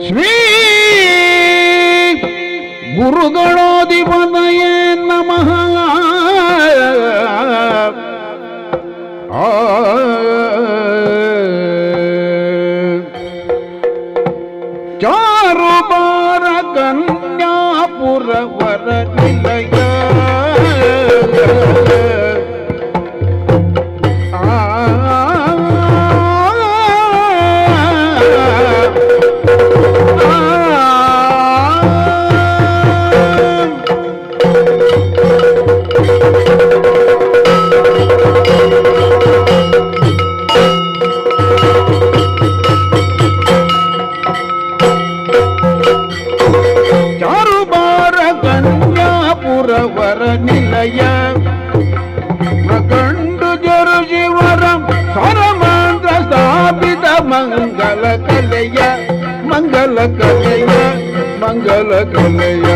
Shri ಗುರುಗಳೋದಿಪತಯೇ ನಮಃ. ಚಾರುಬಾರ ಕನ್ಯಾಪುರವರ ನಿಲಯ ಚಾರುಬಾರ ನಿಲಯ ಪ್ರಕಂಡು ಜರುಜಿವರ ಸ್ವರಮಂತ್ರ ಸ್ಥಾಪಿತ ಮಂಗಲ ಕಲೆಯ ಮಂಗಲ ಕಲೆಯ ಮಂಗಲ ಕಲೆಯ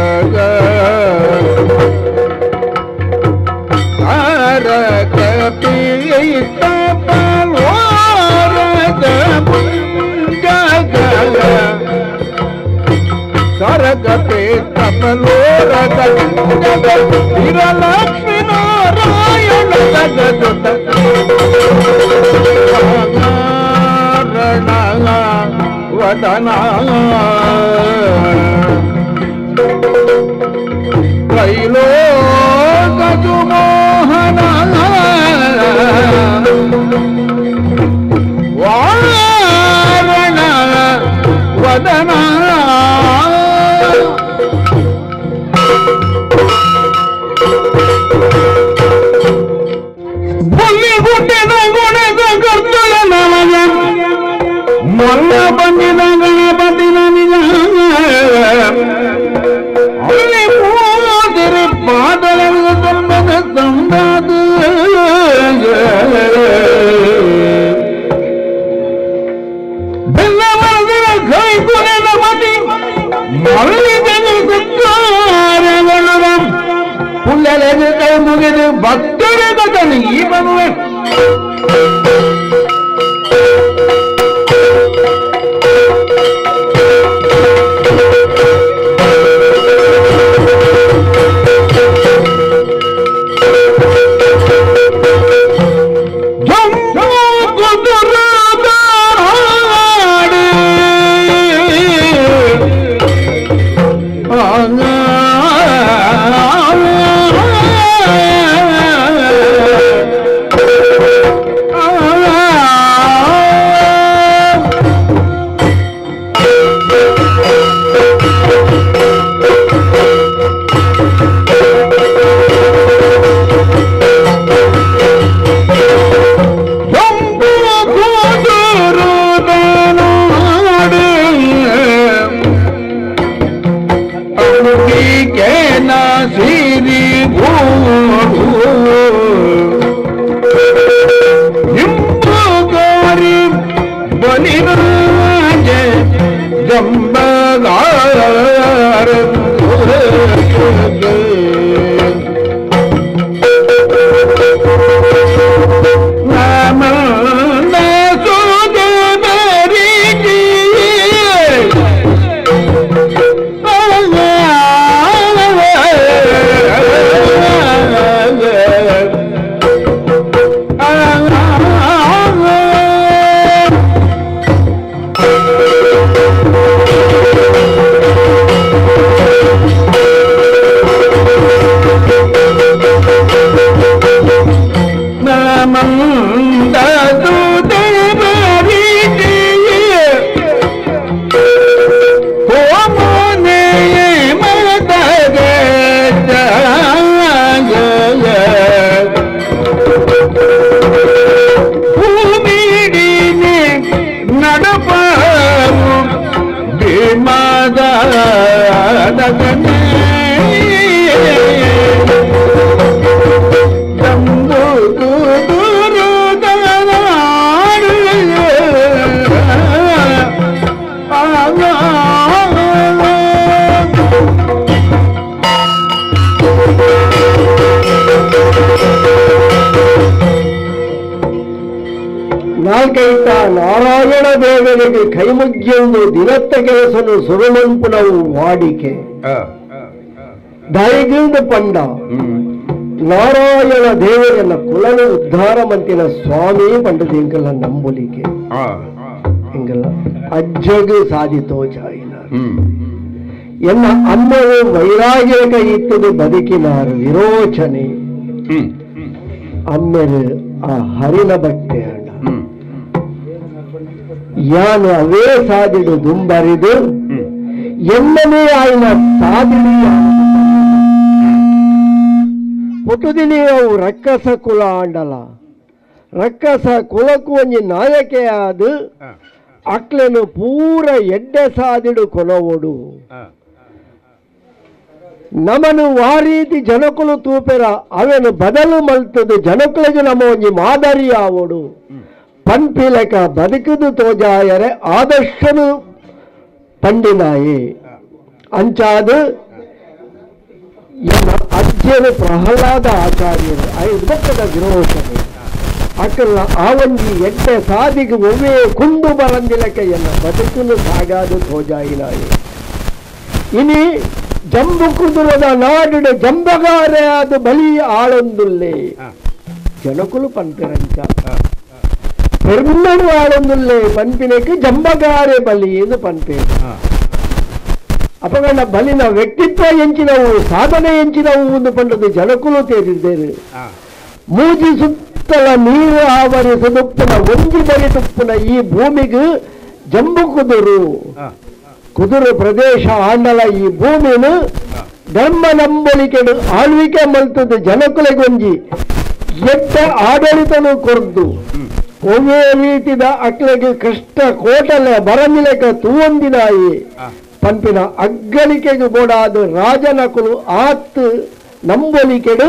ತಾರಕ ಪೀತ ಪಲ್ವಾರದ ಪುಂಜಗಳ ಸರಗ ಪೇತ ಪಲೋರದ ಲಕ್ಷ್ಮೀ ನಾರಾಯಣ ಜಗದುತ ವದನ ತ್ರೈಲೋಕ ಮೋಹನ ವಾರಣ ವದನ. ಮೊಲ್ಲ ಬಂದಿದ ಗಣಪತಿ ನಿಜ ಅಲ್ಲಿ ಮೂದಿರಿ ಪಾದಲೆಲ್ಲ ತಂಬದ ತಂಬಾದ ಬೆಲ್ಲ ಮರದಿನ ಕೈ ಕುನೆದ ಮತಿ ಪುಲ್ಲಲೆಗೆ ಕೈ ಮುಗಿದು ಭಕ್ತರ ಕಥನೆ ಈ ಬರುವೆ. ನಾಲ್ಕೈತ ನಾರಾಯಣ ದೇವರಿಗೆ ಕೈಮುಗ್ಗಿಯೊಂದು ದಿನತ್ತ ಕೆಲಸನು ಸುರುಮಂಪುನವು ವಾಡಿಕೆ ದಯಗಿಂದ ಪಂಡ ನಾರಾಯಣ ದೇವರನ್ನ ಕುಲನ ಉದ್ಧಾರ ಮಂತಿನ ಸ್ವಾಮಿ ಪಂಡದಿಂಗಲ್ಲ ನಂಬುಲಿಕೆ ಹಿಂಗಲ್ಲ ಅಜ್ಜಗು ಸಾಧಿತೋ ಜಾಯಿನ ಎನ್ನ ಅಮ್ಮವು ವೈರಾಗ್ಯ ಕೈಯಿತ್ತದು ಬದುಕಿನಾರು ವಿರೋಚನೆ ಅಮ್ಮೆರು ಆ ಹರಿನ ಭಕ್ತಿ ಯಾನು ಅವೇ ಸಾದಿಡು ದುಂಬರಿದು ಎನ್ನನೇ ಆಯ್ನ ಸಾದಿಡಿ ಪುಟುದಿನಿ ಅವು ರಕ್ಕಸ ಕುಲ ಆಂಡಲ ರಕ್ಕಸ ಕುಲಕು ಒಂಜಿ ನಾಯಕೆ ಆದು ಅಕ್ಲೆನು ಪೂರ ಎಡ್ಡೆ ಸಾದಿಡು ಕೊಲವೋಡು ನಮನು ವಾರೀತಿ ಜನಕುಲು ತೂಪೆರ ಅವೆನು ಬದಲು ಮಲ್ತದು ಜನಕುಲಗೆ ನಮ ಒಂಜಿ ಮಾದರಿ ಆವೋಡು ಪನ್ಪಿಲಕ ಬದುಕುದು ತೋಜಾಯರೆ ಆದರ್ಶನು ಪಂಡಿನಾಯಿ ಅಂಚಾದು ಎನ್ನ ಅಜ್ಜನು ಪ್ರಹ್ಲಾದ ಆಚಾರ್ಯರು ಐದು ಭಕ್ತದ ವಿರೋಚನೆ ಅಕ್ಕಲ್ಲ ಆ ಒಂಜಿ ಎಡ್ಡೆ ಸಾದಿಗೆ ಒವ್ವೇ ಕುಂದು ಬರಂದಿಲಕ ಎನ್ನ ಬದುಕುನು ಸಾಗಾದು ತೋಜಾಯಿನಾಯಿ ಇನಿ ಜಂಬು ಕುದುರದ ನಾಡಿನ ಜಂಬಗಾರೆ ಅದು ಬಲಿ ಆಳೊಂದುಲ್ಲೆ ಜನಕುಲು ಪನ್ಪಿರಂಚ ಪೆರ್ಮನು ಆಳೊಂದುಲ್ಲೆ ಪನ್ಪಿನಕ್ಕೆ ಜಂಬಗಾರೆ ಬಲಿ ಎಂದು ಪನ್ಪೆ ಅಪಗಣ ಬಲಿನ ವ್ಯಕ್ತಿತ್ವ ಎಂಚಿನವು ಸಾಧನೆ ಎಂಚಿನವು ಒಂದು ಪಂಡದು ಜನಕುಲು ತೇರಿದ್ದೇನೆ ಮೂಜಿ ಸುತ್ತಲ ನೀರು ಆವರಿಸದುಪ್ಪನ ಒಂಜಿ ಬಲಿ ತುಪ್ಪನ ಈ ಭೂಮಿಗೆ ಜಂಬು ಕುದುರು ಕುದುರು ಪ್ರದೇಶ ಆಂಡಲ ಈ ಭೂಮಿನು ಧರ್ಮ ನಂಬಳಿಕೆ ಆಳ್ವಿಕೆ ಮಲ್ತದ್ದು ಜನಕುಲೆಗೊಂಜಿ ಎಟ್ಟ ಆಡಳಿತನು ಕೊರ್ದು ಒವ್ವೇ ರೀತಿದ ಅಕ್ಲೆಗೆ ಕಷ್ಟ ಕೋಟಲೆ ಬರಮಿಲೆಕ ತೂವೊಂದಿನಾಯಿ ಪಂಪಿನ ಅಗ್ಗಳಿಕೆಗೆ ಬೋಡಾದ ರಾಜನಕುಲು ಆತ್ ನಂಬೊಲಿಕೆಡು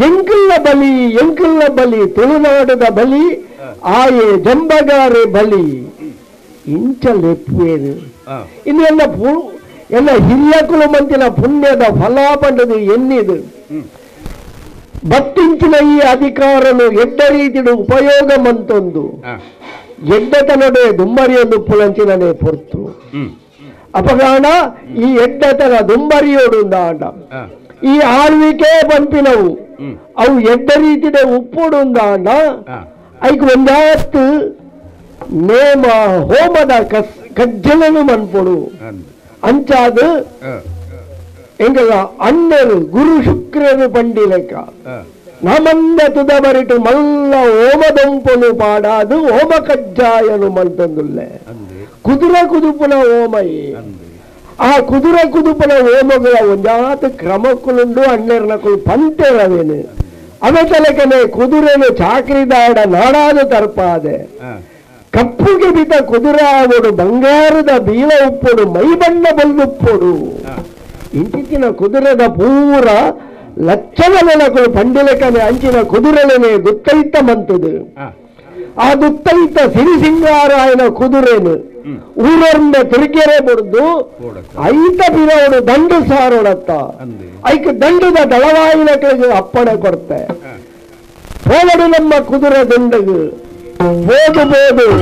ಎಂಕುಲ್ಲ ಬಲಿ ಎಂಕುಲ್ಲ ಬಲಿ ತುಳುನಾಡದ ಬಲಿ ಆಯೆ ಜಂಬಗಾರೆ ಬಲಿ ಇಂಚ ಲೆಪ್ಪುವೇನು ಇನ್ನು ಎಲ್ಲ ಎಲ್ಲ ಹಿರಿಯಕುಲು ಮಂತಿನ ಪುಣ್ಯದ ಫಲ ಪಂಡದು ಎನ್ನಿದು ಬತ್ತಿಂಚಿನ ಈ ಅಧಿಕಾರನು ಎಡ್ಡ ರೀತಿಡು ಉಪಯೋಗ ಮಂತೊಂದು ಎಡ್ಡತನಡೆ ದುಂಬರಿಯೊಂದು ಪುಲಂಚಿನನೆ ಪೊರ್ತು ಅಪಗಾಣ ಈ ಎಡ್ಡತನ ದುಂಬರಿಯೋಡು ಆಂಡ ಈ ಆಳ್ವಿಕೆ ಪಂಪಿನವು ಅವು ಎಡ್ಡ ರೀತಿಡೆ ಉಪ್ಪೋಡು ಆಂಡ ಐಕ್ ಒಂದಾತ್ತು ನೇಮ ಹೋಮದ ಕಜ್ಜಲನು ಮನ್ಪೊಡು ಅಂಚಾದು ಎಂಗಲ ಅಣ್ಣರು ಗುರು ಶುಕ್ರರು ಪಂಡಿಲೆಕ್ಕ ನಮಂದ ತುದ ಬರಿಟು ಮಲ್ಲ ಹೋಮದಂಪನು ಪಾಡಾದು ಹೋಮ ಕಜ್ಜಾಯನು ಮಲ್ತಂದುಲ್ಲೆ ಕುದುರೆ ಕುದುಪುನ ಹೋಮಯಿ ಆ ಕುದುರೆ ಕುದುಪುನ ಹೋಮಗಳ ಒಂಜಾತ ಕ್ರಮಕ್ಕುಲುಂಡು ಅಣ್ಣರ್ನಕುಲು ಪಂತೆರವೇನು ಅವೆ ತಲೆಕನೆ ಕುದುರೆನು ಚಾಕ್ರಿದಾಡ ನಾಡಾದು ತರ್ಪಾದೆ ಕಪ್ಪುಗೆ ಬಿದ್ದ ಕುದುರೆ ಆವೋಡು ಬಂಗಾರದ ಬೀಲ ಉಪ್ಪೋಡು ಮೈಬಣ್ಣ ಬಲ್ದುಪ್ಪೋಡು ಇಂಚಿನ ಕುದುರೆದ ಪೂರ ಲಕ್ಷಣಗಳು ಪಂಡಿಲೆಕನೆ ಅಂಚಿನ ಕುದುರೆಲನೆ ದುತ್ತೈತ ಮಂತದು ಆ ದುತ್ತೈತ ಸಿರಿಸಿಂಗಾರಾಯನ ಕುದುರೆನು ಊರೊಂದ ತಿರುಗೆರೆ ಬುಡ್ದು ಐತ ಬಿರೋಡು ದಂಡು ಸಾರೋಡತ್ತ ಐಕ ದಂಡದ ದಳವಾಯಿನ ಕೆಳಗೆ ಅಪ್ಪಣೆ ಕೊಡ್ತೆ ಹೋಗಡು ನಮ್ಮ ಕುದುರೆ ದಂಡಗು ಬೋದು ಬೋದು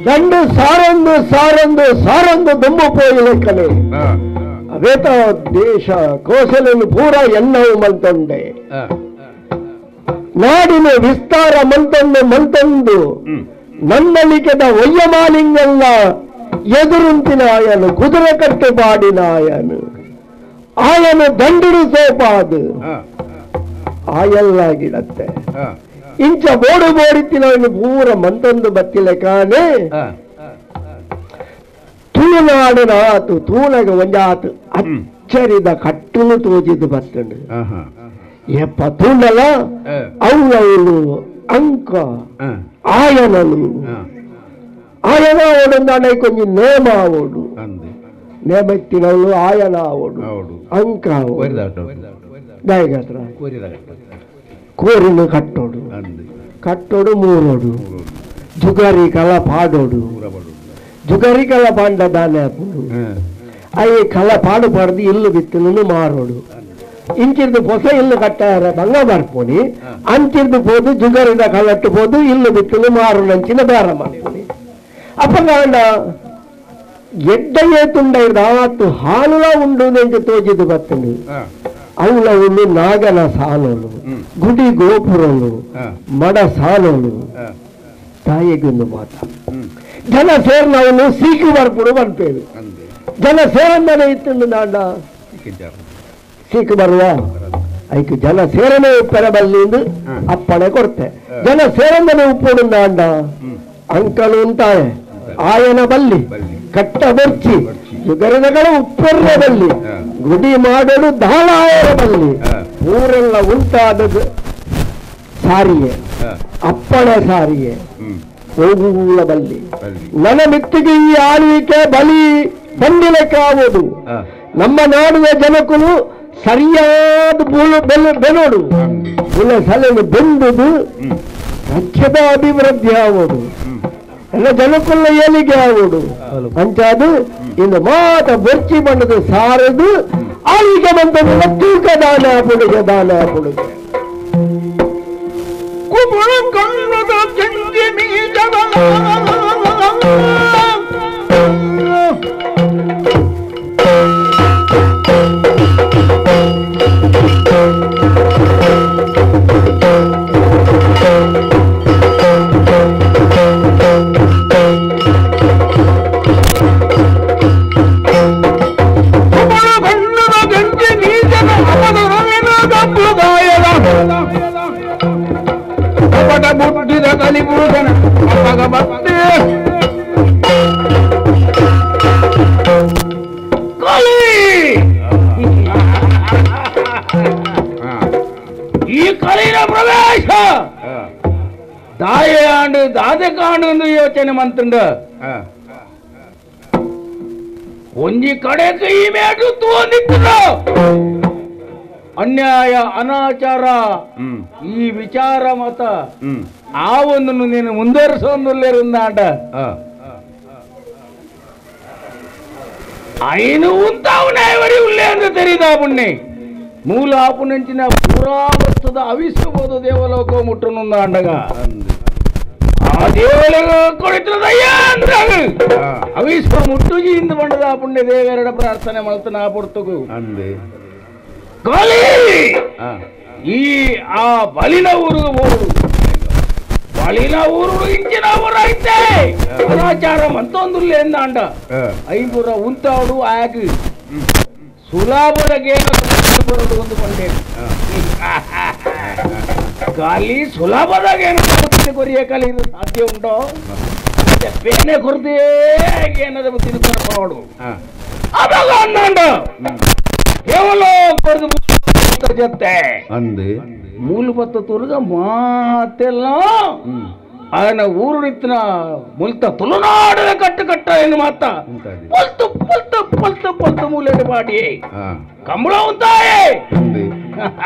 ದಂಡು ಸಾರೊಂದು ಸಾರೊಂದು ಸಾರೊಂದು ದುಂಬು ಪೋಯಿಲೆಕ್ಕನೆ ಅವೇತ ದೇಶ ಕೋಸಲನ್ನು ಪೂರ ಎನ್ನವು ಮಲ್ತೊಂಡೆ ನಾಡಿನ ವಿಸ್ತಾರ ಮಲ್ತೊಂದು ಮಲ್ತೊಂದು ನನ್ನಲಿಕೆದ ಒಯ್ಯಮಾಲಿಂಗಲ್ಲ ಎದುರುಂತಿನಾಯನು ಕುದುರೆ ಕಟ್ಟು ಬಾಡಿನಾಯನು ಆಯನು ದಂಡಿಡು ಸೋಪಾದು ಆಯಲ್ಲಾಗಿಡತ್ತೆ ಇಂಚ ಬೋಡು ಬೋಡಿತ್ತಿನ ಪೂರ ಮಂತೊಂದು ಬತ್ತಿಲೆ ಕಾಣೆ ತುಳುನಾಡಿನ ಆತು ತೂಲಗ ಒಂಜಾತು ಅಚ್ಚರಿದ ಕಟ್ಟಲು ತೋಜಿದ್ದು ಬರ್ತಂಡು ಎಪ್ಪ ತೂಂಡಲ ಅವಳು ಅಂಕ ಆಯನಲು ಆಯನ ಓಡೊಂದಾಂಡ ಕೊಂಚ ನೇಮ ಆವೋಡು ನೇಮತ್ತಿನವಳು ಆಯನ ಆವೋಡು ಅಂಕ ಆವೋಡು ದಾಯಗಾತ್ರ ಕೋರಿನ ಕಟ್ಟೋಡು ಕಟ್ಟೋಡು ಮೂರೋಡು ಜುಗಾರಿ ಕಲ ಪಾಡೋಡು ಜುಗಾರಿ ಕಲ ಪಾಂಡ ದಾನೆ ಹಾಕೊಂಡು ಅಯ್ಯ ಕಲ ಪಾಡು ಪಾಡ್ದು ಇಲ್ಲು ಬಿತ್ತಲು ಮಾರೋಡು ಇಂಚಿರ್ದು ಹೊಸ ಇಲ್ಲು ಕಟ್ಟಾರ ಬಂಗ ಬರ್ಪೋನಿ ಅಂಚಿರ್ದು ಪೋದು ಜುಗಾರಿದ ಕಲಟ್ಟು ಪೋದು ಇಲ್ಲು ಬಿತ್ತಲು ಮಾರೋಡು ಅಂಚಿನ ಬೇರ ಮಾಡ್ಪೋನಿ ಅಪ್ಪ ಕಾಂಡ ಎಡ್ಡಯ್ಯ ತುಂಡ ಆತು ಹಾಲುಲ ಉಂಡು ಎಂದು ತೋಜಿದ್ದು ಬರ್ತಂಡು ಅವಳ ಒಂದು ನಾಗನ ಸಾಲೋಲು ಗುಡಿ ಗೋಪುರಲು ಮಡ ಸಾಲೋಲು ತಾಯಿಗೊಂದು ಮಾತ ಜನ ಸೇರ್ನವನು ಸೀಕು ಬರ್ಪುಡು ಬರ್ಪೇರು ಜನ ಸೇರಂದನೆ ಇತ್ತು ನಾಡ ಸೀಕು ಬರುವ ಐಕು ಜನ ಸೇರನೆ ಉಪ್ಪರ ಬಲ್ಲಿಂದು ಅಪ್ಪಣೆ ಕೊಡ್ತೆ ಜನ ಸೇರಂದನೆ ಉಪ್ಪುಡು ನಾಂಡ ಅಂಕಲು ಅಂತಾಳೆ ಆಯನ ಬಲ್ಲಿ ಕಟ್ಟ ಬರ್ಚಿ ಯುಗರದಗಳ ಉಪ್ಪರ್ರ ಬಲ್ಲಿ ಗುಡಿ ಮಾಡಲು ದಾಳಾಯರ ಬಲ್ಲಿ ಊರೆಲ್ಲ ಉಂಟಾದದ್ದು ಸಾರಿಯೇ ಅಪ್ಪಣೆ ಸಾರಿಯೇ ಹೋಗುವುಳ ಬಲ್ಲಿ ನನ್ನ ಮಿತ್ತಿಗೆ ಈ ಆಳ್ವಿಕೆ ಬಲಿ ಬಂದಿಲಕ್ಕಾಗುವುದು ನಮ್ಮ ನಾಡಿನ ಜನಕ್ಕೂ ಸರಿಯಾದ ಬೆನೋಡು ಬುಲ ಸಲಹೆ ಬೆಂದುದು ರಾಜ್ಯದ ಅಭಿವೃದ್ಧಿ ಆಗೋದು ಎಲ್ಲ ಜನಕ್ಕುಲ್ಲ ಏಳಿಗೆ ಆಗೋಡು ಅಂಚಾದು ಇನ್ನು ಮಾತ ಬೊರ್ಚಿ ಬಣ್ಣದ ಸಾರದು ಆಳ್ವಿಕೆ ಬಂದ ತೂಕ ದಾನ ಪುಡುಗೆ ದಾನ ಪುಡುಗೆ ಕುಬುಳು ಕಣ್ಣದ ಜಂಜಿ ಮೀಜವ ಕುಬುಳು ಕಣ್ಣದ ಜಂಜಿ ಮೀಜವ ಅಪದರವಿನ ಗಬ್ಬುಗಾಯದ ಕಪಟ ಬುದ್ಧಿದ ಕಲಿಪುರುಷನ ಅಪ್ಪಗ ಬತ್ತೆ ಕಲಿ ಈ ಕಲಿನ ಪ್ರವೇಶ ದಾಯ ಆಂಡು ದಾದೆ ಕಾಂಡು ಎಂದು ಯೋಚನೆ ಮಂತುಂಡ ಒಂಜಿ ಕಡೆಗೆ ಈ ಮೇಟು ತೂಂದಿತ್ತು ಅನ್ಯಾಯ ಅನಾಚಾರ ಈ ವಿಚಾರ ಮತ ಆ ಒಂದನ್ನು ನೀನು ಮುಂದುವರಿಸೊಂದುಲ್ಲೇರುಂದಾಂಡ ಐನು ಉಂತಾವನಾಯವರಿ ಉಲ್ಲೇ ಅಂತ ತೆರೀದ ಪುಣ್ಯ ಮೂಲ ಆಪುನಂಚಿನ ಪುರಾವಸ್ತದ ಅವಿಸುವುದು ದೇವಲೋಕ ಮುಟ್ಟುನುಂದಾಂಡಗ ಆ ದೇವಲೋಕ ಕೊಡಿತದಯ್ಯ ಅಂದ್ರಾಗ ಅವಿಶ್ವ ಮುಟ್ಟುಜಿ ಇಂದು ಬಂಡದ ಪುಣ್ಯ ದೇವರಡ ಪ್ರಾರ್ಥನೆ ಮಾಡ್ತಾನ ಪುರ್ತಗು ಕಲಿ ಈ ಆ ಬಲಿನ ಊರಿಗೆ ಹೋಗುದು ಬಲಿನ ಊರು ಇಂಚಿನ ಊರು ಐತೆ ಅನಾಚಾರ ಮಂತೊಂದುಲ್ಲ ಎಂದಾಂಡ ಐಪುರ ಉಂತಾವಡು ಆಗಿ ಸುಲಾಭದ ಗೇನ ಬರೋದು ಒಂದು ಬಂಡೆ ಖಾಲಿ ಸುಲಭದಾಗ ಏನು ಕೊರಿಯ ಕಲಿ ಸಾಧ್ಯ ಉಂಟೋ ಬೇನೆ ಕೊರತೆ ಏನಾದ್ರು ತಿನ್ಕೊಂಡು ಅವಾಗ ಅಂದಾಂಡ ಕೇವಲ ಕೊರದು ಜೊತೆ ಅಂದೆ ಮೂಲಬತ್ತ ತುರುಗ ಮಾತೆಲ್ಲ ఆయన ಊರುಡಿತ್ತಿನ ಮುಲ್ತ ತುಳುನಾಡಿನ ಕಟ್ಟು ಕಟ್ಟ ಏನು ಮಾತ ಪೊಲ್ತು ಪೊಲ್ತು ಪೊಲ್ತು ಪೊಲ್ತು ಮೂಲೆಡು ಪಾಟಿ ಕಂಬಳ ಉಂತಾಯಿ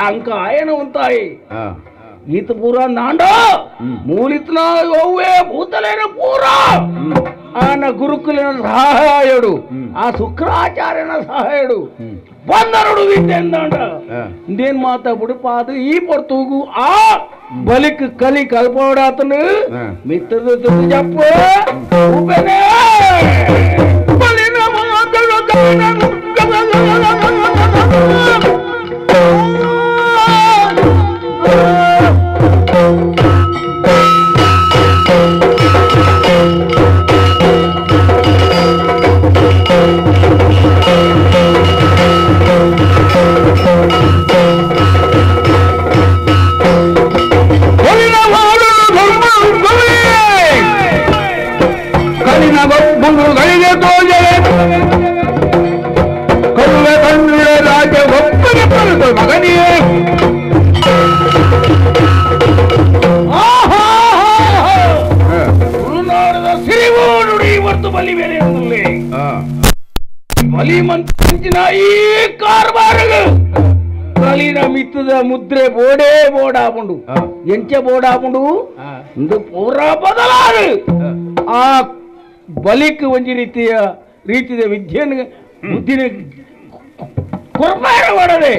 ಅಂಕ ಆಯನ ಉಂತಾಯಿ ಈತ ಪೂರ ನಾಂಡ ಮೂಲಿತ್ನ ಒವ್ವೇ ಭೂತಲೇನ ಪೂರ ಆನ ಗುರುಕುಲಿನ ಸಹಾಯಡು ಆ ಶುಕ್ರಾಚಾರ್ಯನ ಸಹಾಯಡು ಬಂದರುಡು ವಿದ್ಯೆಂದಾಂಡ ಇಂದೇನ್ ಮಾತಾ ಬುಡುಪಾದು ಈ ಪೊರ್ತುಗು ಆ ಬಲಿಕ್ ಕಲಿ ಕಲ್ಪೋಡಾತನು ಮಿತ್ರದ ಜಪ್ಪ ಉಪೆನೆ ಬಲಿನ ಮಾತನು ಮಲ್ತೊಂದುಲ್ಲೆ ಬಲಿ ಮಂಚಿನ ಈ ಕಾರ್ಬಾರಗಳು ಬಲಿನ ಮಿತ್ತದ ಮುದ್ರೆ ಬೋಡೇ ಬೋಡಾಪುಂಡು ಎಂಚ ಬೋಡಾಪುಂಡು ಇಂದು ಪೂರಾ ಬದಲಾದು ಆ ಬಲಿಕ್ ಒಂಜಿ ರೀತಿಯ ರೀತಿಯ ವಿದ್ಯೆಯನ್ನು ಬುದ್ಧಿನ ಕೊರಪಾರ ಮಾಡದೆ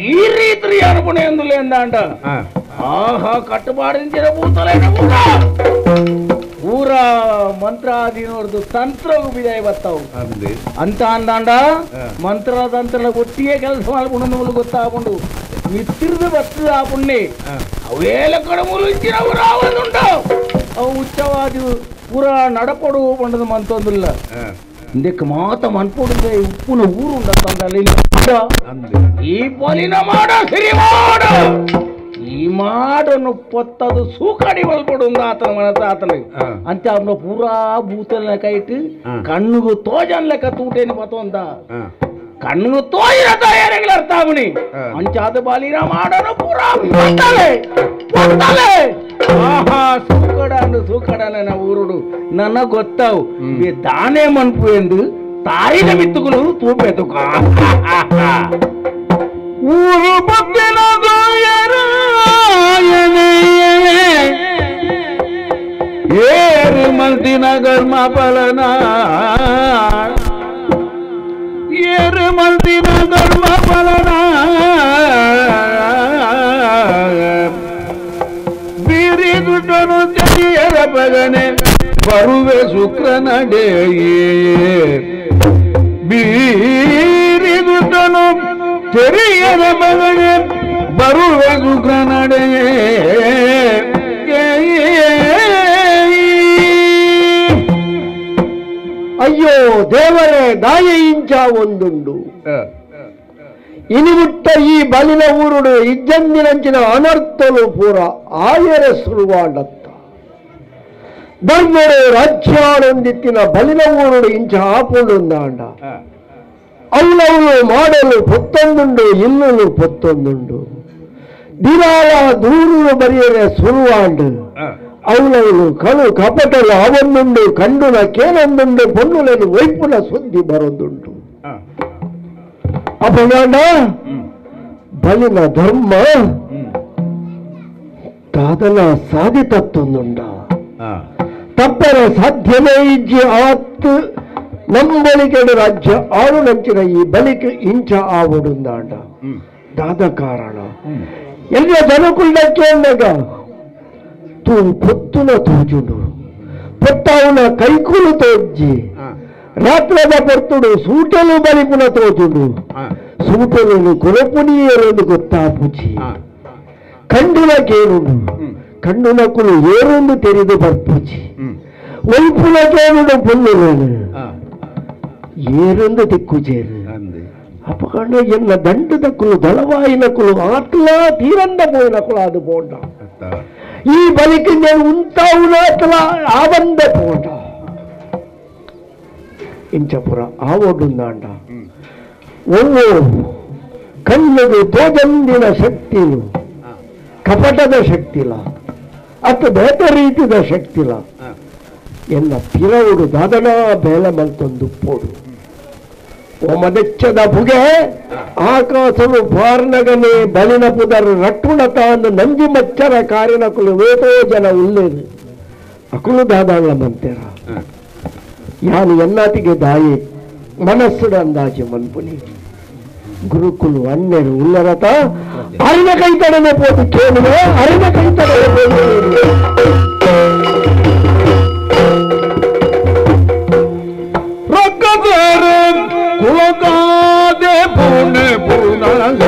ಈ ರೀತಿ ಅನುಗುಣ ಎಂದುಲೇ ಅಂದಾಂಡ ಆಹಾ ಕಟ್ಟುಪಾಡಿನ ಭೂತಲೇನ ಊರ ಊರ ಮಂತ್ರಾಧೀನವ್ರದ್ದು ತಂತ್ರ ಬಿದಾಯ ಬರ್ತಾವು ಅಂತ ಅಂದಾಂಡ ಮಂತ್ರ ತಂತ್ರ ಒಟ್ಟಿಗೆ ಕೆಲಸ ಮಾಡ್ಕೊಂಡು ಗೊತ್ತಾಕೊಂಡು ಮಿತ್ತಿರ್ದು ಬರ್ತದ ಆ ಪುಣ್ಯ ಅವೇಲ ಕಡೆ ಮುರುಚಿನ ರಾವಣುಂಟು ಅವು ಉಚ್ಚವಾದಿ ಪೂರ ನಡಪಡು ಪಂಡದ ಮಂತೊಂದಿಲ್ಲ ಇಂದಕ್ಕೆ ಮಾತ ಮನ್ಪೊಡುಂದೆ ಉಪ್ಪುನ ಊರು ಉಂಡಂತಂದಲ್ಲಿ ಈ ಬಲಿನ ಮಾಡ ಸಿರಿ ಮಾಡ ಈ ಮಾಡನ್ನು ಪೊತ್ತದು ಸೂಕಡಿ ಮಲ್ಪಡು ಆತನ ಮನಸ್ಸು ಆತನ ಅಂತ ಅವನ ಪೂರಾ ಭೂತನ ಕೈಟ್ ಕಣ್ಣುಗು ತೋಜನ್ ಲೆಕ್ಕ ತೂಟೇನು ಪತೊಂದ ಕಣ್ಣುಗು ತೋಜಿನ ತಯಾರಿಗಳ ಅರ್ಥ ಅವನಿ ಅಂಚಾದ ಬಾಲಿನ ಮಾಡನು ಪೂರಾ ಪೊತ್ತಲೆ ಪೊತ್ತಲೆ ಆಹಾ ಸೂಕಡನು ಸೂಕಡನ ಊರುಡು ನನ್ನ ಗೊತ್ತಾವು ದಾನೆ ಮನ್ಪು ಎಂದು ತಾರಿನ ಮಿತ್ತುಗಳು ತೂಪೇತು ಊರು ಏರು ಮಲ್ತಿನ ಗರ್ಮ ಫಲನ ಏರು ಮಲ್ತಿನ ಗರ್ಮ ಫಲನ ಬೀರಿ ದುಡ್ಡನು ಜಡಿಯರ ಬಗನೆ ಬರುವೆ ಶುಕ್ರನಡೆ ಬೀರಿ ದುಡ್ಡನು ತೆರೆಯರ ಮಗನೆ ಬರುವೆ ಶುಕ್ರನಡೆ ಅಯ್ಯೋ ದೇವರೇ ದಾಯ ಇಂಚ ಒಂದುಂಡು ಇನಿಮುಟ್ಟ ಈ ಬಲಿನ ಊರುಡು ಇಜ್ಜಂದಿನಂಚಿನ ಅನರ್ಥಲು ಪೂರ ಆಯರ ಸುರುವಾಡತ್ತ ಧರ್ಮಡು ರಾಜ್ಯಾಡೊಂದಿತ್ತಿನ ಬಲಿನ ಊರುಡು ಇಂಚ ಆಪುಂಡುಂದಾಂಡ ಅವಲವಲು ಮಾಡಲು ಪೊತ್ತೊಂದುಂಡು ಇಲ್ಲಲು ಪೊತ್ತೊಂದುಂಡು ದಿನಾಲ ದೂರು ಬರೆಯರೆ ಸುರುವಾಂಡು ಅವಲವಲು ಕಳು ಕಪಟಲು ಅವನ್ನುಂಡು ಕಂಡುನ ಕೇನೊಂದುಂಡು ಪೊನ್ನುలను ವೈಪುನ ಸುದ್ದಿ ಬರೊಂದುಂಟು ಅಪಗಾಂಡ ಬಲಿನ ಧರ್ಮ ತಾದನ ಸಾಧಿತತ್ತೊಂದುಂಡ ತಪ್ಪರ ಸಾಧ್ಯವೇ ಇಜ್ಜಿ ಆತ್ ನಂಬಳಿಕೆಡು ರಾಜ್ಯ ಆಳು ನಂಚಿನ ಈ ಬಲಿಕೆ ಇಂಚ ಆವುಡುಂದಾಂಡ ದಾದ ಕಾರಣ ಎಲ್ಲ ಜನಕುಳ್ಳಕ್ಕೆ ಅಂದಾಗ ತೂ ಪೊತ್ತುನ ತೋಜುಡು ಪೊತ್ತಾವುನ ಕೈಕುಲು ತೋಜ್ಜಿ ರಾತ್ರದ ಪೊರ್ತುಡು ಸೂಟಲು ಬಲಿಪುನ ತೋಜುಡು ಸೂಟಲು ಕುಲಪುನಿಯರೊಂದು ಗೊತ್ತಾಪುಜಿ ಕಂಡುನ ಕೇನುಡು ಕಂಡುನ ಕುಲು ಏರೊಂದು ತೆರೆದು ಬರ್ಪುಜಿ ಒಲ್ಪುನ ಕೇನುಡು ಪೊನ್ನುಲೇನು ಏರೊಂದು ದಿಕ್ಕುಜೇರು ಅಪಕಂಡ ಎಲ್ಲ ದಂಡದ ಕುಲು ದಳವಾಯಿನ ಕುಲು ಆತ್ಲಾ ತೀರಂದ ಪೋಯಿನ ಕುಲ ಅದು ಪೋಂಡ ಈ ಬಲಿಕೆ నేను ఉంటావునా అట్లా ఆవంద పోట ಇಂಚಪುರ ಆವೊಡುಂದಾಂಡ ಒವ್ವು ಕಣ್ಣಿಗೆ ತೋಜಂದಿನ ಶಕ್ತಿಲು ಕಪಟದ ಶಕ್ತಿಲ ಅತ್ತ ಬೇತ ರೀತಿದ ಶಕ್ತಿಲ ಎಲ್ಲ ಪಿರವುಡು ದಾದನಾ ಬೇಲ ಮಲ್ತೊಂದು ಪೋಡು ಓಮದೆಚ್ಚದ ಬುಗೆ ಆಕಾಶನು ಪಾರ್ನಗನೆ ಬಲಿನ ಪುದರ್ ರಟ್ಟುಣ ತಾನು ನಂಜಿ ಮಚ್ಚರ ಕಾರಿನ ಕುಲು ವೇತೋ ಜನ ಉಲ್ಲೇದು ಅಕುಲು ದಾದಾಳ ಮಂತೇರ ಯಾನು ಎನ್ನಾತಿಗೆ ದಾಯಿ ಮನಸ್ಸುಡ ಅಂದಾಜು ಮನ್ಪುನಿ ಗುರುಕುಲು ಅಣ್ಣರು ಉಲ್ಲರತ ಅರಿನ ಕೈತಡನೆ ಪೋದು ಕೇಳುವೆ ಅರಿನ ಕೈತಡನೆ ಪೋದು ಕುಲಗಾದೆ ಪುಣೆ ಪುನಗ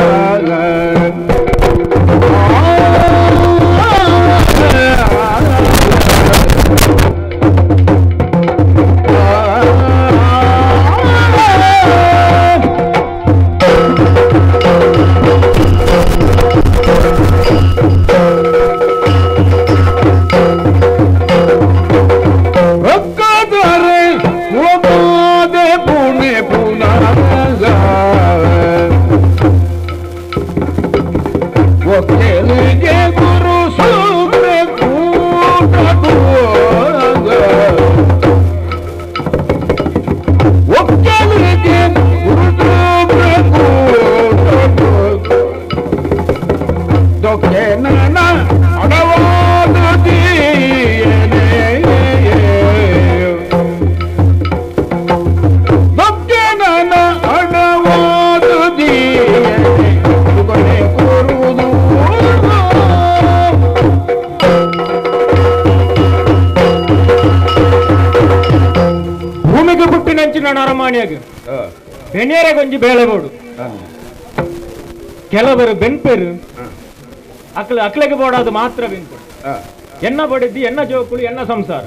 ನರಮಾಣಿಯಾಗ ಬೆನೇರೆ ಗೊಂಜಿ ಬೇಳೆ ಬೋಡು. ಕೆಲವರು ಬೆನ್ಪೆರು ಅಕ್ಲ ಅಕ್ಲೆಗೆ ಬೋಡಾದು ಮಾತ್ರ ಬೆನ್ಪು. ಎನ್ನ ಬಡಿದ್ದಿ ಎನ್ನ ಜೋಕುಳು ಎನ್ನ ಸಂಸಾರ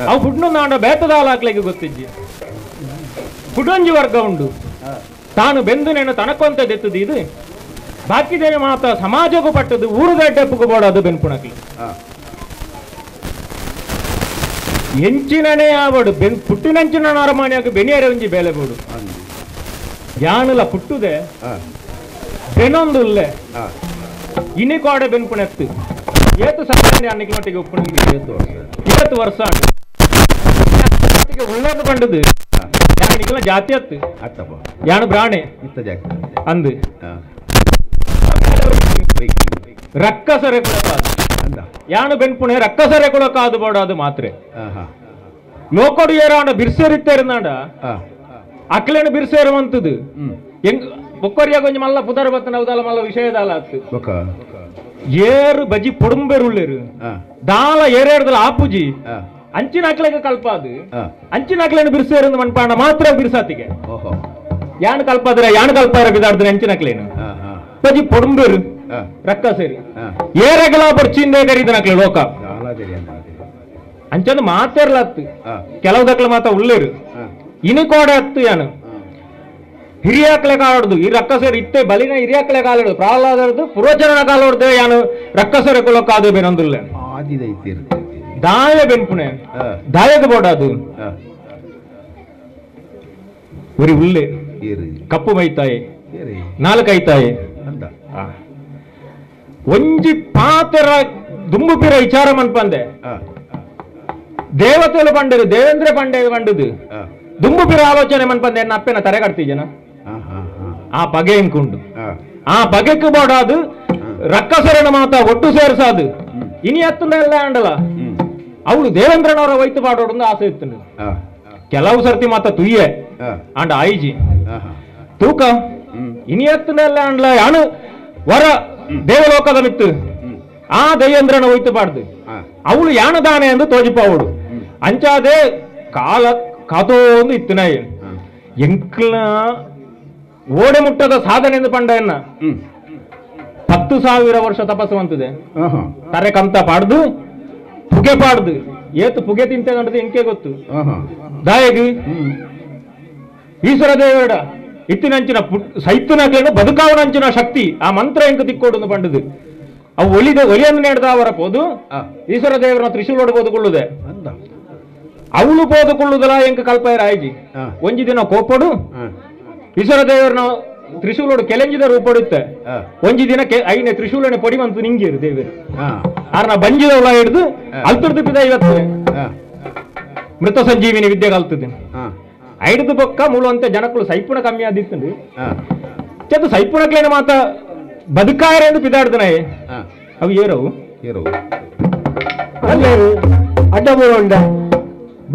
ಅವು ಪುಡ್ನೊಂದಾಂಡ ಬೇತದಾಲ ಅಕ್ಲೆಗೆ ಗೊತ್ತಿಜ್ಜಿ. ಪುಡೊಂಜಿ ವರ್ಗ ಉಂಡು ತಾನು ಬೆಂದು ನೇನು ತನಕೊಂತ ದೆತ್ತದು ಇದು ಬಾಕಿದೇನೆ ಮಾತ ಸಮಾಜಕ್ಕೂ ಪಟ್ಟದು ಊರುದ ಅಡ್ಡಪ್ಪಗೂ ಬೋಡಾದು ಬೆನ್ಪುಣಕ್ಲು. ಎಂಚಿನನೇ ಆವಡು ಬೆನ್ ಪುಟ್ಟಿನಂಚಿನ ನರಮಾಣಿಯಾಗ ಬೆನಿಯರೆ ಒಂಜಿ ಬೇಲೆ ಬೋಡು. ಯಾನುಲ ಪುಟ್ಟುದೆ ಬೆನೊಂದುಲ್ಲೆ ಇನಿ ಕೋಡೆ ಬೆನ್ಪುಣೆತ್ತು ಏತು ಸಾಮಾನ್ಯ ಅನ್ನಿಗೆ ಒಪ್ಪುಣ 20 ವರ್ಷ ಉಳ್ಳೋದು ಬಂಡದು ಯಾನಿಗೆಲ್ಲ ಜಾತಿ ಅತ್ತು ಯಾನು ಬ್ರಾಣೆ ಅಂದು ರಕ್ಕಸರೆ ಕುಳಕಾದು ಯಾನು ಬೆನ್ಪುಣೆ ರಕ್ಕಸರೆ ಕುಳಕಾದು ಬೋಡಾದು ಮಾತ್ರೆ. ಲೋಕೋಡು ಏರಾಂಡ ಬಿರ್ಸೇರಿತ್ತೇರ್ನಾಂಡ ಅಕ್ಲೇನು ಬಿರ್ಸೇರುವಂತದ್ದು ಹೆಂಗ್ ಬೊಕ್ಕೊರಿಯ ಕೊಂಚ ಮಲ್ಲ ಪುದರ ಬತ್ತನ ಅವದಾಲ ಮಲ್ಲ ವಿಷಯದಾಲ ಅತ್ತು ಏರು ಬಜಿ ಪೊಡುಂಬೆರುಳ್ಳೇರು ದಾಲ ಏರೇರ್ದಲ ಆಪುಜಿ ಅಂಚಿನ ಅಕ್ಲೆಗೆ ಕಲ್ಪಾದು ಅಂಚಿನ ಅಕ್ಲೇನು ಬಿರ್ಸೇರು ಮನ್ಪಾಂಡ ಮಾತ್ರ ಬಿರ್ಸಾತಿಗೆ ಯಾನು ಕಲ್ಪಾದ್ರೆ ಯಾನು ಕಲ್ಪಾರ ಬಿದಾಡ್ದ್ರೆ ಅಂಚಿನ ಅಕ್ಲೇನು ಬಜಿ ಪೊಡುಂಬೆರು ರಕ್ಕ ಸೇರಿ ಏರಗಲ ಬರ್ಚಿಂದೇ ಕರೀದನಕ್ಲೆ ಲೋಕ ಅಂಚಂದು ಮಾತೇರ್ಲತ್ತು ಕೆಲವು ದಕ್ಲೆ ಮಾತ ಉಳ್ಳೇರು ಇನಿ ಕೋಡೆ ಅತ್ತು ಯಾನು ಹಿರಿಯಾಕ್ಲೆ ಕಾಲೊಡ್ದು ಈ ರಕ್ಕಸರು ಇತ್ತೆ ಬಲಿನ ಹಿರಿಯಾಕ್ಲೆ ಕಾಲೊಡ್ದು ಪ್ರಹ್ಲಾದರದು ಪುರೋಚರಣ ಕಾಲೊಡ್ದು ಯಾನು ರಕ್ಕಸರ ಕುಲಕ್ಕಾದು ಬೆನೊಂದುಲ್ಲ ದಾಯ ಬೆನ್ಪುಣೆ ದಾಯದ ಬೋಡಾದು ಉರಿ ಉಳ್ಳೆ ಕಪ್ಪು ಮೈತಾಯಿ ನಾಲ್ಕೈತಾಯಿ ಒಂಜಿ ಪಾತರ ದುಂಬು ಪಿರ ವಿಚಾರ ಮನ್ಪಂದೆ ದೇವತೆಲು ಪಂಡರು ದೇವೇಂದ್ರ ಪಂಡೆ ಪಂಡದು ದುಂಬು ಪಿರ ಆಲೋಚನೆ ಮನ್ಪಂದೆ ಎನ್ನ ಅಪ್ಪೆನ ತರೆ ಕಟ್ತೀಜನ ಆ ಪಗೆ ಇಂಕುಂಡು ಆ ಪಗೆಕ್ಕು ಬೋಡಾದು ರಕ್ಕಸರನ ಮಾತ ಒಟ್ಟು ಸೇರ್ಸಾದು ಇನಿ ಹತ್ತುಂಡ ಎಲ್ಲ ಅಂಡಲ ಅವಳು ದೇವೇಂದ್ರನವರ ವೈತು ಪಾಡೋಡು ಆಸೆ ಇತ್ತು ಕೆಲವು ಸರ್ತಿ ಮಾತ ತುಯ್ಯೆ ಅಂಡ ಆಯಿಜಿ ತೂಕ ಇನಿ ಹತ್ತುಂಡ ಎಲ್ಲ ಅಂಡಲ ಯಾನು ವರ ದೇವಲೋಕದ ಮಿತ್ತು ಆ ದೇವೇಂದ್ರನ ಹೋಯ್ತು ಪಾಡ್ದು ಅವಳು ಯಾಣದಾನೆ ಎಂದು ತೋಜಿಪಾವಳು ಅಂಚಾದೆ ಕಾಲ ಕಾತೋಂದು ಇತ್ತಿನ ಎಂಕ್ಲ ಓಡೆ ಮುಟ್ಟದ ಸಾಧನೆ ಎಂದು ಪಂಡಯನ್ನ 10,000 ವರ್ಷ ತಪಸ್ಸು ಅಂತಿದೆ ತರೆ ಕಂತ ಪಾಡ್ದು ಪುಗೆ ಪಾಡ್ದು ಏತು ಪುಗೆ ತಿಂತೆ ಎಂಕೆ ಗೊತ್ತು ದಾಯಗಿ ಈಶ್ವರ ದೇವರ ಇತ್ತಿನಂಚಿನ ಸೈತುನಕ್ಲೇನು ಬದುಕಾವನಂಚಿನ ಶಕ್ತಿ ಆ ಮಂತ್ರ ಎಂಕ ತಿಕ್ಕೋಡು ಪಂಡದು ಅವು ಒಲಿದ ಒಲಿಯನ್ನು ನೇಡ್ದ ಅವರ ಪೋದು ಈಶ್ವರ ದೇವರನ್ನ ತ್ರಿಶೂಲೋಡು ಬೋದುಕೊಳ್ಳುದೆ ಅವಳು ಬೋದುಕೊಳ್ಳುದಲ್ಲ ಎಂಕ ಕಲ್ಪಯರ ಆಯ್ಜಿ ಒಂಜಿ ದಿನ ಕೋಪಡು ಈಶ್ವರ ದೇವರನ್ನ ತ್ರಿಶೂಲೋಡು ಕೆಲೆಂಜಿದ ರೂಪಡುತ್ತೆ ಒಂಜಿ ದಿನ ಐನೆ ತ್ರಿಶೂಲನೆ ಪೊಡಿ ಮಂತು ನಿಂಗಿರು ದೇವರು ಆರ್ನ ಬಂಜಿದವಳ ಹಿಡಿದು ಅಲ್ತುರ್ದು ಪಿದ ಇವತ್ತು ಮೃತ ಸಂಜೀವಿನಿ ವಿದ್ಯೆ ಕಲ್ತದೆ ಐದು ಬೊಕ್ಕ ಮೂಲಂತೆ ಜನಕ್ಕಳು ಸೈಪುಣ ಕಮ್ಮಿ ಆದಿತ್ತು ಚದು ಸೈಪುಣಕ್ಲೇನ ಮಾತ ಬದುಕಾಯರೆ ಎಂದು ಪಿದಾಡ್ದನೆ ಅವು ಏರವು ಏರವು ಅಡ್ಡ ಬೋಂಡ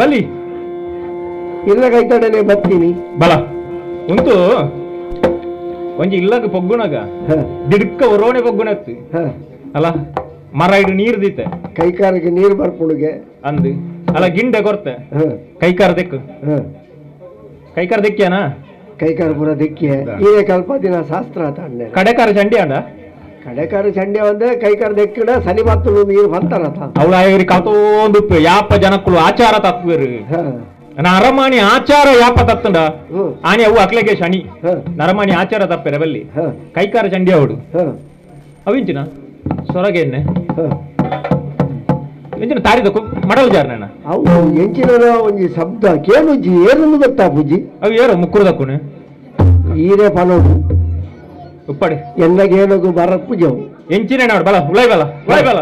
ಬಲಿ ಇಲ್ಲ ಕೈತಡನೆ ಬತ್ತೀನಿ ಬಲ ಉಂಟು ಒಂಜಿ ಇಲ್ಲಗ ಪೊಗ್ಗುಣಗ ದಿಡ್ಕ ಒರೋಣೆ ಪೊಗ್ಗುಣತ್ತು ಅಲ್ಲ ಮರ ಇಡು ನೀರು ದೀತೆ ಕೈಕಾರಿಗೆ ನೀರು ಬರ್ಪುಡುಗೆ ಅಂದು ಅಲ್ಲ ಗಿಂಡೆ ಕೊರ್ತೆ ಕೈಕಾರ ದೆಕ್ಕು ಕೈಕಾರ ದೆಕ್ಕಿಯಾನ ಕೈಕಾರ ಪೂರ ದೆಕ್ಕಿಯ ಇದೇ ಕಲ್ಪ ದಿನ ಶಾಸ್ತ್ರ ತಾಂಡೆ ಕಡೆಕಾರ ಚಂಡಿ ಅಂಡ ಕಡೆಕಾರ ಚಂಡಿ ಅಂದ್ರೆ ಕೈಕಾರ ದೆಕ್ಕಿಡ ಸನಿ ಬತ್ತಲು ನೀರು ಬಂತಾರ ಅವಳ ಆಯರಿ ಕಾತೋಂದು ಯಾಪ ಜನಕ್ಕಳು ಆಚಾರ ತತ್ವರು ನರಮಾಣಿ ಆಚಾರ ಯಾಪ ತತ್ತಂಡ ಆನೆ ಅವು ಅಕ್ಲೆಗೆ ಶನಿ ನರಮಾಣಿ ಆಚಾರ ತಪ್ಪೆರ ಬಲ್ಲಿ ಕೈಕಾರ ಚಂಡಿ ಅವಡು ಅವಿಂಚಿನ ಸೊರಗೆ ಎಣ್ಣೆ ಎಂಚಿನ ತಾರಿದ ಮಡಲ್ ಜಾರನ ಅವು ಎಂಚಿನ ಒಂಜಿ ಶಬ್ದ ಕೇಳುಜಿ ಏರನ್ನು ಗೊತ್ತಾ ಪೂಜಿ ಅವು ಏರು ಮುಕ್ಕುರುದಕ್ಕುನೆ ಈರೇ ಫಲೋಡು ಉಪ್ಪಡಿ ಎಲ್ಲಗೇನಗು ಬರಪ್ಪುಜವು ಎಂಚಿನ ನೋಡು ಬಲ ಉಳೈ ಬಲ ಉಳೈ ಬಲ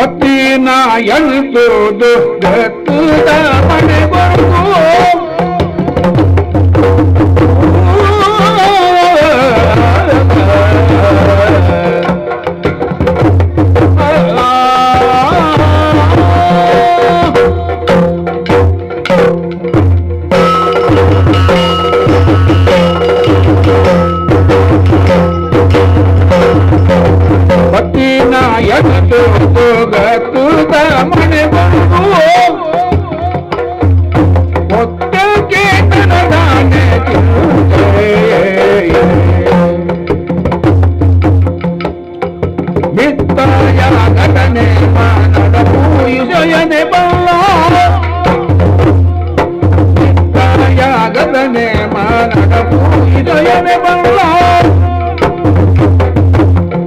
ಭಕ್ತಿನ ಎಳ್ತೋದು ಗತ್ತುದ ಮನೆ ಬರುಗೋ ಇದಯನೆ ಬಲ್ಲ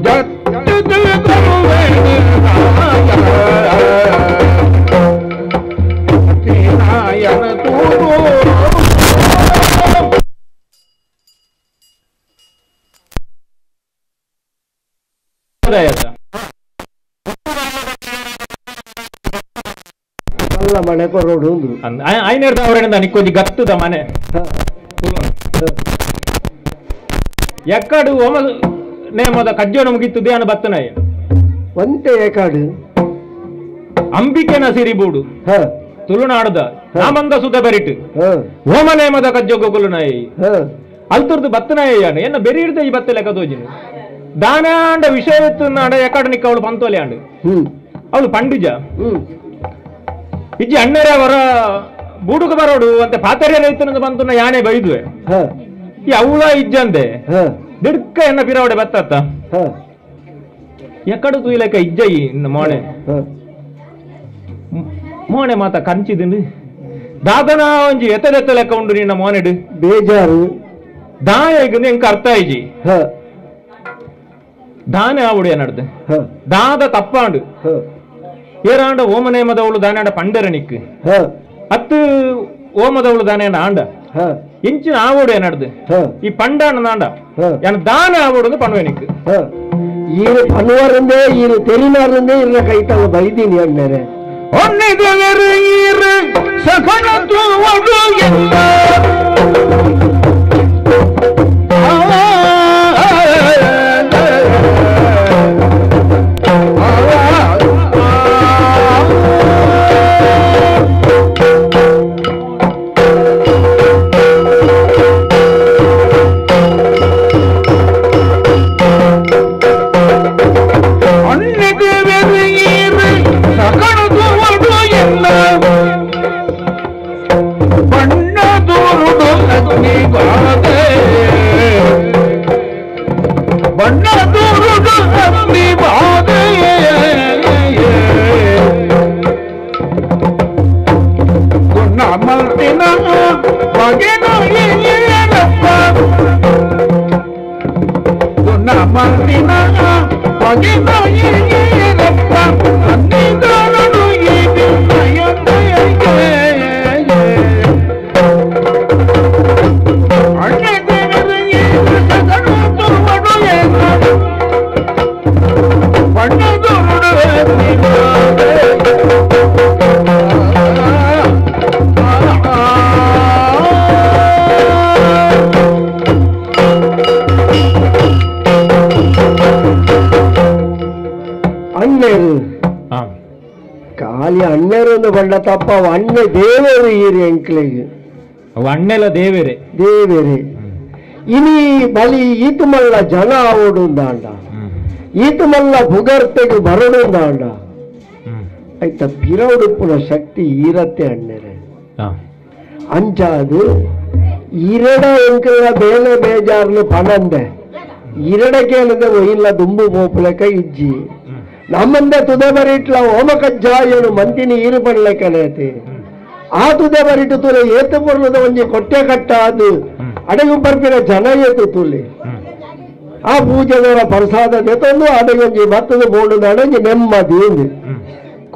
ಜತ್ತದು ಗುರುವೇನು ನಾಯನ ತೂರು ಮನೆ ಕೊರೋಡು ಐನೇರ್ದ ಅವರೇನದ ನಿಕ್ಕೊಂಜಿ ಗತ್ತದ ಮನೆ ಎಕ್ಕಡು ಓಮ ನೇಮದ ಕಜ್ಜೋನ ಮುಗಿತ್ತು ದೇನ ಬತ್ತನಾಯ ಒಂತೆ ಏಕಾಡು ಅಂಬಿಕೆನ ಸಿರಿಬೂಡು ತುಳುನಾಡುದ ನಾಮಂದ ಸುತ ಬೆರಿಟ್ ಓಮ ನೇಮದ ಕಜ್ಜೋಗುಲು ನಾಯಿ ಅಲ್ತುರ್ದು ಬತ್ತನಾಯ ಎನ್ನ ಬೆರಿ ಹಿಡ್ದ ಈ ಬತ್ತ ಲೆಕ್ಕ ತೋಜಿನ ದಾನಾಂಡ ವಿಷಯ ನಾಡ ಎಕ್ಕಡು ನಿಕ್ಕ ಅವಳು ಪಂತೋಲೆ ಆಂಡು ಅವಳು ಪಂಡಿಜ ಇಜ್ಜಿ ಅಣ್ಣರೇ ಅವರ ಬೂಡುಗ ಬರೋಡು ಅಂತ ಪಾತರ್ಯ ರೈತನಂದು ಬಂತು ಯಾನೆ ಬೈದುವೆ ಈ ಅವಳ ಇಜ್ಜಂದೆ ದಿಡ್ಕ ಎನ್ನ ಪಿರವಡೆ ಬತ್ತತ್ತ ಎಕ್ಕಡು ತೂಯ್ಲೆಕ್ಕ ಇಜ್ಜ ಈ ಮೋಣೆ ಮೋಣೆ ಮಾತ ಕಂಚಿದಿಂದು ದಾದನ ಒಂಜಿ ಎತ್ತದೆತ್ತ ಲೆಕ್ಕ ಉಂಡು ನಿನ್ನ ಮೋನೆಡು ಬೇಜಾರು ದಾಯ ಎಂಕ ಅರ್ಥ ಇಜ್ಜಿ ದಾನೆ ಆವುಡು ಏನಡ್ದು ದಾದ ತಪ್ಪಾಂಡು ಏರಾಂಡ ಓಮನೇಮದವಳು ದಾನಾಂಡ ಪಂಡರ ನಿಕ್ಕು ಅತ್ತು ಓಮದವಳು ದಾನೇಂಡ ಆಂಡ ಇಂಚಿನ ಆವೋಡು ಏನಡ್ದು ಈ ಪಂಡಾಣ ನಾಂಡ ಯಾನ ದಾನ ಆವೋಡು ಪಣುವೆ ನಿಕ್ಕು ಈರು ಪನ್ನುವರಂದೇ ಈರು ತೆರಿನಾರಂದೇ ಇರ ಕೈತಲ್ಲ ಬೈದೀನಿ ಅಣ್ಣರೆ ಒನ್ನಿದವರು ಈರು ಸಕಣ ತೂವಡು ಎಲ್ಲ ಖಾಲಿ ಅಣ್ಣರು ಬಂಡ ತಪ್ಪ ಅಣ್ಣೆ ದೇವರು ಈರಿ ಎಂಕ್ಲೆಗ್ ಅಣ್ಣೆಲ ದೇವೇರೆ ದೇವೇರೆ ಇನಿ ಬಲಿ ಈತು ಮಲ್ಲ ಜನ ಆವೋಡು ದಾಂಡ ಈತು ಮಲ್ಲ ಪುಗರ್ತೆಗೆ ಬರಡು ದಾಂಡ ಆಯ್ತ ಪಿರವುಡುಪ್ಪುನ ಶಕ್ತಿ ಈರತ್ತೆ ಅಣ್ಣೆರೆ ಅಂಚಾದು ಇರಡ ಎಂಕಲ ಬೇಲೆ ಬೇಜಾರ್ಲು ಪಣಂದೆ ಇರಡ ಕೇಳದೆ ಒಯ್ಯಿಲ್ಲ ದುಂಬು ಪೋಪುಲೆಕ ಇಜ್ಜಿ ನಮ್ಮಂದೆ ತುದೆ ಬರಿಟ್ಲ ಹೋಮ ಕಜ್ಜಾಯನು ಮಂತಿನಿ ಈರು ಪಡ್ಲೆಕನೇತಿ ಆ ತುದೆ ಬರಿಟು ತುಲೆ ಏತು ಪೊರ್ಲದ ಒಂಜಿ ಕೊಟ್ಟೆ ಕಟ್ಟ ಅದು ಅಡಗು ಬರ್ಪಿನ ಜನ ಏತು ತುಲೆ ಆ ಪೂಜೆದವರ ಪ್ರಸಾದ ತಂದು ಅಡಗೊಂಜಿ ಭತ್ತದ ಬೋಂಡು ಅಡಂಜಿ ನೆಮ್ಮದಿ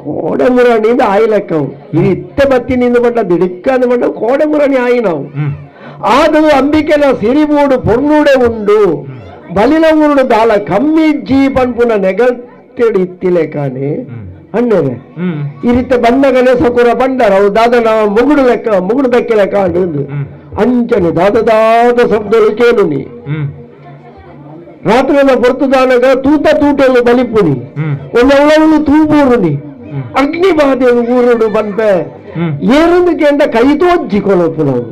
ಕೋಡೆ ಮುರಾಣಿಯಿಂದ ಆಯಿ ಲೆಕ್ಕವು ಇದು ಇತ್ತ ಬತ್ತಿನಿಂದ ಬಟ್ಟ ದಿಡುಕ್ಕಂದು ಬಟ್ಟ ಕೋಡೆ ಮುರಾಣಿ ಆಯಿ ನಾವು ಆದು ಅಂಬಿಕೆನ ಸಿರಿಬೂಡು ಪೊರ್ಲುಡೆ ಉಂಡು ಬಲಿನ ಊರುಡು ದಾಲ ಕಮ್ಮಿ ಜೀ ಪನ್ಪುನ ನೆಗಲ್ತೇಡು ಇತ್ತಿಲೆ ಕಾಣೆ ಅಣ್ಣರೆ ಈ ರೀತಿ ಬಂದಗನೆ ಸಕುರ ಬಂಡರ ಅವು ದಾದನ ಮುಗುಡು ಲೆಕ್ಕ ಮುಗುಡು ಬೆಕ್ಕೆ ಲೆಕ್ಕ ಅಂಡು ಅಂಚನೆ ದಾದ ದಾದ ಶಬ್ದలు ಕೇಳು ನೀ ರಾತ್ರಿಯ ಹೊರತುದಾನಗ ತೂತ ತೂಟಲು ಬಲಿಪುನಿ ಒಂದು ಅವಳವಳು ತೂಬೂರುನಿ ಅಗ್ನಿ ಬಾಧೆ ಊರುಡು ಬಂಪೆ ಏರುಂದು ಕೇಂದ್ರ ಕೈ ತೋಜ್ಜಿ ಕೊಲಪುನವು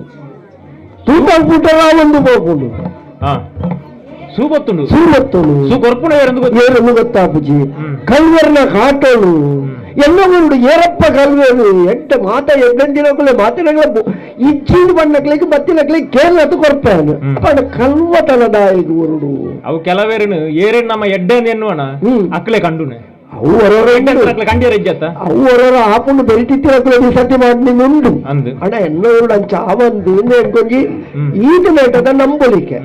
ತೂತ ಪೂಟಲ ಒಂದು ಪೋಪುಂಡು ಸೂಬತ್ತುಂಡು ಸೂಬತ್ತುಂಡು ಸೂ ಕೊರ್ಪುಣ ಏರಂದು ಗೊತ್ತಾಪುಜಿ ಕಲ್ವರ್ನ ಕಾಟೋಳು ಎಲ್ಲ ಊರುಡು ಏರಪ್ಪ ಕಲ್ವೇರು ಎಡ್ಡ ಮಾತ ಎಡ್ಡಂದಿನಕುಲೆ ಮಾತಿನಗಳ ಇಜ್ಜಿಂದು ಬಣ್ಣಕ್ಲಿಗೆ ಬತ್ತಿನಕ್ಲಿಗೆ ಕೇರಳದ್ದು ಕೊರ್ಪೇನು ಪಂಡ ಕಲ್ವತನದ ಊರುಡು ಅವು ಕೆಲವೇರನು ಏರೇನು ನಮ್ಮ ಎಡ್ಡೆ ಎನ್ನುವಣ ಅಕ್ಲೆ ಕಂಡುನೆ ಅವು ಅವು ಹೊರವರ ಆಪುಂಡು ಬೆರಿಟಿತ್ತಿರಕುಲು ಸತ್ಯ ಮಾಡಿ ಉಂಡು ಅಣ್ಣ ಎನ್ನ ಊರುಡು ಅಂಚ ಆವಂದು ಎಂಕೊಂಜಿ ಈತ ಮೇಟದ ನಂಬೊಲಿಕೆ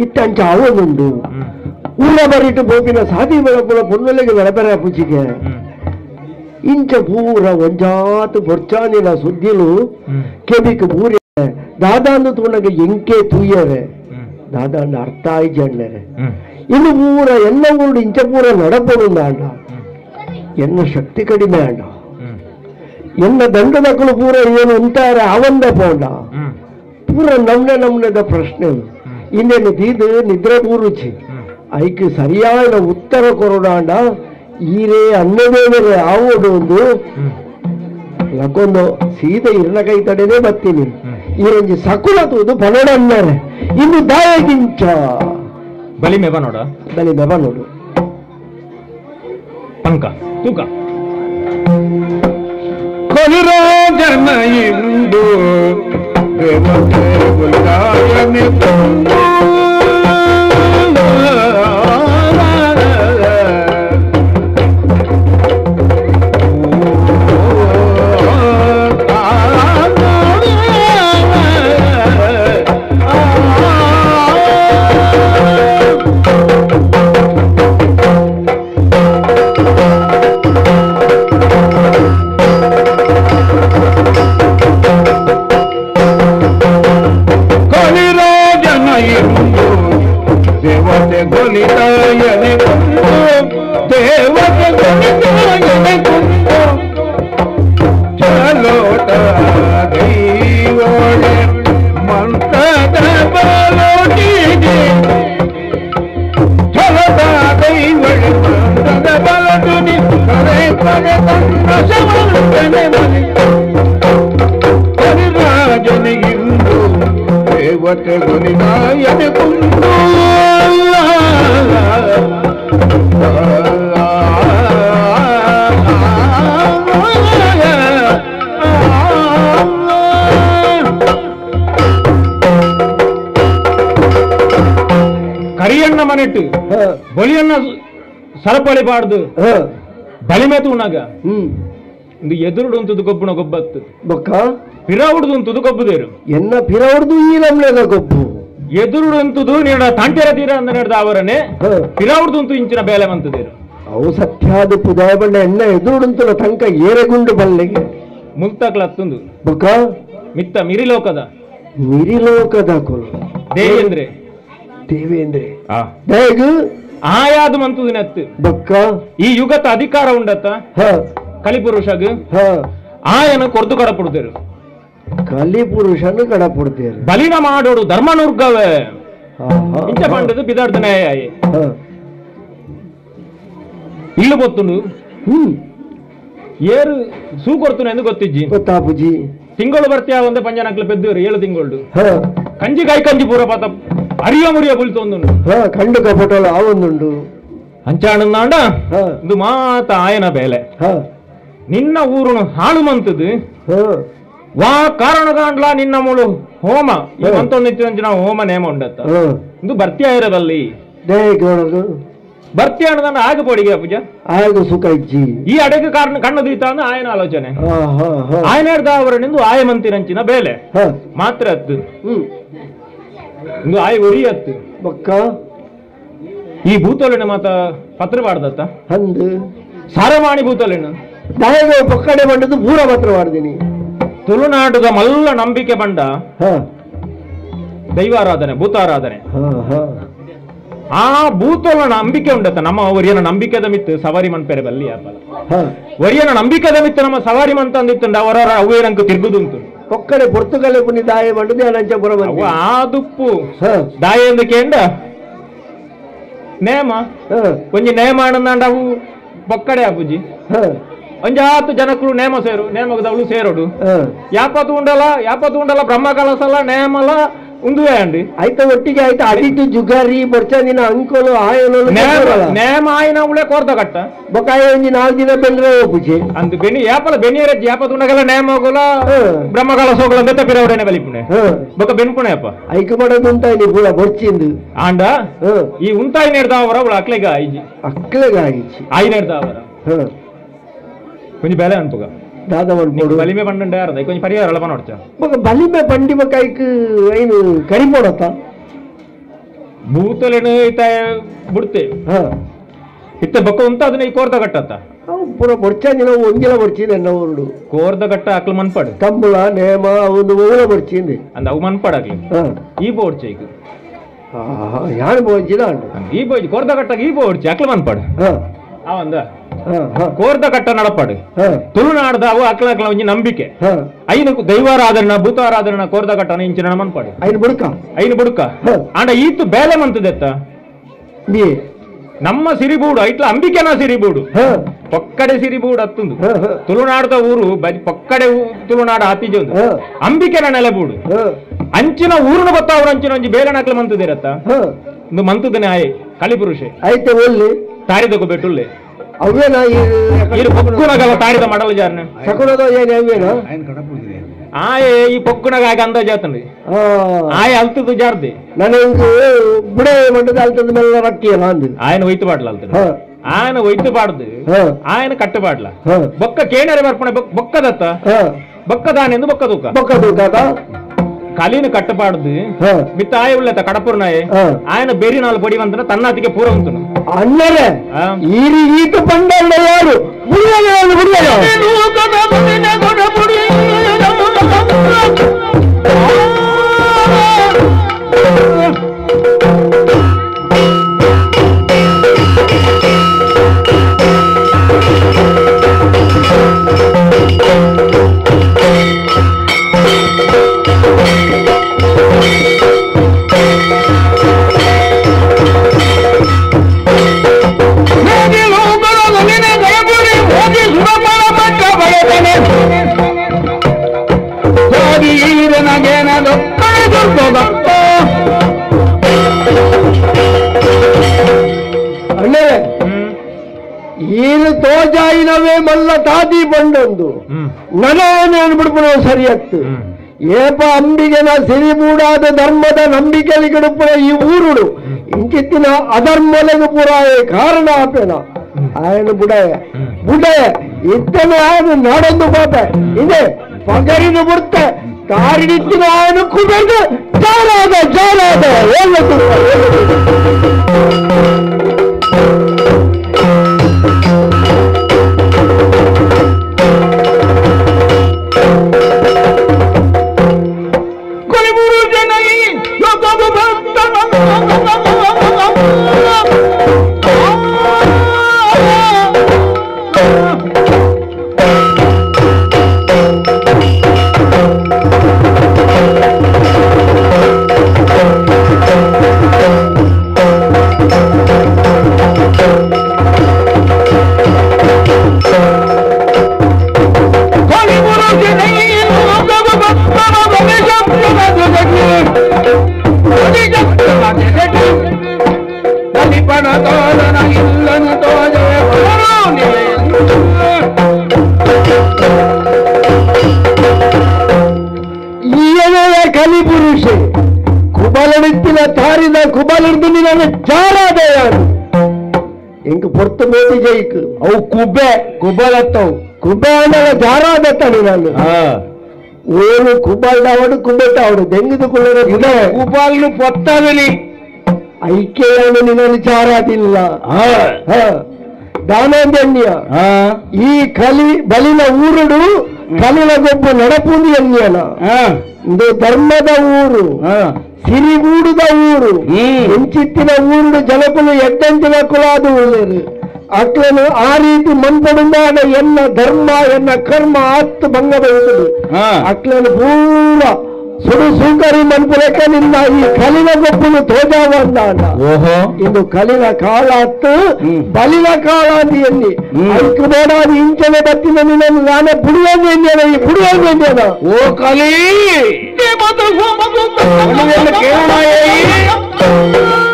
ಇತ್ತ ಅಂಚ ಆವೊಂದುಂಡು ಊರ ಬರಿಟು ಬೋಪಿನ ಸಾದಿ ಬೆಳಪುಳ ಪೊನ್ನುಲೆಗೆ ಬೆಳಬೆರ ಪೂಜಿಗೆ ಇಂಚ ಪೂರ ಒಂಜಾತು ಬೊರ್ಚಾನಿನ ಸುದ್ದಿಲು ಕೆಬಿಕ್ ಪೂರಿ ದಾದಾಂದು ತೂನಗ ಎಂಕೆ ತೂಯರೆ ದಾದಾಂದು ಅರ್ಥ ಆಯ್ಜಣ್ಣರೆ ಇನ್ನು ಪೂರ ಎಲ್ಲ ಊರುಡು ಇಂಚ ಪೂರ ನಡಪೊಡು ಅಣ್ಣ ಎನ್ನ ಶಕ್ತಿ ಕಡಿಮೆ ಅಣ್ಣ ಎನ್ನ ದಂಡದಕ್ಕಳು ಪೂರ ಏನು ಅಂತಾರೆ ಆವಂದ ಪೋಂಡ ಪೂರ ನಮ್ನೆ ನಮ್ನೆದ ಪ್ರಶ್ನೆ ಇನ್ನೇನು ತೀದು ನಿದ್ರೆ ಪೂರುಚಿ ಐಕ್ ಸರಿಯಾದ ಉತ್ತರ ಕೊರಡಾಂಡ ಈರೇ ಅನ್ನದೇವರೇ ಆವೋಡು ಒಂದು ಲಕ್ಕೊಂದು ಸೀದ ಇರ್ನ ಕೈ ತಡೆದೇ ಬರ್ತೀನಿ ಈರೊಂಜಿ ಸಕುಲ ತೂದು ಪನೋಡ ಅನ್ನರೆ ಇನ್ನು ದಾಯಗಿಂಚ ಬಲಿಮೆ ಬನೋಡ ಬಲಿಮೆ ಬನೋಡು ಪಂಕ ತೂಕ ಕೊಲಿರಾಜನ ಇಂದು ದೇವತೆ ಗುಲಾಯನೆ ಕರಿಯಣ್ಣ ಮನೆಟ್ಟು ಬಲಿಯಣ್ಣ ಸರಪಳಿ ಬಾಡ್ದು ಬಲಿಮೆ ತೂನಾಗ ಇದು ಎದುರುಡು ಉಂತುದು ಗೊಬ್ಬುನ ಗೊಬ್ಬತ್ತು ಬೊಕ್ಕ ಪಿರವುಡ್ದು ಉಂತುದು ಗೊಬ್ಬುದೇರು ಎನ್ನ ಪಿರವುಡ್ದು ಈ ನಮ್ಲೆದ ಗೊಬ್ಬು ಎದುರುಡು ಉಂತುದು ನೀಡ ತಂಟೆರ ತೀರ ಅಂದ ನಡೆದ ಅವರನ್ನೇ ಪಿರವುಡ್ದು ಉಂತು ಇಂಚಿನ ಬೇಲೆ ಮಂತದೇರು ಅವು ಸತ್ಯಾದ ಪುದಾಯ ಬಣ್ಣ ಎನ್ನ ಎದುರುಡುಂತುನ ತಂಕ ಏರೆಗುಂಡು ಬಲ್ಲೆಗೆ ಮುಲ್ತಕ್ಲತ್ತುಂದು ಬೊಕ್ಕ ಮಿತ್ತ ಮಿರಿಲೋಕದ ಮಿರಿಲೋಕದ ಕೊಲು ದೇವೇಂದ್ರೆ ದೇವೇಂದ್ರೆ ದಯಗು ಆಯಾದು ಮಂತುದು ನೆತ್ತು ಬೊಕ್ಕ ಈ ಯುಗದ ಅಧಿಕಾರ ಉಂಡತ್ತ ಕಲಿಪುರುಷಗ್ ಆಯನ ಕೊರ್ದು ಕಡಪುಡ್ತೇರು ಕಲಿಪುರುಷನು ಕಡಪುಡ್ತೇರು ಬಲಿನ ಮಾಡೋಡು ಧರ್ಮನುರ್ಗವೇ ಇಂಚ ಪಂಡದು ಬಿದಾರ್ದ ನ್ಯಾಯ ಇಲ್ಲು ಗೊತ್ತುಂಡು ಏರು ಸೂ ಕೊಡ್ತುನ ಎಂದು ಗೊತ್ತಿಜ್ಜಿ ಗೊತ್ತಾಪುಜಿ ತಿಂಗಳು ಬರ್ತೀಯ ಒಂದೇ ಪಂಜನಕ್ಲು ಪೆದ್ದೂರು 7 ತಿಂಗಳು ಕಂಜಿ ಕಾಯಿ ಕಂಜಿ ಪೂರ ಪಾತ ಅರಿಯ ಮುರಿಯ ಬುಲ್ತೊಂದುಂಡು ಕಂಡು ಕಪಟೋಲ ಆವೊಂದುಂಡು ಅಂಚಾಣಂದಾಂಡ ಇದು ಮಾತ ಆಯನ ಬೇಲೆ ನಿನ್ನ ಊರುನು ಹಾಳು ಮಂತದು ವಾ ಕಾರಣಗಾಂಡ್ಲ ನಿನ್ನ ಮುಳು ಹೋಮ ಈ ಮಂತೊಂದಿತ್ತಿನ ಹೋಮ ನೇಮ ಉಂಡತ್ತ ಇದು ಬರ್ತೀಯ ಇರಬಲ್ಲಿ ಬರ್ತೀಯ ಅನ್ನೋದನ್ನ ಆಗ ಪೋಡಿಗೆ ಪೂಜಾ ಆಗ ಸುಖ ಇಜ್ಜಿ ಈ ಅಡಗೆ ಕಾರಣ ಕಣ್ಣು ದೀತ ಅಂದ್ರೆ ಆಯನ ಆಲೋಚನೆ ಆಯನ ಅವರನಿಂದು ಆಯ ಮಂತಿರಂಚಿನ ಬೇಲೆ ಮಾತ್ರ ಅತ್ತು ಇಂದು ಆಯ ಒರಿ ಅತ್ತು ಬೊಕ್ಕ ಈ ಭೂತೋಲಿನ ಮಾತ ಪತ್ರ ಬಾಡ್ದತ್ತ ಅಂದು ಸಾರವಾಣಿ ಭೂತೋಲಿನ ದಾಯಗ ಪೊಕ್ಕಡೆ ಬಂಡದ್ದು ಪೂರ ಪತ್ರ ಮಾಡ್ದೀನಿ ತುಳುನಾಟದ ಮಲ್ಲ ನಂಬಿಕೆ ಬಂಡ ದೈವಾರಾಧನೆ ಭೂತಾರಾಧನೆ ಆ ಭೂತೋಲ ನಂಬಿಕೆ ಉಂಡತ್ತ ನಮ್ಮ ಒರಿಯನ ನಂಬಿಕೆದ ಮಿತ್ತು ಸವಾರಿ ಮನ್ಪೆರೆ ಬಲ್ಲಿ ಒರಿಯನ ನಂಬಿಕೆದ ಮಿತ್ತು ನಮ್ಮ ಸವಾರಿ ಮಂತ ಅಂದಿತ್ತುಂಡ ಅವರ ಅವೇರಂಕು ತಿರುಗುದುಂಟು ಒಕ್ಕಡೆ ಪೊರ್ತುಗಲೆ ಪುನಿ ದಾಯ ಬಂಡದೆ ಅನಂಚಪುರ ಅವು ಆ ದುಪ್ಪು ದಾಯ ಎಂದು ಕೇಂಡ ನೇಮ ಒಂಜಿ ನೇಮ ಅಣ್ಣಂದಾಂಡ ಅವು ಬೊಕ್ಕಡೆ ಅಪುಜಿ ಒಂಜಾತು ಜನಕ್ಕಳು ನೇಮ ಸೇರು ನೇಮಗದವಳು ಸೇರೋಡು ಯಾಪ ತೂಂಡಲ ಯಾಪ ತೂಂಡಲ ಬ್ರಹ್ಮ ಕಲಸಲ ನೇಮಲ ಉಂದುವೆ ಅಂಡಿ ಆಯ್ತ ಒಟ್ಟಿಗೆ ಆಯ್ತು ಅಡಿಟು ಜುಗಾರಿ ಬರ್ಚಂದಿನ ಅಂಕೋಲು ಆಯನೋಲು ನೇಮ ಆಯ್ನ ಉಳೆ ಕೋರ್ದ ಕಟ್ಟ ಬೊಕಾಯ ಒಂಜಿ 4 ದಿನ ಬೆಂದ್ರೆ ಹೋಗುಜಿ ಅಂದು ಬೆನಿ ಯಾಪಲ ಬೆನಿಯರ ಯಾಪ ತೂಂಡಗಲ ನೇಮ ಹೋಗಲ ಬ್ರಹ್ಮ ಕಲಸ ಹೋಗಲ ಅಂತ ಪಿರವಡನೆ ಬಲಿಪುಣೆ ಬೊಕ ಬೆನ್ಪುಣೆ ಅಪ್ಪ ಐಕ ಮಾಡೋದು ಉಂಟಾಯ್ನಿ ಪೂರ ಬೊರ್ಚಿಂದು ಆಂಡ ಈ ಉಂತಾಯಿ ನೇಡ್ದಾವರ ಅವಳ ಅಕ್ಲೆಗ ಆಯ್ಜಿ ಅಕ್ಲೆಗ ಆಯ್ಜಿ ಆಯಿ ನೇಡ್ದಾವರ కొంచెం ಬೇಲೆ ಅನ್ಪುಗ ದಾದ ಮನ್ಪೋಡು ಬಲಿಮೆ ಪಂಡ ಯಾರದ కొంచెం ಪರಿಹಾರ ಪನೊಡ್ಚ ಬೊಕ ಬಲಿಮೆ ಪಂಡಿ ಬೊಕ ಐಕ್ ಐನು ಕರಿಪೋಡತ್ತ ಭೂತಲೆನು ಇತ್ತ ಬುಡ್ತೆ ಇತ್ತ ಬೊಕ್ಕ ಉಂತ ಅದನ್ನ ಈ ಕೋರ್ದ ಕಟ್ಟತ್ತ ಅವು ಪೂರ ಬೊಡ್ಚಾಂಜಿನ ಒಂಜಿಲ ಬೊಡ್ಚಿಂದೆ ಎನ್ನ ಊರುಡು ಕೋರ್ದ ಕಟ್ಟ ಅಕ್ಲು ಮನ್ಪಡು ಕಂಬಳ ನೇಮ ಒಂದು ಓಲ ಬೊಡ್ಚಿಂದೆ ಅಂದ ಅವು ಮನ್ಪಡಾಗ್ಲಿ ಈ ಬೋಡ್ಚೆ ಈಗ ಯಾರು ಬೋಡ್ಚಿದ ಈ ಬೋಜ್ ಕೋರ್ದ ಕಟ್ಟಾಗ ಈ ಬೋಡ್ಚೆ ಅಕ್ಲು ಮನ್ಪಡು ಅವಂದ ಕೋರ್ದ ಕಟ್ಟ ನಡಪಾಡು ತುಳುನಾಡ್ದ ಅವು ಅಕ್ಲ ಅಕ್ಲ ಒಂಜಿ ನಂಬಿಕೆ ಐನು ದೈವಾರಾಧನ ಭೂತಾರಾಧನ ಕೋರ್ದ ಕಟ್ಟನ ಇಂಚಿನ ಮನ್ಪಾಡು ಐನು ಬುಡ್ಕ ಐನು ಬುಡ್ಕ ಆಂಡ ಈತು ಬೇಲೆ ಮಂತದೆತ್ತ ನಮ್ಮ ಸಿರಿಬೂಡು ಐಟ್ಲ ಅಂಬಿಕೆನ ಸಿರಿಬೂಡು ಪೊಕ್ಕಡೆ ಸಿರಿಬೂಡು ಅತ್ತುಂದು ತುಳುನಾಡದ ಊರು ಪೊಕ್ಕಡೆ ತುಳುನಾಡ ಆತಿಜೊಂದು ಅಂಬಿಕೆನ ನೆಲೆಬೂಡು ಅಂಚಿನ ಊರುನ ಬತ್ತಾವ್ರ ಅಂಚಿನ ಒಂಜಿ ಬೇಲೆ ನಕ್ಲ ಮಂತದಿರತ್ತ ಒಂದು ಮಂತದನೆ ಆಯೆ ಕಲಿಪುರುಷೆ ಐತೆ ಒಲ್ಲಿ ತಾರಿದಕ್ಕೂ ಬೆಟ್ಟುಲ್ಲೆ ಅವೇನಾ ಪೊಕ್ಕುನಗಲ ತಾರಿದ ಮಡಲ ಜಾರನೆ ಸಕುನದ ಏನು ಅವೇನಾ ಆಯೆ ಈ ಪೊಕ್ಕುನಗ ಆಗ ಅಂದಾಜ್ ಆತಂడి ಆಯೆ ಅಲ್ತದ ಜಾರ್ದೆ ನನಗೆ ಬುಡೆ ಮಂಡದ ಅಲ್ತದ ಮೇಲೆ ರಕ್ಕಿಯಲ್ಲ ಅಂದು ఆయన ಒಯ್ತು ಪಾಡ್ಲ ಅಲ್ತದ ఆయన ಒಯ್ತು ಪಾಡ್ದು ఆయన ಕಟ್ಟಪಾಡ್ಲ ಬೊಕ್ಕ ಕೇಣರೆ ಬರ್ಪಣೆ ಬೊಕ್ಕದತ್ತ ಬೊಕ್ಕದಾನೆಂದು ಬೊಕ್ಕ ತೂಕ ಬೊಕ್ಕ ತೂಕ ಕಲಿನ ಕಟ್ಟಪಾಡ್ದು ಮಿತ್ತ ಆಯ ಉಳ್ಳತ ಕಡಪುರ್ನಾಯೆ ఆయన ಬೆರಿ ನಾಲ್ ಪೊಡಿ వంతన ತನ್ನಾತಿಗೆ ಪೂರ ಉಂಟು ಅಣ್ಣರೇ ಈರಿ ಈತ ಪಂಡಲ್ಲ ಯಾರು ಬುಡಿಯಲ್ಲ ಅಣ್ಣೇ ಈನು ತೋಜಾಯಿನವೇ ಮಲ್ಲ ತಾದಿ ಬಂಡೊಂದು ನನೇನು ಬಿಡ್ಪುನ ಸರಿಯತ್ತು ಏಪ ಅಂಬಿಗೆನ ಸಿರಿಬೂಡಾದ ಧರ್ಮದ ನಂಬಿಕೆಲಿ ಗಿಡುಪುನ ಈ ಊರುಡು ಇಂಚಿತ್ತಿನ ಅಧರ್ಮಲೆಗು ಪುರಾಯ ಕಾರಣ ಆಪೇನ ఆయన ಬುಡಯ ಬುಡಯ ಇತ್ತನೆ ఆయన ನಾಡೊಂದು ಪಾಪೆ ಇದೆ ಪಗರಿನ ಬುಡ್ತೆ ತಾರಿಡಿತ್ತಿನ ఆయన ಕುಬೆದು ಜಾರಾದ ಜಾರಾದ ಕಲಿಪುರುಷೆ ಕುಬಲಡಿತ್ತಿನ ತಾರಿದ ಕುಬಲಿಡ್ದು ನಿನ್ನ ಜಾರಾದ ಯಾರು ಎಂಕ್ ಪೊರ್ತು ಮೇಟಿ ಜೈಕ್ ಅವು ಕುಬ್ಬೆ ಕುಬಲತ್ತವು ಕುಬ್ಬೆ ಅಂದಲ್ಲ ಜಾರಾದತ್ತಾನೆ ನಾನು ಓನು ಕುಬಲ್ದಾವಡು ಕುಬ್ಬೆಟ್ಟಾವಡು ದೆಂಗಿದು ಕುಳ್ಳರ ಇದೆ ಕುಬಲ್ನು ಪೊತ್ತದಲಿ ಐಕ್ಯವನ್ನು ನಿನ್ನನ್ನು ಜಾರಾದಿಲ್ಲ ದಾನೋದ್ಯನ್ಯ ಈ ಕಲಿ ಬಲಿನ ಊರುಡು ಕಲಿನ ಗೊಬ್ಬು ನಡಪುಂದು ಎನ್ಯನ ಇದು ಧರ್ಮದ ಊರು ಸಿರಿಗೂಡುದ ಊರು ಎಂಚಿತ್ತಿನ ಊರುಡು ಜನಕುಲು ಎಡ್ಡಂಚಿನ ಕುಲಾದು ಉಳ್ಳೇರು ಅಕ್ಲನು ಆ ರೀತಿ ಮನ್ಪಡುಂದಾದ ಎನ್ನ ಧರ್ಮ ಎನ್ನ ಕರ್ಮ ಆತ್ತು ಭಂಗ ಬಯಸುದು ಅಕ್ಲನು ಪೂರ ಸುಡು ಸೂಕರಿ ಮನ್ಪುಲಕ ನಿನ್ನ ಈ ಕಲಿನ ಗೊಬ್ಬುನು ತೋಜಾವಂದ ಇಂದು ಕಲಿನ ಕಾಲ ಅತ್ತು ಬಲಿನ ಕಾಲ ಅಂದು ಎನ್ನಿ ಐಕು ಬೇಡಾದ ಇಂಚನೆ ಬತ್ತಿನ ನಿನ್ನನ್ನು ನಾನೇ ಬುಡಿಯೋದು ಎನ್ನಿಯನ ಈ ಬುಡಿಯೋದು ಎನ್ನಿಯನ ಓ ಕಲಿ ಕೇಳೋಣ.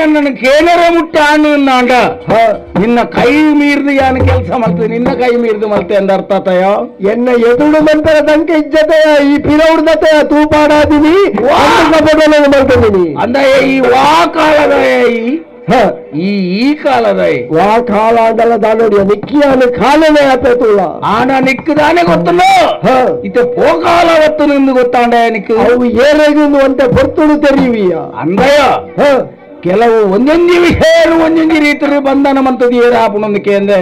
ನನ್ನ ಕೇನರ ಮುಟ್ಟ ಅಂಡ ನಿನ್ನ ಕೈ ಮೀರಿದು ಯಾನು ಕೆಲಸ ಮಾಡ್ತದೆ, ನಿನ್ನ ಕೈ ಮೀರಿದು ಮಲ್ತೆ ಅಂದ ಅರ್ಥ ಆತಯೋ? ಎನ್ನ ಎದುರು ಮಂತರ ತನಕ ಇಜ್ಜತೆಯ ಈ ಪಿರೌಡ್ದತೆಯ ತೂಪಾಡಾದಿನಿ ಮಾಡ್ತೀನಿ ಅಂದ. ಈ ವಾ ಕಾಲದ ಈ ಈ ಕಾಲದ ವಾ ಕಾಲ ಅಂದಲ್ಲ ದಾನೋಡಿಯ ನಿಕ್ಕಿಯಾನು ಕಾಲನೇ ಆತುಲ್ಲ ಆನ ನಿಕ್ಕದಾನೆ ಗೊತ್ತಲ್ಲ ಇತ ಪೋಕಾಲ ಒತ್ತು ನಿಂದು ಗೊತ್ತಾಂಡ ನಿಕ್ಕು ಅವು ಏರೆಗೂ ಅಂತ ಹೊರ್ತುಡು ತೆರೆಯುವಿಯ ಅಂದಯ. ಕೆಲವು ಒಂದೊಂದು ವಿಷಯ ಒಂದೊಂದು ರೀತಿ ಬಂಧನ ಮಂತದ ಏರಾಪುಣೊಂದು ಕೇಂದೆ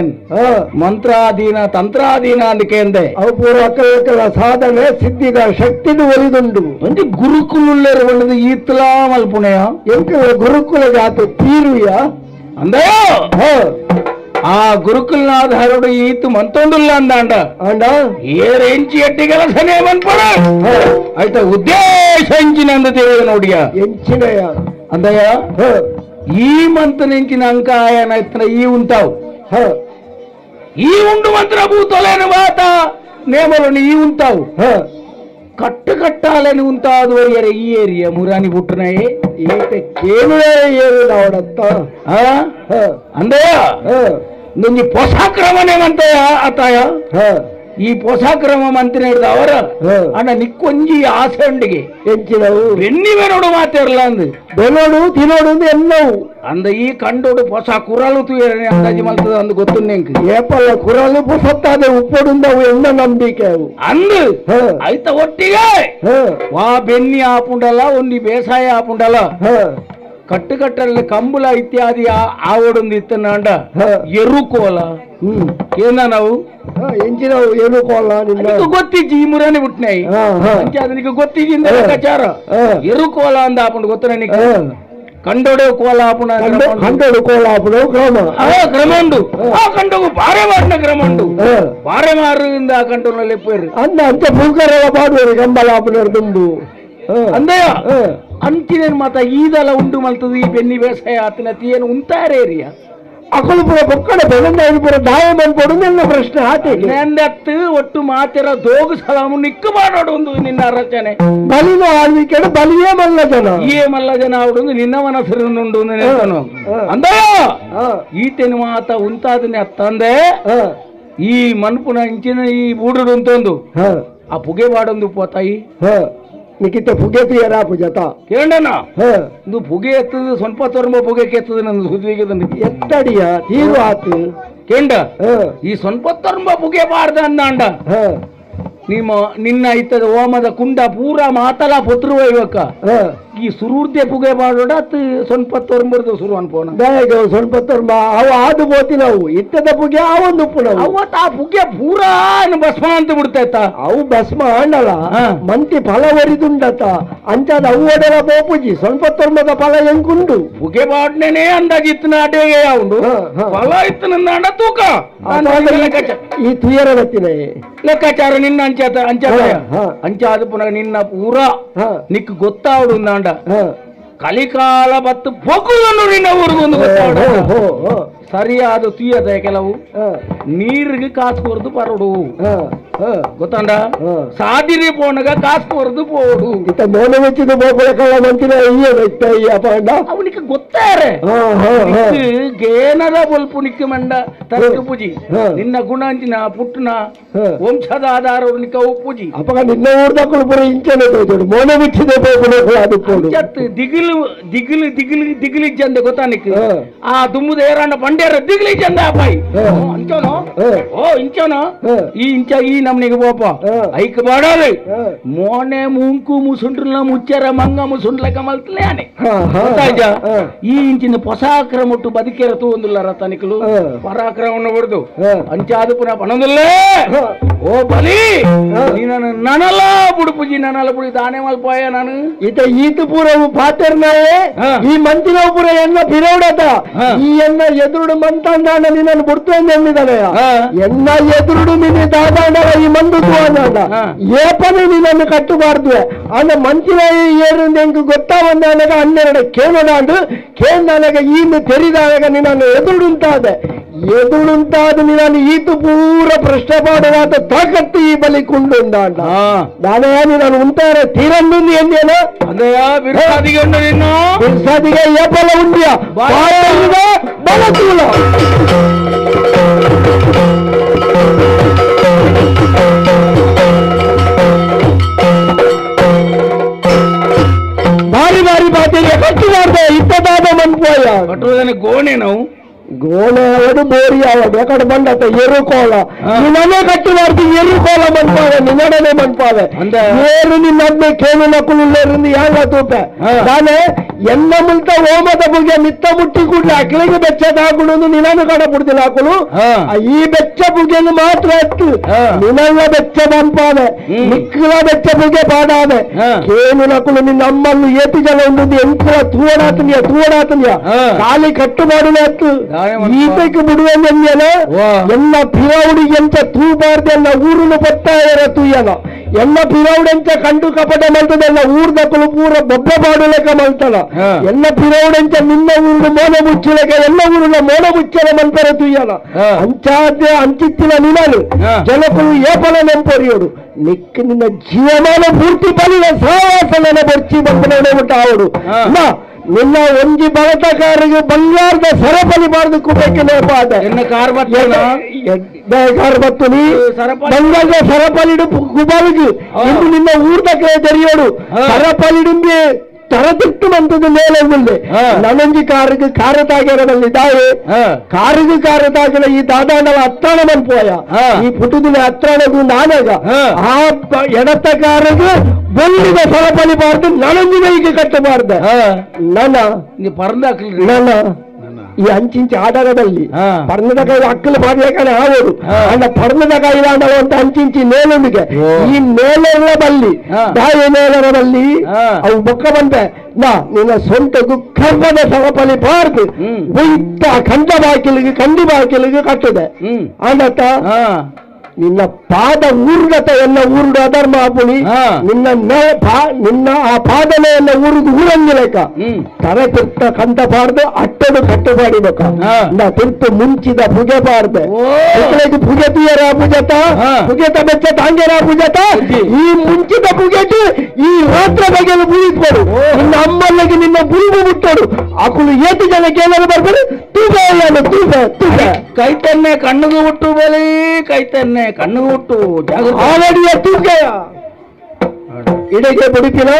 ಮಂತ್ರಾಧೀನ ತಂತ್ರಾಧೀನ ಅಂದ ಕೇಂದೆ ಅವು ಪೂರ್ವ ಸಾಧನೆ ಸಿದ್ಧಿದ ಶಕ್ತಿದು ಒಲಿದುಂಡು ಒಂದು ಗುರುಕುಲುಳ್ಳರು ಒಳ್ಳೆದು ಈತ್ಲಾ ಮಲ್ಪುಣೆಯ ಎಂಕ ಗುರುಕುಲ ಜಾತ ತೀರುಯ ಅಂದಯೋ. ಆ ಗುರುಕುಲ್ನಾಥ ಹರಡು ಈತು ಮಂತೊಂದುಲ್ಲ ಅಂದಾಂಡ ಅಂಡ ಏರೆಂಚಿ ಎಟ್ಟಿ ಕೆಲಸನೇ ಮನ್ಪಡ ಆಯ್ತಾ ಉದ್ದೇಶ ಎಂಚಿನ ಅಂದ ತಿಳಿಯ ನೋಡಿಯ ಎಂಚಿನಯ ಅಂದಯ್ಯ. ಈ ಮಂತನೆಂಚಿನ ಅಂಕ ಆಯನ ಇತ್ತನ ಈ ಉಂಟಾವು ಈ ಉಂಡು ಮಂತ್ರ ಭೂತೊಲೇನು ವಾತ ನೇಮలను ಈ ಉಂಟಾವು ಕಟ್ಟು ಕಟ್ಟಾలని ಉಂಟಾದು ವರಿಯರೆ ಈ ಏರಿಯ ಮುರಾನಿ ಬುಟ್ಟನಾಯೇ ಈತ ಕೇಳುವೆ ಏರು ನಾವಡತ್ತ ಅಂದಯ್ಯ. నుండి పొసాక్రమనే మంతయ అతాయ ಈ ಪೊಸಾಕ್ರಮ ಮಂತಿನ ಹಿಡ್ದು ಅವರ ಅಣ್ಣ ನಿಕ್ಕೊಂಜಿ ಆಸೆ ಉಂಡಿಗೆ ಎಂಚಿನವು ಬೆನ್ನಿ ಬೆನೋಡು ಮಾತಿರಲ್ಲ ಅಂದು ಬೆನೋಡು ತಿನೋಡು ಅಂದು ಎಲ್ಲವು ಅಂದ ಈ ಕಂಡೋಡು ಹೊಸ ಕುರಲು ತೂಯರನೆ ಅಂದಾಜಿ ಮಲ್ತದ ಅಂದು ಗೊತ್ತು ನಿಂಕ್ ಏಪಲ್ಲ ಕುರಲು ಪೊಸತ್ತಾದೆ ಉಪ್ಪೊಡುಂದವು ಎನ್ನ ನಂಬಿಕೆ ಅವು ಅಂದು ಐತ ಒಟ್ಟಿಗೆ ವಾ ಬೆನ್ನಿ ಆಪುಂಡಲ್ಲ ಒಂದಿ ಬೇಸಾಯ ಆಪುಂಡಲ್ಲ ಕಟ್ಟುಕಟ್ಟಲ್ಲಿ ಕಂಬಳ ಇತ್ಯಾದಿ ಆವಡೊಂದು ಇತ್ತನಾಂಡ ಎರುಕೋಲ ಏನ ನಾವು ಎಂಚಿನವು ಎರುಕೋಲ ನಿನಗೆ ಗೊತ್ತಿಜ್ಜಿ ಈ ಮುರಾನಿ ಬಿಟ್ನಾಯಿ ಅದು ನಿನಗೆ ಗೊತ್ತಿಜ್ಜಿ ಲೆಕ್ಕಾಚಾರ ಎರುಕೋಲ ಅಂದ ಆಪುಂಡು ಗೊತ್ತ ನಿನಗೆ ಕಂಡೋಡೆ ಕೋಲ ಆಪುಣ ಕಂಡೋಡು ಕೋಲ ಆಪುಣ ಕ್ರಮ ಕ್ರಮ ಉಂಡು ಆ ಕಂಡೋಗು ಬಾರೆ ಮಾರಿನ ಕ್ರಮ ಉಂಡು ಬಾರೆ ಮಾರಿಂದ ಆ ಕಂಡೋನಲ್ಲಿ ಪೇರು ಅಂದ ಅಂತ ಪೂಕರೆಲ್ಲ ಪಾಡುವರು ಕಂಬಳ ಆಪುಣ ದುಂಬು ಅಂದಯ್ಯ ಅಂಚಿನ ಮಾತ ಈದಲ ಉಂಡು ಮಲ್ತದ ಈ ಬೆನ್ನಿ ಬೇಸಾಯ ಆತನ ತೀಯನು ಉಂತಾರೆ ಏರಿಯ ಅಕಲು ಪುರ ಬೊಕ್ಕಡ ಬೆಳಂದ ಪುರ ದಾಯ ಬಂದ್ಕೊಡು ನನ್ನ ಪ್ರಶ್ನೆ ಆತೇಗೆ ನಂದತ್ತು ಒಟ್ಟು ಮಾತೆರ ದೋಗು ಸಲಾಮು ನಿಕ್ಕು ಮಾಡೋಡು ಒಂದು ನಿನ್ನ ರಚನೆ ಬಲಿನ ಆಳ್ವಿಕೆ ಬಲಿಯೇ ಮಲ್ಲ ಜನ ಏ ಮಲ್ಲ ಜನ ಅವಡು ನಿನ್ನ ಮನಸ್ಸು ನೆನಪನು ಅಂದಯ್ಯ ಈತನ ಮಾತ ಉಂತಾದನೆ ಅತ್ತಂದೆ ಈ ಮನ್ಪುನ ಇಂಚಿನ ಈ ಬೂಡುಡು ಅಂತೊಂದು ಆ ಪುಗೆ ಬಾಡೊಂದು ಪೋತಾಯಿ ನಿಕಿತ ಪುಗೆ ತುಯರಾ ಪುಜತ ಕೇಳಣ್ಣ ಇದು ಪುಗೆ ಎತ್ತದ ಸ್ವಲ್ಪ ತೋರ್ಮ ಪುಗೆ ಕೆತ್ತದ ನನ್ನ ಸುದ್ದಿಗೆ ಎತ್ತಡಿಯ ತೀರು ಆತು ಕೇಂಡ ಈ ಸ್ವಲ್ಪ ತೋರ್ಮ ಪುಗೆ ಬಾರ್ದ ಅಂದಾಂಡ ನಿಮ್ಮ ನಿನ್ನ ಇತ್ತದ ಹೋಮದ ಕುಂಡ ಪೂರಾ ಮಾತಲ ಪೊತ್ರುವ ಇವಕ್ಕ ಈ ಸುರೂರ್ದೆ ಪುಗೆ ಬಾಡೋಡ ಸ್ವಲ್ಪ ತೋರ್ಮರ್ದು ಸುರು ಅನ್ಪೋಣ ಸ್ವಲ್ಪ ತೋರ್ಮ ಅವು ಆದು ಬೋತಿ ನಾವು ಇತ್ತದ ಪುಗೆ ಆ ಒಂದು ಉಪ್ಪು ಅವತ್ತು ಆ ಪುಗೆ ಪೂರಾ ಭಸ್ಮ ಅಂತ ಬಿಡ್ತಾಯ್ತ ಅವು ಭಸ್ಮ ಆಂಡಲ ಮಂತಿ ಫಲ ಒರಿದುಂಡತ ಅಂಚಾದ ಅವು ಒಡೆರ ಬೋಪುಜಿ ಸ್ವಲ್ಪ ತೋರ್ಮದ ಫಲ ಎಂಕುಂಡು ಪುಗೆ ಬಾಡ್ನೇನೆ ಅಂದಾಜು ಇತ್ತನ ಅಡೇಗೆ ಉಂಡು ಫಲ ಇತ್ತನ ತೂಕ ಈ ತುಯರ ಬತ್ತಿನ ಲೆಕ್ಕಾಚಾರ ನಿನ್ನ ಅಂಚಾತ ಅಂಚಾದ ಅಂಚಾದ ಪುನಃ ನಿನ್ನ ಪೂರಾ ನಿಕ್ ಗೊತ್ತಾವಡು ಅಂದಾಂಡ ಕಲಿಕಾಲ ಬತ್ತು ಪೊಕ್ಕುದನ್ನು ನಿನ್ನ ಊರಿಗೊಂದು ಗೊತ್ತಾವಡು ಸರಿಯಾದ ತುಯ್ಯದ ಕೆಲವು ನೀರಿಗೆ ಕಾಸು ಕೊರದು ಪರಡು ಗೊತ್ತಾಂಡ ಸಾದಿರಿ ಪೋನಗ ಕಾಸು ಕೊರದು ಪೋಡು ಇತ್ತ ಮೋನ ಮುಚ್ಚಿದ ಬೋಪಳ ಮಂತಿನ ಅವನಿಗೆ ಗೊತ್ತಾರೆ ಗೇನದ ಬೊಲ್ಪು ನಿಕ್ಕ ಮಂಡ ತರಕ ಪೂಜಿ ನಿನ್ನ ಗುಣಾಂಚಿನ ಪುಟ್ಟನ ವಂಶದ ಆಧಾರ ನಿಕ್ಕ ಪೂಜಿ ಅಪ್ಪಗ ನಿನ್ನ ಊರ್ದಕ್ಕಳು ಪೂರ ಇಂಚನೆ ತೋಜೋಡು ಮೋನ ಮುಚ್ಚಿದ ಬೋಪುಳ ಅದು ದಿಗಿಲು ದಿಗಿಲು ದಿಗಿಲು ದಿಗಿಲು ಇಜ್ಜಂದೆ ಗೊತ್ತಾ ನಿಕ್ ಆ ದುಮ್ಮುದ ಏರಾಂಡ ಬಂಡೇರ ದಿಗಿಲು ಇಜ್ಜಂದೆ ಅಪ್ಪಾಯಿ ಇಂಚೋನು ಓ ಇಂಚೋನು ಈ ಇಂಚ ಈ ನಮ್ನಿಗೆ ಬೋಪ ಐಕ್ ಬಾಡೋದು ಮೋನೆ ಮೂಂಕು ಮುಸುಂಡ್ರಲ್ಲ ಮುಚ್ಚಾರ ಮಂಗ ಮುಸುಂಡ್ಲ ಕಮಲ್ತಲೇ ಆನೆ ಗೊತ್ತಾಯ್ತಾ ಈ ಇಂಚಿನ ಪೊಸಾಕ್ರಮ ಒಟ್ಟು ಬದುಕಿರ ತೂಂದುಲ್ಲ ರತನಿಕಲು ಪರಾಕ್ರಮವನ್ನು ಹೊಡೆದು ಅಂಚಾದ ಪುನಃ ಪಣಂದುಲ್ಲೇ ಓ ಬಲಿ ನೀನು ನನಲ ಬುಡುಪುಜಿ ನನಲ ಬುಡಿ ದಾನೆ ಮಲ್ಪಾಯ ನಾನು ಈತ ಈತ ಪೂರವು ಪಾತೆರ್ನಾಯೇ ಈ ಮಂತಿನ ಪೂರ ಎನ್ನ ಪಿರೌಡತ ಈ ಎನ್ನ ಎದುರುಡು ಮಂತಂದಾಂಡ ನಿನ್ನನ್ನು ಬುಡ್ತು ಎಂದಿದ್ದಾನೆ ಎನ್ನ ಎದುರುಡು ನಿನ್ನ ದಾದಾಂಡ ಈ ಮಂದು ತೂಂದಾಂಡ ಏಪನೆ ನಿನ್ನನ್ನು ಕಟ್ಟಬಾರ್ದು ಅಂದ ಮಂತಿನ ಏರು ಎಂಕ್ ಗೊತ್ತಾ ಬಂದಾಗ ಹನ್ನೆರಡು ಕೇಳೋದಾಂಡು ಕೇಂದಾನಾಗ ಈಂದು ತೆರಿದಾಗ ನಿನ್ನನ್ನು ಎದುರುಡು ಅಂತಾದೆ ಎದುರುಂತಾದ ನಾನು ಈತು ಪೂರ ಪ್ರಶ್ನೆ ಮಾಡುವಾತ ತಾಕತ್ತು ಈ ಬಲಿ ಕುಂಡುಂದಾಂಡ ನಾನೇ ನಾನು ಉಂಟಾರ ತೀರಂದು ಎಂದೇನ ಬಿರ್ಸಾದಿಗೆ ಏಪಲ ಉಂಡಿಯ ಬಲ ತೂಲ ಬಾರಿ ಬಾರಿ ಬಾತಿಗೆ ಕಟ್ಟಿದಾರ್ದ ಇತ್ತದಾದ ಮನ್ಪೋಯ ಕಟ್ಟುವುದನ್ನ ಗೋಣೆ ನಾವು ಗೋಣೆ ಅವಡು ಬೋರಿ ಅವಡು ಯಾಕಡೆ ಬಂಡತ ಎರುಕೋಲ ನಿನ್ನನ್ನೇ ಕಟ್ಟಿದಾರ್ದು ಎರುಕೋಲ ಮನ್ಪಾವೆ ನಿನ್ನಡನೆ ಮನ್ಪಾವೆ ಏರು ನಿನ್ನದ್ನೆ ಕೇಳು ನಕುಲು ಯಾಂಗ ತೂಪೆ ನಾನೇ ಎನ್ನ ಮುಲ್ತ ಓಮದ ಬುಗೆ ಮಿತ್ತ ಮುಟ್ಟಿ ಕೂಡ್ಲೆ ಅಕ್ಲಿಗೆ ಬೆಚ್ಚದ ಹಾಕುಡು ನಿನ್ನನ್ನು ಕಡ ಬಿಡ್ದಿಲ್ಲ ಹಾಕುಲು ಈ ಬೆಚ್ಚ ಬುಗೆಯನ್ನು ಮಾತ್ರ ಅತ್ತು ನಿನ್ನ ಬೆಚ್ಚ ಮನ್ಪಾವೆ ನಿಕ್ಕಲ ಬೆಚ್ಚ ಬುಗೆ ಪಾಡಾವೆ ಕೇಳು ನಕುಲು ನಿನ್ನ ಅಮ್ಮನ್ನು ಏತಿ ಜನ ಉಂಡು ಎಂಕುಲ ತೂವಡಾತನಿಯ ತೂವಡಾತನಿಯ ಖಾಲಿ ಕಟ್ಟು ಮಾಡಲು ಅತ್ತು ಈತಕ್ಕೆ ಬಿಡುವೆಂದೆಂದೇನ ಎಲ್ಲ ಪಿರೌಡಿಗೆಂತ ತೂಬಾರ್ದೆಲ್ಲ ಊರುನು ಬತ್ತಾಯರ ತೂಯನ ಎಲ್ಲ ಪಿರೌಡೆಂತ ಕಂಡು ಕಪಟ ಮಲ್ತದೆಲ್ಲ ಊರ್ದಕ್ಕಲು ಪೂರ ಬೊಬ್ಬ ಬಾಡುಲೆಕ ಮಲ್ತನ ಎಲ್ಲ ಪಿರೌಡೆಂತ ನಿನ್ನ ಊರು ಮೋನ ಮುಚ್ಚಲೆಕ ಎಲ್ಲ ಊರಿನ ಮೋನ ಮುಚ್ಚಲ ಮಲ್ಪರ ತೂಯನ ಅಂಚಾದ್ಯ ಅಂಚಿತ್ತಿನ ನಿನಲು ಜನಕುಲು ಏಪಲ ನೆಂಪೊರಿಯೋಡು ನಿಕ್ಕ ನಿನ್ನ ಜೀವಮಾನ ಪೂರ್ತಿ ಬಲಿನ ಸಹವಾಸನ ಬರ್ಚಿ ಬಂದನೆ ಬಿಟ್ಟ ಅವಡು ನಿನ್ನ ಒಂಜಿ ಬಳತಕಾರಿಗೆ ಬಂಗಾರದ ಸರಪಳಿ ಬಾರದು ಕುಬೇಕೆ ನೇಪಾದ ಕಾರ್ ಬತ್ತುನಿ ಬಂಗಾರದ ಸರಪಳಿಡು ಕುಬಾಲಿಗೆ ಇನ್ನು ನಿನ್ನ ಊರ್ದಕ್ಕೆ ತೆರೆಯೋಡು ಸರಪಳಿಡುಂಬಿ ತರತಿಟ್ಟು ಬಂತದ್ದು ಮೇಲೆ ಮುಂದೆ ನನಂಜಿ ಕಾರಿಗೆ ಕಾರ ತಾಗಿರದಲ್ಲಿ ದಾವೆ ಕಾರಿಗೆ ಕಾರ ತಾಗಿನ ಈ ದಾದಾಂಡಲ ಹತ್ರಾಣ ಮನ್ಪೋಯ ಈ ಪುಟುದಿನ ಹತ್ರಾಣಗೂ ನಾನಾಗ ಆ ಎಡತ್ತ ಕಾರಿಗೆ ಬೊಲ್ಲಿದ ಸರಪಳಿ ಬಾರ್ದು ನನಂಜಿ ಕೈಗೆ ಕಟ್ಟಬಾರ್ದು ನನ್ನ ನನ್ನ ಈ ಅಂಚಿಂಚಿ ಆಧಾರದಲ್ಲಿ ಪರ್ಣದ ಕೈ ಅಕ್ಕಲು ಬಾರಿಯಾಕನೆ ಆವರು ಅಂಡ ಪರ್ಣದ ಕೈ ಅಂತ ಅಂಚಿಂಚಿ ನೇಲೊಂದಿಗೆ ಈ ನೇಲರ ಬಲ್ಲಿ ದಾಯ ನೇಲರ ಬಲ್ಲಿ ಅವು ಬೊಕ್ಕ ಬಂದೆ ನಾ ನಿನ್ನ ಸೊಂಟಗೂ ಕರ್ಮದ ಸರಪಳಿ ಬಾರ್ದು ಉಯ್ತ ಕಂಡ ಬಾಕಿಲಿಗೆ ಕಂಡಿ ಬಾಕಿಲಿಗೆ ಕಟ್ಟದೆ ಅಂಡತ್ತ ನಿನ್ನ ಪಾದ ಊರುಡತ ಎಲ್ಲ ಊರುಡು ಅಧರ್ಮ ಆಪುಣಿ ನಿನ್ನ ನಿನ್ನ ಆ ಪಾದನೆ ಎಲ್ಲ ಊರುಗು ಊರಂಗಿಲೆಕ್ಕ ತರೆ ತಿರ್ತ ಕಂತ ಬಾರ್ದು ಅಟ್ಟಡು ಕಟ್ಟುಬಾಡಿಬೇಕ ನಾ ತಿರ್ತು ಮುಂಚಿದ ಪುಗೆ ಬಾರ್ದೆ ಪುಗೆ ತೀಯರ ಪೂಜತ ಪುಗೆತ ಬೆಚ್ಚ ತಾಂಗೆರ ಪೂಜತ ಈ ಮುಂಚಿದ ಪುಗೆಟು ಈ ರಾತ್ರ ಬಗೆಲು ಬುಳಿತ್ಕೊಡು ನಿನ್ನ ಅಮ್ಮಲ್ಲಿಗೆ ನಿನ್ನ ಬುರುಗು ಬಿಟ್ಟೋಡು ಅಕುಲು ಏತು ಜನ ಕೇಳಲು ಬರ್ಬೋದು ತೂಬೆ ತೂಬೆ ತೂಬೆ ಕೈತನ್ನೆ ಕಣ್ಣಿಗೆ ಹುಟ್ಟು ಬಲಿ ಕೈತನ್ನೆ ಕಣ್ಣಿಗೆ ಹುಟ್ಟು ಆವಡಿಯ ತೂಕೆಯ ಇಡಗೆ ಬಡಿಪಿನ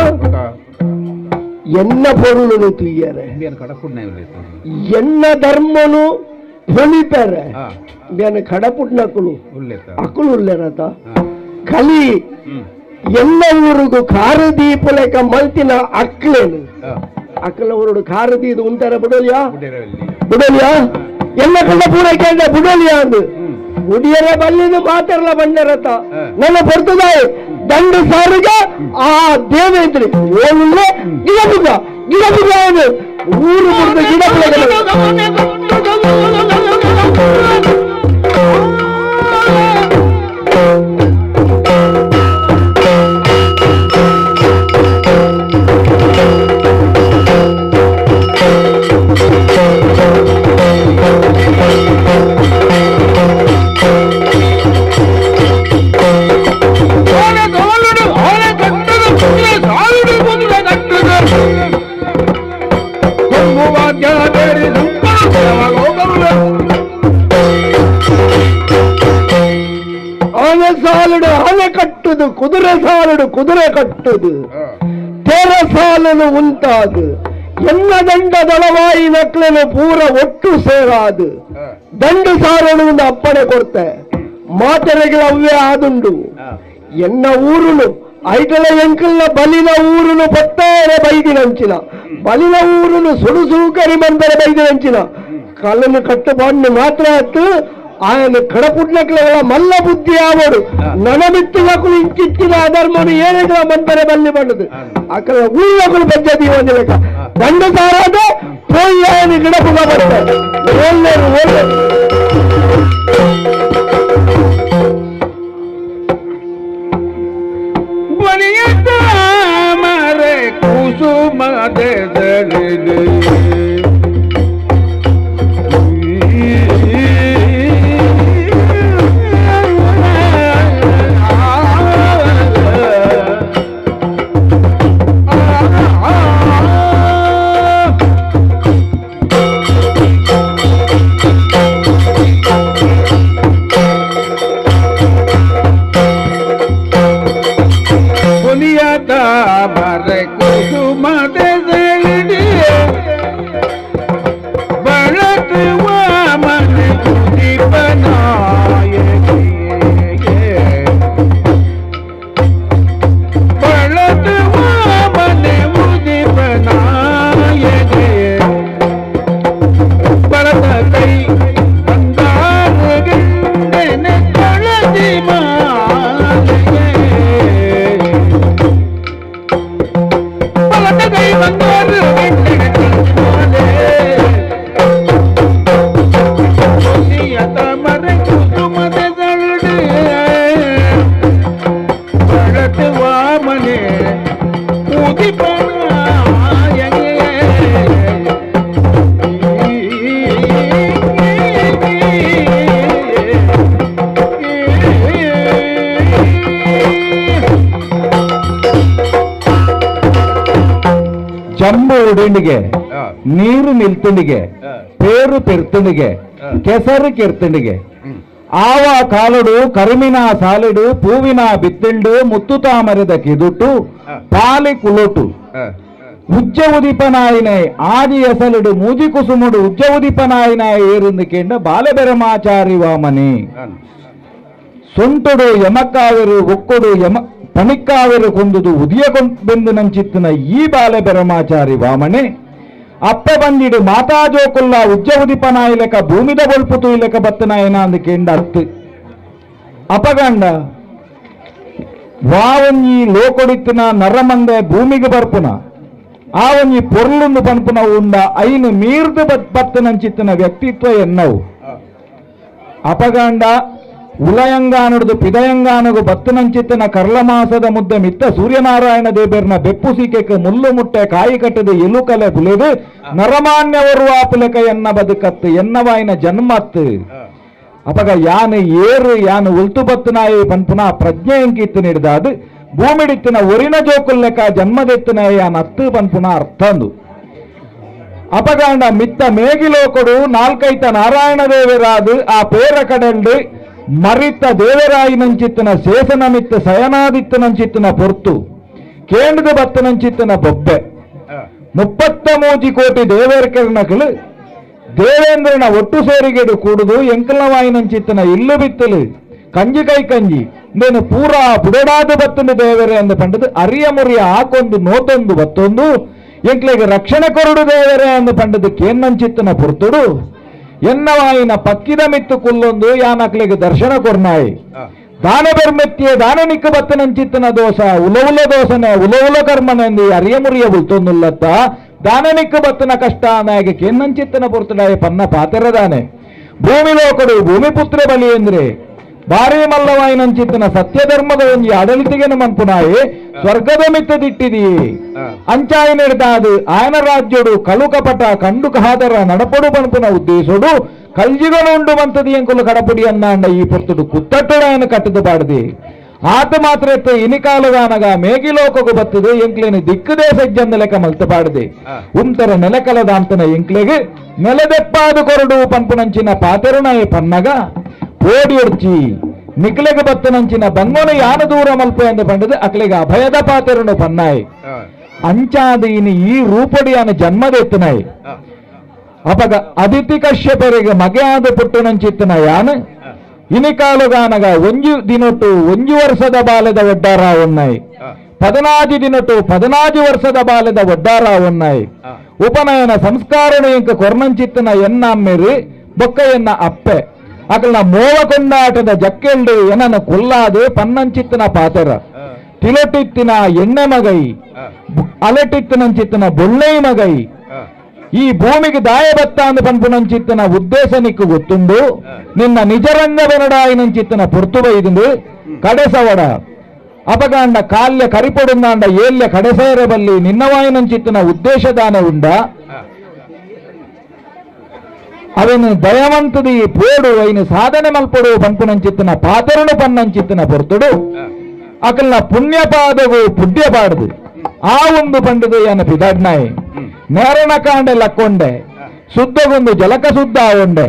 ಎನ್ನ ಪೊರುಳು ತುಯ್ಯರೆ ಎನ್ನ ಧರ್ಮನು ಹೊಲಿಪೆರೆ నేను ಕಡಪುಟ್ನಕುಲು ಅಕುಲು ಉಲ್ಲೇರತ ಕಲಿ ಎಲ್ಲ ಊರಿಗೂ ಕಾರು ದೀಪಲೇಕ ಮಲ್ತಿನ ಅಕ್ಲೇನು ಅಕ್ಕಲ ಊರುಡು ಕಾರು ದೀದು ಉಂಟಾರ ಬಿಡೋಲಿಯಾ ಬಿಡೋಲಿಯಾ ಎಲ್ಲ ಕಂಡ ಪೂರೈಕೆ ಅಂದ ಬಿಡೋಲಿಯಾ ಅಂದು ಉಡಿಯರ ಬಲ್ಲಿದು ಮಾತಾಡಲ ಬಂಡರತ ನನ್ನ ಬರ್ತದಾಯ ದಂಡು ಸಾರಿಗೆ ಆ ದೇವೇಂದ್ರಿ ಏನಿಲ್ಲ ಗಿಡಬುಗ ಗಿಡಬುಗ ಅವನು ಊರು ಮುರಿದು ಗಿಡ ಆನೆ ಕಟ್ಟುದು ಕುದುರೆ ಸಾಲುಡು ಕುದುರೆ ಕಟ್ಟುದು ತೆರ ಸಾಲನು ಉಂಟಾದು ಎನ್ನ ದಂಡ ದಳವಾಯಿ ನಕ್ಲನು ಪೂರ ಒಟ್ಟು ಸೇರಾದು ದಂಡು ಸಾರನು ಒಂದು ಅಪ್ಪಣೆ ಕೊಡ್ತೆ ಮಾತೆರೆಗಳ ಅವ್ವೇ ಆದುಂಡು ಎನ್ನ ಊರುನು ಐಟಲ ಎಂಕಲ್ನ ಬಲಿನ ಊರುನು ಬತ್ತಾರೆ ಬೈದಿನಂಚಿನ ಬಲಿನ ಊರುನು ಸುಡು ಸೂಕರಿ ಬಂದರೆ ಬೈದಿನಂಚಿನ ಕಲ್ಲನ್ನು ಕಟ್ಟುಬಾಡ್ನು ಮಾತ್ರ ಆತು ఆయన ಕಡಪುಟ್ನಕ್ಲೆಗಳ ಮಲ್ಲ ಬುದ್ಧಿ ಆವಡು ನನಮಿತ್ತಿನಕುಲು ಇಂಚಿತ್ತಿನ ಅಧರ್ಮನು ಏನೇಗಳ ಮಂದರೆ ಬಲ್ಲಿ ಬಂದದು ಅಕಲ ಊళ్ళకులు ಪದ್ಧತಿ ಒಂದಿಲಕ ದಂಡ ಸಾರಾದ ಪೋಯಿ ఆయన ಗಿಡಪುಗ ಬರ್ತಾರೆ ಓಲ್ಲೇರು ಓಲ್ಲೇರು ಮರೆ ಕುಸುಮದೆ ತಂಬು ಉಡಿಂಡಿಗೆ ನೀರು ನಿಲ್ತುಂಡಿಗೆ ಪೇರು ಪೆರ್ತುಂಡಿಗೆ ಕೆಸರು ಕೆರ್ತುಂಡಿಗೆ ಆವ ಕಾಲುಡು ಕರಿಮಿನ ಸಾಲಿಡು ಪೂವಿನ ಬಿತ್ತಿಂಡು ಮುತ್ತು ತಾಮರದ ಕಿದುಟು ಪಾಲಿ ಕುಲುಟು ಉಜ್ಜ ಉದಿಪನಾಯಿನೈ ಆದಿ ಎಸಲಿಡು ಮೂಜಿ ಕುಸುಮುಡು ಉಜ್ಜ ಉದಿಪನಾಯಿನ ಏರಿಂದು ಕೇಂಡ ಬಾಲಬೆರಮಾಚಾರಿ ವಾಮನಿ ಸೊಂಟುಡು ಯಮಕಾವಿರು ಒಕ್ಕುಡು ಯಮ ಪಣಿಕ್ಕಾವಿರು ಕೊಂದುದು ಉದಿಯ ಬೆಂದು ನಂಚಿತ್ತಿನ ಈ ಬಾಲಬೆರಮಾಚಾರಿ ವಾಮನೆ ಅಪ್ಪ ಬಂದಿಡು ಮಾತಾಜೋಕುಲ್ಲ ಉಜ್ಜ ಉದಿಪನಾಯಿಲೆಕ ಭೂಮಿದ ಬೊಲ್ಪು ತೂಯಿಲೆಕ ಬತ್ತನಾಯನ ಅಂದು ಕೇಂಡ ಅತ್ತು ಅಪಗಂಡ ವಾವೊಂಜಿ ಲೋಕೊಡಿತ್ತಿನ ನರಮಂದೆ ಭೂಮಿಗೆ ಬರ್ಪುನ ಆ ಒಂಜಿ ಪೊರ್ಲುಂದು ಪನ್ಪುನ ಉಂಡ ಐನು ಮೀರ್ದು ಬತ್ತನಂಚಿತ್ತಿನ ವ್ಯಕ್ತಿತ್ವ ಎನ್ನವು ಅಪಗಂಡ ಉಲಯಂಗಾನುಡ್ದು ಪಿದಯಂಗಾನುಗು ಬತ್ತನಂಚಿತ್ತಿನ ಕರ್ಲಮಾಸದ ಮುದ್ದೆ ಮಿತ್ತ ಸೂರ್ಯನಾರಾಯಣ ದೇಬೇರ್ನ ಬೆಪ್ಪು ಸೀಕೆಕ್ ಮುಲ್ಲು ಮುಟ್ಟೆ ಕಾಯಿ ಕಟ್ಟದು ಎಲುಕಲೆ ಬುಲೆದು ನರಮಾನ್ಯವರು ಆಪುಲೆಕ ಎನ್ನ ಬದುಕತ್ತು ಎನ್ನವಾಯಿನ ಜನ್ಮತ್ತು ಅಪಗ ಯಾನು ಏರು ಯಾನು ಉಲ್ತು ಬತ್ತನಾಯಿ ಪನ್ಪುನ ಪ್ರಜ್ಞೆ ಎಂಕಿತ್ತು ನೀಡಿದಾದು ಭೂಮಿಡಿತ್ತಿನ ಒರಿನ ಜೋಕುಲ್ಲೆಕ ಜನ್ಮದೆತ್ತಿನ ಯಾನ್ ಅತ್ತು ಪನ್ಪುನ ಅರ್ಥಂದು ಅಪಗಾಂಡ ಮಿತ್ತ ಮೇಗಿಲೋಕಡು ನಾಲ್ಕೈತ ನಾರಾಯಣ ದೇವರಾದು ಆ ಪೇರ ಕಡಲ್ಡು ಮರಿತ ದೇವರಾಯಿನಂಚಿತ್ತಿನ ಶೇಷನ ಮಿತ್ತ ಸಯನಾದಿತ್ತನಂಚಿತ್ತಿನ ಪೊರ್ತು ಕೇಂದ್ರದ ಬತ್ತನಂಚಿತ್ತಿನ ಬೊಬ್ಬೆ 33 ಕೋಟಿ ದೇವೇರ್ಕರ್ನಕಲು ದೇವೇಂದ್ರನ ಒಟ್ಟು ಸೇರಿಗೆಡು ಕೂಡುದು ಎಂಕಲವಾಯಿನಂಚಿತ್ತಿನ ಇಲ್ಲು ಬಿತ್ತಲು ಕಂಜಿ ಕೈ ಕಂಜಿ ನೇನು ಪೂರಾ ಬುಡಡಾದ ಬತ್ತುಂಡು ದೇವರೇ ಅಂದ ಪಂಡದು ಅರಿಯ ಮುರಿಯ ಆಕೊಂದು ನೋತೊಂದು ಬತ್ತೊಂದು ಎಂಕ್ಲೆಗೆ ರಕ್ಷಣೆ ಕೊರಡು ದೇವರೇ ಅಂದ ಪಂಡದು ಕೇನ್ನಂಚಿತ್ತಿನ ಪೊರ್ತುಡು ಎನ್ನವಾಯಿನ ಪಕ್ಕಿದ ಮಿತ್ತು ಕುಲ್ಲೊಂದು ಯಾನಕ್ಲೆಗೆ ದರ್ಶನ ಕೊರ್ನಾಯಿ ದಾನ ಬೆರ್ಮೆತ್ತಿಯ ದಾನ ನಿಕ್ಕ ಬತ್ತನಂಚಿತ್ತಿನ ದೋಷ ಉಲವುಲ ದೋಷನೆ ಉಲವುಲ ಕರ್ಮನೆಂದು ಅರಿಯ ಮುರಿಯ ಉಲ್ತೊಂದುಲ್ಲತ್ತ ದಾನ ನಿಕ್ಕ ಬತ್ತನ ಕಷ್ಟ ನಾಯಗೆ ಕೇನ್ನಂಚಿತ್ತಿನ ಪೊರ್ತುಡಾಯ ಪನ್ನ ಪಾತೆರದಾನೆ ಭೂಮಿ ಲೋಕಡು ಭೂಮಿಪುತ್ರ ಬಲಿ ಎಂದ್ರೆ ಭಾರಿ ಮಲ್ಲವಾಯಿನಂಚಿತ್ತಿನ ಸತ್ಯಧರ್ಮದ ಒಂಜಿ ಆಡಳಿತಗೆನು ಮನ್ಪುನಾಯಿ ಸ್ವರ್ಗದ ಮಿತ್ತದಿಟ್ಟಿದಿ ಅಂಚಾಯಿ ನೆಡ್ದಾದು ಆಯನ ರಾಜ್ಯಡು ಕಳು ಕಪಟ ಕಂಡು ಕಾದರ ನಡಪಡು ಪನ್ಪುನ ಉದ್ದೇಶೋಡು ಕಲ್ಜಿಗನು ಉಂಡು ಮಂತದಿ ಎಂಕುಲು ಕಡಪುಡಿ ಅನ್ನಾಂಡ ಈ ಪೊರ್ತುಡು ಕುತ್ತಟ್ಟುಡಾಯನ ಕಟ್ಟದು ಪಾಡದಿ ಆತ ಮಾತ್ರ ಇನಿಕಾಲುಗಾನಗ ಮೇಗಿಲೋಕಗು ಬತ್ತದು ಎಂಕ್ಲೇನು ದಿಕ್ಕುದೇ ಸಜ್ಜಂದ ಲೆಕ್ಕ ಮಲ್ತ ಪಾಡದೆ ಉಂತರ ನೆಲಕಲದಾಂತನ ಎಂಕ್ಲೆಗೆ ನೆಲದೆಪ್ಪಾದು ಕೊರಡು ಪನ್ಪುನಂಚಿನ ಪಾತೆರುನಾಯ ಪನ್ನಗ ಓಡಿಯೊಡ್ಚಿ ನಿಕ್ಲೆಗೆ ಬತ್ತನಂಚಿನ ಬಂಗೋನ ಯಾನ ದೂರ ಮಲ್ಪ ಎಂದು ಪಂಡದು ಅಕ್ಲೆಗೆ ಅಭಯದ ಪಾತೆರುನು ಪನ್ನಾಯಿ ಅಂಚಾದ ಇನಿ ಈ ರೂಪಡಿಯಾನ ಜನ್ಮದೆತ್ತನಾಯಿ ಅಪಗ ಅದಿತಿ ಕಶ್ಯಪರಿಗೆ ಮಗೆಯಾದ ಪುಟ್ಟುನಂಚಿತ್ತನ ಯಾನ ಇನಿಕಾಲುಗಾನಗ ಒಂಜು ದಿನೊಟ್ಟು ಒಂಜು ವರ್ಷದ ಬಾಲ್ಯದ ಒಡ್ಡಾರ ಉನ್ನಾಯಿ 14 ದಿನೊಟ್ಟು 14 ವರ್ಷದ ಬಾಲ್ಯದ ಒಡ್ಡಾರ ಉನ್ನಾಯಿ ಉಪನಯನ ಸಂಸ್ಕಾರಣ ಎಂಕ ಕೊರ್ನಂಚಿತ್ತನ ಎನ್ನಮ್ಮೆರಿ ಬೊಕ್ಕ ಎನ್ನ ಅಪ್ಪೆ ಅಕಲ್ನ ಮೋವ ಕೊಂಡಾಟದ ಜಕ್ಕೆಲ್ಡು ಏನನ ಕೊಲ್ಲಾದು ಪನ್ನಂಚಿತ್ತನ ಪಾತೆರ ತಿಲಟಿತ್ತಿನ ಎಣ್ಣೆ ಮಗೈ ಅಲಟಿತ್ತಿನಂಚಿತ್ತನ ಬೊಳ್ಳೈ ಮಗೈ ಈ ಭೂಮಿಗೆ ದಾಯ ಬತ್ತ ಅಂದು ಪನ್ಪುನಂಚಿತ್ತನ ಉದ್ದೇಶ ನಿಕ್ಕು ಗೊತ್ತುಂಡು ನಿನ್ನ ನಿಜರಂಗ ಬೆನಡಾಯಿನಂಚಿತ್ತನ ಪೊರ್ತು ಬೈದುಂಡು ಕಡೆಸವಡ ಅಪಗಾಂಡ ಕಾಲ್ಯ ಕರಿಪೊಡುಂದಾಂಡ ಏಲ್ಯ ಕಡೆಸೇರ ಬಲ್ಲಿ ನಿನ್ನವಾಯಿನಂಚಿತ್ತನ ಉದ್ದೇಶದಾನ ಉಂಡ ಅವನು ದಯವಂತದಿ ಪೋಡು ಐನು ಸಾಧನೆ ಮಲ್ಪೊಡು ಪನ್ಪುನಂಚಿತ್ತನ ಪಾತರುನು ಪನ್ನಂಚಿತ್ತನ ಪೊರ್ತುಡು ಅಕಲ್ನ ಪುಣ್ಯಪಾದವು ಪುಡ್ಯ ಪಾಡದು ಆ ಒಂದು ಪಂಡದು ಯಾನ ಪಿದಾಡ್ನಾಯಿ ನೇರನ ಕಾಂಡೆ ಲಕ್ಕೊಂಡೆ ಶುದ್ಧಗೊಂದು ಜಲಕ ಶುದ್ಧ ಆವೊಂಡೆ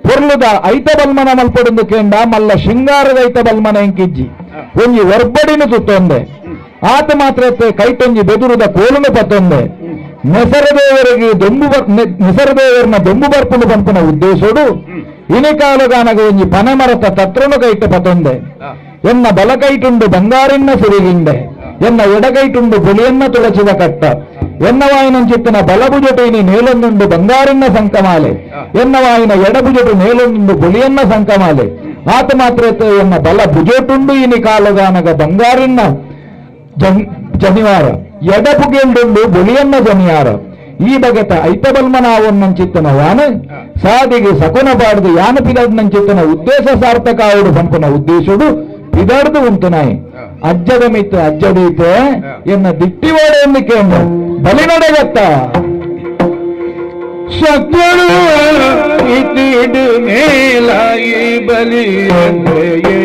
ಪೊರ್ಲುದ ಐತ ಬಲ್ಮನ ಮಲ್ಪೊಡುಂದು ಕೇಂಡ ಮಲ್ಲ ಶೃಂಗಾರದ ಐತ ಬಲ್ಮನ ಎಂಕಿಜ್ಜಿ ಒಂಜಿ ಒರ್ಬಡಿನ ತುತ್ತೊಂದೆ ಆತ ಮಾತ್ರ ಕೈಟೊಂಜಿ ಬೆದುರುದ ಕೋಲುನು ಪತ್ತೊಂದೆ ನೆಸರದೇವರಿಗೆ ದೊಂಬು ನೆಸರದೇವರನ್ನ ದೊಂಬು ಬರ್ಪುಂಡು ಪನ್ಪುನ ಉದ್ದೇಶೋಡು ಇನಿಕಾಲುಗಾನಗ ಒಂಜಿ ಪನೆಮರತ ತತ್ರನು ಕೈಟ ಪತ್ತೊಂದೆ ಎನ್ನ ಬಲಕೈಟುಂಡು ಬಂಗಾರಿನ್ನ ಸಿರಿಗಿಂಡೆ ಎನ್ನ ಎಡಗೈಟುಂಡು ಬುಳಿಯನ್ನ ತುಳಚಿದ ಕಟ್ಟ ಎನ್ನ ವಾಯಿನಂಚಿತ್ತನ ಬಲಭುಜಟು ಇನಿ ನೇಲೊಂದುಂಡು ಬಂಗಾರಿನ್ನ ಸಂಕಮಾಲೆ ಎನ್ನ ವಾಯಿನ ಎಡಭುಜಟು ನೇಲೊಂದುಂಡು ಬುಳಿಯನ್ನ ಸಂಕಮಾಲೆ ಆತ ಮಾತ್ರ ಎನ್ನ ಬಲ ಭುಜಟುಂಡು ಇನಿ ಕಾಲುಗಾನಗ ಬಂಗಾರಿನ್ನ ಜನಿವಾರ ಎಡಪುಗೆಲ್ಡುಂಡು ಬುಳಿಯನ್ನ ಜನಿಯಾರ ಈ ಬಗೆತ ಐತಬಲ್ಮನಾವನ್ನಂಚಿತ್ತನ ಯಾನ ಸಾದಿಗೆ ಸಕುನ ಬಾಡ್ದು ಯಾನ ಪಿದಡ್ನಂಚಿತ್ತನ ಉದ್ದೇಶ ಸಾರ್ಥಕ ಆవుడు ಪನ್ಪುನ ಉದ್ದೇಶುಡು ಪಿದಡ್ದು ಉಂಟುನಾಯಿ ಅಜ್ಜದ ಮಿತ್ತು ಅಜ್ಜದೀತೆ ಎನ್ನ ದಿಟ್ಟಿವಾಡೆ ಎಂದು ಕೇಂದ್ರ ಬಲಿನಡೆಗತ್ತ ಸತ್ಯಳು ಇತಿಡು ಮೇಲಾಯಿ ಬಲಿಯಂತೆಯೇ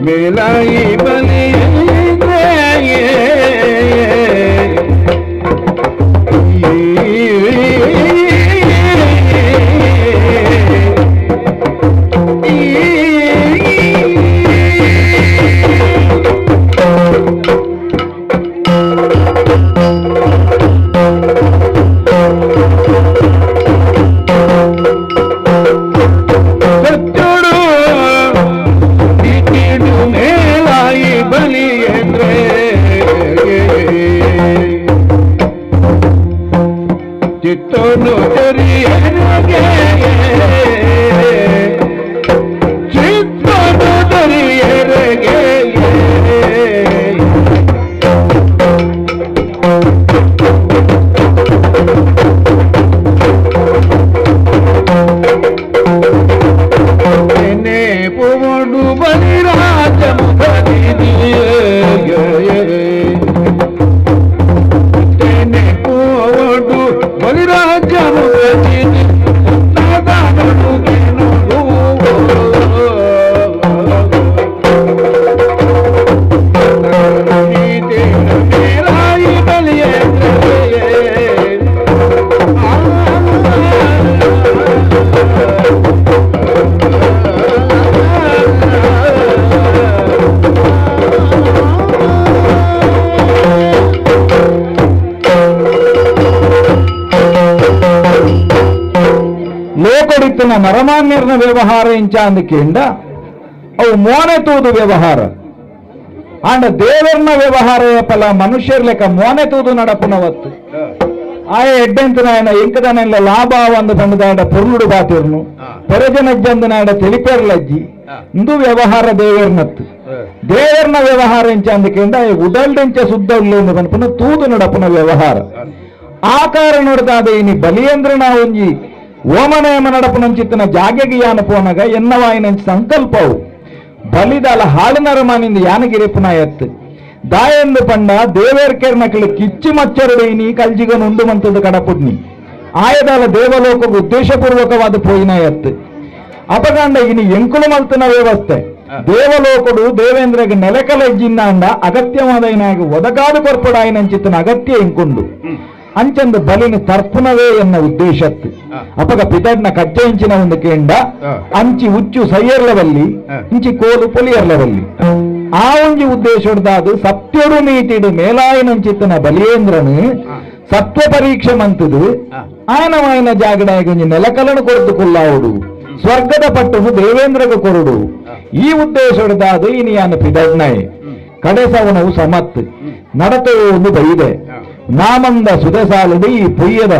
ಮೇಲಾಯಿ ಬಲಿಯಂತೆಯೇ ನರಮಾನ್ಯರ್ನ ವ್ಯವಹಾರ ಇಂಚಾಂದಕ್ಕಿಂಡ ಅವು ಮೋನೆ ತೂದು ವ್ಯವಹಾರ ಆಂಡ ದೇವರ್ನ ವ್ಯವಹಾರ ಪಲ ಮನುಷ್ಯರ್ ಲೆಕ್ಕ ಮೋನೆ ತೂದು ನಡಪುನವತ್ತು ಆಯ ಎಡ್ಡೆಂತನಾಯನ ಎಂಕದನೆಲ್ಲ ಲಾಭ ಒಂದು ಪಂಡದಾಂಡ ಪೊರ್ಲುಡು ಬಾತಿರ್ನು ಪೆರಜನಜ್ಜಂದನಾಯಡ ತಿಳಿಪೇರ್ಲಜ್ಜಿ ಇಂದು ವ್ಯವಹಾರ ದೇವರ್ನತ್ತು ದೇವರ್ನ ವ್ಯವಹಾರ ಇಂಚಾಂದಕ್ಕಿಂಡ ಉಡಲ್ಡೆಂಚ ಸುದ್ದ ಉಲ್ಲೇಂದು ಪನ್ಪುನ ತೂದು ನಡಪುನ ವ್ಯವಹಾರ ಆ ಕಾರಣದಾದ ಇನಿ ಬಲಿಯೇಂದ್ರನ ಒಂಜಿ ಓಮನಯಮ ನಡಪುನಂಚಿತ್ತನ ಜಾಗೆಗೆ ಯಾನ ಪೋನಗ ಎನ್ನವಾಯಿನಂಚ ಸಂಕಲ್ಪವು ಬಲಿದಾಲ ಹಾಳುನರಮಾನಿಂದ ಯಾನಗಿರಿಪುನ ಎತ್ತು ದಾಯೆಂದು ಪಂಡ ದೇವೇರ್ಕೆರ್ನಕಲು ಕಿಚ್ಚು ಮಚ್ಚರುಡು ಇನಿ ಕಲ್ಜಿಗನು ಉಂಡು ಮಂತದ ಕಡಪುಡ್ನಿ ಆಯದಾಲ ದೇವಲೋಕకు ಉದ್ದೇಶಪೂರ್ವಕವಾದ ಪೋಯಿನ ಎತ್ತು ಅಪಗಾಂಡ ಇನಿ ಎಂಕುಲು ಮಲ್ತನ ವ್ಯವಸ್ಥೆ ದೇವಲೋಕಡು ದೇವೇಂದ್ರಗೆ ನೆಲಕಲೆಜ್ಜಿಂದ ಅಗತ್ಯವಾದ ಒದಗಾದು ಕೊರ್ಪಡಾಯಿನಂಚಿತ್ತನ ಅಗತ್ಯ ಇಂಕುಂಡು ಅಂಚಂದು ಬಲಿನ ತರ್ಪುನವೇ ಎನ್ನ ಉದ್ದೇಶತ್ತು ಅಪಗ ಪಿತಡ್ನ ಕಜ್ಜೆಂಚಿನ ಒಂದು ಕೇಂಡ ಅಂಚಿ ಉಚ್ಚು ಸೈಯರ್ಲವಲ್ಲಿ ಇಂಚಿ ಕೋಲು ಪೊಲಿಯರ್ಲವಲ್ಲಿ ಆ ಒಂಜಿ ಉದ್ದೇಶದಾದು ಸತ್ಯಡು ನೀತಿಡು ಮೇಲಾಯಿನಂಚಿತ್ತನ ಬಲಿಯೇಂದ್ರನು ಸತ್ವ ಪರೀಕ್ಷೆ ಮಂತದು ಆಯನವಾಯನ ಜಾಗಡಾಗಿ ಒಂಜಿ ನೆಲಕಲನು ಕೊರತು ಕುಲ್ಲಾವುಡು ಸ್ವರ್ಗದ ಪಟ್ಟನು ದೇವೇಂದ್ರಗ ಕೊರಡು ಈ ಉದ್ದೇಶದಾದು ಇನಿಯಾನ ಪಿದಡ್ನೈ ಕಡೆಸವನವು ಸಮತ್ ನಡತೆಯು ಒಂದು ಬೈದೆ ನಾಮಂದ ಸುದಸಾಲದು ಈ ಪೊಯ್ಯದ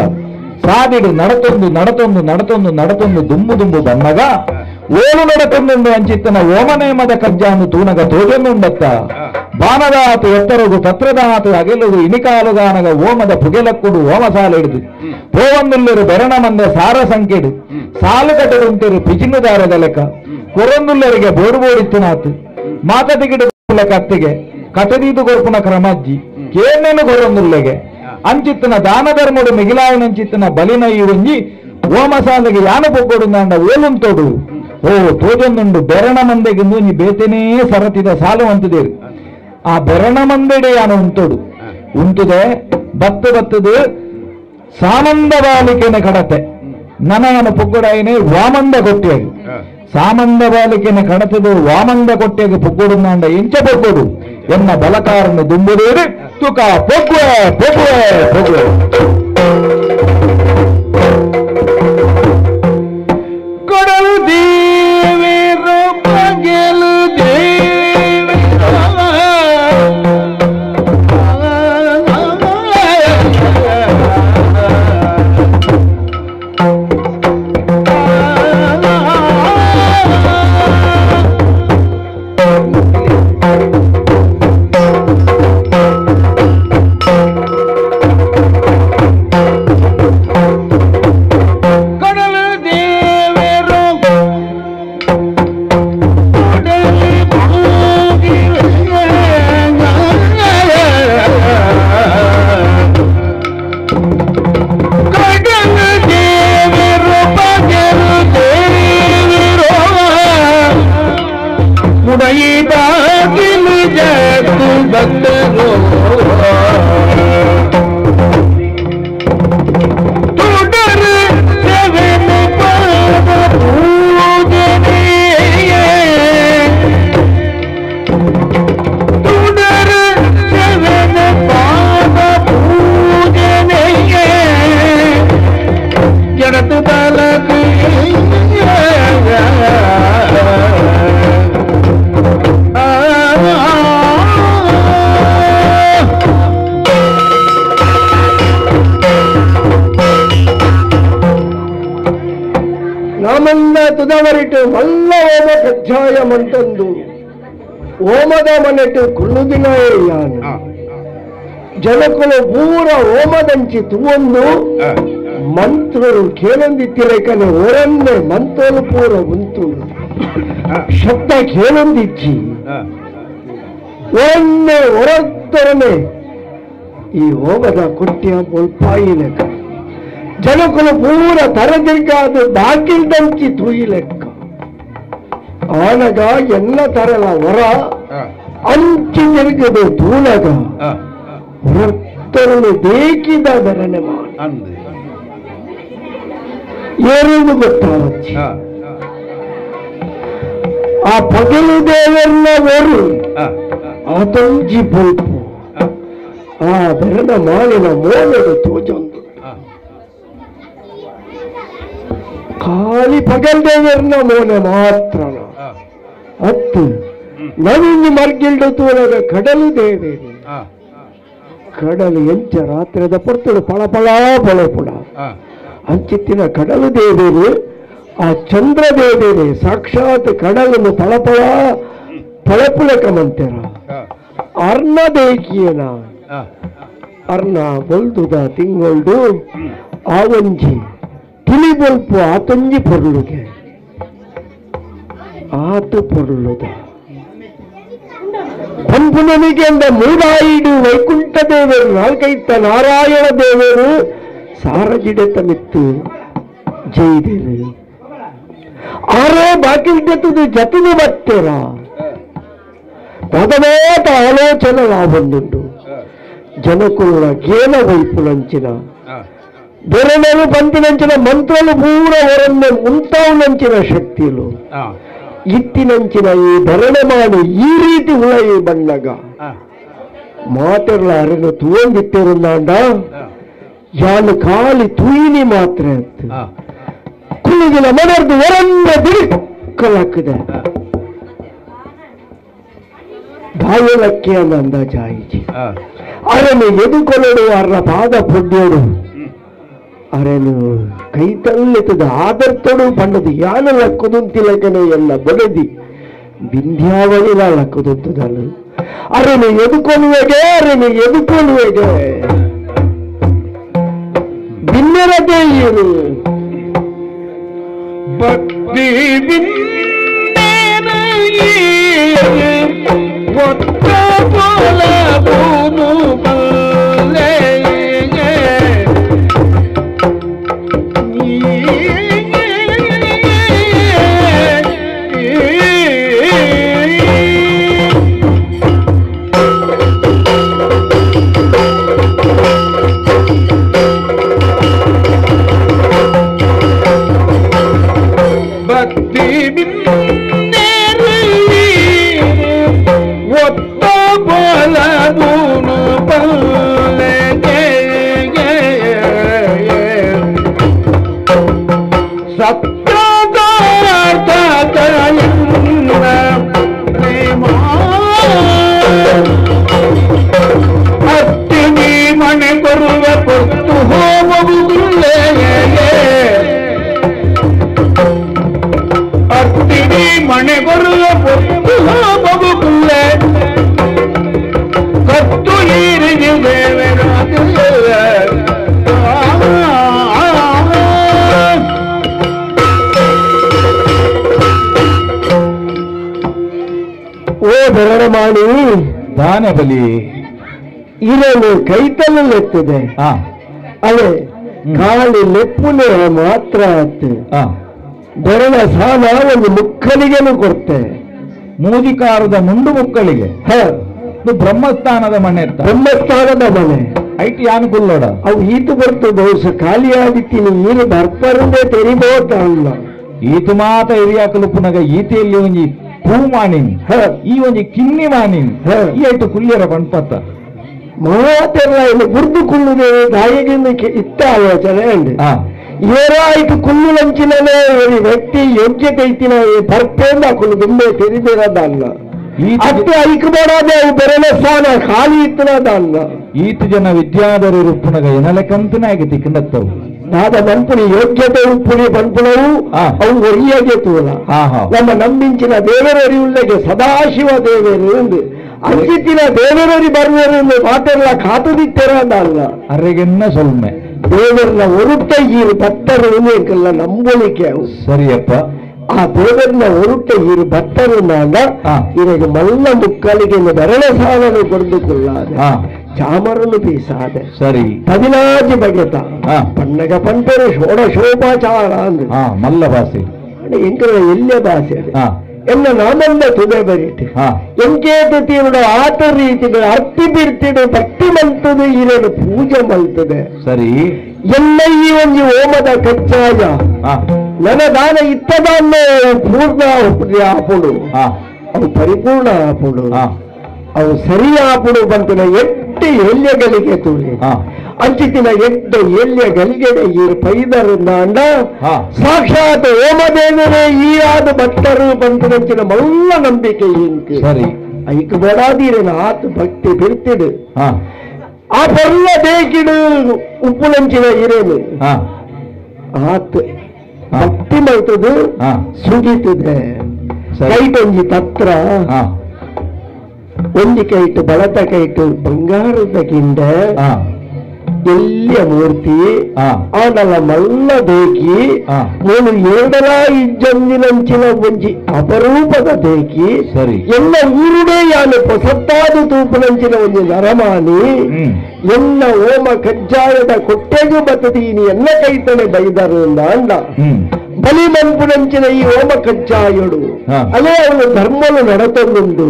ಸಾದಿಡು ನಡತೊಂದು ನಡತೊಂದು ನಡತೊಂದು ನಡತೊಂದು ದುಂಬು ದುಂಬು ಬನ್ನಗ ಓಲು ನಡತೊಂದೊಂದು ಅಂಚಿತ್ತನ ಓಮನೇಮದ ಕಜ್ಜಾನು ತೂನಗ ತೋಜೊಂದುಂಡತ್ತ ಬಾನದಾತು ಎತ್ತರಗು ತತ್ರದಾತು ಅಗೆಲುಗು ಇನಿಕಾಲುಗಾನಗ ಓಮದ ಪುಗೆಲಕ್ಕುಡು ಓಮಸಾಲಿಡುದು ಪೋವಂದುಲ್ಲರು ಬೆರಣ ಮಂದ ಸಾರ ಸಂಕೆಡು ಸಾಲು ಕಟ್ಟಡುಂತಿರು ಪಿಜಿನುದಾರದ ಲೆಕ್ಕ ಕೊರೊಂದುಲ್ಲರಿಗೆ ಬೋಡು ಬೋಡಿತ್ತಿನಾತು ಮಾತದಿಗಿಡು ಕತ್ತಿಗೆ ಕಟದೀದು ಕೊರ್ಪುನ ಕ್ರಮಜ್ಜಿ ಕೇನೇನು ಕೊರೊಂದುಲ್ಲೆಗೆ ಅಂಚಿತ್ತನ ದಾನ ಧರ್ಮಡು ಮಿಗಿಲಾಯನಂಚಿತ್ತನ ಬಲಿನ ಈ ಒಂಜಿ ಓಮಸಾಲೆಗೆ ಯಾನ ಪೊಗ್ಗೊಡುಂದಾಂಡ ಓಲುಂತೋಡು ಓ ತೋಜೊಂದುಂಡು ಬೆರಣ ಮಂದೆಗೆ ಒಂಜಿ ಬೇತೇನೇ ಸರತಿದ ಸಾಲು ಅಂತದೇರು ಆ ಬೆರಣ ಮಂದೆಡೆ ಯಾನ ಉಂತೋಡು ಉಂಟುದೆ ಬತ್ತು ಬತ್ತದು ಸಾಮಂದ ಬಾಲಿಕೆನ ಕಡತೆ ನನಯನ ಪೊಗ್ಗೊಡಾಯಿನೇ ವಾಮಂದ ಕೊಟ್ಟಿಯಾಗಿ ಸಾಮಂದ ಬಾಲಿಕೆನ ಕಡತದು ವಾಮಂದ ಕೊಟ್ಟಿಯಾಗಿ ಪೊಗ್ಗೊಡುಂದಾಂಡ ಎಂಚ ಪೊಗ್ಗೊಡು ಎನ್ನ ಬಲಕಾರನ್ನು ದುಂಬುದೇರು ತುಕ ಪೊಗ್ಗುವೆ ಪೊಗ್ಗುವೆ ಪೊಗ್ಗುವೆ ಕೊಡಲು ದೇವೇರ ಬಗೆಲು ತುದವರಿಟು ಮಲ್ಲ ಓಮ ಕಜ್ಜಾಯ ಮಂತಂದು ಓಮದ ಮನೆಟು ಕುಳ್ಳುದಿನಾಯೇ ಯಾನು ಜನಕುಲು ಪೂರ ಓಮದಂಚಿ ತುವೊಂದು ಮಂತ್ರರು ಕೇಳೊಂದಿತ್ತಿರಕನೆ ಓರನ್ನೆ ಮಂತ್ರಲು ಪೂರ ಉಂತು ಶಬ್ದ ಕೇಳೊಂದಿಚ್ಚಿ ಒನ್ನೆ ಹೊರತರನೆ ಈ ಓಮದ ಕೊಟ್ಟಿಯ ಬೊಲ್ಪಾಯಿ ಲೆಕ್ಕ ಜನಕುಲು ಪೂರ ತರದಿರ್ಗಾದು ಬಾಕಿಲ್ದಂಚಿ ತೂಯಿ ಲೆಕ್ಕ ಆನಗ ಎಲ್ಲ ತರಲ ಹೊರ ಅಂಚಿ ತಿರುಗದು ತೂನಗ ಹೊರತರಲು ಬೇಕಿದ ಬೆರನೆ ಮಾಡಿ ಏನೇನು ಗೊತ್ತಾವಚ್ಚಿ ಆ ಪಗಲು ದೇವರ್ನ ಒರು ಆತಂಜಿ ಬೊಲ್ಪು ಆ ಬೆರನ ಮಾಲಿನ ಮೋಲದ ತೋಜೊಂದು ಖಾಲಿ ಪಗಲ್ ದೇವರ್ನ ಮೋನೆ ಮಾತ್ರ ಅತ್ತು ನವಿಂದು ಮರ್ಗಿಲ್ಡು ತೂಲದ ಕಡಲು ದೇವೇರು ಕಡಲು ಎಂಚ ರಾತ್ರಿದ ಪೊರ್ತುಡು ಪಳಪಳ ಪೊಳೆಪುಡ ಅಂಚಿತ್ತಿನ ಕಡಲು ದೇವೇರು ಆ ಚಂದ್ರ ದೇವೇರೆ ಸಾಕ್ಷಾತ್ ಕಡಲನ್ನು ಪಳಪಳ ಪಳಪುಳಕಮಂತೆರ ಅರ್ಣ ದೇಕಿಯನ ಅರ್ಣ ಬೊಲ್ದುದ ತಿಂಗೊಳ್ಡು ಆ ಒಂಜಿ ತಿಳಿ ಬೊಲ್ಪು ಆತೊಂಜಿ ಪೊರ್ಲುಗೆ ಆತು ಪೊರ್ಲುದ ಪಂಪುನನಿಗೆ ಅಂದ ಮೂಡಾಯಿಡು ವೈಕುಂಠ ದೇವರು ನಾಲ್ಕೈತ ನಾರಾಯಣ ದೇವರು ಸಾರಜಿಡೆತ ಮಿತ್ತು ಜೈದೇರು ಆರೇ ಬಾಕಿಲ್ಟೆತ್ತದು ಜತನು ಬತ್ತೆರ ಪದಮಾತ ಆಲೋಚನೆ ಲಾಭಂದುಂಡು ಜನಕುಲ ಗೇನ ವೈಪುಲಂಚಿನ ಬೆರಳಲು పంపినంచిన మంత్రులు పూర వరన్నే ముంతావునంచిన శక్తిలు ಇತ್ತಿನಂಚಿನ ಈ ಬೆರಳಮಾಡು ಈ ರೀತಿ ಉಳಯಿ ಬಣ್ಣಗ ಮಾತೆರ್ಲ ಅರೆನು ತೂಂದಿತ್ತಿರುಂದಾಂಡ ಯಾನು ಖಾಲಿ ತೂಯಿನಿ ಮಾತ್ರ ಕುಳಿಗಿನ ಮನರ್ದು ವರನ್ನ ಬಿಡಿಕಲಾಕಿದೆ ಬಾಯಲಕ್ಕೆ ಅಂದಾಜಾಯಿಜಿ ಅರನು ಎದುಕೊಲಡು ಅರ್ರ ಪಾದ ಪೊಡ್ಯೋಡು ಅರೆನು ಕೈ ತಳ್ಳಿತದ ಆದರ್ತೋಡು ಪಂಡದು ಯಾನ ಲಕ್ಕುದುಂತಿಲಕನೆ ಎಲ್ಲ ಬಡದಿ ಬಿಂಧ್ಯಾವಳಿಲ ಲಕ್ಕುದುಂತದಲ್ಲ ಅರೆನು ಎದುಕೊಲುವೆಗೆ ಅರೆನು ಎದುಕೊಲುವೆಗೆ ಬಿನ್ನೆರದೇ ಏನು ಭಕ್ತಿ ಒತ್ತ ಬಲ್ಲೆ ದಾನೆ ಬಲಿ ಇರಲು ಕೈತಲ್ಲು ಲೆತ್ತದೆ ಅದೇ ಖಾಲಿ ಲೆಪ್ಪುನೆ ಮಾತ್ರ ಬೆರಳ ಸಾಲ ಒಂದು ಮುಕ್ಕಲಿಗೆನು ಕೊಡ್ತೆ ಮೂಜಿಕಾರದ ಮುಂಡು ಮುಕ್ಕಳಿಗೆ ಇದು ಬ್ರಹ್ಮಸ್ಥಾನದ ಮನೆ ಬ್ರಹ್ಮಸ್ಥಾನದ ಮನೆ ಐಟ್ ಯಾನು ಕುಲ್ಲೋಡ ಅವು ಈತು ಬರ್ತು ಬಹುಶಃ ಖಾಲಿಯಾದಿತ್ತೀನಿ ನೀರು ಬರ್ಪರಂದೇ ತೆರಿಬೋತ ಅಲ್ಲ ಈತು ಮಾತ ಹಿರಿಯಾಕಲು ಪುನಗ ಈತೆಯಲ್ಲಿ ಒಂಜಿ ಪೂ ಮಾಣಿನಿ ಈ ಒಂಜಿ ಕಿನ್ನಿ ಮಾಣಿನಿ ಈ ಐಟು ಕುಲ್ಯರ ಪಣ್ಪತ್ತ ಮಾತೆಲ್ಲ ಇಲ್ಲಿ ಬುರ್ದು ಕುಲ್ಲುದೆ ದಾಯಿಗಿಂದ ಇತ್ತ ಆಲೋಚನೆ ಅಂಡ್ ಏರೋ ಐಟು ಕುಲ್ಲು ಲಂಚಿನನೇ ಈ ವ್ಯಕ್ತಿ ಯೋಗ್ಯತೆ ಇತ್ತಿನ ಬರ್ಪೇಂದ ಕುಲ್ಲು ದುಂಬೆ ತೆರಿದಿರೋದಲ್ಲ ಅಷ್ಟು ಐಕ್ ಬೋಡಾದೆ ಅವು ಬೆರಳ ಸ್ಥಾನ ಖಾಲಿ ಇತ್ತನದಲ್ಲ ಈತು ಜನ ವಿದ್ಯಾಧರರು ಪುನಗ ಎನಲೆಕಂತನಾಗಿ ತಿಕ್ಕಂಡತ್ತವು ನಾದ ಮನ್ಪುನಿ ಯೋಗ್ಯತೆ ಉಪ್ಪುನಿ ಪನ್ಪುನವು ಅವು ಒರಿಯಾಗೆ ತೂಲ ನಮ್ಮ ನಂಬಿಂಚಿನ ದೇವರರಿಯುಳ್ಳಗೆ ಸದಾಶಿವ ದೇವರು ಎಂದು ಅಂಚಿತ್ತಿನ ದೇವರರಿ ಬರುವರು ಎಂದು ಮಾತೆಲ್ಲ ಕಾತುದಿತ್ತೆರದಲ್ಲ ಅರೆಗೆನ್ನ ಸೊಲ್ಮೆ ದೇವರನ್ನ ಒರುಟ್ಟ ಈರು ಭಕ್ತರು ಎಂಕಲ್ಲ ನಂಬಲಿಕೆ ಸರಿಯಪ್ಪ ಆ ದೇವರನ್ನ ಒರುಟ್ಟ ಈರು ಭಕ್ತರು ನಾಗ ಇವಾಗ ಮಲ್ಲ ಮುಕ್ಕಳಿಗೆ ಬೆರಳ ಸಾಲನು ಕೊಡದುಕೊಳ್ಳಾದೆ ಚಾಮರನು ಪೀಸಾದೆ ಸರಿ 14 ಬಗೆತ ಪಣ್ಣಗ ಪಂಪೆರು ಷೋಡಶೋಪಚಾರ ಅಂದ್ರೆ ಮಲ್ಲ ಭಾಷೆ ಎಂಕಲ ಎಲ್ಲೇ ಭಾಷೆ ಎನ್ನ ನಾಮಂದ ತುದೆ ಬರೀತಿ ಎಂಕೇತ ತೀರುಡು ಆತ ರೀತಿ ಅರ್ತಿ ಬಿಡ್ತಿಡು ಭಕ್ತಿ ಮಲ್ತದೆ ಇರಡು ಪೂಜೆ ಮಲ್ತದೆ ಸರಿ ಎಲ್ಲ ಈ ಒಂದು ಹೋಮದ ಕಚ್ಚಾಯ ನನ್ನ ದಾನ ಇತ್ತದಾನ ಪೂರ್ಣ ಆಪುಡು ಅವು ಪರಿಪೂರ್ಣ ಆಪುಡು ಅವು ಸರಿ ಆಪುಡು ಬಂತಿನ ಎಟ್ಟಿ ಎಲ್ಯಗಳಿಗೆ ತೂಲಿ ಅಂಚಿತಿನ ಎಡ್ಡ ಎಲ್ಲಿಯ ಗಲಿಗೆಡೆ ಈ ಪೈದರಿಂದ ಸಾಕ್ಷಾತ್ ಓಮದೇವರೇ ಈ ಆದ ಭಕ್ತರು ಬಂತದಂಚಿನ ಮಲ್ಲ ನಂಬಿಕೆ ಇಂಕು ಸರಿ ಐಕ್ ಬೇಡಾದೀರನ ಆತ ಭಕ್ತಿ ಬಿರ್ತಿಡು ಆ ಪರ್ಲ ಬೇಕಿಡು ಉಪ್ಪುನಂಚಿನ ಇರೇನು ಆತ ಭಕ್ತಿ ಮಾಡ್ತದು ಸುಗೀತದೆ ಕೈಟೊಂಜಿ ತತ್ರ ಒಂಜಿ ಕೈಟು ಬಳತ ಕೈಟು ಬಂಗಾರದ ಗಿಂಡ ಎಲ್ಲಿಯ ಮೂರ್ತಿ ಆನಲ ಮಲ್ಲ ದೇಕಿ ಮೂನು ಏಡಲ ಇಜ್ಜಂದಿನಂಚಿನ ಒಂಜಿ ಅಪರೂಪದ ದೇಕಿ ಸರಿ ಎಲ್ಲ ಊರುಡೇ ಯಾನು ಪೊಸತ್ತಾದ ತೂಪುನಂಚಿನ ಒಂಜಿ ನರಮಾನಿ ಎಲ್ಲ ಓಮ ಕಜ್ಜಾಯದ ಕೊಟ್ಟೆಗೂ ಬತ್ತದೀನಿ ಎಲ್ಲ ಕೈತನೆ ಬೈದರು ಅಂದ ಬಲಿ ಮನ್ಪುನಂಚಿನ ಈ ಓಮ ಕಜ್ಜಾಯಡು ಅದೇ ಅವನು ಧರ್ಮನು ನಡತೊಂದುಂಡು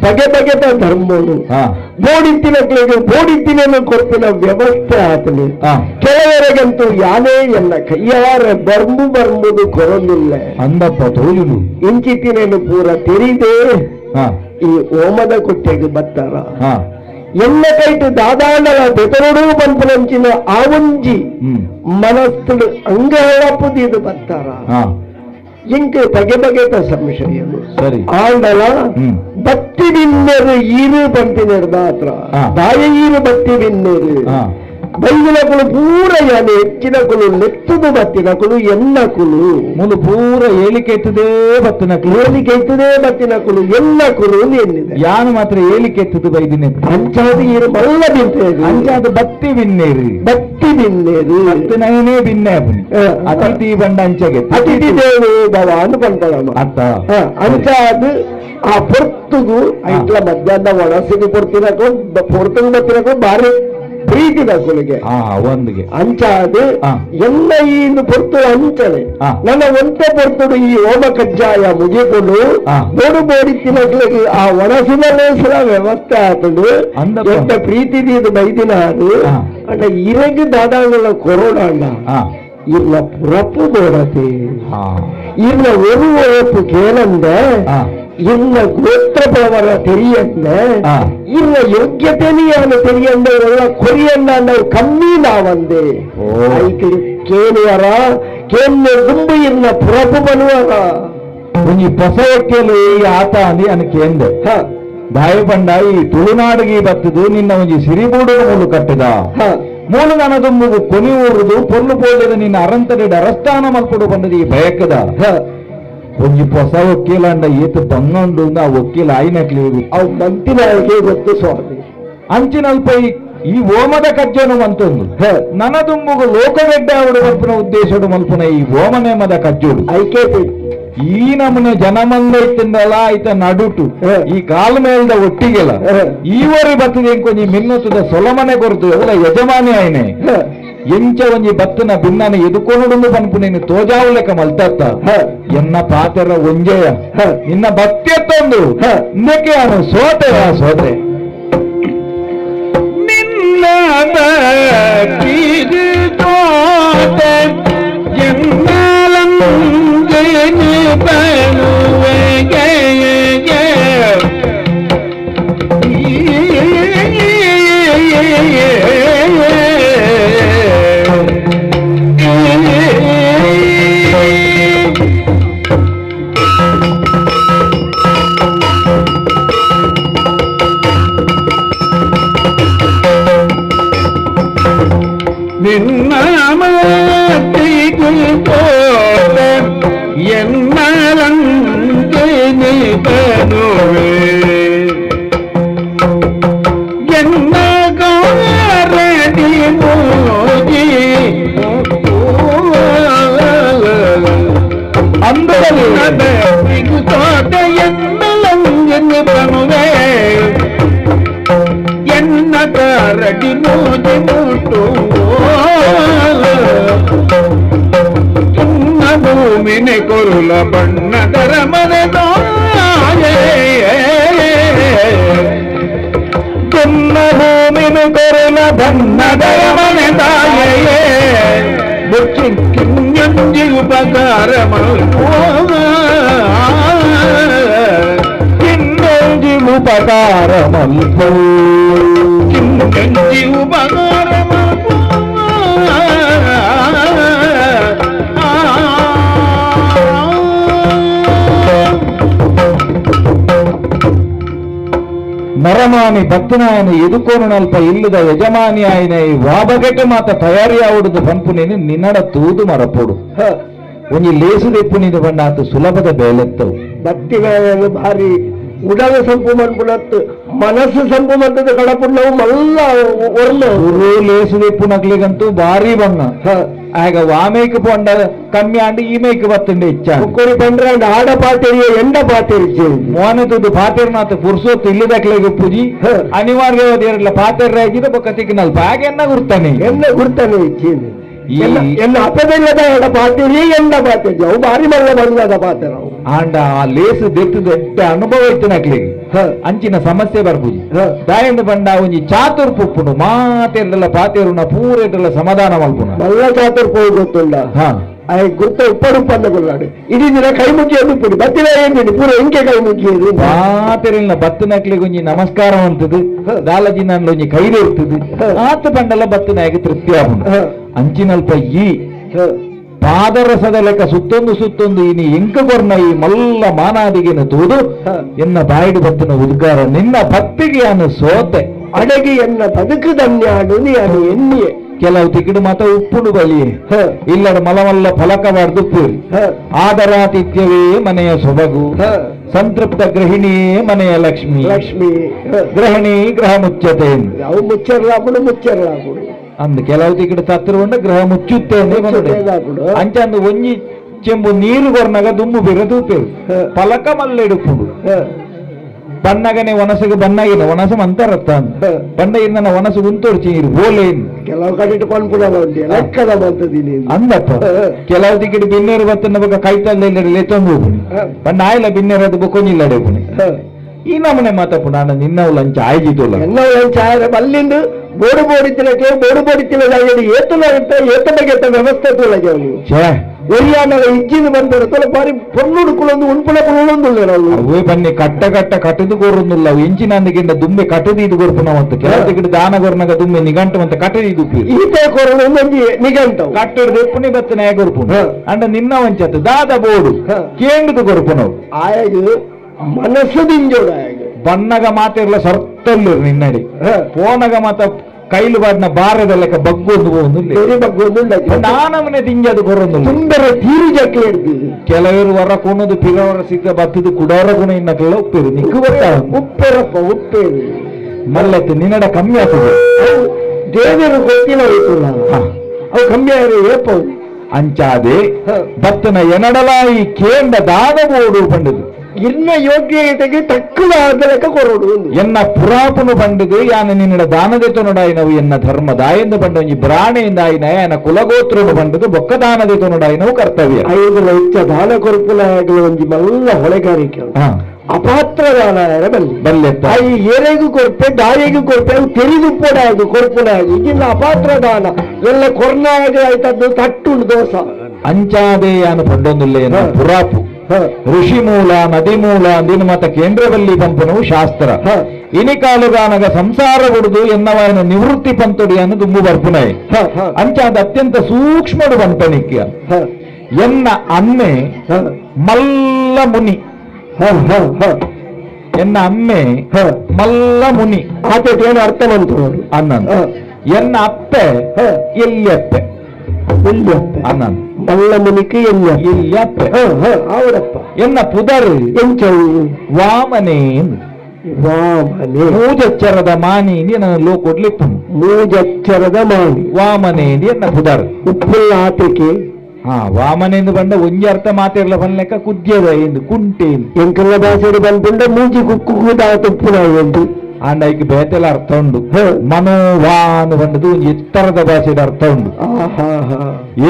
ಬಗೆ ಬಗೆದ ಧರ್ಮನು ಬೋಡಿತ್ತಿನಕ್ಳಿಗೆ ಬೋಡಿತ್ತಿನನ್ನು ಕೊಪ್ಪಿನ ವ್ಯವಸ್ಥೆ ಆತನು ಕೆಲವರೆಗಂತೂ ಯಾನೇ ಎಲ್ಲ ಕೈಯಾರ ಬರ್ಮು ಬರ್ಮುದು ಕೊರೊಂದಿಲ್ಲ ಅಂದಪ್ಪ ತೋಜುನು ಇಂಚಿತ್ತಿನೇನು ಪೂರ ತೆರಿದೆ ಈ ಓಮದ ಕೊಟ್ಟೆಗೆ ಬತ್ತಾರ ಎಲ್ಲ ಕೈಟು ದಾದಾಂಡಲ ಬೆತರುಡು ಬಂಪುನಂಚಿನ ಆ ಒಂಜಿ ಮನಸ್ಸು ಅಂಗಹಳಪುದಿದು ಬರ್ತಾರ ಇಂಕ ಬಗೆ ಬಗೆತ ಸಂಶಯನು ಸರಿ ಆಂಡಲ ಬತ್ತಿ ಬಿನ್ನೆರು ಈರು ಬಂತಿನೇರು ಮಾತ್ರ ಬಾಯ ಈರು ಬತ್ತಿ ಬಿನ್ನೆರು ಬೈದಿನ ಕುಲು ಪೂರ ಯಾನೆ ಹೆಚ್ಚಿನ ಕುಲು ನೆತ್ತದು ಬತ್ತಿನ ಕುಲು ಎಲ್ಲ ಕುಲು ಮುಲು ಪೂರ ಏಳಿಕೆ ಎತ್ತದೇ ಬತ್ತಿನ ಕುಲು ಏಳಿಕೆ ಎತ್ತದೇ ಬತ್ತಿನ ಕುಲು ಎಲ್ಲ ಕುಲು ಎನ್ನಿದೆ ಯಾನು ಮಾತ್ರ ಏಳಿಕೆ ಎತ್ತದು ಬೈದಿನ ಅಂಚಾದ ಈರು ಮಲ್ಲ ಬಿಂತೇರು ಅಂಚಾದ ಬತ್ತಿ ಬಿನ್ನೇರು ಬತ್ತಿ ಬಿನ್ನೇರು ಬತ್ತಿನೈನೇ ಬಿನ್ನೆ ಅತಿಥಿ ಬಂಡ ಅಂಚಗೆ ಅತಿಥಿ ದೇವೇ ಭವ ಅಂತ ಬಂತಳಮ್ಮ ಅತ್ತ ಅಂಚಾದ ಆ ಪೊರ್ತುಗು ಐಟ್ಲ ಮಧ್ಯಾಹ್ನ ಒಣಸಿಗೆ ಪೊರ್ತಿನಕು ಪೊರ್ತುಗು ಬತ್ತಿನಕು ಭಾರಿ ಪ್ರೀತಿ ಕುಲಿಗೆ ಒಂದಿಗೆ ಅಂಚಾದ ಎಲ್ಲ ಈ ಪೊರ್ತು ಅಂಚನೆ ನನ್ನ ಒಂತೆ ಪೊರ್ತುಡು ಈ ಹೋಮ ಕಜ್ಜಾಯ ಮುಗಿಕೊಂಡು ಬೋಡು ಬೋಡಿ ತಿನ್ನಕ್ಲಿಗೆ ಆ ಒಣಸಿನ ಲೇಸಲ ವ್ಯವಸ್ಥೆ ಆತಂಡು ಎಂತ ಪ್ರೀತಿ ಇದು ಬೈದಿನ ಅದು ಅಂಡ ಇರಗ್ ದಾದಾಂಗಲ ಕೊರೋನಾ ಅಣ್ಣ ಇಲ್ಲ ಪುರಪ್ಪು ಬೋಡತೆ ಇಲ್ಲ ஒரு உழைப்பு ಕೇಳಂದ ಇಲ್ಲ ಗೋತ್ರ ಪರವರ ತೆರಿಯಂದ ಇಲ್ಲ ಯೋಗ್ಯತೆನಿಯಾನ ತೆರಿಯಂದ ಒಳ್ಳ ಕೊರಿಯಂದ ನಾವು ಕಮ್ಮಿ ನಾವಂದೆ ಐಕೆ ಕೇಳುವರ ಕೇಳ ದುಂಬು ಇಲ್ಲ ಪುರಪು ಬನುವರ ಒಂಜಿ ಪೊಸವಕ್ಕೆಲು ಈ ಆತ ಅಂದಿ ಅನಕ್ಕೆ ಎಂದೆ ಬಾಯಿ ಬಂಡ ಈ ತುಳುನಾಡಿಗೆ ಬತ್ತದು ನಿನ್ನ ಒಂಜಿ ಸಿರಿಬೂಡು ಮೂಲು ಕಟ್ಟದ ಮೂಲು ನನದುಂಬುಗು ಕೊನಿ ಊರುದು ಪೊರ್ಲು ಪೋಳಿದ ನಿನ್ನ ಅರಂತಡೆ ಅರಸ್ತಾನ ಮಲ್ಪಡು ಬಂದದ ಈ ಬಯಕದ ಒಂಜಿ ಹೊಸ ವಕೀಲ ಅಂಡ ಏತು ಬಂಗಂಡು ಆ ವಕೀಲ ಆಯ್ನಕ್ಲಿ ಅವು ಮಂತಿನಾಗೆ ಗೊತ್ತು ಸ್ವಾಮಿ ಅಂಚಿನಲ್ಪ ಈ ಓಮದ ಕಜ್ಜನು ಮಂತೊಂದು ನನದುಂಬುಗು ಲೋಕವೆಡ್ಡ ಅವಡು ಮಲ್ಪುನ ಉದ್ದೇಶಡು ಮಲ್ಪುನ ಈ ಓಮ ನೇಮದ ಕಜ್ಜೋಡು ಐಕೆ ಈ ನಮೂನೆ ಜನಮಂದ ಇತ್ತಿಂದಲ್ಲ ಆಯ್ತ ನಡುಟು ಈ ಕಾಲ ಮೇಲ್ದ ಒಟ್ಟಿಗೆಲ್ಲ ಈವರೆ ಬರ್ತದೆ ಇಂಕೊಂಜಿ ಮಿನ್ನೊತ್ತದ ಸೊಲಮನೆ ಕೊರತು ಎಲ್ಲ ಯಜಮಾನಿ ಆಯ್ನೆ ಎಂಚ ಒಂಜಿ ಬತ್ತನ ಬಿನ್ನನ ಎದುಕೊನುಡುಂದು ಪನ್ಪು ನೀನು ತೋಜಾವು ಲೆಕ್ಕ ಮಲ್ತತ್ತ ಎನ್ನ ಪಾತೆರ ಒಂಜೆಯ ನಿನ್ನ ಭಕ್ತಿಯತ್ತೊಂದು ಇನ್ನಕ್ಕೆ ಅವನು ಸೋತೆಯ ಸೋತೆ ನಿನ್ನ ಭಕ್ತಿಗೆ ಸೋತೆ ನರಮಾನಿ ಬತ್ತನಾಯನ ಎದುಕೋನು ನಲ್ಪ ಇಲ್ಲದ ಯಜಮಾನಿ ಆಯ್ನ ಈ ವಾಬಗೆಟ್ಟು ಮಾತ ತಯಾರಿ ಆವುಡುದು ಪಂಪುನೇನು ನಿನ್ನಡ ತೂದು ಮರಪೋಡು. ಒಂಜಿ ಲೇಸು ದೆಪ್ಪುನಿದ ಬಣ್ಣ ಆತು ಸುಲಭದ ಬೇಲೆತ್ತವು. ಬತ್ತಿನ ಭಾರಿ ಉಡಲ ಸಂಪು ಮನ್ಪುನತ್ತು ಮನಸ್ಸು ಸಂಪು ಮಂತದ ಕಡಪುಣ್ಣವು ಮಲ್ಲ ಒರ್ಲು ಗುರು ಲೇಸು ದೆಪ್ಪುನಗ್ಲಿಗಂತೂ ಭಾರಿ ಬಣ್ಣ. ಆಗ ವಾಮೇಕ್ ಪೊಂಡ ಕಮ್ಮಿ ಆಂಡ್ ಈ ಮೇಕ್ ಬತ್ತುಂಡೆ ಇಚ್ಚ ಕೊರಿ ಪಂಡ್ರೆ ಆಡ ಪಾತೆರಿಯ ಎಂಡ ಪಾತೆರಿಚೆ ಮೋನ ತುದು ಪಾತೆರ್ನಾಥ ಪುರ್ಸೊತ್ತು ಇಲ್ಲದಕ್ಲೆಗ್ ಪೂಜಿ ಅನಿವಾರ್ಯವಾದ ಎರಡ್ಲ ಪಾತೆರ್ರಾಗಿದ ಬೊಕ್ಕ ತಿಕ್ನಲ್ಪ ಹಾಗೆ ಎನ್ನ ಗುರ್ತಾನೆ ಎನ್ನ ಗುರ್ತಾನೆ ಇಚ್ಚೇನೆ ಎನ್ನ ಅಪದಿಲ್ಲದ ಎಡ ಪಾತೆರಿ ಎಂಡ ಪಾತೆರಿ ಅವು ಭಾರಿ ಮಲ್ಲ ಬಂದದ ಪಾತೆರ ಆಂಡ ಆ ಲೇಸು ದೆತ್ತದ ಎಡ್ಡ ಅನುಭವ ಇತ್ತನಕ್ಲೆಗ್ ಅಂಚಿನ ಸಮಸ್ಯೆ ಬರ್ಪುಜಿ. ದಾಯಂದ ಬಂಡ ಒಂಜಿ ಚಾತುರ್ ಪುಪ್ಪುಂಡು ಮಾತೆರ್ಲ ಪಾತೆರುನ ಪೂರೆಡ್ಲ ಸಮಾಧಾನ ಮಲ್ಪುನ ಮಲ್ಲ ಚಾತುರ್ ಪೋಯಿ ಗೊತ್ತುಂಡ ಆಯ್ ಗುರ್ತ ಉಪ್ಪಡು ಉಪ್ಪಂದ ಕೊಲ್ಲಾಡು ಇಡೀ ದಿನ ಕೈ ಮುಗಿಯೋದು ಉಪ್ಪುಡು ಬತ್ತಿನ ಏನಿಡಿ ಪೂರ ಎಂಕೆ ಕೈ ಮುಗಿಯೋದು ಮಾತೆರಿಲ್ಲ ಬತ್ತನಕ್ಲೆಗ್ ಒಂಜಿ ನಮಸ್ಕಾರ ಅಂತದು ದಾಲಜಿ ನನ್ನ ಒಂಜಿ ಕೈದೆ ಇರ್ತದೆ ಆತ ಬಂಡಲ ಬತ್ತನಾಗಿ ತೃಪ್ತಿ ಆಪುಂಡು. ಅಂಚಿನಲ್ಪ ಈ ಪಾದರಸದ ಲೆಕ್ಕ ಸುತ್ತೊಂದು ಸುತ್ತೊಂದು ಇನಿ ಎಂಕ ಕೊರ್ನ ಈ ಮಲ್ಲ ಮಾನಾದಿಗೆನ ತೂದು ಎನ್ನ ಬಾಯಿಡು ಬತ್ತನ ಉದ್ಗಾರ ನಿನ್ನ ಭಕ್ತಿಗೆ ಅನು ಸೋತೆ ಅಡಗಿ ಎನ್ನ ಬದುಕು ಧನ್ಯಾಡು ನೀನು ಎನ್ನಿಯೆ. ಕೆಲವು ತಿಕ್ಕಿಡು ಮಾತ ಉಪ್ಪುಂಡು ಬಲಿಯೆ ಇಲ್ಲಡ ಮಲಮಲ್ಲ ಫಲಕವಾರ್ದು ಉಪ್ಪುರಿ. ಆದರಾತಿಥ್ಯವೇ ಮನೆಯ ಸೊಬಗು, ಸಂತೃಪ್ತ ಗೃಹಿಣಿಯೇ ಮನೆಯ ಲಕ್ಷ್ಮಿ, ಲಕ್ಷ್ಮಿ ಗೃಹಿಣಿ ಗೃಹ ಮುಚ್ಚತೆ ಅವು ಮುಚ್ಚರ್ಲಾಪುಡು ಮುಚ್ಚರ್ಲಾಪುಡು ಅಂದ್ ಕೆಲವು ತಿಕ್ಕಿಡು ತತ್ತಿರುವಂಡ ಗೃಹ ಮುಚ್ಚುತ್ತೆ ಅಂಚಂದು ಒಂಜಿ ಚೆಂಬು ನೀರು ಕೊರ್ನಗ ದುಮ್ಮು ಬೇರೆ ತೂಪೇರು ಫಲಕ ಮಲ್ಲೆಡುಪ್ಪುಂಡು. ಬಣ್ಣಗನೆ ಒನಸಗೆ ಬಣ್ಣಗಿನ ಒನಸ ಮಂತರತ್ತ ಬಣ್ಣ ಇನ್ನ ಒನಸು ಉಂತೋರ್ಚಿ ನೀರು ಬೋಲೇನ್ ಕೆಲವು ಕಡೆ ಪನ್ಪುಡ ಲೆಕ್ಕದ ಬಂತದೀನಿ ಅಂದಪ್ಪ. ಕೆಲವು ತಿಕ್ಕಿಡು ಬಿನ್ನೇರು ಬತ್ತನ ಬೊಕ್ಕ ಕೈತಲ್ಲ ಇಲ್ಲ ಲೆತ್ತೊಂದು ಹೋಗುನಿ ಬಣ್ಣ ಆಯ್ಲ ಬಿನ್ನೇರು ಅದು ಬೊಕ್ಕೊಂಜಿಲ್ಲಡೆ ಹೋಗುನಿ. ಈ ನಮನೆ ಮಾತಪ್ಪ ನಾನು ನಿನ್ನ ಲಂಚ ಆಯ್ದಿದ್ದಲ್ಲ ಎಲ್ಲ ಲಂಚ ಆಯ್ರೆ ಅಲ್ಲಿಂದ ಬೋಡು ಬೋಡಿತ್ತಿನಕ್ಕೆ ಬೋಡು ಬೋಡಿತ್ತಿನ ಏತುಲ ಏತ ಬಗ್ಗೆ ವ್ಯವಸ್ಥೆ ತುಲಗೆ ಅವನು ಒರಿಯಾನಲ ಇಜ್ಜಿನ ಬಂದರೆ ತೊಲ ಬಾರಿ ಪೊನ್ನುಡು ಕುಲೊಂದು ಉಣ್ಪುಣ ಕುಲೊಂದುಲ್ಲ ಅವೇ ಬನ್ನಿ ಕಟ್ಟ ಕಟ್ಟ ಕಟ್ಟದು ಕೋರುಂದುಲ್ಲ ಅವು ಎಂಚಿನಂದಗಿಂದ ದುಂಬೆ ಕಟ್ಟದು ಇದು ಕೊರ್ಪುನವಂತ ಕೆಲವು ದಾನ ಕೊರ್ನಗ ದುಂಬೆ ನಿಗಂಟು ಅಂತ ಕಟ್ಟದು ಇದು ಈತೆ ಕೊರಲು ಒಂಜಿ ನಿಗಂಟು ಕಟ್ಟಡ ಪುಣಿ ಬತ್ತನ ಕೊರ್ಪುನು ಅಂಡ ನಿನ್ನ ವಂಚತ್ ದಾದ ಬೋಡು ಕೇಂಡುದು ಕೊರ್ಪುನವು ಆಯಗು ಮನಸ್ಸು ದಿಂಜೋಡು ಆಯಗು ಬಣ್ಣಗ ಮಾತಿರ್ಲ ಸರ್ತಲ್ಲೂರು ನಿನ್ನಡಿ ಪೋನಗ ಮಾತ ಕೈಲು ಬಾಡಿನ ಬಾರದ ಲೆಕ್ಕ ಬಗ್ಗೊಂದು ಹೋಗುದು ನಾನವನೇ ತಿಂಜದು ಕೊರೊಂದು ತುಂಬರ ತೀರು ಜಕ್ಕೆ ಹಿಡ್ದಿದ್ದು ಕೆಲವರು ವರ ಕೊನದು ಪಿರವರ ಸಿಕ್ಕ ಬತ್ತದು ಕುಡವರ ಗುಣ ಇನ್ನಕ್ಕೆಲ್ಲ ಉಪ್ಪೇರು ನಿಕ್ಕು ಗೊತ್ತಾ ಉಪ್ಪೇರಪ್ಪ ಉಪ್ಪೇರು ಮಲ್ಲತ್ತು ನಿನ್ನಡ ಕಮ್ಮಿ ಆಗ್ತದೆ ದೇವರು ಗೊತ್ತಿಲ್ಲ ಹೋಯ್ತಲ್ಲ ಅವು ಕಮ್ಮಿ ಆದ್ರೆ ಏಪ ಅಂಚಾದೆ ಬತ್ತನ ಎನಡಲಾಯಿ ಕೇಂದ್ರ ದಾದ ಬೋಡು ಪಂಡದು ಇನ್ನ ಯೋಗ್ಯತೆಗೆ ತಕ್ಕದಾದ ಲೆಕ್ಕ ಕೊರಡು ಎನ್ನ ಪುರಾಪುನು ಪಂಡದು ಯಾನ ನಿನ್ನಡ ದಾನದೆ ತೊನಡಾಯಿನವು ಎನ್ನ ಧರ್ಮ ದಾಯೆಂದು ಪಂಡ ಒಂಜಿ ಬ್ರಾಣೆಯಿಂದ ಆಯಿನ ಯಾನ ಕುಲಗೋತ್ರನು ಪಂಡದು ಬೊಕ್ಕ ದಾನದೆ ತೊನಡಾಯಿನವು ಕರ್ತವ್ಯ 5 ಲಕ್ಷ ದಾನ ಕೊರಪುಲಾಗಲು ಒಂಜಿ ಮಲ್ಲ ಹೊಳೆಗಾರಿಕೆ ಅಪಾತ್ರ ದಾನ ಬಲ್ಲಿ ಬಲ್ಲೆ ಅಯಿ ಏರೆಗೂ ಕೊರ್ಪೆ ದಾರಿಗೂ ಕೊರ್ಪೆ ಅವು ತೆರಿದು ಪೋಡಾಗು ಕೊರ್ಪುನಾಗು ಈಗಿನ ಅಪಾತ್ರ ದಾನ ಎಲ್ಲ ಕೊರ್ನಾಗ ಆಯ್ತದ್ದು ತಟ್ಟುಂಡು ದೋಸ ಅಂಚಾದೆ ಯಾನು ಪಂಡೊಂದುಲ್ಲೆ ಎನ್ನ ಪುರಾಪು ಋಷಿ ಮೂಲ ನದಿ ಮೂಲ ಅಂದಿನ ಮತ ಕೇಂದ್ರವಲ್ಲಿ ಪಂಪನವು ಶಾಸ್ತ್ರ ಇನಿಕಾಲುಗಾನಗ ಸಂಸಾರ ಕೊಡುದು ಎನ್ನವಾಯನ ನಿವೃತ್ತಿ ಪಂತೊಡಿಯನ್ನು ದುಂಬು ಬರ್ಪುನೈ ಅಂಚಾದ ಅತ್ಯಂತ ಸೂಕ್ಷ್ಮಡು ಪಂಪನಿಕ್ಯ ಎನ್ನ ಅಮ್ಮೆ ಮಲ್ಲ ಮುನಿ ಎನ್ನ ಅಮ್ಮೆ ಮಲ್ಲ ಮುನಿ ಆತ ಏನು ಅರ್ಥ ಬಂತು ಅನ್ನ ಎನ್ನ ಅಪ್ಪೆ ಎಲ್ಲಿಯಪ್ಪೆ ಎಲ್ಲಿಯಪ್ಪೆ ಅನ್ನ ಮಲ್ಲ ಮುನಿக்கு ಎಲ್ಲಿಯಪ್ಪೆ ಅವರಪ್ಪ ಎನ್ನ ಪುದರ್ ಎಂಚವು ವಾಮನೆ ವಾಮನೆ ಮೂಜಚ್ಚರದ ಮಾನಿ ನನ್ನ ಲೋಕೊಡ್ಲಿಪ್ಪು ಮೂಜಚ್ಚರದ ಮಾನಿ ವಾಮನೆ ಎನ್ನ ಪುದರ್ ಉಪ್ಪುಲ್ಲ ಆತಕ್ಕೆ ಹಾ ವಾಮನೆ ಎಂದು ಬಂದ ಒಂಜಿ ಅರ್ಥ ಮಾತಿರ್ಲ ಬನ್ಲೆಕ್ಕ ಕುದ್ಯದ ಎಂದು ಕುಂಟೆ ಎಂಕಲ್ಲ ಭಾಷೆಡು ಬಂದ್ಕೊಂಡ ಮೂಜಿ ಕುಕ್ಕು ಉಪ್ಪುನ ಎಂದು ಆಂಡ ಐಕ್ ಬೇತೆಲ ಅರ್ಥ ಉಂಡು ಮನೋವಾನು ಬಂದದ್ದು ಒಂಜಿ ಎತ್ತರದ ಭಾಷೆದ ಅರ್ಥ ಉಂಡು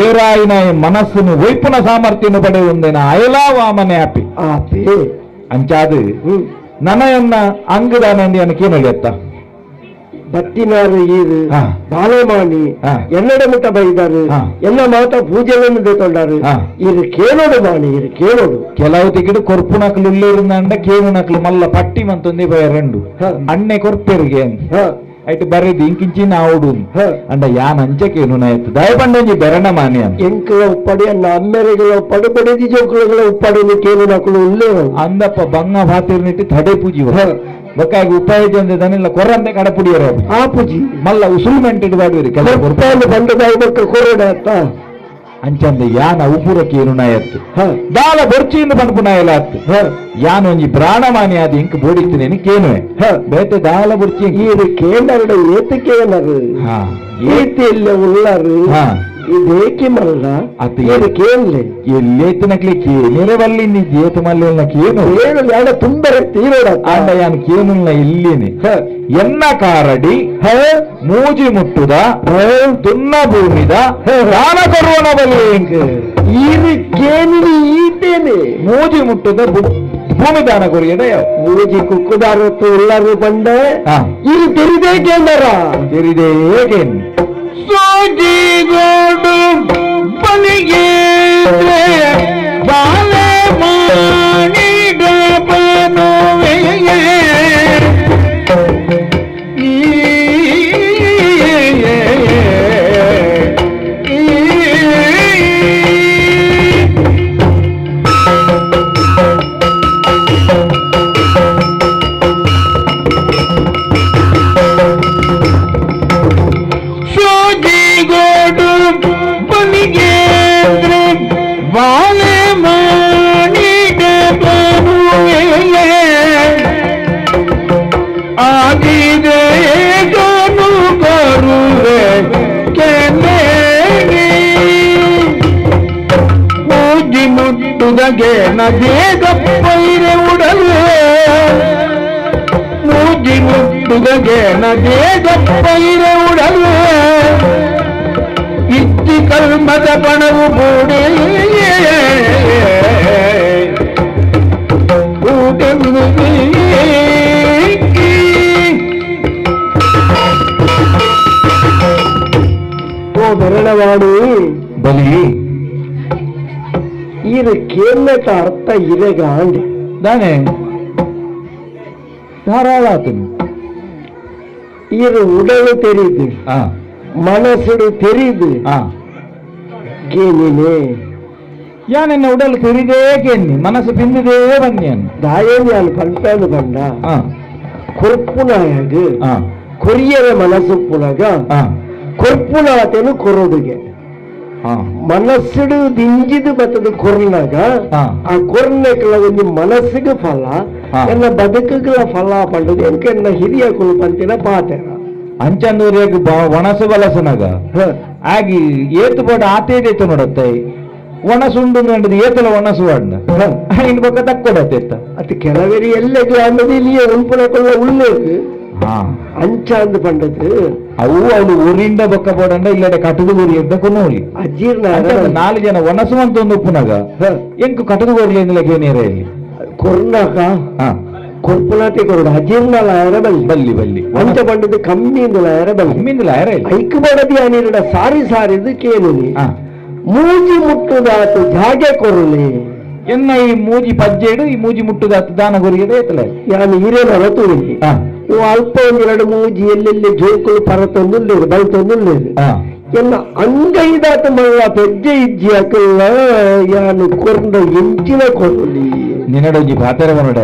ಏರಾಯಿನ ಮನಸ್ಸನ್ನು ವೈಪುನ ಸಾಮರ್ಥ್ಯನು ಪಡೆಯುವಂದೇನ ಅಯಲಾ ವಾಮನೆ ಆಪಿ ಆಪಿ ಅಂಚಾದು ನನಯನ್ನ ಅಂಗದಾನಂದಿ ಅನಕೇನು ಎತ್ತ ಬತ್ತಿನಾರು ಈರು ಬಾಲಮಾನಿ ಎನ್ನಡ ಮುಟ್ಟ ಬೈದಾರು ಎಲ್ಲ ಮಾತ ಪೂಜೆಗಳನ್ನು ತೊಂಡಾರು ಇದು ಕೇಳೋಡು ಮಾಣಿ ಇದು ಕೇಳೋಡು ಕೆಲವು ತಿಗಿಡು ಕೊರ್ಪು ನಕಲು ಉಳ್ಳೇರುಂದ ಕೇಳು ನಕಲು ಮಲ್ಲ ಪಟ್ಟಿ ಮಂತೊಂದೇ ಬಯ ರೆಂಡು ಅಣ್ಣೆ ಕೊರ್ಪೆರಿಗೆ ಐಟ್ ಬರೆದು ಇಂಕಿಂಚಿ ನಾವುಡು ಅಂಡ ಯಾನ್ ಅಂಚಕೇನು ನಾಯ್ತು ದಯಪಂಡೊಂಜಿ ಬೆರಣ ಮಾನ್ಯ ಎಂಕಲ ಉಪ್ಪಡಿ ಅನ್ನ ಅಮ್ಮೆರೆಗಳ ಉಪ್ಪಡು ಬಡಿದಿ ಜೋಕುಲಗಳ ಉಪ್ಪಡು ಕೇಳು ನಕಲು ಉಳ್ಳೇರು ಅಂದಪ್ಪ ಬಂಗ ಭಾತಿರ್ನಿಟ್ಟು ತಡೆ ಪೂಜಿ ಬೊಕ್ಕಾಗಿ ಉಪಾಯ ದನಿಲ್ಲ ಕೊರಂದೆ ಕಡಪುಡಿಯರ ಆಪುಜಿ ಮಲ್ಲ ಉಸುಲ್ಮೆಂಟ್ ಇಡಬಾರ್ದು ಕೆಲವು ಬಂಡದಾಯಿ ಬೊಕ್ಕ ಕೊರಡ ಅತ್ತ ಅಂಚಂದ ಯಾನ ಉಪುರಕ್ಕೆ ಏನು ನಾಯತ್ತು ದಾಲ ಬೊರ್ಚಿಯಿಂದ ಪನ್ಪು ನಾಯಲ ಅತ್ತು ಯಾನ ಒಂಜಿ ಬ್ರಾಣಮಾನಿ ಆದ ಇಂಕ್ ಬೋಡಿತ್ತೇನೆ ಕೇನುವೆ ಬೇತೆ ದಾಲ ಬೊರ್ಚಿ ಈರು ಕೇಂದ್ರ ಏತಕ್ಕೇನರು ಏತಿಲ್ಲ ಉಳ್ಳರು ಇದೇಕಿ ಮಲ್ಲ ಅತ್ತು ಕೇನ್ಲೆ ಎಲ್ಲೇತನಕ್ಲೆ ಕೇನೇರೆ ಬಲ್ಲಿ ನೀ ಏತ ಮಲ್ಲ ಕೇನು ಏನು ಯಾಡ ತುಂಬರೆ ತೀರೋಡ ಆಂಡ ಯಾನ್ ಕೇನುಲ್ಲ ಇಲ್ಲಿನಿ ಎನ್ನ ಕಾರಡಿ ಮೂಜಿ ಮುಟ್ಟುದ ದುನ್ನ ಭೂಮಿದ ದಾನ ಕೊರುವನ ಬಲಿ ಈರು ಕೇನಿನಿ ಈತೇನೆ ಮೂಜಿ ಮುಟ್ಟುದ ಭೂಮಿ ದಾನ ಕೊರಿಯದ ಮೂಜಿ ಕುಕ್ಕುದಾರತ್ತು ಉಳ್ಳರು ಬಂಡೆ ಇದು ತೆರಿದೇ ಕೇಂದ್ರ ತೆರಿದೇ ಕೇನ್ ಸೋಜಿಗೋಡು ಬಲಿಗೆ ಬಾಲೆ ಮಾಡಿಡಬನುವೆ ನದೇಗಪ್ಪೈರೆ ಉಡಲು ಮೂಜಿ ಮುಟ್ಟುದಗೆ ನದೇಗಪ್ಪೈರೆ ಉಡಲು ಇತ್ತಿ ಕಲ್ಮದ ಪಣವು ಬೂಡಿ ಓ ಬೆರಳವಾಡಿ ಬಲಿ ಇದು ಕೇಳಕ ಅರ್ಥ ಇರೆಗಾಂಡ್ ದಾನೆ ಧಾರಾಳ ಆತನು ಇದು ಉಡಲು ತೆರಿದು ಮನಸ್ಸು ತೆರಿದು ಗೇನಿನೇ ಯಾನೆನ್ನ ಉಡಲು ತೆರಿದೇ ಕೇನ್ನಿ ಮನಸ್ಸು ಬಿಂದಿದೇ ಬನ್ನಿ ದಾಯೇನಿ ನಾನು ಪಂಪೇನು ಬಂಡ ಕೊರ್ಪುನಾಯಾಗ ಕೊರಿಯರ ಮನಸ್ಸು ಪುನಗ ಕೊರ್ಪುನಾತೇನು ಕೊರೋದುಗೆ ಮನಸ್ಸುಡು ದಿಂಜಿದು ಬತ್ತದು ಕೊರ್ನಾಗ ಆ ಕೊರ್ನೆಕ್ಲ ಒಂದು ಮನಸ್ಸಿಗೆ ಫಲ ಎನ್ನ ಬದುಕುಗಳ ಫಲ ಪಂಡದು ಎಂಕ ಎನ್ನ ಹಿರಿಯ ಕುಲ್ಪಂತಿನ ಪಾತೆರ ಅಂಚಂದೂರಿಯಾಗ ಒಣಸು ಬಲಸನಾಗ ಆಗಿ ಏತು ಬೋಡ ಆತೇದೇತು ನೋಡತ್ತೆ ಒಣಸುಂಡು ಕಂಡದು ಏತಲ ಒಣಸು ಅಣ್ಣ ಇನ್ ಬೊಕ್ಕ ತಕ್ಕೊಡತ್ತೆ ಅದು ಕೆಲವರಿ ಎಲ್ಲ ಗ್ರಾಮದ ಇಲ್ಲಿಯೇ ಉಂಪುನಕೊಳ್ಳ ಉಳ್ಳೇಕು ಅಂಚ ಅಂದು ಪಂಡದು ಅವು ಅವಳು ಊರಿಂದ ಬೊಕ್ಕ ಬೋಡಂಡ ಇಲ್ಲಡೆ ಕಟದು ಊರಿ ಅಂತ ಕೊನೋಲಿ ಅಜೀರ್ಣ ನಾಲ್ಕು ಜನ ಒಣಸು ಅಂತ ಒಂದು ಉಪ್ಪುನಾಗ ಎಂಕು ಕಟದು ಊರ್ಲಿ ಅಂದ್ರೆ ಏನೇರ ಇಲ್ಲಿ ಕೊರ್ನಾಕ ಕೊರ್ಪುನಾತೆ ಕೊರಡು ಅಜೀರ್ಣ ಲಾಯರ ಬಲ್ಲಿ ಬಲ್ಲಿ ಬಲ್ಲಿ ಅಂಚ ಪಂಡದು ಕಮ್ಮಿಂದ ಲಾಯರ ಬಲ್ಲಿ ಕಮ್ಮಿಂದ ಲಾಯರ ಐಕ್ ಬಡದಿ ಅನಿರಡ ಸಾರಿ ಸಾರಿದು ಕೇನುನಿ ಮೂಜಿ ಮುಟ್ಟುದಾತು ಜಾಗೆ ಕೊರುಲಿ ಎನ್ನ ಈ ಮೂಜಿ ಪಜ್ಜೆಡು ಈ ಮೂಜಿ ಮುಟ್ಟುದಾತು ದಾನ ಗುರಿಯದೆ ಏತಲೆ ಯಾನು ಹಿರೇನ ತೂರಿ ಅಲ್ಪ ಒಂದೆರಡು ಮೂಜಿ ಎಲ್ಲೆಲ್ಲಿ ಜೋಕುಲು ಪರತೊಂದುಲ್ಲೇರು ಬಲ್ತೊಂದುಲ್ಲೇರು ಎನ್ನ ಅಂಗೈದಾತ ಮಲ್ಲ ಪೆಜ್ಜೆ ಇಜ್ಜಿ ಅಕಲ್ಲ ಯಾನು ಕೊರ್ನ ಎಂಚಿನ ಕೊರುಲಿ ನಿನ್ನಡೊಂಜಿ ಪಾತೆರವನುಡ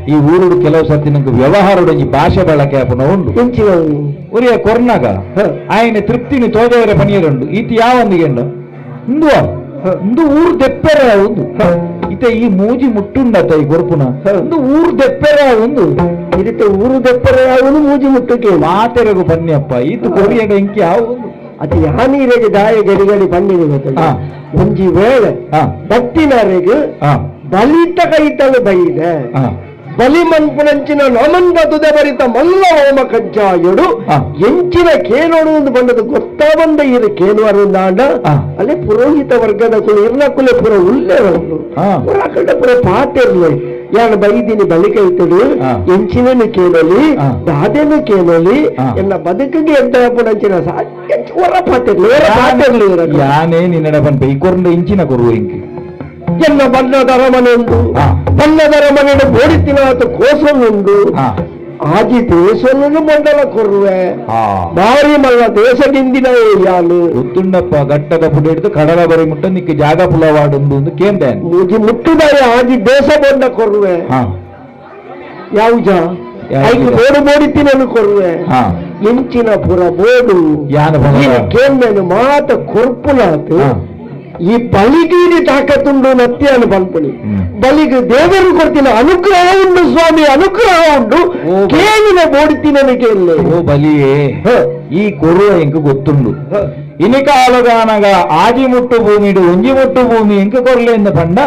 ಈ ಊರುಡು ಕೆಲವು ಸರ್ತಿ ನಂಗೆ ವ್ಯವಹಾರಡೊಂಜಿ ಭಾಷೆ ಬಳಕೆ ಆಪುನ ಉಂಡು ಎಂಚಿನ ಉರಿಯ ಕೊರ್ನಾಗ ಆಯನ ತೃಪ್ತಿನಿ ತೋಜವರ ಪನಿಯರುಂಡು ಈತ ಯಾವೊಂದಿಗೆ ಇಂದುವ ಇಂದು ಊರು ದೆಪ್ಪೆರೆ ಒಂದು ಇತ ಈ ಮೂಜಿ ಮುಟ್ಟುಂಡತ ಈ ಕೊರ್ಪುನ ಒಂದು ಊರು ದೆಪ್ಪೆರೆ ಒಂದು ಇದಕ್ಕೆ ಊರು ದೆಪ್ಪರೆ ಯಾವುದು ಮೂಜಿ ಮುಟ್ಟುಕೆ ಮಾತೆರಗು ಬನ್ನಿಯಪ್ಪ ಈತ ಕೊರಿಯಡ ಇಂಕಿ ಯಾವುದು ಅದು ಯಾನೀರೆಗೆ ದಾಯ ಗಡಿ ಗಡಿ ಬನ್ನಿದೆ ಗೊತ್ತಲ್ಲ ಒಂಜಿ ವೇಳೆ ಭಕ್ತಿನರೆಗೆ ಬಲಿತ ಕೈತಲು ಬೈದೆ ಬಲಿ ಮನ್ಪುನಂಚಿನ ನಮನ್ ಬದುದೆ ಬರಿತ ಮಲ್ಲ ಹೋಮ ಕಜ್ಜಾಯಡು ಎಂಚಿನ ಕೇನೋಡು ಒಂದು ಬಂದದ್ದು ಗೊತ್ತಾ ಬಂದ ಇರು ಕೇನುವರು ನಾಡ ಅಲ್ಲೇ ಪುರೋಹಿತ ವರ್ಗದ ಕುಲ ಇರ್ನ ಕುಲೆ ಪುರ ಉಲ್ಲೇವರು ಕಡೆ ಪುರ ಪಾತಿರ್ಲಿ ಯಾನು ಬೈದಿನಿ ಬಲಿ ಕೈತಡು ಎಂಚಿನನು ಕೇಳಲಿ ದಾದೆನು ಕೇಳಲಿ ಎನ್ನ ಬದುಕಿಗೆ ಎಂತ ಪುನಂಚಿನ ಹೊರ ಪಾತಿರ್ಲಿ ಹೊರ ಪಾತಿರ್ಲಿ ಯಾನೇ ನಿನ್ನಡ ಬಂದ ಈ ಕೊರಂಡ ಇಂಚಿನ ಕೊರುವ ಇಂಕಿ ಎನ್ನ ಬಣ್ಣದ ಅರಮನೆ ಉಂಟು ಬಣ್ಣದ ಅರಮನೆ ಬೋಡಿತಿನಾತ ಕೋಸಲುಂಡು ಆಜಿ ದೇಶವನ್ನು ಮಂಡಲ ಕೊರುವೆ ಬಾರಿ ಮಲ್ಲ ದೇಶದಿಂದಿನ ಯಾನು ಗೊತ್ತುಂಡಪ್ಪ ಗಟ್ಟದ ಪುಡಿ ಹಿಡಿದು ಕಡಲ ಬರಿ ಮುಟ್ಟ ನಿಕ್ಕ ಜಾಗ ಪುಲವಾಡುಂಡು ಒಂದು ಕೇಂದ್ರ ಮುಗಿ ಮುಟ್ಟುದಾರೆ ಆಜಿ ದೇಶ ಬಂಡ ಕೊರುವೆ ಯಾವುಜ ಐಕ್ ಬೋಡು ಬೋಡಿತ್ತಿನನು ಕೊರುವೆ ಇಂಚಿನ ಪುರ ಬೋಡು ಕೇಂದ್ರ ಮಾತ ಕೊರ್ಪುನಾತು ಈ ಬಲಿಗೀರಿ ತಾಕತ್ತುಂಡು ನತ್ಯಾನು ಪನ್ಪುನಿ ಬಲಿಗೆ ದೇವರು ಕೊಡ್ತಿನ ಅನುಗ್ರಹ ಉಂಡು ಸ್ವಾಮಿ ಅನುಗ್ರಹ ಉಂಡು ಕೇಳಿನ ಬೋಡಿತ್ತಿನನು ಕೇಳಲೆ ಓ ಬಲಿಯೇ ಈ ಕೊರುವ ಎಂಕ್ ಗೊತ್ತುಂಡು ಇನಿಕಾಲಗಾನಗ ಆಜಿ ಮುಟ್ಟು ಭೂಮಿಡು ಒಂಜಿ ಮುಟ್ಟು ಭೂಮಿ ಎಂಕ್ ಕೊರ್ಲೆಂದ ಪಂಡ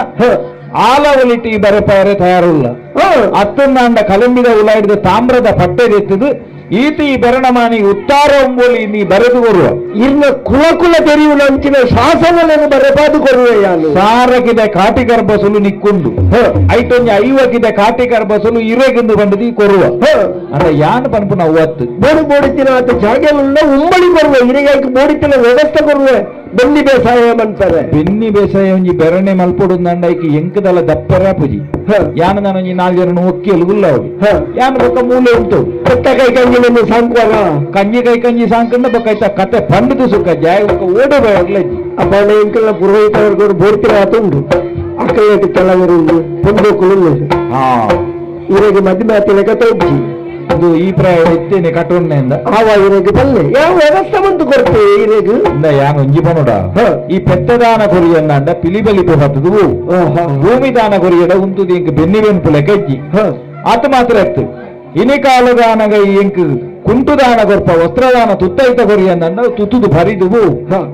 ಆಲವಲಿಟಿ ಬರೆಪಾರೆ ತಯಾರುಲ್ಲ ಅತ್ತಂದಾಂಡ ಕಲಂಬಿದ ಉಲಾಯಿದ ತಾಮ್ರದ ಪಟ್ಟೆದೆತ್ತದು ಈತ ಈ ಬೆರಣಮಾನಿ ಉತ್ತಾರ ಒಂಬೋಲಿ ನೀ ಬರೆದು ಕೊರುವ ಇರ್ನ ಕುಲ ಕುಲ ತೆರೆಯುವ ಅಂಚಿನ ಶಾಸನಗಳನ್ನು ಬರೆಪಾದು ಕೊರುವೆ ಯಾನು ಸಾರಕಿದ ಕಾಟಿ ಗರ್ಭಸುಲು ನಿಕ್ಕೊಂಡು ಐಟೊಂಜಿ ಐವಕ್ಕಿದ ಕಾಟಿ ಗರ್ಭಸುಲು ಇರೆಗಿಂದು ಬಂದದಿ ಕೊರುವ ಅಂದ್ರೆ ಯಾನ್ ಪನ್ಪುನ ಅವತ್ತು ಬೋಡು ಬೋಡಿತ್ತಿನ ಆತ ಜಾಗೆಲ್ಲ ಉಂಬಳಿ ಕೊರುವೆ ಇರೆಗಾಯ್ತು ಬೋಡಿತ್ತಿನ ವ್ಯವಸ್ಥೆ ಕೊರುವೆ ಬೆನ್ನಿ ಬೇಸಾಯ ಅಂತಾರೆ ಬೆನ್ನಿ ಬೇಸಾಯ ಒಂಜಿ ಬೆರಣೆ ಮಲ್ಪೊಡು ಐಕಿ ಎಂಕದಲ್ಲ ದಪ್ಪರ ಪೂಜಿ ಯಾನ ನಾನೊಂಜಿ ನಾಲ್ಕು ಜನ ಒಕ್ಕಿ ಎಲುಗುಲ್ಲವಡು ಯಾನ ಬೊಕ್ಕ ಮೂಲೆ ಉಂಟು ಪೆತ್ತ ಕೈ ಕಂಜಿ ಸಾಂಕುವಾಗ ಕಂಜಿ ಕೈ ಕಂಜಿ ಸಾಂಕಂಡ ಬೊಕ್ಕ ಐತ ಕತೆ ಪಂಡದು ಸುಖ ಜಾಯ ಬೊಕ್ಕ ಓಡೆ ಬಯಗ್ಲಜ್ಜಿ ಅಪ್ಪ ಎಂಕಲ್ಲ ಪುರೋಹಿತವರ್ಗವರು ಬೋಡ್ತಿರ ಆತುಂಡು ಅಕ್ಕಲೇಟ್ ಕೆಲವರು ಪೊಂಡೋಕುಲು ಇವರಿಗೆ ಮದ್ಮೆ ಆತಿನ ಕತೆ ಉಜ್ಜಿ ಅದು ಈ ಪ್ರಾಯ ಇತ್ತೇನೆ ಕಟ್ಟೊಣ್ಣೆಯಿಂದ ಆವ ಇರೆಗ್ ಬಲ್ಲೆ ಯಾವ ವ್ಯವಸ್ಥೆ ಬಂತು ಕೊಡ್ತೇವೆ ಇರೆಗ್ ಯಾನ್ ಒಂಜಿ ಪನುಡ ಈ ಪೆತ್ತದಾನ ಕೊರಿಯನ್ನಂಡ ಪಿಲಿಬಲಿ ಹತ್ತದು ಭೂಮಿ ದಾನ ಕೊರಿಯಡ ಉಂತುದು ಇಂಕ್ ಬೆನ್ನಿ ಬೆನ್ಪುಲೆ ಕಜ್ಜಿ ಆತ ಮಾತ್ರ ಎತ್ತು ಇನಿ ಕಾಲದಾನಗ ಇಂಕ್ ಕುಂಟುದಾನ ಕೊರ್ಪ ವಸ್ತ್ರದಾನ ತುತ್ತೈತ ಕೊರಿಯನ್ನಂಡ ತುತ್ತುದು ಭರಿದುವು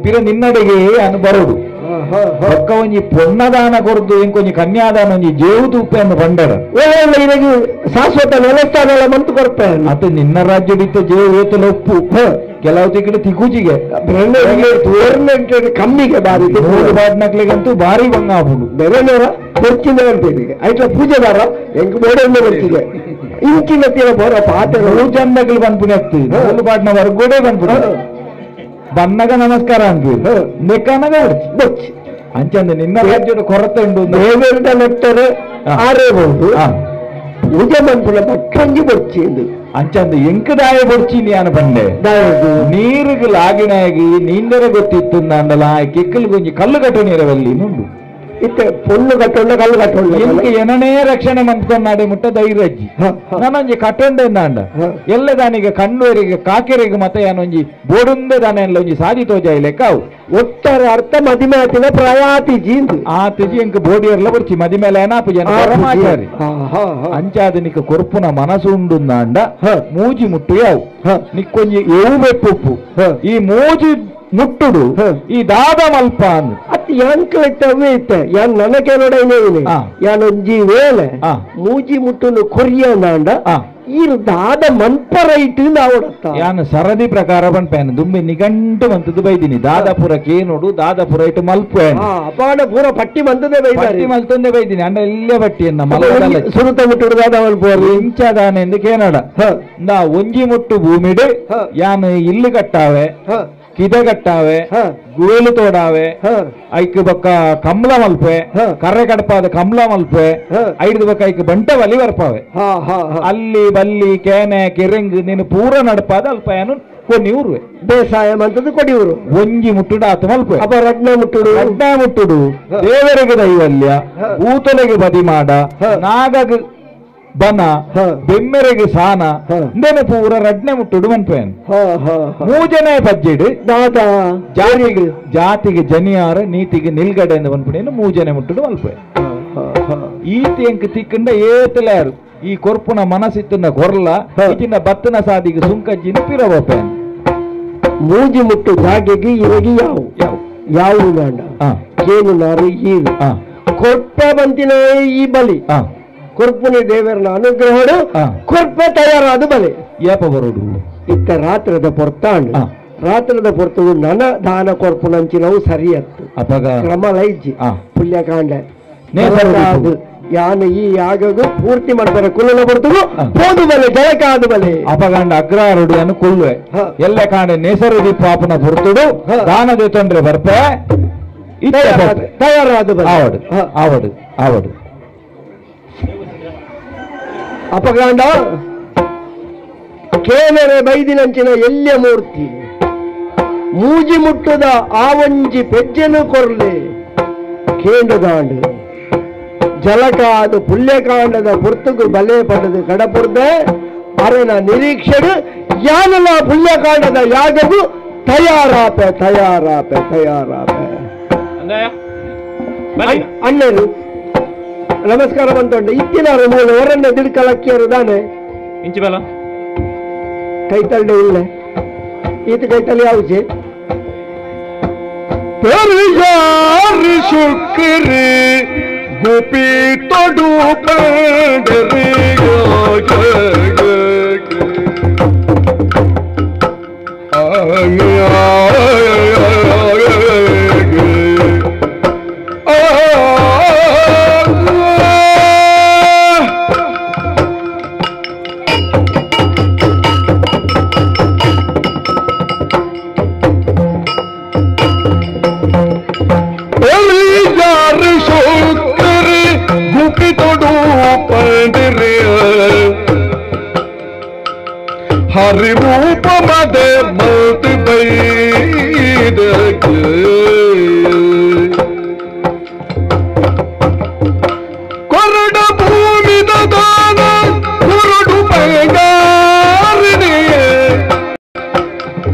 ಪಿರ ನಿನ್ನಡೆಗೆ ಅನು ಬರೋಡು ಒಕ್ಕ ಒಂಜಿ ಪೊನ್ನದಾನ ಕೊರ್ದು ಇಂಕೊಂಜಿ ಕನ್ಯಾದಾನ ಒಂಜಿ ಜೇವು ತುಪ್ಪೆಯನ್ನು ಪಂಡರ ಇರೆಗ್ ಶಾಶ್ವತ ನೆಲಸ್ಥಾನ ಮಂತು ಕೊರ್ಪೆ ಅತ ನಿನ್ನ ರಾಜ್ಯಡಿತ್ತ ಜೇವು ಏತಲ ಒಪ್ಪು ಕೆಲವು ತಿಕ್ಕಡೆ ತಿಕ್ಕುಜಿಗೆ ಕಮ್ಮಿಗೆ ಬಾರಿ ಬಾಡ್ನಕ್ಲಿಗಂತೂ ಭಾರಿ ಬಂಗ ಆಪುಂಡು ಬೆರಣರ ಕೊರ್ಚಿನ ಐಟ್ಲ ಪೂಜೆದಾರ ಎಂಕ್ ಬೋಡೆಂದು ಬರ್ತಿದೆ ಇಂಚಿನ ತೀರ ಬೋರ ಪಾತೆ ಚಂದಗಳು ಬಂದ್ಪುಣೆ ಆಗ್ತದೆ ನೂಲು ಬಾಡ್ನ ವರ್ಗೋಡೆ ಬಂದ್ಪುಣೆ ಬನ್ನಗ ನಮಸ್ಕಾರ ಅನ್ಪಿ ನೆಕ್ಕನಗ ಬೊಚ್ಚಿ ಅಂಚಂದ ನಿನ್ನ ರಾಜ್ಯದ ಕೊರತೆ ಉಂಟು ದೇವರ ನೆಟ್ಟರೆ ಆರೇಬಹುದು ಪೂಜೆ ಮನ್ಪುನ ಪಟ್ಟಂಜಿ ಬೊಚ್ಚಿ ಅಂಚಂದ ಎಂಕದಾಯ ಬೊಡ್ಚಿ ಯಾನ ಬಂಡೆ ನೀರಿಗೆ ಲಾಗಿನಾಗಿ ನೀಂದರೆ ಗೊತ್ತಿತ್ತು ಅಂದಲ ಕಿಕ್ಕಲ್ ಗೊಂಜಿ ಕಲ್ಲು ಕಟ್ಟು ನೀರವಲ್ಲಿ ನುಂಡು ಇತ್ತೆ ಪೊಣ್ಣು ಕಟ್ಟೊಂಡ ಕಲ್ಲು ಕಟ್ಟೊಂಡ ಎಂಕ ಏನನೇ ರಕ್ಷಣೆ ಮಂತ್ಕೊಂಡಾಡೆ ಮುಟ್ಟ ಧೈರ್ಯಜ್ಜಿ ನಾನೊಂಜಿ ಕಟ್ಟೊಂಡೆ ಅಂದಾಂಡ ಎಲ್ಲ ದಾನಿಗೆ ಕಣ್ಣುವರಿಗೆ ಕಾಕೆರೆಗೆ ಮತ್ತೆ ಯಾನೊಂಜಿ ಬೋಡುಂದೆ ದಾನೆ ಎಲ್ಲ ಒಂಜಿ ಸಾದಿ ತೋಜಾಯಿ ಲೆಕ್ಕ ಅವು ಒಟ್ಟಾರೆ ಅರ್ಥ ಮದಿಮೆ ಆತಿನ ಪ್ರಾಯಾತಿ ಜೀಂದು ಆತಿಜಿ ಎಂಕ ಬೋಡಿಯರ್ಲ ಬರ್ಚಿ ಮದಿಮೇಲೆ ಏನಾಪು ಜನ ಪರಮಾಚಾರಿ ಅಂಚಾದನಿಕ ಕೊರ್ಪುನ ಮನಸ್ಸು ಉಂಡುಂದಾಂಡ ಮೂಜಿ ಮುಟ್ಟು ಯಾವು ನಿಕ್ಕೊಂಜಿ ಏವು ಬೆಪ್ಪುಪ್ಪು ಈ ಮೂಜಿ ಮುಟ್ಟುಡು ಈ ದಾದ ಮಲ್ಪ ಅತ್ ಯಾಂಕಲ ಅವೇ ಇತ್ತೆ ಯಾನ್ ನನಗೆ ನೋಡೈನೇ ಯಾನೊಂಜಿ ವೇಳೆ ಮೂಜಿ ಮುಟ್ಟುನು ಕೊರಿಯನಾಂಡ ಈ ದಾದ ಮನ್ಪರ ಇಟ್ಟು ನಾವಡತ್ತ ಯಾನ್ ಸರದಿ ಪ್ರಕಾರ ಪನ್ಪೇನು ದುಂಬಿ ನಿಗಂಟು ಮಂತದ್ದು ಬೈದಿನಿ ದಾದಾಪುರ ಕೇನೋಡು ದಾದಾಪುರ ಇಟ್ಟು ಮಲ್ಪು ಅಪಾಣ ಪೂರ ಪಟ್ಟಿ ಮಂತದೇ ಬೈದಾರಿ ಪಟ್ಟಿ ಮಲ್ತೊಂದೇ ಬೈದಿನಿ ಅಂಡ ಎಲ್ಲೇ ಪಟ್ಟಿಯನ್ನ ಮಲ್ಲ ಸುರುತ ಮುಟ್ಟುಡು ದಾದ ಮಲ್ಪು ಇಂಚಾದಾನೆ ಎಂದು ಕೇನಡ ನಾ ಒಂಜಿ ಮುಟ್ಟು ಭೂಮಿಡು ಯಾನ್ ಇಲ್ಲು ಕಟ್ಟಾವೆ ಕಿದಗಟ್ಟಾವೆ ಗುವೇಲು ತೋಡಾವೆ ಐಕ್ ಬೊಕ್ಕ ಕಮ್ಲ ಮಲ್ಪೆ ಕರ್ರೆ ಕಡಪಾದ ಕಮ್ಲ ಮಲ್ಪೆ ಐದು ಬೊಕ್ಕ ಐಕ್ ಬಂಟ ಬಲಿ ಬರ್ಪಾವೆ ಅಲ್ಲಿ ಬಲ್ಲಿ ಕೇನೆ ಕೆರೆಂಗ್ ನೀನು ಪೂರ ನಡಪಾದ ಅಲ್ಪ ಏನು ಕೊನ್ನಿ ಊರುವೆ ಬೇಸಾಯ ಮಂತದ್ದು ಕೊಡಿಯೂರು ಒಂಜಿ ಮುಟ್ಟುಡು ಆತ ಮಲ್ಪೆ ಅಪ್ಪ ರಡ್ನ ಮುಟ್ಟುಡು ರಡ್ನ ಮುಟ್ಟುಡು ದೇವರಿಗೆ ದೈವಲ್ಯ ಊತಲೆಗೆ ಬದಿ ಮಾಡ ನಾಗಗ್ ಬನ ಬೆಮ್ಮೆರೆಗೆ ಸಾನ ಇಂದೇನೆ ಪೂರ ರಡ್ನೆ ಮುಟ್ಟುಡು ಮನ್ಪೇನ್ ಮೂಜನೆ ಬಜ್ಜಿಡು ದಾದಾ ಜಾತಿಗೆ ಜಾತಿಗೆ ಜನಿಯಾರ ನೀತಿಗೆ ನಿಲ್ಗಡೆ ಎಂದು ಮನ್ಪುಣೇನು ಮೂಜನೆ ಮುಟ್ಟುಡು ಮಲ್ಪೆ ಈತಿ ಎಂಕ್ ತಿಕ್ಕಂಡ ಏತಲಾರು ಈ ಕೊರ್ಪುನ ಮನಸ್ಸಿತ್ತನ್ನ ಕೊರ್ಲ ಇತ್ತಿನ ಬತ್ತನ ಸಾದಿಗೆ ಸುಂಕಜ್ಜಿನ ಪಿರವಪೇನ್ ಮೂಜಿ ಮುಟ್ಟು ಜಾಗೆಗೆ ಇರಗಿ ಯಾವು ಯಾವ ಯಾವು ಗಾಂಡ ಏನು ನಾರು ಈರು ಕೊರ್ಪ ಬಂತಿನ ಈ ಬಲಿ ಕೊರ್ಪುನಿ ದೇವರನ ಅನುಗ್ರಹಡು ಕೊರ್ಪ ತಯಾರಾದ ಬಲೆ ಏಪ ಬರೋಡು ಇತ್ತ ರಾತ್ರದ ಪೊರ್ತಾಂಡು ರಾತ್ರದ ಪೊರ್ತು ನನ ದಾನ ಕೊರ್ಪುನಂಚಿನವು ಸರಿಯತ್ತು ಅಪಗ ಕ್ರಮ ಲೈಜಿ ಪುಣ್ಯಕಾಂಡ ಯಾನು ಈ ಯಾಗಗೂ ಪೂರ್ತಿ ಮಾಡ್ತಾರೆ ಕುಲ್ಲನ ಬರ್ತಗು ಹೋದು ಬಲೆ ಜಳಕ ಆದ ಬಲೆ ಅಪಗಂಡ ಅಗ್ರಹಾರುಡು ಅನ್ನು ಕೊಲ್ಲುವೆ ಎಲ್ಲ ಕಾಂಡೆ ನೇಸರು ದೀಪಾಪನ ಪೊರ್ತುಡು ದಾನದ ತೊಂದರೆ ಬರ್ಪೆ ತಯಾರಾದ ಬಲೆ ಆವಡು ಆವಡು ಆವಡು ಅಪಗಾಂಡ ಕೇನರೆ ಬೈದಿನಂಚಿನ ಎಲ್ಯ ಮೂರ್ತಿ ಮೂಜಿ ಮುಟ್ಟುದ ಆವಂಜಿ ಪೆಜ್ಜೆನು ಕೊರ್ಲೆ ಕೇಂದ್ರದಾಂಡು ಜಲಕಾದ ಪುಲ್ಯಕಾಂಡದ ಪುರ್ತುಗು ಬಲೆ ಪಡೆದು ಕಡಪುರ್ದೆ ಅರೆನ ನಿರೀಕ್ಷೆಡು ಯಾನಲ ಪುಲ್ಯಕಾಂಡದ ಯಾಗವು ತಯಾರಾಪೆ ತಯಾರಾಪೆ ತಯಾರಾಪೆ. ಅಣ್ಣನು ನಮಸ್ಕಾರ ಬಂತುಂಟು ಇತ್ತಿನಾರು ಮೂಲ ಹೊರನ್ನ ದಿಡ್ಕಲಕ್ಕಿಯರು ದಾನೆ ಇಂಚಿ ಬಲ ಕೈತಲ್ಡೆ ಇಲ್ಲ ಈತ ಕೈತಲ್ಲಿ ಯಾವುಜೆ ಶುಕ್ರಿ ಗೋಪಿ ತೊಡು ಪಂಡರಿ हरि रूप मद मत बैद ಕೊರಡ ಭೂಮಿ ದಾನ ಕುರುಡು ಬಂಗಾರಿಣಿ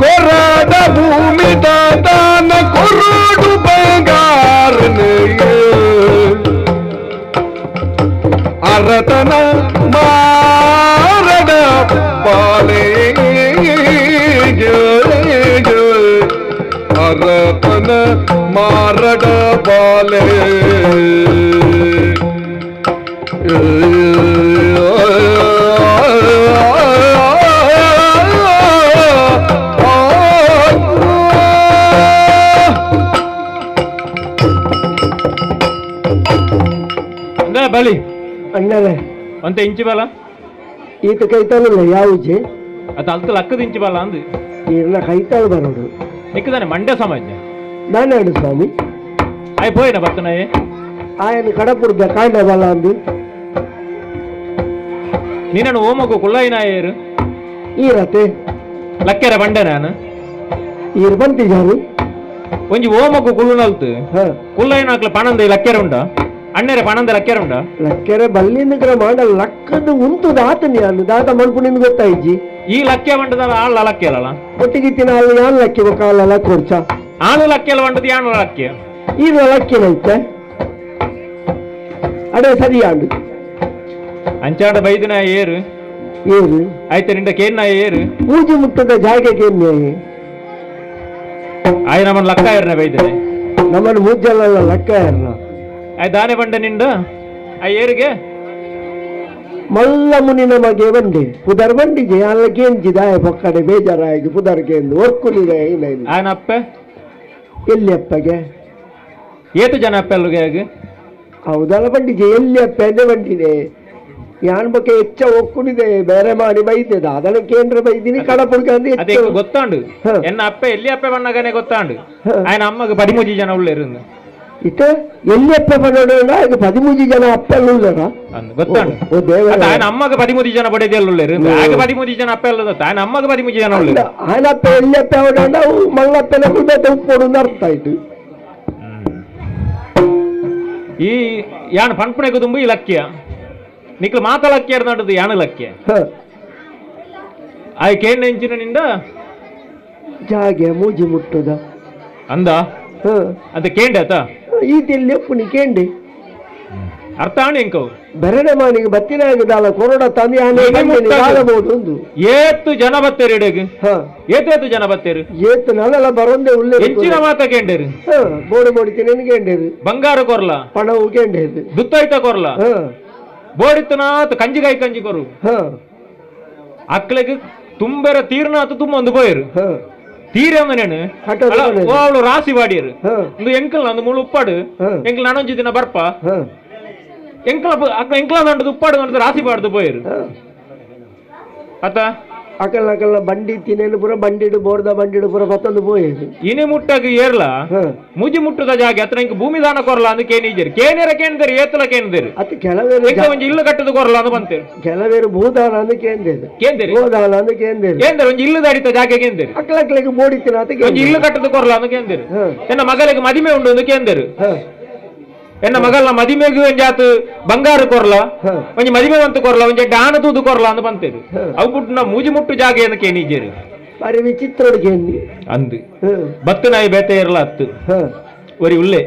ಕೊರಡ ಭೂಮಿ ದಾನ ಕುರುಡು ಬಂಗಾರಿಣಿ ಅರತನ ಮಾರಡ ಬಾಲೆ ಅರತನ ಮಾರಡ ಬಾಲೆ ಬಲಿ ಅಣ್ಣನೇ ಅಂತ ಇಂಚಿ ಬಲ ಈತ ಕೈತಾನಲ್ಲ ಯಾವುಜೆ ಅದು ಅಲ್ತ ಲಕ್ಕದ ಇಂಚಿ ಬಲ ಅಂದು ಈರ್ನ ಕೈತಾಳು ಬರೋಡು ನಿಕ್ಕದಾನೆ ಮಂಡ್ಯ ಸಮಾಜ ನಾನಾಡು ಸ್ವಾಮಿ ಆಯ್ ಪೋಯಿನ ಬರ್ತನಾಯೆ ಆಯನ ಕಡಪುರ್ದ ಕಾಂಡ ಬಲ ಅಂದು ನೀನನ್ನು ಓಮಗು ಕುಳ್ಳಾಯಿನಾಯರು ಈರತೆ ಲಕ್ಕೆರ ಬಂಡೆ ನಾನು ಈರ್ ಬಂತಿಜಾರು ಒಂಜಿ ಓಮಗು ಕುಳ್ಳುನಲ್ತು ಕುಳ್ಳಾಯಿನಾಕ್ಲ ಪಣಂದ ಲಕ್ಕೆರ ಉಂಡ ಅಣ್ಣರೆ ಪಣಂದ ಲಕ್ಕೆರ ಉಂಡ ಲಕ್ಕೆರೆ ಬಲ್ಲಿಂದ ಮಾಡ ಲಕ್ಕದ ಉಂಟು ದಾತನಿ ಅನ್ನು ದಾತ ಮಲ್ಪು ನಿಂದು ಗೊತ್ತಾಯ್ಜಿ ಈ ಲಕ್ಕೆ ಬಂಡದಲ್ಲ ಆಳ್ಲ ಲಕ್ಕೆ ಅಲ್ಲ ಒಟ್ಟಿಗಿತ್ತಿನ ಆಳು ಯಾನ್ ಲಕ್ಕೆ ಕಾಲ ಕೊಡ್ಚ ಆಳು ಲಕ್ಕೆಲ್ಲ ಬಂಡದ ಯಾನು ಲಕ್ಕೆ ಈ ಲಕ್ಕೆನೈತೆ ಅಡೆ ಸರಿ ಆಂಡು ಅಂಚಾಡ ಬೈದಿನ ಏರು ಏರು ಆಯ್ತು ನಿಂಡ ಕೇನ್ನ ಏರು ಪೂಜೆ ಮುಟ್ಟದ ಜಾಗೆ ಕೇನ್ಯ ಆಯ್ ನಮ್ಮನ್ನ ಲಕ್ಕ ಏರ್ನ ಬೈದಿನ ನಮ್ಮನ್ನು ಮೂಜಲ್ಲ ಲಕ್ಕ ಏರ್ನ ಆಯ್ ದಾನೆ ಬಂಡ ನಿಂಡ ಆ ಏರಿಗೆ ಮಲ್ಲ ಮುನಿನ ಮಗೆ ಬಂಡೆ ಪುದರ್ ಬಂಡಿಗೆ ಅಲ್ಲ ಕೇಂಜಿದಾಯ ಪಕ್ಕಡೆ ಬೇಜಾರಾಗಿ ಪುದರ್ ಕೇಂದು ಒಕ್ಕುಲಿದೆ ಆಯನ ಅಪ್ಪೆ ಎಲ್ಲಿ ಅಪ್ಪಗೆ ಏತು ಜನ ಅಪ್ಪೆ ಅಲ್ಲಿಗೆ ಆಗ ಹೌದಲ್ಲ ಬಂಡಿಗೆ ಎಲ್ಲಿ ಅಪ್ಪೆ ಅಲ್ಲೇ ಬಂಡಿದೆ ಯಾನ್ ಬಗ್ಗೆ ಹೆಚ್ಚ ಒಕ್ಕುಲಿದೆ ಬೇರೆ ಮಾಡಿ ಬೈದೆ ಅದನ್ನ ಕೇಂದ್ರ ಬೈದಿನಿ ಕಡಪುಡ್ಕ ಅಂದ್ರೆ ಅದೇ ಗೊತ್ತಾಂಡು ಎನ್ನ ಅಪ್ಪೆ ಎಲ್ಲಿ ಅಪ್ಪೆ ಬಣ್ಣಗನೆ ಗೊತ್ತಾಂಡು ಆಯನ ಅಮ್ಮಗೆ ಪದಿಮೂಜಿ ಜನ ಉಳ್ಳೇರು ಇತ್ತ ಎಲ್ಲಿ ಅಪ್ಪೆ ಬಣ್ಣೋಡ ಈಗ ಪದಿಮೂಜಿ ಜನ ಅಪ್ಪೆ ಉಳ್ಳಾರ ಗೊತ್ತಾಂಡು ಆಯನ ಅಮ್ಮಗೆ ಪದಿಮೂಜಿ ಜನ ಬಡೆದೆಲ್ಲ ಉಳ್ಳೇರು ಆಗ ಪದಿಮೂಜಿ ಜನ ಅಪ್ಪೆ ಅಲ್ಲ ಆಯನ ಅಮ್ಮಗೆ ಪದಿಮೂಜಿ ಜನ ಉಳ್ಳೇರು ಆಯನ ಅಪ್ಪೆ ಎಲ್ಲಿ ಅಪ್ಪೆ ಅವಡ ಮಲ್ಲಪ್ಪೆನ ಕುಲ್ಬೇತೆ ಉಪ್ಪೋಡು ಅರ್ಥ ಆಯ್ತು. ಈ ಯಾನ್ ಪನ್ಪುಣೆಗೆ ತುಂಬು ಈ ಲಕ್ಕಿಯ ನಿಕ್ಲು ಮಾತ ಲಕ್ಕಿಯರ್ ನಡುದು ಯಾನು ಲಕ್ಕಿಯ ಆಯ್ ಕೇಂದ್ರ ಇಂಚಿನ ನಿಂದ ಜಾಗೆ ಮೂಜಿ ಮುಟ್ಟುದ ಅಂದ ಅಂತ ಕೇಂಡೆ ಆತ ಈತಿಲ್ಲಿ ಒಪ್ಪುನಿ ಕೇಂಡೆ ಅರ್ಥ ಆಣಿ ಎಂಕವು ಬೆರಡೆ ಮಾನಿಗೆ ಬತ್ತಿನಾಗದಾಲ ಕೊರೋಡ ತಂದೆ ಆಗಬಹುದು ಒಂದು ಏತು ಜನ ಬತ್ತೇರಿ ಇಡಗ್ ಏತು ಏತು ಜನ ಬತ್ತೇರು ಏತು ನಲ್ಲ ಬರೋಂದೆ ಉಳ್ಳೆ ಹೆಚ್ಚಿನ ಮಾತ ಕೇಂಡೇರು ಬೋಡಿ ಬೋಡಿತೀನಿ ಕೇಂಡೇರು ಬಂಗಾರ ಕೊರ್ಲ ಪಣವು ಕೇಂಡೇರು ದುತ್ತೈತ ಕೊರ್ಲ ಬೋಡಿತ್ತನಾತ್ ಕಂಜಿಗಾಯಿ ಕಂಜಿ ಕೊರು ಅಕ್ಲೆಗ್ ತುಂಬೆರ ತೀರ್ನಾತು ತುಂಬ ಒಂದು ಪೋಯರು ತೀರೆ ಅಂದನೇನು ಅವಳು ರಾಸಿ ಬಾಡಿಯರು ಒಂದು ಎಂಕಲ್ ಒಂದು ಮುಳು ಉಪ್ಪಾಡು ಎಂಕಲ್ ನಾನೊಂಜಿ ದಿನ ಬರ್ಪ ಎಂಕಲ ಅಕ್ಕ ಎಂಕಲ ದಂಡದ ಉಪ್ಪಾಡು ಅಂತ ರಾಸಿ ಬಾಡ್ದು ಪೋಯರು ಅತ್ತ ಅಕಲ್ ಅಕಲ್ ಬಂಡಿ ತಿನ್ನೇನು ಪೂರ ಬಂಡಿಡು ಬೋರ್ದ ಬಂಡಿಡು ಪೂರ ಪತ್ತೊಂದು ಪೋಯರು ಇನಿ ಮುಟ್ಟಾಗ ಏರ್ಲ ಮುಜಿ ಮುಟ್ಟದ ಜಾಗೆ ಹತ್ರ ಇಂಕ ಭೂಮಿ ದಾನ ಕೊರಲ ಅಂದ್ ಕೇನಿಜರು ಕೇನೇರ ಕೇಂದೇರು ಏತಲ ಕೇಂದೇರು ಅತ್ತ ಕೆಲವೇರು ಒಂಜಿ ಇಲ್ಲು ಕಟ್ಟದ ಕೊರಲ ಅಂದ್ ಬಂತೇರು ಕೆಲವೇರು ಭೂದಾನ ಅಂದ್ ಕೇಂದೇರು ಕೇಂದೇರು ಗೋದಾನ ಅಂದ್ ಕೇಂದೇರು ಕೇಂದೇರು ಒಂಜಿ ಇಲ್ಲು ದಾಡಿತ ಜಾಗೆ ಕೇಂದೇರು ಅಕ್ಕಲ ಅಕ್ಕಲಿಗೆ ಬೋಡಿತ್ತಿನ ಅಂತ ಒಂಜಿ ಇಲ್ಲು ಕಟ್ಟದ ಕೊರಲ ಅಂದ್ ಕೇಂದೇರು ಎನ್ನ ಮಗಳಿಗೆ ಮದಿಮೆ ಉಂಡು ಅಂದ್ ಕೇಂದೇರು ಎನ್ನ ಮಗಲ್ನ ಮದಿಮೆಗು ಒಂಜಾತು ಬಂಗಾರ ಕೊರ್ಲ ಒಂಜಿ ಮದಿಮೆ ಅಂತ ಕೊರ್ಲ ಒಂಜಿ ಡಾನ ತೂದು ಕೊರ್ಲ ಅಂತ ಬಂತೇರು ಅವು ಪುಟ್ಟನ ಮೂಜಿ ಮುಟ್ಟು ಜಾಗ ಏನು ಕೇನಿಜೇರು ಬಾರಿ ವಿಚಿತ್ರ ಕೇನಿ ಅಂದು ಬತ್ತು ನಾಯಿ ಬೇತೆ ಇರಲ ಅತ್ತು ಒರಿ ಉಲ್ಲೆ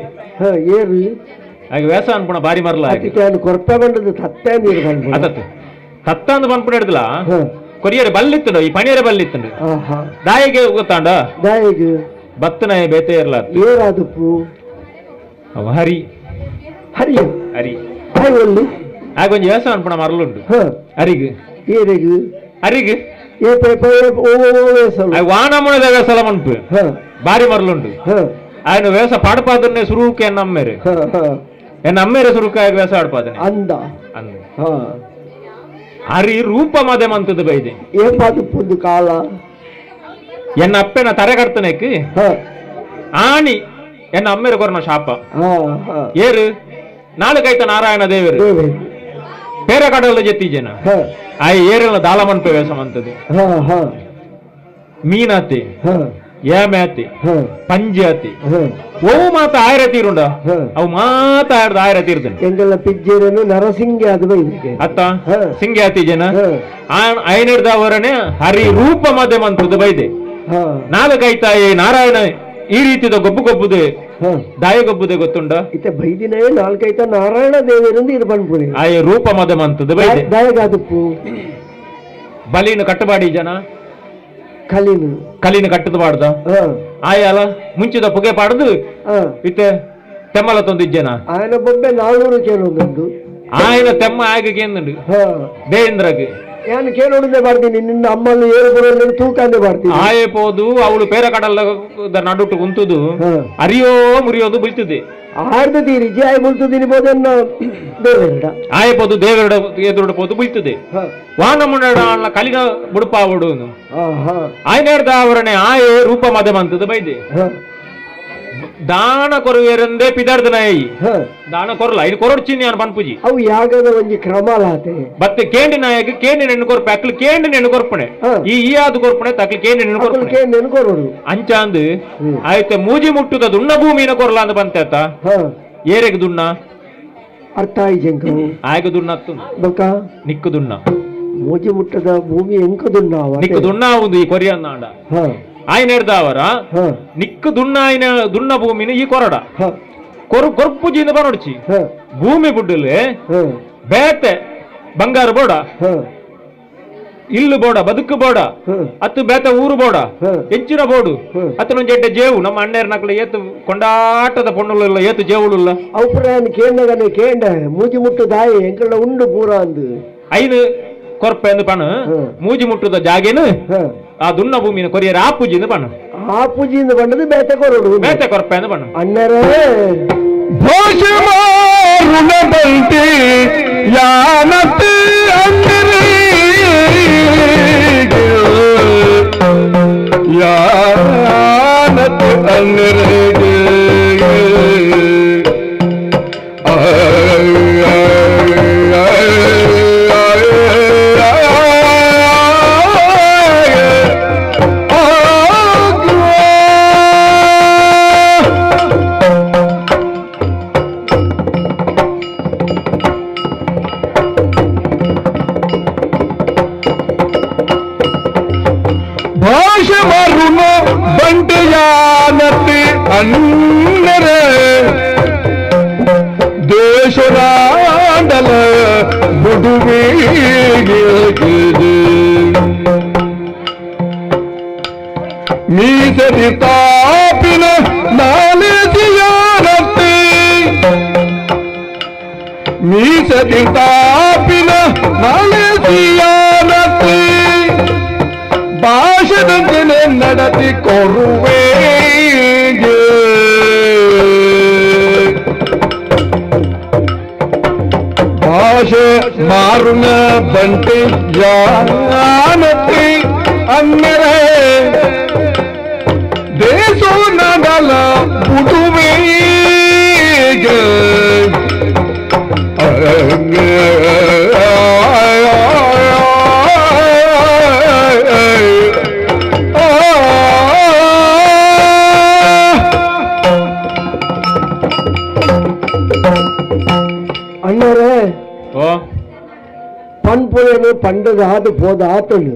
ಏರು ಹಾಗೆ ವೇಸ ಅನ್ಪುಣ ಬಾರಿ ಮರಲ ಕೊರ್ಪೆ ಬಂದದ್ದು ತತ್ತೆ ನೀರು ಬಂದು ಅತತ್ತು ತತ್ತ ಅಂದು ಬಂದ್ಪುಣ ಹಿಡ್ದಲ ಕೊರಿಯರೆ ಬಲ್ಲಿತ್ತುಂಡು ಈ ಪಣಿಯರೆ ಬಲ್ಲಿತ್ತುಂಡು ದಾಯಿಗೆ ಗೊತ್ತಾಂಡ ದಾಯಿಗೆ ಬತ್ತು ನಾಯಿ ಬೇತೆ ಇರಲ ಏರಾದುಪ್ಪು ಹರಿ ಹರಿ ಹರಿ ಹಾಯ್ ಒಳ್ಳಿ ಆಗ ಒಂಜಿ ವೇಸ ಅನ್ಪುಣ ಮರಲುಂಡು ಹರಿಗು ಏರಿಗು ಹರಿಗು ಏ ಪೇಪ ಓ ವೇಸಲು ವಾನಮುಣದ ವೇಸಲ ಮನ್ಪು ಬಾರಿ ಮರಲುಂಡು ఆయన వేస పాడపాదనే సురువుకి ఎన్న అమ్మేరు ఎన్న అమ్మేరు సురుకాయ వేస ఆడపాదనే అంద అంద హరి రూపం అదే మంతది బైದೆ ఏ పాదు పొందు కాల ఎన్న అప్పెన తరగడతనేకి ఆని ఎన్న అమ్మేరు కొరన శాప ఏరు నాలుగైత నారాయణ దేವರು పేర కడల జెత్తిజన ఆ ఏరుల దాళమన్పే వేషం అంతది ಮೀನಾತಿ ಏಮೇತಿ ಪಂಜಾತಿ ಓ ಮಾತ ಆಯರ ತೀರುಂಡ ಅವು ಮಾತ ಆಯರದ ಆಯರ ತೀರ್ದನು ಎಂಗೆಲ್ಲ ಪಿಜ್ಜೇರನು ನರಸಿಂಗ ಅದು ಬೈದಿಗೆ ಅತ್ತ ಸಿಂಗಾತಿ ಜನ ಐನರ್ದವರನೆ ಹರಿ ರೂಪ ಮಧ್ಯೆ ಮಂತದ್ದು ಬೈದೆ ನಾಲ್ಕೈತಾಯಿ ನಾರಾಯಣ ಈ ರೀತಿದ ಗೊಬ್ಬು ಗೊಬ್ಬುದೆ ದಾಯ ಗೊಬ್ಬುದೆ ಗೊತ್ತುಂಡ ಇತ್ತೆ ಬೈದಿನೇ ನಾಲ್ಕೈತ ನಾರಾಯಣ ದೇವರಿಂದ ಇದು ಬಂದ್ಪುರಿ ಆಯ ರೂಪ ಮಧ್ಯೆ ಮಂತದ್ದು ಬೈದೆ ದಾಯಗಾದುಪ್ಪು ಬಲಿನ ಕಟ್ಟಬಾಡಿ ಜನ ಕಲಿನು ಕಲಿನ ಕಟ್ಟದ ಬಾಡ್ದ ಆಯಾಲ ಮುಂಚಿದ ಪುಗೆ ಪಾಡದು ಇತ್ತೆ ತೆಮ್ಮಲ ತಂದಿಜ್ಜನ ఆయన ಬೊಬ್ಬೆ ನಾಲ್ನೂರು ಕೇಳೊಂದುಂಡು ఆయన ತೆಮ್ಮ ಆಗ ಕೇಂದುಂಡು ದೇಂದ್ರಗೆ ನಾನು ಕೇಳೋಡದೆ ಬರ್ತೀನಿ ನಿನ್ನ ಅಮ್ಮನ್ನು ಏರು ಬರೋದು ತೂಕಂದೆ ಬರ್ತೀನಿ ಆಯೆ ಪೋದು ಅವಳು ಪೇರ ಕಡಲ ನಡುಟು ಕುಂತುದು ಅರಿಯೋ ಮುರಿಯೋದು ಬೀಳ್ತದೆ ಆರ್ದ ತೀರಿ ಆಯ್ ಬೀಳ್ತದೀನಿ ಬೋದನ್ನ ದೇವರಡ ಆಯೆ ಪೋದು ದೇವರಡ ಎದುರುಡ ಪೋದು ಬೀಳ್ತದೆ ವಾನಮುಂಡ ಕಲಿನ ಬುಡುಪಾವಡು ಆಯ್ನೇರ್ದ ಅವರನೆ ಆಯೆ ರೂಪ ಮದೆ ಮಂತದ ಬೈದೆ ದಾನ ಕೊರುವೆರಂದೇ ಪಿದಾರ್ದ ನಾಯಿ ದಾನ ಕೊರಲ ಇನ್ನು ಕೊರಡ್ಚಿನಿ ಅನ್ ಪನ್ಪುಜಿ ಅವು ಯಾಗದ ಒಂಜಿ ಕ್ರಮ ಲಾತೆ ಬತ್ತೆ ಕೇಂಡಿ ನಾಯಕ ಕೇಂಡಿ ನೆಣ್ಣು ಕೊರ್ಪೆ ಅಕ್ಲು ಕೇಂಡಿ ನೆಣ್ಣು ಕೊರ್ಪಣೆ ಈ ಈ ಆದು ಕೊರ್ಪಣೆ ತಕ್ಲು ಕೇಂಡಿ ನೆಣ್ಣು ಕೊರ್ಪಣೆ ಕೇಂಡಿ ನೆಣ್ಣು ಕೊರೋಡು ಅಂಚಾಂದು ಆಯ್ತೆ ಮೂಜಿ ಮುಟ್ಟುದ ದುಣ್ಣ ಭೂಮಿನ ಕೊರಲ ಅಂದ ಬಂತೇತ ಏರೆಗ್ ದುಣ್ಣ ಅರ್ಥ ಆಯ್ ಜಂಕ ಆಯ್ಗ ದುಣ್ಣ ಅತ್ತು ಬೊಕ ನಿಕ್ಕು ದುಣ್ಣ ಮೂಜಿ ಮುಟ್ಟದ ಭೂಮಿ ಎಂಕ ದುಣ್ಣ ನಿಕ್ಕು ದುಣ್ಣ ಒಂದು ಈ ಕೊರಿಯನ್ನಾಂಡ ఆయన ಅವರ ನಿಕ್ಕು ದುಣ್ಣಾಯಿನ ದುಣ್ಣ ಭೂಮಿನ ಈ ಕೊರಡ ಕೊರು ಕೊರ್ಪುಜಿಂದ ಬನೊಡ್ಚಿ ಭೂಮಿ ಬುಡ್ಡಲೆ ಬೇತೆ ಬಂಗಾರ ಬೋಡ ಇಲ್ಲು ಬೋಡ ಬದುಕು ಬೋಡ ಅತ್ತು ಬೇತೆ ಊರು ಬೋಡ ಹೆಚ್ಚಿನ ಬೋಡು ಅತ್ತನೊಂದು ಎಡ್ಡೆ ಜೇವು ನಮ್ಮ ಅಣ್ಣೇರ್ ನಕ್ಲು ಏತು ಕೊಂಡಾಟದ ಪೊಣ್ಣುಲ್ಲ ಏತು ಜೇವುಳುಲ್ಲ ಅವು ಕೇಂಡಗನೆ ಕೇಂಡ ಮೂಜಿ ಮುಟ್ಟು ದಾಯಿ ಎಂಕಲ್ಲ ಉಂಡು ಪೂರ ಅಂದು ಐನು ಕೊರ್ಪೆ ಅಂದು ಪಣ ಮೂಜಿ ಮುಟ್ಟುದ ಜಾಗೇನು ಆ ದುನ್ನ ಭೂಮಿನ ಕೊರಿಯರ್ ಆ ಪೂಜಿಂದ ಪಣ ಆ ಪೂಜಿಯಿಂದ ಬಂದದ್ದು ಬೇತೆ ಕೊರಡು ಬೇತೆ ಕೊರ್ಪೆ ಅಂದು ಪಣ ಅಣ್ಣರೇ ಭೋಷಮಾರುಣ ಬಂಟಿ ಯಾನತಿ ಅನ್ನರಿಗೆ ಯಾನತಿ ಅನ್ನರಿಗೆ ಅನ್ನರೆ ದೇಶರಾಂಡಲ ಬುಡುವಿಗೆ ಮೀಸರಿ ತಾಪಿನ ನಾಲೆಜಿಯಾನತಿ ಮೀಸರಿ ತಾಪಿನ ನಾಲೆಜಿಯಾನತಿ ಭಾಷದಂತೆ ನಡತಿ ಕೊರುವೆ ಭಾಷೆ ಮಾರುನ ಬಂಟಿ ಯಾನತಿ ಅನ್ನರೆ ದೇಶೋ ನಡಲ ಬುಡುವೆಗೆ ಪಂಡದ ಆದು ಪೋದ ಆತನು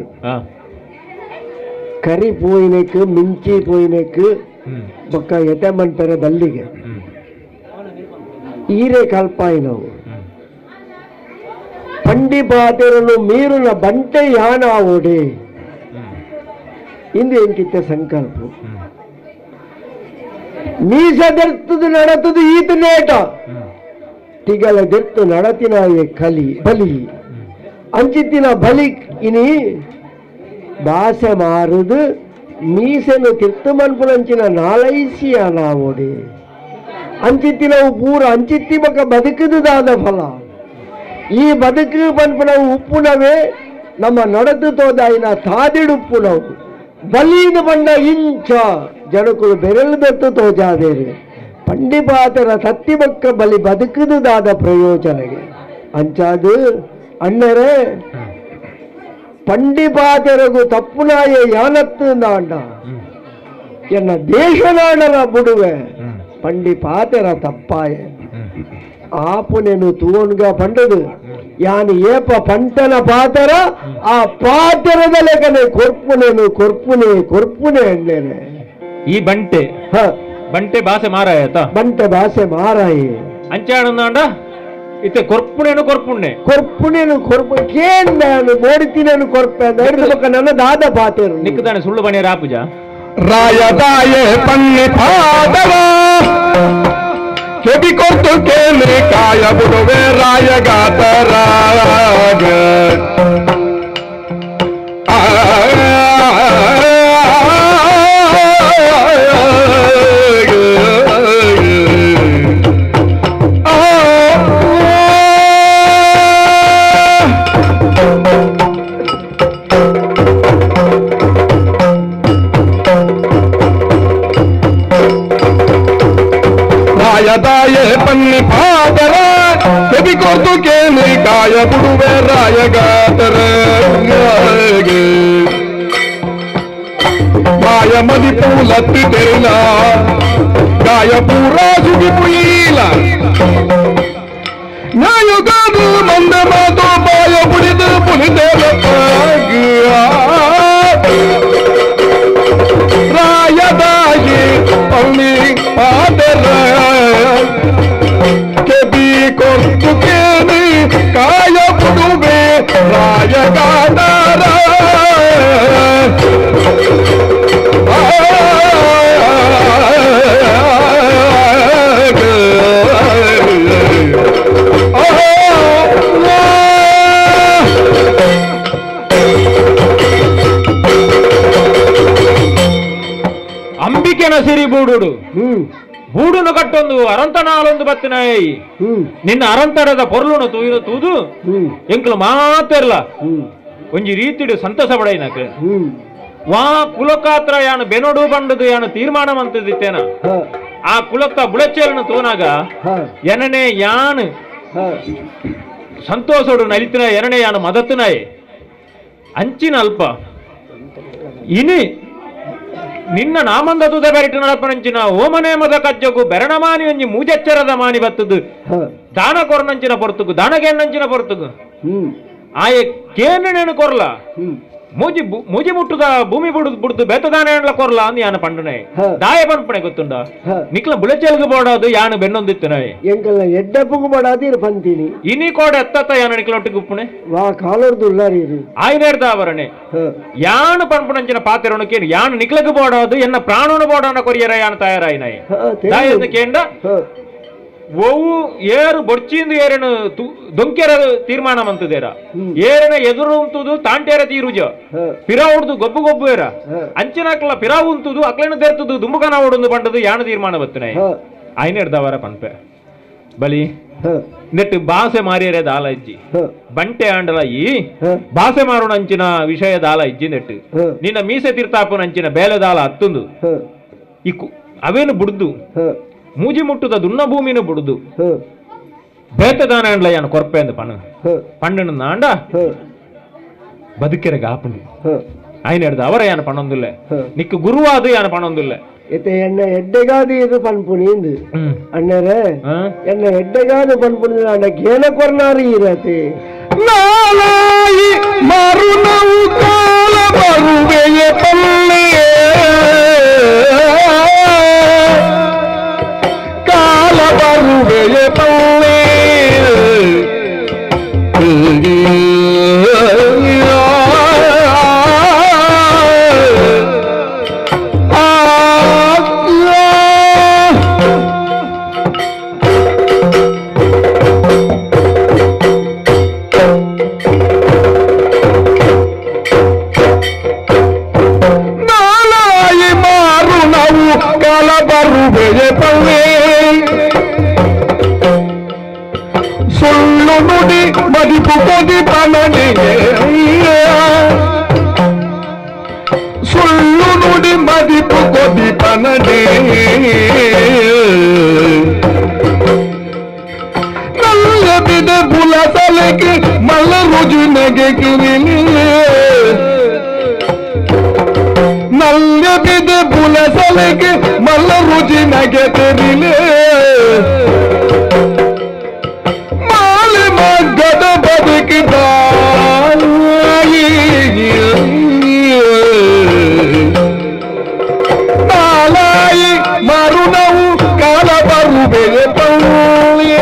ಕರಿ ಪೋಯಿನಕ್ಕೆ ಮಿಂಚಿ ಪೋಯಿನಕ್ಕೆ ಬೊಕ್ಕ ಎತೆ ಮನ್ಪೆರೆ ಬಲ್ಲಿಗೆ ಈರೆ ಕಲ್ಪಾಯಿನವು ಪಂಡಿ ಪಾತೆರನು ಮೀರುನ ಬಂಟೆ ಯಾನಾವೋಡೆ ಇಂದು ಎಂಕಿತ್ತ ಸಂಕಲ್ಪ ಮೀಸದೆರ್ತದು ನಡತದು ಈತ ನೇಟ ತಿಗಲ ದೆರ್ತು ನಡತಿನಾಯೆ ಕಲಿ ಬಲಿ ಅಂಚಿತ್ತಿನ ಬಲಿ ಇನಿ ಬಾಸೆ ಮಾರುದು ಮೀಸೆನು ತಿರ್ತು ಮನ್ಪುನಂಚಿನ ನಾಲೈಸಿಯ ನಾವೋಡೆ ಅಂಚಿತ್ತಿನವು ಪೂರ ಅಂಚಿತ್ತಿ ಬಕ ಬದುಕುದುದಾದ ಫಲ ಈ ಬದುಕು ಪನ್ಪುನವು ಉಪ್ಪುನವೇ ನಮ್ಮ ನಡತು ತೋದಾಯಿನ ತಾದಿಡುಪ್ಪುನವು ಬಲೀದು ಬಂಡ ಇಂಚ ಜನಕುಲು ಬೆರಳು ಬೆತ್ತು ತೋಜಾದೇರು ಪಂಡಿಪಾತರ ತತ್ತಿ ಬಕ್ಕ ಬಲಿ ಬದುಕುದುದಾದ ಪ್ರಯೋಜನಗೆ ಅಂಚಾದು ಅಣ್ಣರೇ ಪಂಡಿಪಾತರಗು ತಪ್ಪುನಾಯ ಯಾನತ್ತು ನಾಂಡ ಎನ್ನ ದೇಶನಾಡನ ಬುಡುವೆ ಪಂಡಿಪಾತರ ತಪ್ಪಾಯ ಆಪುನೆನು ತೂವನ್ಗ ಪಂಡದು ಯಾನು ಏಪ ಪಂಟನ ಪಾತರ ಆ ಪಾತರದ ಲೆಕ್ಕನೆ ಕೊರ್ಪುನೇನು ಕೊರ್ಪುನೆ ಕೊರ್ಪುನೆ ಅಣ್ಣೇನೆ ಈ ಬಂಟೆ ಬಂಟೆ ಭಾಷೆ ಮಾರಾಯತ ಬಂಟೆ ಭಾಷೆ ಮಾರಾಯಿ ಅಂಚಾಣಂದಾಂಡ ಇತ್ತೆ ಕೊರ್ಪುಣೇನು ಕೊರ್ಪುಣ್ಣೆ ಕೊರ್ಪುಣೇನು ಕೊರ್ಪು ಕೇಂದಾನು ಮೋಡಿತಿನೇನು ಕೊರ್ಪೆ ಅಂದ ನನ್ನ ದಾದ ಪಾತೇರು ನಿಕ್ಕದಾನೆ ಸುಳ್ಳು ಬಣೆ ರಾಪುಜ ರಾಯದಾಯೆ ಪನ್ನಿ ಪಾದವ ಕೆಬಿ ಕೊರ್ತು ಕೇಳಿ ಕಾಯ ಬಿಡುವೆ ರಾಯಗಾತ ರಾಗ ರಾಯದಾಯೆ ಪನ್ನಿ ಪಾದರ ಕೆಬಿ ಕೊರ್ತು ಕೇಳಿ ಕಾಯ ಬಿಡುವೆ ರಾಯಗಾತರ ಮಾಯ ಮದಿ ಪೂಲತ್ತಿ ತೆರಿಲ ಗಾಯ ಪೂರ ಸುಗಿ ಪುಯಿಲ ನ್ಯಾಯುಗಾದು ಮಂದ ಮಾತು ಬಾಯ ಬುಡಿದು ಪುಲಿದೇಲ ರಾಯದಾಯಿ ಪನ್ನಿ ಪಾದರ ಕೆಬಿ ಕೊರ್ತು ಕೇಳಿ ಕಾಯ ಬುಡುವೆ ರಾಯಗಾದರ ಅಂಬಿಕೆನ ಸಿರಿ ಬೂಡುಡು ಬೂಡುನು ಕಟ್ಟೊಂದು ಅರಂತನಾಲೊಂದು ಬತ್ತಿನಾಯಿ ನಿನ್ನ ಅರಂತರದ ಪೊರ್ಲುನು ತೂಯಿನ ತೂದು ಎಂಕ್ಲು ಮಾತೆರ್ಲ ಒಂಜಿ ರೀತಿಡು ಸಂತಸ ಬಡೈನಕ ವಾ ಕುಲಕಾತ್ರ ಯಾನು ಬೆನೊಡು ಬಂಡದು ಯಾನು ತೀರ್ಮಾನ ಮಂತದಿತ್ತೇನ ಆ ಕುಲಕ್ಕ ಬುಳಚೇಲನು ತೂನಾಗ ಎನನೆ ಯಾನು ಸಂತೋಷೋಡು ನಲಿತಿನ ಎರನೇ ಯಾನು ಮದತ್ತಿನಾಯಿ ಅಂಚಿನ ಅಲ್ಪ ಇನಿ ನಿನ್ನ ನಾಮಂದ ತುದ ಬೆರಟು ನಡಪನಂಚಿನ ಓಮನೆ ಮದ ಕಜ್ಜಗು ಬೆರಣಮಾನಿ ಒಂಜಿ ಮೂಜೆಚ್ಚರದ ಮಾನಿ ಬತ್ತದು ದಾನ ಕೊರನಂಚಿನ ಪೊರ್ತುಗು ದಾನಗೆಣ್ಣಂಚಿನ ಪೊರ್ತುಗು ಆಯೆ ಕೇನೇನು ಕೊರ್ಲ ಮೂಜಿ ಮೂಜಿ ಮುಟ್ಟುದ ಭೂಮಿ ಬುಡುದು ಬುಡ್ದು ಬೇತದಾನ ಎಣ್ಲ ಕೊರ್ಲ ಅಂದ್ ಯಾನ ಪಂಡನೆ ದಾಯ ಪನ್ಪಣೆ ಗೊತ್ತುಂಡ ನಿಕ್ಲ ಬುಳಚೆಲ್ಗು ಬೋಡಾದು ಯಾನು ಬೆನ್ನೊಂದಿತ್ತನೆ ಎಂಕಲ್ನ ಎಡ್ಡಪ್ಪಗೂ ಬೋಡಾದು ಇರು ಪಂತೀನಿ ಇನಿ ಕೋಡ ಎತ್ತತ್ತ ಯಾನ ನಿಕ್ಲೊಟ್ಟಿಗೆ ಉಪ್ಪುಣೆ ವಾ ಕಾಲರ್ದು ಉಲ್ಲಾರಿ ಇರು ಆಯ್ನೇರ್ದಾವರಣೆ ಯಾನು ಪನ್ಪುಣಂಚಿನ ಪಾತೆರೊಣಕೇನು ಯಾನು ನಿಕ್ಲಗು ಬೋಡಾದು ಎನ್ನ ಪ್ರಾಣನು ಬೋಡಾನ ಕೊರಿಯರ ಯಾನು ತಯಾರಾಯಿನಾಯಿ ದಾಯ ಕೇಂಡ ಒವು ಏರು ಬೊಡ್ಚಿಂದು ಏರೇನು ದೊಂಕೆರ ತೀರ್ಮಾನ ಮಂತದೇರ ಏರನ ಎದುರು ಉಂತುದು ತಾಂಟೇರ ತೀರುಜ ಪಿರಾ ಉಡ್ದು ಗೊಬ್ಬು ಗೊಬ್ಬು ಏರ ಅಂಚಿನ ಅಕ್ಲ ಪಿರಾ ಉಂತುದು ಅಕ್ಲೇನು ತೆರ್ತುದು ದುಂಬುಕನ ಓಡೊಂದು ಬಂಡದು ಯಾಣ ತೀರ್ಮಾನ ಬತ್ತನೆ ಆಯ್ನೇರ್ದವರ ಪನ್ಪೆ ಬಲಿ ನೆಟ್ಟು ಬಾಸೆ ಮಾರಿಯರೆ ದಾಲ ಇಜ್ಜಿ ಬಂಟೆ ಆಂಡಲ ಈ ಬಾಸೆ ಮಾರೋಣ ಅಂಚಿನ ವಿಷಯ ದಾಲ ಇಜ್ಜಿ ನೆಟ್ಟು ನಿನ್ನ ಮೀಸೆ ತೀರ್ಥಾಪನ ಅಂಚಿನ ಬೇಲೆ ದಾಲ ಹತ್ತುಂದು ಈ ಅವೇನು ಬುಡ್ದು ಮೂಜಿ ಮುಟ್ಟುದ ದುನ್ನ ಭೂಮಿನ ಬುಡುದು ಬೇತದಾನ ಅಂಡ್ಲ ಯಾನು ಕೊರ್ಪೆ ಅಂದ ಪಣ್ಣು ಪಣ್ಣು ನಾಂಡ ಬದುಕೆರೆ ಗಾಪುಂಡು ಆಯ್ನ ಅವರ ಯಾನು ಪಣ್ಣೊಂದುಲ್ಲೆ ನಿಕ್ಕು ಗುರುವಾದು ಯಾನು ಪಣ್ಣೊಂದುಲ್ಲೆ ಇತ್ತೆ ಎನ್ನ ಎಡ್ಡೆಗಾದು ಇದು ಪನ್ಪುನಿ ಇಂದು ಅಣ್ಣರೇ ಎನ್ನ ಎಡ್ಡೆಗಾದು ಪನ್ಪುನಿ ನಾಂಡ ಗೇನ ಕೊರ್ನಾರು ಈರತಿ ನಾಳೆ. ನಾಲಾಯಿ ಮರುನವು ಕಾಲ ಬರುವೆಯ ಪಲ್ಲೆ ಕಾಲ ಬರುವೆಯ ಪಲ್ಲೆ ಸುಳ್ಳು ನುಡಿ ಮದಿಪು ಕೊದಿ ಪನಡಿಗೆ ಸುಳ್ಳು ನುಡಿ ಮದಿಪು ಕೊದಿ ಪನಡಿ ನಲ್ಲ ಬಿದ ಬುಲ ತಲೆಗೆ ಮಲ್ಲ ರುಜು ನಗೆ ಕಿರಿಲಿ ನಲ್ಲ ಬಿದ ಬುಲ ಸಲೆಗೆ ಮಲ್ಲ ರುಜಿ ನಗೆ ತೆರಿಲೆ ಮಾಲೆ ಮಗ್ಗದ ಬದುಕಿದ ನಾಲಾಯಿ ಮರುನವು ಕಾಲ ಬರುವೆಯ ಪೌಳಿ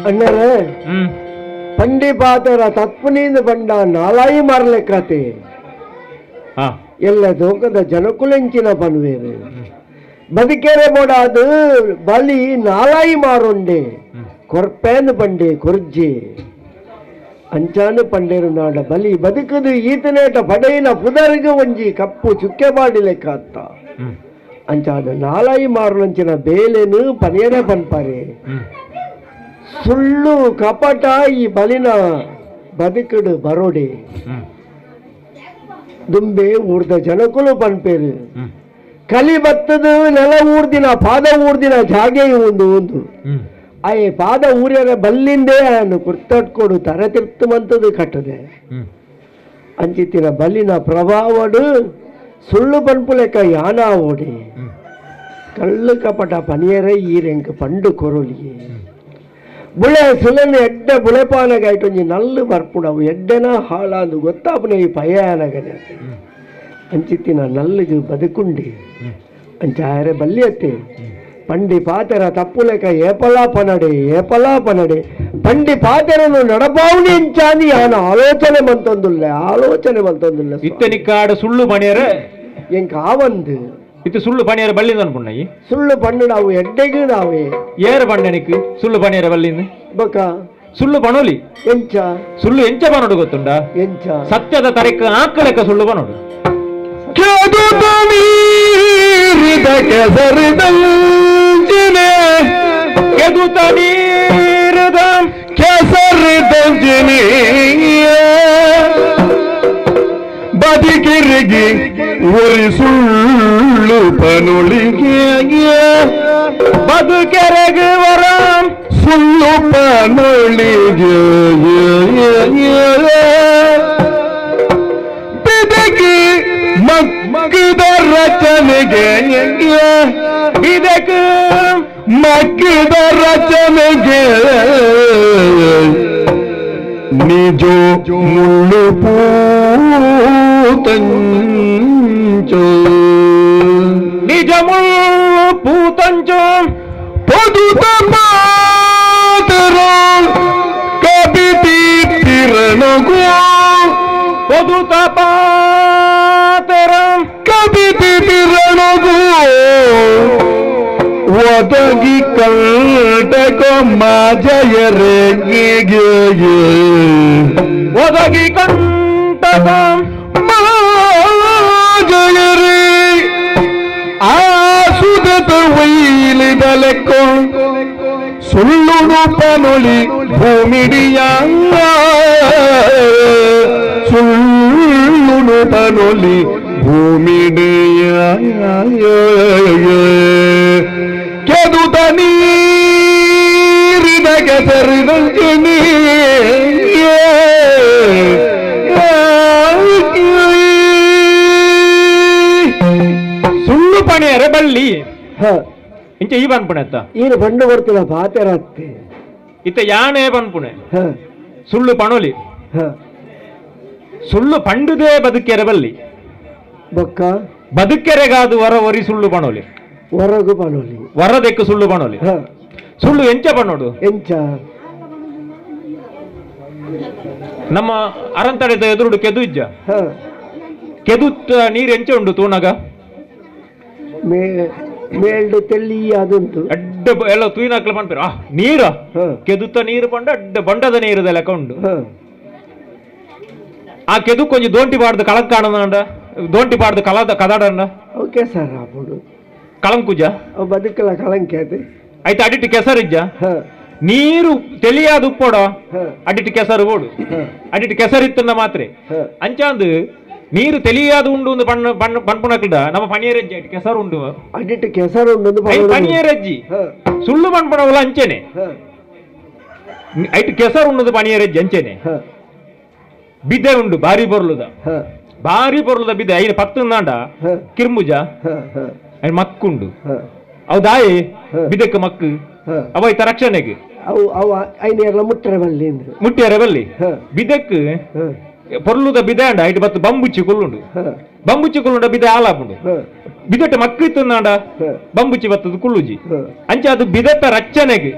ಅಣ್ಣರೇ ಪಂಡಿ ಪಾತರ ತತ್ಪನಿಂದ ಬಂಡ ನಾಲಾಯಿ ಮಾರ್ಲೆಕ್ಕಾತೆ ಎಲ್ಲ ದೋಕದ ಜನಕುಲೆಂಚಿನ ಪನ್ವೇರು ಬದುಕೇರೆ ಬೋಡಾದು ಬಲಿ ನಾಲಾಯಿ ಮಾರುಂಡೆ ಕೊರ್ಪೇನು ಬಂಡೆ ಕೊರ್ಜಿ ಅಂಚಾನು ಪಂಡೇರು ನಾಡ ಬಲಿ ಬದುಕದು ಈತನೇಟ ಪಡೆಯಿನ ಪುದರ್ಗ ಒಂಜಿ ಕಪ್ಪು ಚುಕ್ಕೆ ಬಾಡಿಲೆಕ್ಕಾತ್ತ ಅಂಚಾದ ನಾಲಾಯಿ ಮಾರುಲಂಚಿನ ಬೇಲೆನು ಪನಿಯರೇ ಪನ್ಪಾರೆ ಸುಳ್ಳು ಕಪಟ ಈ ಬಲಿನ ಬದುಕಡು ಬರೋಡೆ ದುಂಬೆ ಊರ್ದ ಜನಕುಲು ಪನ್ಪೇರು ಕಲಿ ಬತ್ತದು ನೆಲ ಊರ್ದಿನ ಪಾದ ಊರ್ದಿನ ಜಾಗೆ ಒಂದು ಒಂದು ಆಯ್ ಪಾದ ಊರ್ಯರ ಬಲ್ಲಿಂದೇ ಅನ್ನು ಕುರ್ತಟ್ಕೊಡು ತರೆ ತಿರ್ತು ಮಂತದು ಕಟ್ಟದೆ ಅಂಚಿತ್ತಿನ ಬಲಿನ ಪ್ರಭಾವಡು ಸುಳ್ಳು ಪನ್ಪುಲೆಕ್ಕ ಯಾನ ಓಡಿ ಕಳ್ಳು ಕಪಟ ಪನಿಯರೇ ಈರೆಂಕ್ ಪಂಡು ಕೊರೊಲಿಯೇ ಬುಳೆ ಸುಲನೆ ಎಡ್ಡೆ ಬುಳೆಪಾನಗಾಯ್ಟೊಂಜಿ ನಲ್ಲು ಬರ್ಪುಡವು ಎಡ್ಡೆನ ಹಾಳಾಂದು ಗೊತ್ತಾಪುನ ಈ ಪಯಾನಗನೆ ಅಂಚಿತ್ತಿನ ನಲ್ಲಿಗೆ ಬದುಕುಂಡಿ ಅಂಚಾಯರೆ ಬಲ್ಲಿಯತ್ತೆ ಪಂಡಿ ಪಾತೆರ ತಪ್ಪುಲೆಕ ಏಪಲಾ ಪನಡೆ ಏಪಲಾ ಪನಡೆ ಪಂಡಿ ಪಾತೆರನು ನಡಪಾವುನಿ ಅಂಚಾನಿ ಆನ ಆಲೋಚನೆ ಮಂತೊಂದುಲ್ಲೆ ಆಲೋಚನೆ ಮಂತೊಂದುಲ್ಲೆ ಇತ್ತನಿಕ್ಕಾಡು ಸುಳ್ಳು ಪಣಿಯರೆ ಎಂಕ ಆವಂದು ಇದು ಸುಳ್ಳು ಪಣಿಯರ ಬಲ್ಲಿಂದ ಅನ್ಕೊಂಡಾಯಿ ಸುಳ್ಳು ಪಣ್ಣು ನಾವು ಎಡ್ಡೆಗೂ ನಾವೇ ಏರು ಪಣ್ಣನಿಕ್ ಸುಳ್ಳು ಪಣಿಯರ ಬಲ್ಲಿಂದ ಬಕ ಸುಳ್ಳು ಪಣೋಲಿ ಎಂಚ ಸುಳ್ಳು ಎಂಚ ಪನೋಡು ಗೊತ್ತುಂಡ ಎಂಚ ಸತ್ಯದ ತರಕ್ಕೆ ಆಕಲೆಕ್ಕ ಸುಳ್ಳು ಪನೋಡು ಕೆದುತ ನೀರಿದ ಕೆಸರಿದಂಜಿನೆ ಕೆದುತ ನೀರಿದ ಕೆಸರಿದಂಜಿನೆ ಬದಿಕಿರಿಗಿ ಒರಿ ಸುಳ್ಳು ಪನುಳಿಗೆ ಬದುಕೆರೆಗೆ ವರ ಸುಳ್ಳು ಪನುಳಿಗೆ ಬಿದಕಿ ಮಗ್ಗಿದ ರಚನೆಗೆ ಇದಕ್ಕೆ ಮಗ್ಗಿದ ರಚನೆಗೆ ನಿಜೋ ಮುಳ್ಳು ಪೂತಂಚೋ ನಿಜ ಮುಳ್ಳು ಪೂತಂಚೋ ಪೊದುತ ಮಾತರು ಕಬಿತಿ ತಿರಣಗು ಪೊದುತ ಪಾತರ ಕಬಿತಿ ತಿರಣಗು ಒದಗಿ ಕಂಟಕ ಮಾಜಯರೆ ಒದಗಿ ಕಂಟಕ ಮಾಜಯರೇ ಆ ಸುದತ ವೈಲಿದಲೆಕ್ಕೋ ಸುಳ್ಳು ಪನೊಳಿ ಭೂಮಿಡಿಯ ಸುಳ್ಳು ಪನೊಲಿ ಭೂಮಿಡಿಯ ಕೆದುತ ನೀರಿದ ಕೆಸರಿದಂಜಿನಿ ಪಣಿಯರೆ ಬಳ್ಳಿ ಇಂಚ ಈ ಪನ್ಪುಣೆ ಅತ್ತ ಈರು ಬಂಡು ಕೊಡ್ತಿಲ್ಲ ಪಾತೆರತ್ತೆ ಇತ್ತ ಯಾನೇ ಪನ್ಪುಣೆ ಸುಳ್ಳು ಪಣೋಲಿ ಸುಳ್ಳು ಪಂಡುದೇ ಬದುಕೆರೆ ಬಲ್ಲಿ ಬೊಕ್ಕ ಬದುಕೆರೆಗಾದು ವರ ಒರಿ ಸುಳ್ಳು ಪಣೋಲಿ ಹೊರಗು ಪಣೋಲಿ ವರದೆಕ್ಕು ಸುಳ್ಳು ಪಣೋಲಿ ಸುಳ್ಳು ಎಂಚ ಪಣೋಡು ಎಂಚ ನಮ್ಮ ಅರಂತಡೆದ ಎದುರುಡು ಕೆದು ಇಜ್ಜ ಕೆದು ನೀರು ಎಂಚ ಉಂಡು ತೂನಗ ಮೇಲ್ಡು ತೆಲ್ಲಿ ಅದುಂಟು ಅಡ್ಡ ಎಲ್ಲ ತೂಯಿನಾಕ್ಲ ಪನ್ಪೇರು ಆ ನೀರ ಕೆದುತ್ತ ನೀರು ಪಂಡ ಅಡ್ಡ ಬಂಡದ ನೀರುದ ಲೆಕ್ಕ ಉಂಡು ಆ ಕೆದು ಕೊಂಚ ದೋಂಟಿ ಬಾಡ್ದು ಕಳಕ್ ಕಾಣಂಡ ದೋಂಟಿ ಬಾಡ್ದು ಕಲದ ಕದಾಡಂಡ ಓಕೆ ಸರ್ ಆಪುಡು ಕಳಂಕುಜ ಬದುಕಲ ಕಳಂಕೆ ಅದು ಆಯ್ತು ಅಡಿಟ್ಟು ಕೆಸರಿಜ್ಜ ನೀರು ತಿಳಿಯಾದ ಉಪ್ಪೋಡ ಅಡಿಟ್ಟು ಕೆಸರು ಓಡು ಅಡಿಟ್ಟು ಕೆಸರಿತ್ತನ್ನ ಮಾತ್ರ ಅಂಚಾಂದು ನೀರು ತಿಳಿಯಾದ ಉಂಡು ಒಂದು ಬಣ್ಣ ಬಣ್ಣ ಬಣ್ಪುಣಕ್ಲ ನಮ್ಮ ಪಣಿಯರಜ್ಜಿ ಅಡಿಟ್ಟು ಕೆಸರು ಉಂಡು ಅಡಿಟ್ಟು ಕೆಸರು ಉಂಡು ಪಣಿಯರಜ್ಜಿ ಸುಳ್ಳು ಬಣ್ಪಣವಲ್ಲ ಅಂಚೆನೆ ಐಟ್ ಕೆಸರು ಉಂಡು ಪಣಿಯರಜ್ಜಿ ಅಂಚೆನೆ ಬಿದ್ದೆ ಉಂಡು ಭಾರಿ ಬೊರ್ಲುದ ಭಾರಿ ಬೊರ್ಲುದ ಬಿದ್ದೆ ಐನ ಪತ್ತು ನಾಂಡ ಕಿರ್ಮುಜ ಐನ ಮಕ್ಕುಂಡು ಅವು ದಾಯಿ ಬಿದಕ್ಕೆ ಮಕ್ಕು ಅವ ಐತ ರಕ್ಷಣೆಗೆ ಮುಟ್ಟರೆ ಬಲ್ಲಿ ಮುಟ್ಟಿಯರೆ ಬಲ್ಲಿ ಬಿದಕ್ಕೆ ಪೊರ್ಲುದ ಬಿದೆ ಅಂಡ ಐಟ್ ಬತ್ತು ಬಂಬುಚ್ಚಿ ಕುಲ್ಲುಂಡು ಬಂಬುಚ್ಚಿ ಕುಲ್ಲುಂಡ ಬಿದೆ ಆಲಾಪುಂಡು ಬಿದೆಟ್ಟ ಮಕ್ಕು ಇತ್ತು ಬಂಬುಚ್ಚಿ ಬತ್ತದ ಕುಳ್ಳುಜಿ ಅಂಚೆ ಅದು ಬಿದೆತ್ತ ರಕ್ಷಣೆಗೆ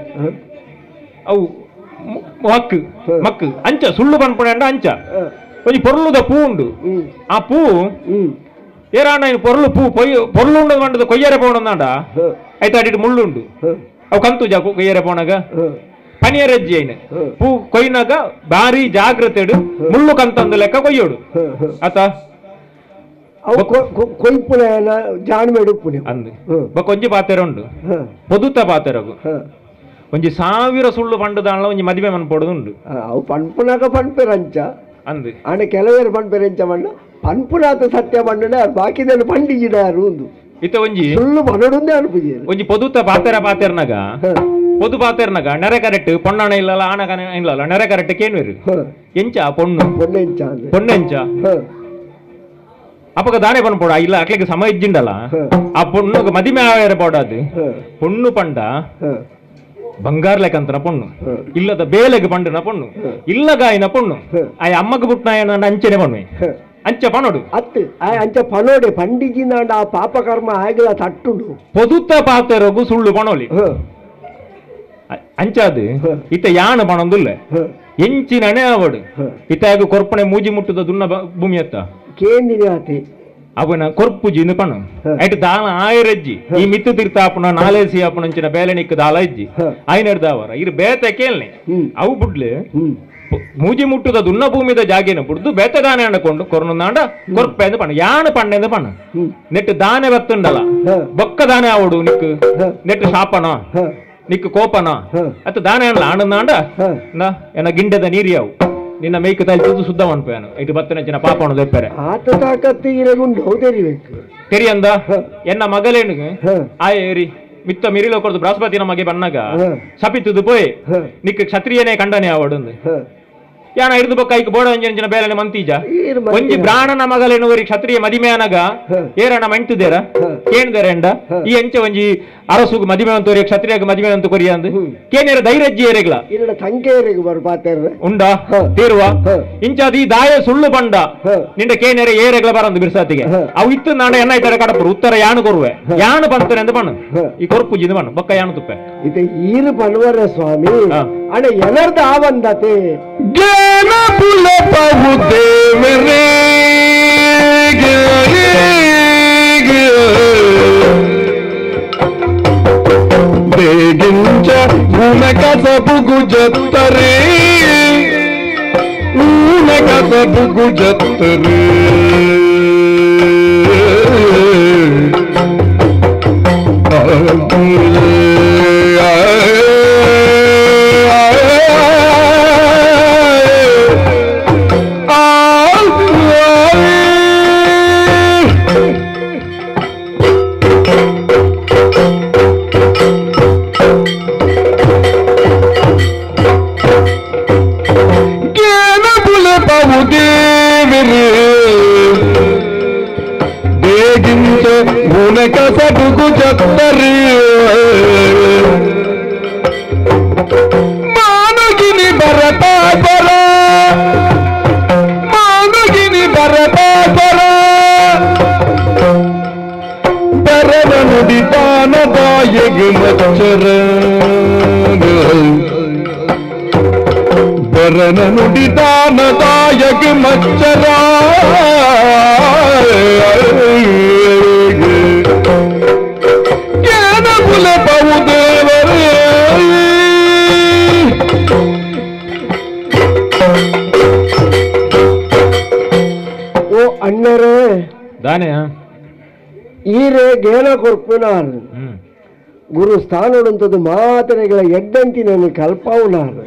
ಅವು ಮಕ್ಕು ಮಕ್ಕು ಅಂಚ ಸುಳ್ಳು ಪನ್ಪುಣೆ ಅಂಡ ಅಂಚ ಒಂಜಿ ಪೊರ್ಲುದ ಪೂ ಉಂಡು ಆ ಪೂ ಏರಾಂಡ ಪೊರ್ಲು ಪೂ ಪೊಯ್ಯ ಪೊರ್ಲು ಉಂಡು ಮಂಡದ ಕೊಯ್ಯರೆ ಪೋಣಂದಾಂಡ ಐತ ಅಡಿಟ್ಟು ಮುಳ್ಳುಂಡು ಅವು ಕಂತು ಜಾ ಕೊಯ್ಯರೆ ಪೋಣಗ ಪನಿಯರಜ್ಜಿ ಐನ ಪೂ ಕೊಯ್ನಾಗ ಭಾರಿ ಜಾಗ್ರತೆ ಮುಳ್ಳು ಕಂತಂದು ಲೆಕ್ಕ ಕೊಯ್ಯೋಡು ಆತ ಅವು ಕೊಯ್ಪುನ ಜಾಣ್ಮೆಡು ಪುಣೆ ಅಂದು ಬೊಕ್ಕ ಒಂಜಿ ಪಾತೆರ ಉಂಡು ಪೊದುತ ಪಾತೆರಗು ಒಂಜಿ ಸಾವಿರ ಸುಳ್ಳು ಪಂಡುದಾಂಡ ಒಂಜಿ ಮದುವೆ ಮನ್ಪೊಡುದು ಉಂಡು ಅವು ಪನ್ಪುನಾಗ ಪನ್ಪೆರಂಚ ಅಂದು ಆಂಡ ಕೆಲವರು ಪನ್ಪೆರಂಚ ಮಣ್ಣ ಪನ್ಪುನಾತ ಸತ್ಯ ಪಂಡುಂಡೆ ಅವ್ರು ಬಾಕಿದನ್ನು ಪಂಡಿಜಿಡಾರು ಉಂದು ಇತ್ತ ಒಂಜಿ ಸುಳ್ಳು ಪನಡುಂದೆ ಅನುಪುಜಿ ಒಂಜಿ ಪೊದುತ ಪಾತೆರ ಪಾತೆರ್ನಾಗ ಪೊದು ಪಾತೆರ್ನಾಗ ನೆರೆ ಕರೆಕ್ಟ್ ಪೊಣ್ಣಣ ಇಲ್ಲಲ್ಲ ಆಣ ಕನೆ ಇಲ್ಲಲ್ಲ ನೆರೆ ಕರೆಕ್ಟ್ ಕೇನ್ವೇರು ಎಂಚ ಪೊಣ್ಣು ಪೊಣ್ಣೆಂಚ ಪೊಣ್ಣೆಂಚ ಅಪಗ ದಾನೆ ಪನ್ಪೋಡ ಇಲ್ಲ ಅಕ್ಲಿಗೆ ಸಮ ಇಜ್ಜಿಂಡಲ್ಲ ಆ ಪೊಣ್ಣು ಮದಿಮೆ ಆಯರ ಪೋಡದು ಪೊಣ್ಣು ಪಂಡ ಬಂಗಾರ ಲೆಕ್ಕಂತನ ಪೊಣ್ಣು ಇಲ್ಲದ ಬೇಲೆಗೆ ಪಂಡುನ ಪೊಣ್ಣು ಇಲ್ಲಗಾಯಿನ ಪೊಣ್ಣು ಆಯ ಅಮ್ಮಗ ಪುಟ್ನಾಯನ ಅಂಚನೆ ಪಣ್ಣು ಅಂಚ ಪನೋಡು ಅತ್ತು ಅಂಚ ಪನೋಡೆ ಪಂಡಿಜಿನಾಂಡ ಆ ಪಾಪಕರ್ಮ ಆಗಲ ತಟ್ಟುಂಡು ಪೊದುತ್ತ ಪಾತೆರಗು ಸುಳ್ಳು ಪಣೋಲಿ ಅಂಚಾದು ಇತ್ತ ಯಾಣ ಪಣೊಂದುಲ್ಲ ಎಂಚಿನಣೆ ಅವಡು ಇತ್ತಾಗ ಕೊರ್ಪಣೆ ಮೂಜಿ ಮುಟ್ಟದ ದುನ್ನ ಭೂಮಿ ಅತ್ತ ಕೇಂದಿನ ಆತೆ ಅವನ ಕೊರ್ಪುಜಿ ಪಣ ಐಟ್ ದಾನ ಆಯರಜ್ಜಿ ಈ ಮಿತ್ತು ತೀರ್ಥ ಆಪುಣ ನಾಲೇಸಿ ಆಪುಣ ಅಂಚಿನ ಬೇಲೆನಿಕ್ ದಾಲ ಇಜ್ಜಿ ಆಯ್ನಡ್ದಾವರ ಇರು ಬೇತೆ ಕೇಳ್ನೆ ಅವು ಬುಡ್ಲೆ ಮೂಜಿ ಮುಟ್ಟುದ ದುನ್ನ ಭೂಮಿದ ಜಾಗೇನ ಬುಡ್ದು ಬೇತೆ ದಾನೆ ಅಂಡಕೊಂಡು ಕೊರ್ನುಂದಾಂಡ ಕೊರ್ಪೆ ಅಂದ್ ಪಣ ಯಾಣ ಪಣ್ಣೆ ಅಂದ್ ಪಣ ನೆಟ್ಟು ದಾನೆ ಬತ್ತುಂಡಲ ಬೊಕ್ಕ ದಾನೆ ಆವಡು ನಿಕ್ಕು ನೆಟ್ಟು ಶಾಪನ ನಿಕ್ಕು ಕೋಪನ ಅತ್ತ ದಾನೆ ಅಣ್ಣ ಆಣಂದಾಂಡ ಎನ್ನ ಗಿಂಡದ ನೀರು ಯಾವು ನಿನ್ನ ಮೇಯ್ಕ ತಲೆ ಶುದ್ಧ ಮನ್ಪೇನು ಇಟ್ಟು ಬತ್ತನ ಚಿನ್ನ ಪಾಪವನ್ನು ದೆಪ್ಪರೆ ಆತ ತಾಕತ್ತು ಇರಗುಂಡು ತೆರಿಬೇಕು ತೆರಿಯಂದ ಎನ್ನ ಮಗಲೇನು ಆಯೇರಿ ಮಿತ್ತ ಮಿರಿಲೋ ಕೊಡ್ದು ಬೃಹಸ್ಪತಿ ನಮಗೆ ಬನ್ನಾಗ ಶಪಿತುದು ಪೋಯ್ ನಿಕ್ಕ ಕ್ಷತ್ರಿಯನೇ ಕಂಡನೆ ಆವಡುಂದು ಯಾನ ಹಿಡಿದು ಬೊಕ್ಕ ಐಕ್ ಬೋಡ ಅಂಜನ ಬೇಲನೆ ಮಂತೀಜ ಒಂಜಿ ಬ್ರಾಹ್ಮಣನ ಮಗಲೇನು ಒರಿ ಕ್ಷತ್ರಿಯ ಮದಿಮೆ ಅನಗ ಏರಣ ಮಂಟುದೇರ ಕೇಂದೇರ ಎಂಡ ಈ ಎಂಚ ಒಂಜಿ ಅರಸುಗು ಮದಿಮೆ ಅಂತೋರಿ ಕ್ಷತ್ರಿಯಾಗ ಮದಿಮೆ ಅಂತ ಕೊರಿಯ ಅಂದು ಕೇನೇರ ಧೈರ್ಯಜ್ಜಿ ಏರೆಗ್ಲ ಇಲ್ಲ ತಂಕೇರಿಗೆ ಬರು ಪಾತೆರ ಉಂಡ ತೀರುವ ಇಂಚಾದ ಈ ದಾಯ ಸುಳ್ಳು ಬಂಡ ನಿಂಡ ಕೇನೇರ ಏರೆಗ್ಲ ಬರಂದು ಬಿರ್ಸಾತಿಗೆ ಅವು ಇತ್ತು ನಾಡ ಎನ್ನ ಇತರ ಕಡಪರು ಉತ್ತರ ಯಾನು ಕೊರುವೆ ಯಾನು ಬಂತಾರೆ ಅಂತ ಬಣ್ಣ ಈ ಕೊರ್ಪುಜಿಂದ ಬಣ್ಣ ಬೊಕ್ಕ ಯಾನು ತುಪ್ಪೆ ಇದು ಈರು ಬನ್ವರ ಸ್ವಾಮಿ ಅಣ್ಣ ಎನರ್ದ ಆವಂದತೆ ಜ್ಞಾನ ಪುಲಪವು ದೇವರೇ ಬೇಗಿಂಚ ಗುಣಕಸಬುಗು ಜತ್ತರೇ ಊನಕಸಬುಗು ಜತ್ತರೇ ಮುನೆ ಕಸಬುಗು ಜತ್ತರಿ ಮಾನಗಿನಿ ಬರತಾಪರ ಮಾನಗಿನಿ ಬರತಾಪರ ಬರವ ನುಡಿತಾನ ಬಾಯಿಗೆ ಮಚ್ಚರ ಬರನ ನುಡಿದಾನ ದಾಯಕ ಮಚ್ಚರ ಏನ ಕುಲಪವು ದೇವರೇ ಓ ಅಣ್ಣರೇ ದಾನೆ ಈರೇ ಗೇನ ಕೊರ್ಪುನಾರು ಗುರು ಸ್ಥಾನಡುಂತದ್ದು ಮಾತನೆಗಳ ಎಡ್ಡಂತಿನನ್ನು ಕಲ್ಪಾವುನಾರು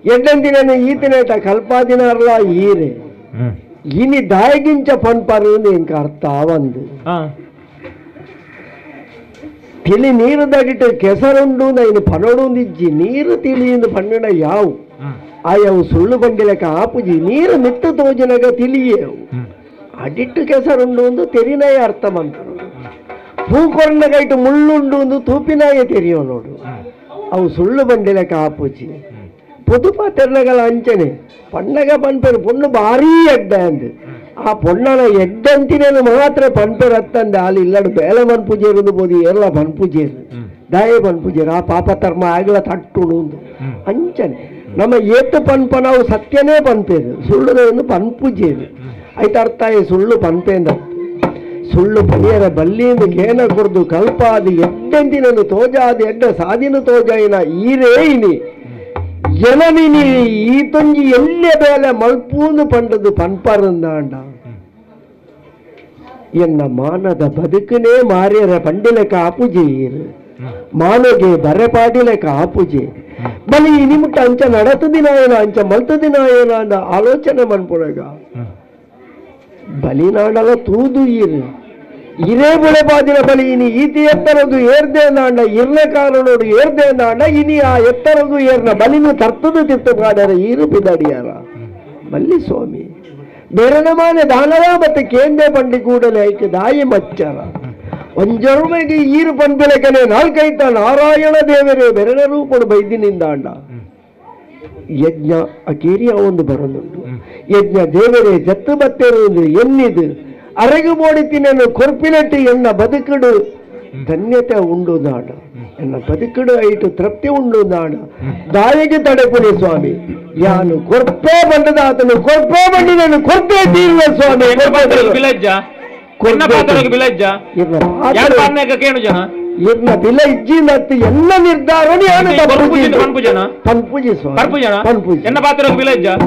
ಎಡ್ಡಂತಿನನ್ನು ಈತನೇಟ ಕಲ್ಪಾದಿನಾರಲ್ಲ ಈರೆ ಇನಿ ದಾಯಗಿಂಚ ಪನ್ಪಾರು ಇಂಕ ಅರ್ಥ ಆವಂದು ತಿಳಿ ನೀರು ದಡಿಟ್ಟು ಕೆಸರುಂಡು ಇನ್ನು ಪನೋಡುಂದಿಜ್ಜಿ ನೀರು ತಿಳಿಯಿಂದ ಪಣ್ಣಿನ ಯಾವು ಆಯವು ಸುಳ್ಳು ಬಂಡಿಲಕ ಆಪುಜಿ ನೀರು ಮಿತ್ತ ತೋಜಿನಗ ತಿಳಿಯೇವು ಅಡಿಟ್ಟು ಕೆಸರುಂಡು ಒಂದು ತೆರಿನಾಯ ಅರ್ಥ ಮಂತರು ಪೂ ಕೊರ್ನಗೈಟು ಮುಳ್ಳುಂಡು ಒಂದು ತೂಪಿನಾಯ ತೆರಿಯೋ ನೋಡು ಅವು ಸುಳ್ಳು ಬಂಡಿಲಕ ಆಪುಜಿ ಪೊದುಪ ತೆರ್ನಗಳ ಅಂಚನೆ ಪಣ್ಣಗ ಪನ್ಪೇರು ಪೊಣ್ಣು ಭಾರೀ ಎಡ್ಡ ಅಂದು ಆ ಪೊಣ್ಣನ ಎಡ್ಡಂತಿನೇನು ಮಾತ್ರ ಪನ್ಪೇರು ಅತ್ತಂದೆ ಅಲ್ಲಿ ಇಲ್ಲಡು ಬೇಲೆ ಮನ್ಪೂಜೆರು ಬೋದು ಎಲ್ಲ ಪನ್ಪೂಜೆರು ದಾಯೆ ಪನ್ಪೂಜೆರು ಆ ಪಾಪ ತರ್ಮ ಆಗಲ ತಟ್ಟುಡು ಅಂಚನೆ ನಮ್ಮ ಏತು ಪನ್ಪ ನಾವು ಸತ್ಯನೇ ಪನ್ಪೇರು ಸುಳ್ಳುದ ಪನ್ಪೂಜೆರು ಆಯ್ತು ಅರ್ಥ ಸುಳ್ಳು ಪನ್ಪೇಂದ ಸುಳ್ಳು ಪನಿಯರ ಬಲ್ಲಿಂದು ಗೇನ ಕೊರ್ದು ಕಲ್ಪಾದಿ ಎಡ್ಡೆಂತಿನನು ತೋಜಾದಿ ಎಡ್ಡ ಸಾದಿನ ತೋಜಾಯಿನ ಈರೇ ಇನಿ ಜನನಿನಿ ಈ ತೊಂಜಿ ಎಲ್ಲೆ ಬೇಲೆ ಮಲ್ಪೂಂದು ಪಂಡದು ಪನ್ಪರಂದಾಂಡ ಎನ್ನ ಮಾನದ ಬದುಕನೇ ಮಾರ್ಯರ ಪಂಡಿಲಕ ಆಪುಜೆಯೀರು ಮಾನಗೆ ಬರೆಪಾಡಿಲಕ ಆಪುಜೆ ಬಲಿ ನಿಮುಟ್ಟ ಅಂಚ ನಡತದಿನಾಯನ ಅಂಚ ಮಲ್ತದಿನಾಯನ ಅಂದ ಆಲೋಚನೆ ಮನ್ಪುಣಗ ಬಲಿನಾಡಲ ತೂದು ಈರು ಇರೇ ಬುಳೆಪಾದಿನ ಬಲಿ ಇನಿ ಈತಿ ಎತ್ತರಗು ಏರ್ದೆ ನಾಂಡ ಇರ್ನ ಕಾರಣೋಡು ಏರ್ದೆ ನಾಂಡ ಇನಿ ಆ ಎತ್ತರಗು ಏರ್ನ ಬಲಿನು ತರ್ತದು ತಿತ್ತು ಪಾಡರ ಈರು ಬಿದಡಿಯಾರ ಬಲ್ಲಿ ಸ್ವಾಮಿ ಬೇರೆನ ಮಾನೆ ದಾನವ ಮತ್ತೆ ಕೇಂದ್ರ ಬಂಡಿ ಕೂಡಲೇ ಐಕೆ ದಾಯಿ ಮಚ್ಚರ ಒಂಜರುಮೆಗೆ ಈರು ಪನ್ಪಿಲಕನೆ ನಾಲ್ಕೈತ ನಾರಾಯಣ ದೇವರೇ ಬೆರನ ರೂಪಡು ಬೈದಿನಿಂದಾಂಡ ಯಜ್ಞ ಅಕೇರಿಯ ಒಂದು ಬರನುಂಟು ಯಜ್ಞ ದೇವರೇ ಜತ್ತು ಬತ್ತೇರು ಎನ್ನಿದು ಅರಗು ಮೋಡಿತಿನನ್ನು ಕೊರ್ಪಿನಟ್ಟು ಎನ್ನ ಬದುಕಡು ಧನ್ಯತೆ ಉಂಡು ನಾಡ ಎನ್ನ ಬದುಕಡು ಐಟು ತೃಪ್ತಿ ಉಂಡು ನಾಡ ದಾಯಿಗೆ ತಡೆಪುನಿ ಸ್ವಾಮಿ ಯಾನು ಕೊರ್ಪೇ ಬಂದದ ಆತನು ಕೊರ್ಪೇ ಬಂದಿನನ್ನು ಕೊರ್ಪೇ ತೀರುವ ಸ್ವಾಮಿ ಇರ್ನ ಬಿಲ ಇಜ್ಜಿ ಮತ್ತು ಎಲ್ಲ ನಿರ್ಧಾರವನ್ನು ಪನ್ಪುಜಿ ಸ್ವಾಮಿ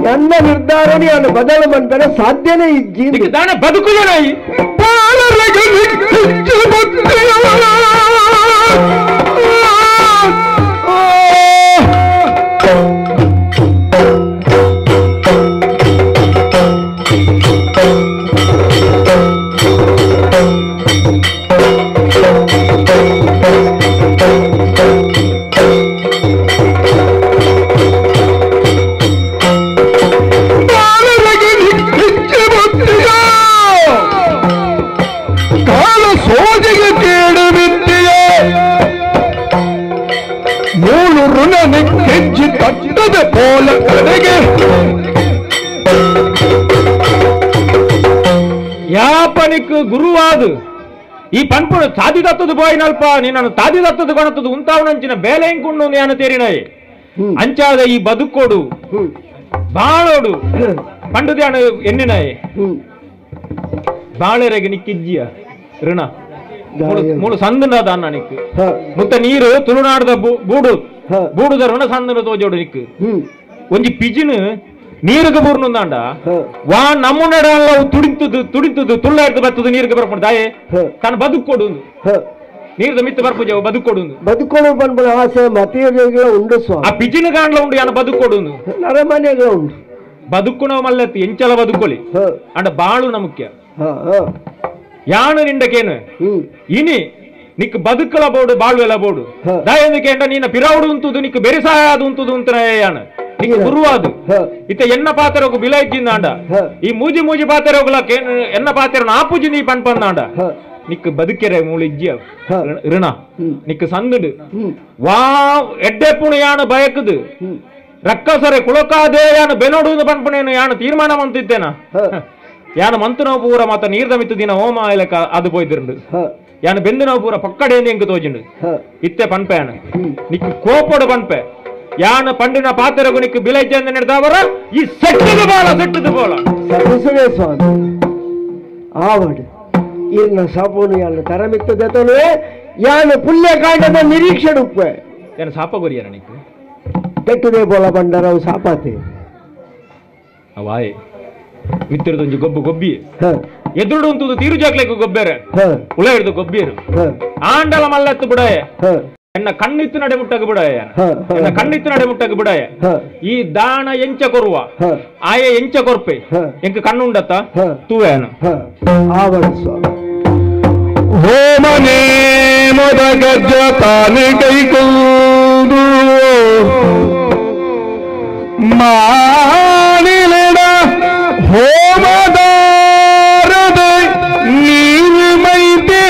ಎನ್ನ ನಿರ್ಧಾರವನ್ನು ಯಾನು ಬದಲು ಮಂತಾರೆ ಸಾಧ್ಯನೇ ಇಜ್ಜಿ ಬದುಕು ಯಾಪನಿಕ್ ಗುರುವಾದು ಈ ಪನ್ಪುಡು ತಾದಿ ದತ್ತದ ಬೋಯಿನಲ್ಪ ನಿನ್ನನ್ನು ತಾದಿ ದತ್ತದ ಕೊಣತದ ಉಂತಾವನಂಚಿನ ಬೇಲೆ ಇಂಕುಂಡು ಯಾನ ತೇರಿನೈ ಅಂಚಾದ ಈ ಬದುಕೋಡು ಬಾಳೋಡು ಪಂಡುದ್ಯಾನ ಎನ್ನಿನೈ ಬಾಳೆರೆಗೆ ನಿಕ್ಕಿಜ್ಜಿಯ ಋಣ ಮೂಳು ಸಂದನ ದಾನ ನಿಕ್ಕು ಮುತ್ತ ನೀರು ತುಳುನಾಡದ ಬೂಡು ಬೂಡುದ ಋಣ ಸಂದನ ತೋಜೋಡು ನಿಕ್ಕು ಒಂಜಿ ಪಿಜಿನು ನೀರಿಗೆ ಬೂರ್ನುಂದಾಂಡ ವಾ ನಮ್ಮುನಡಲ್ಲ ತುಡಿತದು ತುಡಿತದು ತುಳ್ಳಾಡ್ದು ಬರ್ತದ ನೀರಿಗೆ ಬರ್ಕೊಂಡು ದಾಯೆ ತಾನು ಬದುಕೊಡು ನೀರ್ದ ಮಿತ್ತು ಬರ್ಪುಜ ಬದುಕೊಡು ಬದುಕೊಡು ಬಂದ್ಬಿಡ ಆಸೆ ಮತೀಯಗಳ ಉಂಡು ಸ್ವಾಮಿ ಆ ಪಿಜಿನ ಕಾಂಡ್ಲ ಉಂಡು ಯಾನ ಬದುಕೊಡು ನರಮನೆಗಳ ಉಂಡು ಬದುಕುನವ ಮಲ್ಲತ್ತಿ ಎಂಚಲ ಬದುಕೊಲಿ ಅಂಡ ಬಾಳು ನ ಮುಖ್ಯ ಯಾನು ನಿಂಡಕೇನು ಇನಿ ನಿಕ್ ಬದುಕಲ ಬೋಡು ಬಾಳುವೆಲ ಬೋಡು ದಾಯಂದಕೇಂಡ ನಿನ್ನ ಪಿರೌಡು ಉಂತುದು ನಿಕ್ ಬೆರಿಸಾಯ ಅದು ಉಂತುದು ಉಂತನ ಯಾನು ನಿಕ್ ಗುರುವಾದು ಇತ್ತ ಎನ್ನ ಪಾತ್ರಗೂ ಬಿಲ ಇಜ್ಜಿಂದಾಂಡ ಈ ಮೂಜಿ ಮೂಜಿ ಪಾತ್ರಗಳ ಎನ್ನ ಪಾತ್ರ ಆಪುಜಿ ನೀ ಪನ್ಪಂದಾಂಡ Nick ಬದುಕೆರೆ ಮೂಳಿಜ್ಜಿ ಋಣ ನಿಕ್ ಸಂದುಡು ವಾ ಎಡ್ಡೆ ಯಾನ ಬಯಕದು ರಕ್ಕಸರೆ ಕುಳಕಾದೆ ಯಾನು ಬೆನೋಡು ಪನ್ಪುಣೇನು ಯಾನು ತೀರ್ಮಾನ ಮಂತಿದ್ದೇನ ಯಾನು ಮಂತುನೋ ಪೂರ ಮತ್ತ ನೀರ್ದ ಮಿತ್ತು ದಿನ ಹೋಮ ಇಲಕ ಅದು ಪೋಯ್ತಿರುಂಡು ಯಾನು ಬೆಂದುನೋ ಪೂರ ಪಕ್ಕಡೇಂದು ಎಂಕ್ ತೋಜಿಂಡು ಇತ್ತೆ ಪನ್ಪೆ ಯಾನು ನಿಕ್ ಕೋಪೋಡು ಪನ್ಪೆ ಯಾನು ಪಂಡಿನ ಪಾತ್ರಗೂ ನಿಕ್ ಬಿಲೈ ಚಂದ ನಡೆದವರ ಈ ಸೆಟ್ಟದು ಬೋಲ ಸೆಟ್ಟದು ಬೋಲ ಸರಸುವೆ ಸ್ವಾಮಿ ಆವಡು ಇರ್ನ ಸಾಪೋನು ಯಾನು ತರಮಿತ್ತದೆತನುವೆ ಯಾನು ಪುಣ್ಯಕಾಂಡದ ನಿರೀಕ್ಷೆ ಉಪ್ಪೆ ಯಾನು ಸಾಪ ಕೊರಿಯಾರ ನಿಕ್ ತೆಟ್ಟುದೇ ಬೋಲ ಬಂಡರವು ಸಾಪಾತೆ ವಾಯೆ ಮಿತ್ತಿರದೊಂಜಿ ಗೊಬ್ಬು ಗೊಬ್ಬಿ ಎದುರುಡು ಉಂಟು ತೀರು ಜಾಕ್ಲೆಗ್ ಗೊಬ್ಬೇರೆ ಉಳ ಹಿಡಿದು ಗೊಬ್ಬಿಯರು ಆಂಡಲ ಮಲ್ಲತ್ತು ಬಿಡಾಯ ಎನ್ನ ಕಣ್ಣಿತ್ತು ನಡೆ ಮುಟ್ಟಗ ಬಿಡಾಯ ಎನ್ನ ಕಣ್ಣಿತ್ತು ನಡೆ ಮುಟ್ಟಗ ಬಿಡಾಯ ಈ ದಾಣ ಎಂಚ ಕೊರುವ ಆಯೆ ಎಂಚ ಕೊರ್ಪೆ ಎಂಕ ಕಣ್ಣುಂಡತ್ತ ತೂವೇನು ಹೋಮನೇ ಮೊದ ಗಜ್ಜ ತಾನೆ ಕೈಕೊಂಡು ಮಾನಿಲೆಡ ಹೋಮದಾರದ ನೀರು ಮೈತೆ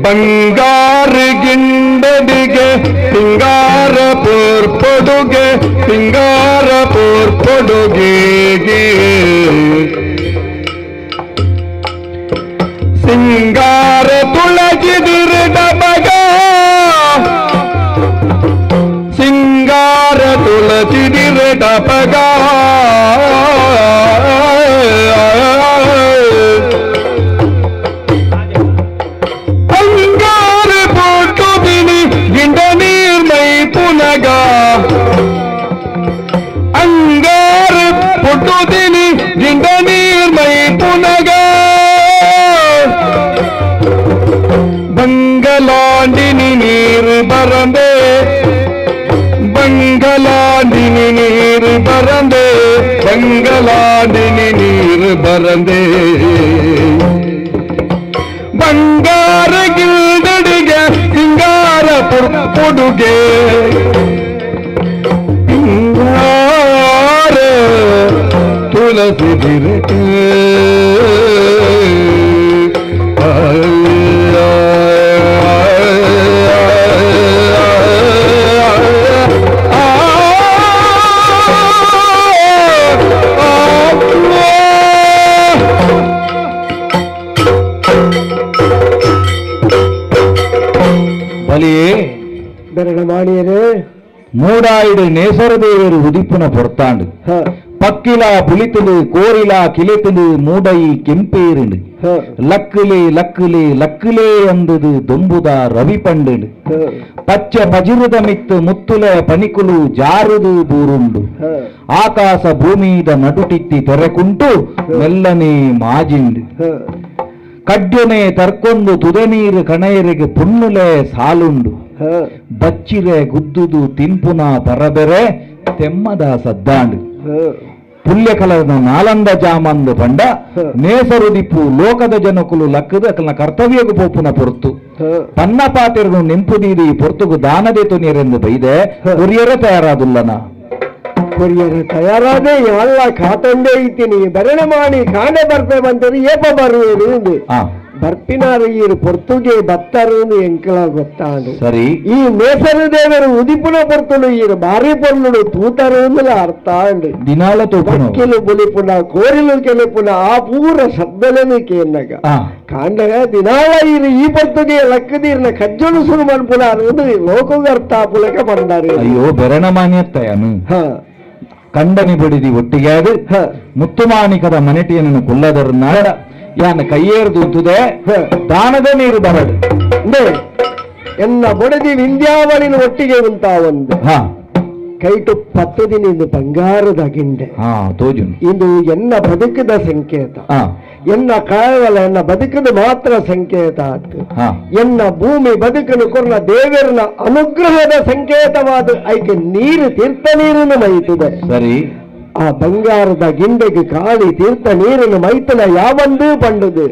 ಬಂಗಾರ ಗಿಂಡಡಿಗೆ ಸಿಂಗಾರ ಪೋರ್ಪೊಡುಗೆ ಸಿಂಗಾರ ಪೋರ್ಪೊಡುಗೆ ಸಿಂಗಾರ ತುಳಜಿದಿರ ಮಗ ಸಿಂಗಾರ ತುಳಜಿದಿರ ಪಗ ಅಂಗಾರ ಪೋಟು ಬಿನಿ ಗಿಂಡ ನೀರ್ಮೈ ಪುನಗ ಅಂಗಾರ ಪೊಟ್ಟು ದಿನಿ ಗಿಂಡ ನೀರ್ಮೈ ಪುನಗ ಬಂಗಲಾಂಡಿನಿ ನೀರು ಬರಂದೆ ಬಂಗಲಾಂಡಿನಿ ನೀರು ಬರಂದೆ ಬಂಗಲಾಂಡಿನಿ ನೀರು ಬರಂದೆ ಬಂಗಾರ ಗಿಲ್ದಡಿಗೆ ಹಿಂಗಾರ ಪೊಡುಗೆ ಹಿಂಗಾರ ತುಳಸಿ ಬಿರಟೆ ಮೂಡಾಯಿಡು ನೇಸರದೇವರು ಉದಿಪ್ಪುನ ಪೊರ್ತಾಂಡು ಪಕ್ಕಿಲ ಪುಲಿತುಲು ಕೋರಿಲ ಕಿಲೆತುಲು ಮೂಡೈ ಕೆಂಪೇರಿಂಡು ಲಕ್ಕುಲೆ ಲಕ್ಕುಲೆ ಲಕ್ಕುಲೆ ಅಂದದು ದೊಂಬುದ ರವಿ ಪಂಡು ಪಚ್ಚ ಪಜಿರುದ ಮಿತ್ತು ಮುತ್ತುಲೆ ಪನಿಕುಲು ಜಾರುದು ಬೂರುಂಡು ಆಕಾಶ ಭೂಮಿದ ನಡುಟಿತ್ತಿ ತೆರೆಕುಂಟು ಮೆಲ್ಲನೆ ಮಾಜಿಂಡು ಕಡ್ಯೊನೆ ತರ್ಕೊಂದು ತುದೆ ನೀರು ಕಣೆಯರಿಗೆ ಪುಣ್ಣುಲೆ ಸಾಲುಂಡು ಬಚ್ಚಿರೆ ಗುದ್ದುದು ತಿಂಪುನ ಪರಬೆರೆ ತೆಮ್ಮದ ಸದ್ದಾಂಡು ಪುಲ್ಯಕಲದ ನಾಲಂದ ಜಾಮಂದು ಪಂಡ ನೇಸರುದಿಪ್ಪು ಲೋಕದ ಜನಕುಲು ಲಕ್ಕದ ಅಕಲ್ನ ಕರ್ತವ್ಯಗು ಪೋಪುನ ಪೊರ್ತು ಪನ್ನ ಪಾತೆರ್ಗು ನೆಂಪುದೀದಿ ಪೊರ್ತುಗು ದಾನದೆ ತುನಿಯರೆಂದು ಬೈದೆ ಕೊರಿಯರ ತಯಾರಾದುಲ್ಲನ ಕೊರಿಯರ ತಯಾರಾದೆ ಎಲ್ಲ ಕಾತಂದೇ ಇತ್ತೀನಿ ಬರಣ ಮಾಡಿ ಕಾಂಡೆ ಬರ್ಪೆ ಬಂತದು ಏಪ ಬರುವೇನು ಬರ್ಪಿನಾರ ಈರು ಪೊರ್ತುಗೆ ಬತ್ತರು ಎಂಕಲ ಗೊತ್ತಾಂಡು ಸರಿ ಈ ನೇಸರು ದೇವರು ಉದಿಪುನ ಪೊರ್ತುಡು ಈರು ಭಾರಿ ಪೊರ್ಲುಡು ತೂತರು ಅರ್ಥ ಅಂಡು ದಿನಾಲ ತೂಪುನ ಕಿಲು ಬುಲಿಪುನ ಕೋರಿಲು ಕೆಲಿಪುನ ಆ ಪೂರ ಶಬ್ದಲೇನು ಕೇನ್ನಗ ಕಾಂಡಗ ದಿನಾಲ ಈರು ಈ ಪೊರ್ತುಗೆ ಲಕ್ಕದೀರ್ನ ಕಜ್ಜಲು ಸುರು ಮನ್ಪುನ ಅನ್ನೋದು ಲೋಕದ ಅರ್ಥ ಪುಲಕ ಬಂದಾರೆ. ಅಯ್ಯೋ ಬೆರಣ ಮಾನ್ಯತ್ತಯನು ಕಂಡನಿ ಬಡಿದಿ ಒಟ್ಟಿಗೆ ಅದು ಮುತ್ತುಮಾಣಿಕದ ಮನೆಟಿಯನ್ನು ಕೊಲ್ಲದರ ನಾಡ ಯಾನ ಕೈಯೇರ್ದುಂತುದೆ ದಾನದ ನೀರು ಬರಡು ಎನ್ನ ಬೊಡದಿ ವಿಂಧ್ಯಾವಳಿನ ಒಟ್ಟಿಗೆ ಉಂಟಾ ಒಂದು ಕೈಟು 10 ದಿನ ಇಂದು ಬಂಗಾರದ ಗಿಂಡೆ ಇದು ಎನ್ನ ಬದುಕದ ಸಂಕೇತ, ಎನ್ನ ಕೇವಲ ಎನ್ನ ಬದುಕದ ಮಾತ್ರ ಸಂಕೇತ ಆತು, ಎನ್ನ ಭೂಮಿ ಬದುಕನ್ನು ಕೊರ್ನ ದೇವರನ ಅನುಗ್ರಹದ ಸಂಕೇತವಾದ ಐಕೆ ನೀರು ತೀರ್ಥ ನೀರನ್ನು ಮೈತಿದೆ. ಸರಿ, ಆ ಬಂಗಾರದ ಗಿಂಡೆಗೆ ಕಾಳಿ ತೀರ್ಥ ನೀರನ್ನು ಮೈತನ ಯಾವಂದೂ ಪಂಡದು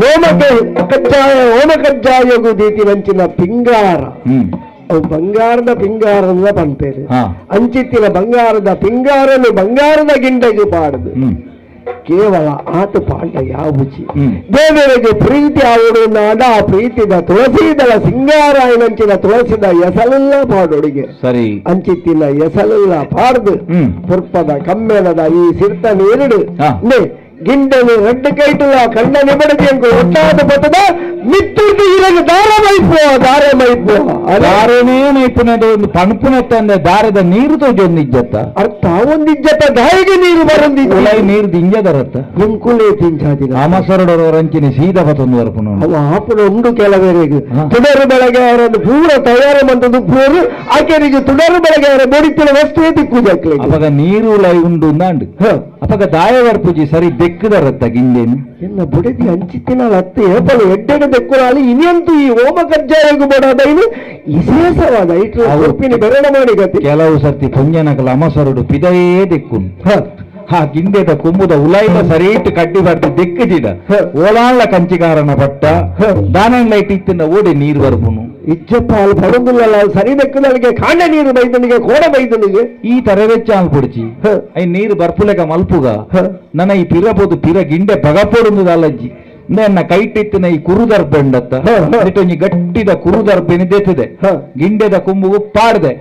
ನೇಮಕ ಕಜ್ಜಾಯ ಹೋಮ ಕಜ್ಜಾಯಗು ದೀತಿ ನಂಚಿನ ಪಿಂಗಾರ ಅವು ಬಂಗಾರದ ಪಿಂಗಾರದ ಪಂಪೇರು ಅಂಚಿತ್ತಿನ ಬಂಗಾರದ ಪಿಂಗಾರನು ಬಂಗಾರದ ಗಿಂಡೆಗೆ ಪಾಡದು ಕೇವಲ ಆತ ಪಾಂಡ ಯಾವುಚಿ ದೇವರಿಗೆ ಪ್ರೀತಿ ಆವಡು ನಾಡ ಆ ಪ್ರೀತಿದ ತುಳಸಿದಳ ಸಿಂಗಾರ ನಂಚಿನ ತುಳಸಿದ ಎಸಲೆಲ್ಲ ಪಾಡೊಡಿಗೆ ಸರಿ ಅಂಚಿತ್ತಿನ ಎಸಲೆಲ್ಲ ಪಾಡ್ದು ಪುರ್ಪದ ಕಮ್ಮೆಲದ ಈ ಸಿರ್ತ ನೀರುಡು ಗಿಂಡನು ರಡ್ಡು ಕೈಟುಲ ಕಣ್ಣ ನಿಬಡದಿ ಅಂಕು ಒಟ್ಟಾದ ಪತ್ತದ ಮಿತ್ತುರ್ದು ಇರಗ ದಾರ ಮೈಪುವ ದಾರ ಮೈಪುವ ದಾರನೇ ಮೈಪುನದ ಒಂದು ಪಣಪುನತ್ತಂದೆ ದಾರದ ನೀರು ತೋಜೊಂದಿಜ್ಜತ್ತ ಅರ್ಥ ಒಂದಿಜ್ಜತ್ತ ದಾಯಿಗೆ ನೀರು ಬರೊಂದಿಜ್ಜ ಉಲೈ ನೀರು ದಿಂಜದರತ್ತ ಎಂಕುಲೇ ತಿಂಚಾದಿನ ಅಮಸರಡೋರಂಚಿನ ಸೀದ ಪತ್ತೊಂದು ಬರ್ಪುನ ಅವ ಆಪುನ ಉಂಡು ಕೆಲವರಿಗೆ ತುಡರು ಬೆಳಗ್ಗೆ ಅವರನ್ನು ಪೂರ ತಯಾರು ಮಂತದ್ದು ಪೂರು ಆಕೆರಿಗೆ ತುಡರು ಬೆಳಗ್ಗೆ ಅವರ ಬಡಿತಿನ ವಸ್ತುವೇ ದಿಕ್ಕುಜಕ್ಲೆ ಅವಾಗ ನೀರು ಉಲೈ ಉಂಡು ಅಂದಾಂಡು ಅಪಗ ದಾಯ ವರ್ಪುಜಿ ಸರಿ ದೆಕ್ಕದರತ್ತ ಗಿಂಡೇನು ಎನ್ನ ಬುಡದಿ ಅಂಚಿತ್ತಿನ ಅತ್ತೆ ಏಪಲು ಎಡ್ಡೆಡೆ ದೆಕ್ಕುನಾಲಿ ಇನಿಯಂತೂ ಈ ಹೋಮ ಕಜ್ಜಾಯಗೂ ಬಡದೈನು ವಿಶೇಷವಾದ ಇಟ್ಲ ಉಪ್ಪಿನ ಬೆರಣ ಮಾಡಿ ಗತಿ ಕೆಲವು ಸರ್ತಿ ಪುಂಜನಕಲ ಅಮಸರುಡು ಪಿದಯೇ ದೆಕ್ಕುನು ಹಾ ಗಿಂಡೆದ ಕುಂಬುದ ಉಲಾಯಿದ ಸರಿಯಿಟ್ಟು ಕಡ್ಡಿ ಬರ್ತಿ ದೆಕ್ಕಜಿಡ ಓಲಾಳ್ಳ ಕಂಚಿಗಾರನ ಪಟ್ಟ ದಾನನ್ ಲೈಟ್ ಇತ್ತಿನ ಓಡಿ ನೀರು ಬರ್ಪುನು ಇಜ್ಜಪ್ಪ ಅಲ್ಲಿ ಬರುದಿಲ್ಲಲ್ಲ ಸರಿ ದೆಕ್ಕದಳಿಗೆ ಕಾಂಡ ನೀರು ಬೈದನಿಗೆ ಕೋಡ ಬೈದನಿಗೆ ಈ ತರವೆಚ್ಚ ಪುಡಿಚಿ I ನೀರು ಬರ್ಪುಲೆಕ ಮಲ್ಪುಗ ನನ್ನ ಈ ಪಿರಬೋದು ಪಿರ ಗಿಂಡೆ ಪಗಪೊಡುಂದು ಅಲ್ಲಜ್ಜಿ ನನ್ನ ಕೈಟಿತ್ತಿನ ಈ ಕುರುದರ್ಬೆಂಡತ್ತ ಇಟ್ಟೊಂಜಿ ಗಟ್ಟಿದ ಕುರುದರ್ಬೆನಿ ದೆತ್ತದೆ ಗಿಂಡೆದ ಕುಂಬುಗು ಪಾಡ್ದೆ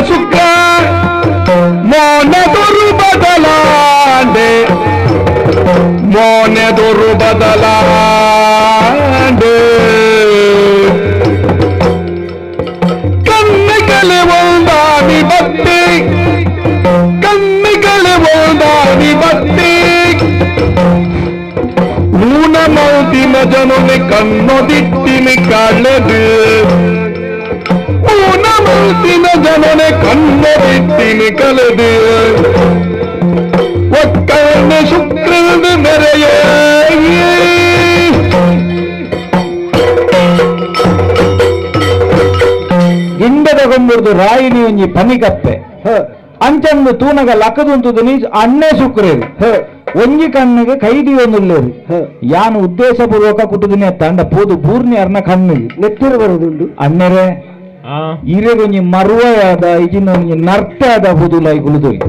ಸುಖ ಮೋನೆದುರು ಬದಲಾಂಡೆ ಮೋನೆದುರು ಬದಲಾಂಡೆ ಕಣ್ಣಿಗಳೆ ಒಂದಾನಿ ಬತ್ತಿ ಕಣ್ಣಿಗಳೆ ಒಂದಾನಿ ಬತ್ತಿ ಊನ ಮೌತಿನ ಜನನೆ ಕಣ್ಣೊದಿಟ್ಟಿನಿ ಕಳೆದು ಊನ ಮೌತಿನ ಜನನೆ ಕಣ್ಣೊದಿಟ್ಟಿನಿ ಕಳೆದು ಒಕ್ಕಣ್ಣೆ ಶುಕ್ರದ ಮೆರೆಯೇ ಗಿಂಡದ ಗೊಂಬುರ್ದು ರಾಯಿನಿ ಒಂಜಿ ಪನಿಕಪ್ಪೆ ಅಂಚಂದು ತೂನಗ ಲಕ್ಕದುಂತುದು ನೀ ಅಣ್ಣೆ ಶುಕ್ರೇರು ಒಂಜಿ ಕಣ್ಣಿಗೆ ಕೈದಿ ಒಂದುಲ್ಲೇರು ಯಾನು ಉದ್ದೇಶಪೂರ್ವಕ ಕುಟುದಿನಿ ತಂಡ ಪೋದು ಪೂರ್ಣಿ ಅರ್ನ ಕಣ್ಣಿಗೆ ನೆತ್ತೂರು ಬರುದುಂಡು ಅಣ್ಣರೆ ಇರೆಗೊಂಜಿ ಮರುವಯಾದ ಇಜಿನ ಒಂಜಿ ನರ್ತೆ ಆದ ಬುದುಲೈ ಕುಲುದೊಲಿ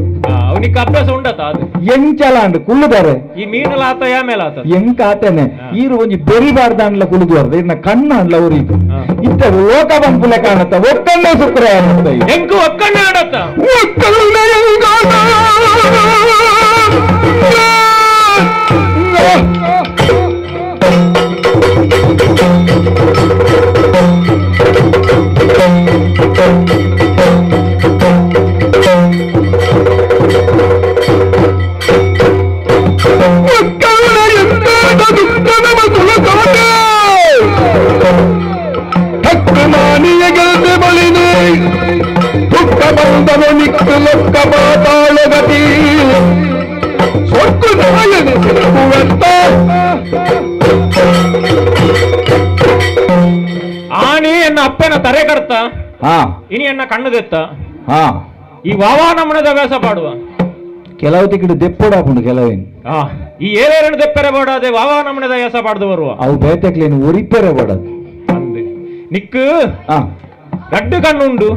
ಅವನಿಗೆ ಅಭ್ಯಾಸ ಉಂಡತ ಅದು ಎಂಚಲಾಂಡ್ ಕುಳ್ಳುದಾರೆ ಈ ಮೀನಲಾತ ಯಾ ಮೇಲಾತ ಎಂಕ ಆತನೆ ಈರು ಒಂಜಿ ಬೆರಿಬಾರ್ದ ಅಂಡ್ಲ ಕುಳುದು ಅರ್ಧ ಇರ್ನ ಕಣ್ಣ ಅಂಡ್ಲ ಅವ್ರಿಗೆ ಇತ್ತ ಲೋಕ ಬಂಪುಲೆ ಕಾಣತ್ತ ಒಕ್ಕಣ್ಣೆ ಶುಕ್ರ ಅನ್ನತ್ತ ಎಂಕು ಒಕ್ಕಣ್ಣೆ ಆಡತ್ತ ಆನಿ ಎನ್ನ ಅಪ್ಪನ ತರೆ ಕಡ್ತ ಇನಿ ಎನ್ನ ಕಣ್ಣು ದೆತ್ತ ಈ ವಾವಾ ನಮ್ಮನದ ವ್ಯಾಸ ಪಾಡುವ ಕೆಲವು ತಿಕ್ಕಡು ದೆಪ್ಪೋಡಾಪುಂಡು ಕೆಲವೇನು ಈ ಏಳೇರನ್ನು ದೆಪ್ಪೆರೆ ಬೋಡಾದೆ ವಾವಾ ನಮ್ಮನದ ವ್ಯಾಸ ಪಾಡ್ದು ಬರುವ ಅವು ಬೇತೆಕ್ಲೇನು ಒರಿಪೆರೆ ಬೋಡದು ಅಂದೆ ನಿಕ್ಕು ರಡ್ಡು ಕಣ್ಣುಂಡು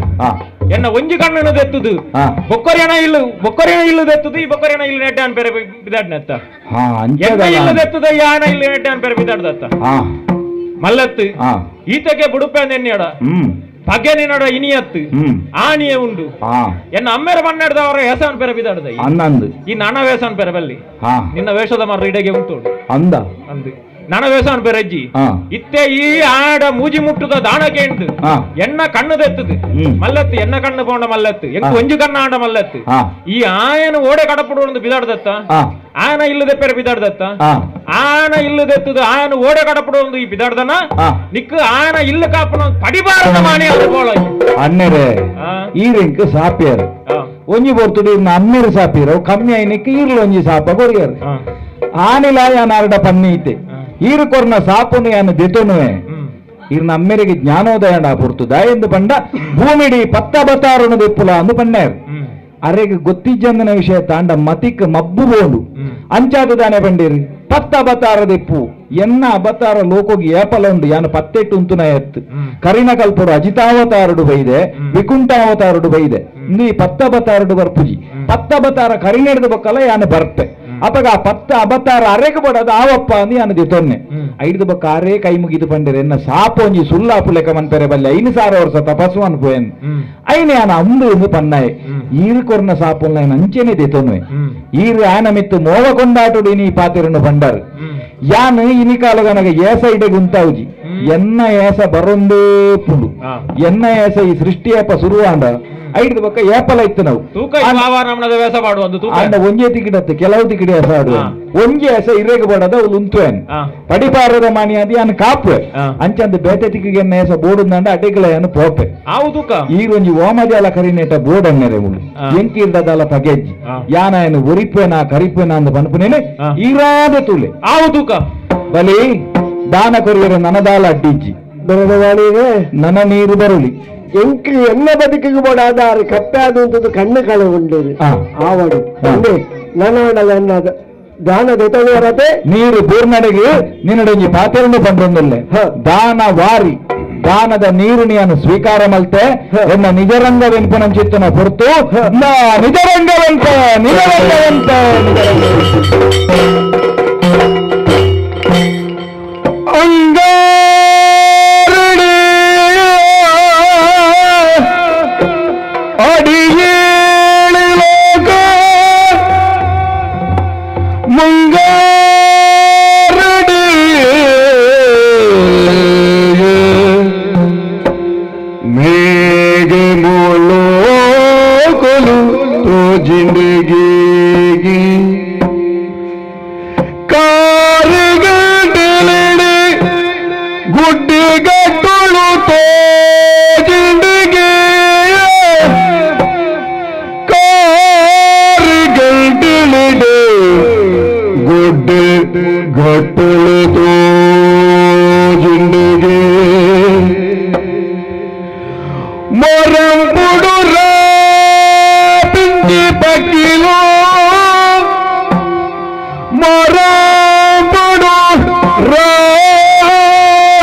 ಎನ್ನ ಒಂಜಿ ಕಣ್ಣನ್ನು ದೆತ್ತುದು ಬೊಕ್ಕರಿಯಣ ಇಲ್ಲು ಬೊಕ್ಕರಿಯಣ ಇಲ್ಲು ದೆತ್ತುದು ಈ ಬೊಕ್ಕರಿಯಣ ಇಲ್ಲು ನೆಡ್ಡೆ ಅನ್ ಪೆರೆ ಬಿದಾಡ್ನತ್ತ ಎನ್ನ ಇಲ್ಲು ದೆತ್ತುದ ಯಾನ ಇಲ್ಲು ನೆಡ್ಡೆ ಅನ್ ಪೆರೆ ಬಿದಾಡ್ದತ್ತ ಮಲ್ಲತ್ತು ಈತಕ್ಕೆ ಬುಡುಪೆ ನೆನ್ನೆಡ ಪಗೆ ನಿನ್ನಡ ಇನಿಯತ್ತು ಆನಿಯೇ ಉಂಡು ಎನ್ನ ಅಮ್ಮೆರ ಮಣ್ಣಾಡ್ದವರ ಹೆಸನ್ ಪೆರೆ ಬಿದಾಡ್ದ ಈ ನಾನ ವೇಷನ್ ಪೆರೆ ಬಲ್ಲಿ ನಿನ್ನ ವೇಷದ ಮರ ಇಡೆಗೆ ಉಂಟು ಅಂದ ಅಂದು ನನ ವೇಷನ್ ಪೆರಜ್ಜಿ ಇತ್ತೆ ಈ ಆಡ ಮೂಜಿ ಮುಟ್ಟುದ ದಾಣಕ್ಕೆ ಉಂಟು ಎಣ್ಣ ಕಣ್ಣು ದೆತ್ತದು ಮಲ್ಲತ್ತು ಎಣ್ಣ ಕಣ್ಣು ಪೋಂಡ ಮಲ್ಲತ್ತು ಎಂಕು ಒಂಜು ಕಣ್ಣು ಆಡ ಮಲ್ಲತ್ತು ಈ ಆಯನ ಓಡೆ ಕಡಪಡು ಒಂದು ಬಿದಾಡ್ದತ್ತ ಆಯನ ಇಲ್ಲದೆ ಪೆರೆ ಬಿದಾಡ್ದತ್ತ ಆಯನ ಇಲ್ಲದೆತ್ತದು ಆಯನ ಓಡೆ ಕಡಪಡು ಒಂದು ಈ ಬಿದಾಡ್ದನ ನಿಕ್ಕು ಆಯನ ಇಲ್ಲ ಕಾಪನ ಪಡಿಬಾರದ ಮಾಣಿ ಅದು ಬೋಳ ಅಣ್ಣರೇ ಈ ರಿಂಕ್ ಸಾಪಿಯರು ಒಂಜಿ ಬರ್ತುಡು ಇನ್ನು ಅಮ್ಮೇರು ಸಾಪಿಯರು ಕಮ್ಮಿ ಐನಕ್ಕೆ ಈರ್ಲು ಒಂಜಿ ಸಾಪ ಕೊರಿಯರು ಆನಿಲ ಯಾನಾರಡ ಪನ್ನಿ ಐತೆ ಈರು ಕೊರ್ನ ಸಾಪುನು ಯಾನು ದೆತೊನುವೆ ಈರ್ನ ಅಮ್ಮೆರಿಗೆ ಜ್ಞಾನೋದಯ ಪುರ್ತುದ ಎಂದು ಪಂಡ ಭೂಮಿಡಿ ಪತ್ತ ಬತ್ತಾರನು ದೆಪ್ಪುಲ ಅಂದು ಪನ್ನೇರು ಅರೆಗೆ ಗೊತ್ತಿಜ್ಜಂದನ ವಿಷಯ ತಾಂಡ ಮತಿಕ್ ಮಬ್ಬು ಬೋಂಡು ಅಂಚಾದ ದಾನೆ ಬಂಡೇರಿ ಪತ್ತ ಅಬತಾರದೆಪ್ಪು ಎನ್ನ ಅಬತಾರ ಲೋಕೋಗಿ ಏಪಲ ಉಂಡು ಯಾನು ಪತ್ತೆಟ್ಟು ಉಂತುನ ಎತ್ತು ಕರಿನ ಕಲ್ಪಡು ಅಜಿತಾವತಾರಡು ಬೈದೆ ವಿಕುಂಠಾವತಾರಡು ಬೈದೆ ಇಂದು ಈ ಪತ್ತ ಅಬತಾರಡು ಬರ್ಪುಜಿ ಪತ್ತ ಅಬತಾರ ಕರಿನೆಡ್ದು ಬೊಕ್ಕಲ ಯಾನು ಬರ್ತೆ ಅಪಗ ಆ ಪತ್ತ ಅಬತಾರ ಅರೆಗೆ ಬಡದ ಆವಪ್ಪ ಅಂದು ಯಾನು ದಿತೊನ್ನೆ ಐದು ಬೊಕ್ಕ ಅರೇ ಕೈ ಮುಗಿದು ಪಂಡಿರೆ ಎನ್ನ ಸಾಪೊಂಜಿ ಸುಲ್ಲಾಪು ಲೆಕ್ಕ ಮನ್ಪೆರೆ ಬಲ್ಲೆ 5,000 ವರ್ಷ ತಪಸ್ಸು ಅನ್ಪೋಯನ್ ಐನ ಯಾನ ಅಂದು ಎಂದು ಪನ್ನಾಯೆ ಈರು ಕೊರ್ನ ಸಾಪುಲ್ಲ ಅಂಚೆನೆ ದಿತೊನ್ವೆ ಈರು ಆನ ಮಿತ್ತು ಮೋವ ಕೊಂಡಾಟುಡು ಇನಿ ಪಾತಿರನ್ನು ಪಂಡರು ಯಾನು ಇನಿ ಕಾಲಗನಗ ಏಸ ಇಡೆ ಗುಂತಾವುಜಿ ಎನ್ನ ಏಸ ಬರೊಂದೇ ಪುಂಡು ಎನ್ನ ಏಸ ಈ ಸೃಷ್ಟಿಯಪ್ಪ ಸುರುವಾಂಡ ಐದು ಬೊಕ್ಕ ಏಪಲ ಇತ್ತು ನಾವು ಅಂಡ ಒಂಜೆ ತಿಕಿಡತ್ತೆ ಕೆಲವು ತಿಕಿಡಿ ಎಸ ಆಡುವ ಒಂಜೆ ಎಸ ಇರೇಗ ಬಡದ ಅವ್ಳು ಉಂತುವೇನ್ ಪಡಿಪಾರದ ಮಾನಿ ಅದು ಯಾನು ಕಾಪುವೆ ಅಂಚಂದು ಬೇತೆ ತಿಕ್ಕಿಗೆ ಎನ್ನ ಏಸ ಬೋಡುಂದಂಡ ಅಡ್ಡೆಗಳ ಯಾನು ಪೋಪೆ ಈ ಒಂಜಿ ಓಮಜಾಲ ಕರಿನೇಟ ಬೋರ್ಡ್ ಅನ್ನೆರೆ ಉಳು ಎಂಕಿರ್ದದಾಲ ಪಗೆಜ್ಜಿ ಯಾನ ಏನು ಒರಿಪೇನಾ ಕರಿಪೇನಾ ಅಂದ ಪನ್ಪುನೇನೆ ಈರಾದ ತುಲೆ ಆವು ತೂಕ ಬಲಿ ದಾನ ಕೊರಿಯರ ನನದಾಲ ಅಡ್ಡಿಜ್ಜಿ ನನ ನೀರು ಬರುಲಿ ಎಂಕ್ ಎನ್ನ ಬದುಕಿಗೆ ಬೋಡಾದಾರು ಕಪ್ಪಾದು ಅಂತದ್ದು ಕಣ್ಣು ಕಳೆ ಉಂಡು ಆವಡು ನನಾಡಲ ಎನ್ನದ ದಾನ ದೊತೊಳರತೆ ನೀರು ಪೂರ್ಣಡೆಗೆ ನಿನ್ನಡೊಂಜಿ ಪಾತೆರನ್ನು ಪಂಡೊಂದುಲ್ಲೆ ದಾನ ವಾರಿ ದಾನದ ನೀರು ನೀನು ಸ್ವೀಕಾರ ಮಲ್ತೆ ಎನ್ನ ನಿಜರಂಗವೆನ್ಪುನಂಚಿತ್ತನ ಹೊರತು ನಾ ನಿಜರಂಗವೆಂತ ನಿಜರಂಗವೆಂತ ಅಂಗಾರಡೆ ಅಡಿಯೇಳಿ ಲೋಕ ಮುಂಗಾರಡೆ ಮೇಘ ಮೋಲೋಕಲು ತೋ ಜಿಂದಗಿ ಕಾರಿಗಡಲಿಡಿ ಗುಡ್ಡಿಗಟ್ಟುಳು ತೋ ಜಿಂದಗಿ ಕಾರಿಗಡಲಿಡಿ ಗುಡ್ಡೆ ಗಟ್ಟುಳು ತೋ ಜಿಂದಗಿ ಮೊರಂಬುಡು ಪಿಂಜಿ ಪಕ್ಕಿಲು ಮೊರಂಬುಡು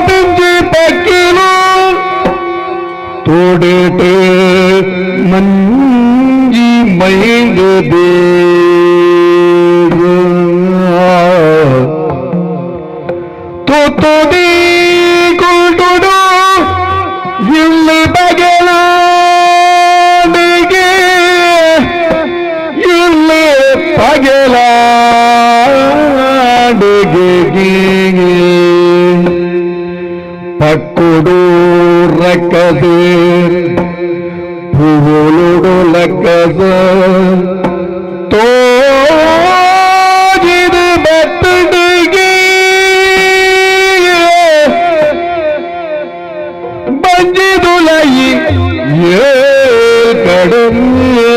ಪಿಂಜಿ ಪಕ್ಕಿಲು ತೋಡೇಟೆ ಮಂಜಿ ಮೈಂದು ತೋತೋದಿ ಕುಲ್ಡುಡು ಇಲ್ಲಿ ಬಗೆಲಾಡಿಗೆ ಇಲ್ಲಿ ಪಗೆಲಾಡಿಗೆ ಪಕ್ಕುಡು ರಕ್ಕದೆ ಪೂವುಲುಡು ಲಕ್ಕದ ತೋಜಿದ ಬತ್ತಡಿಗೆ ಬಂಜಿದುಲಯಿ ಕಡನ್ಯೇ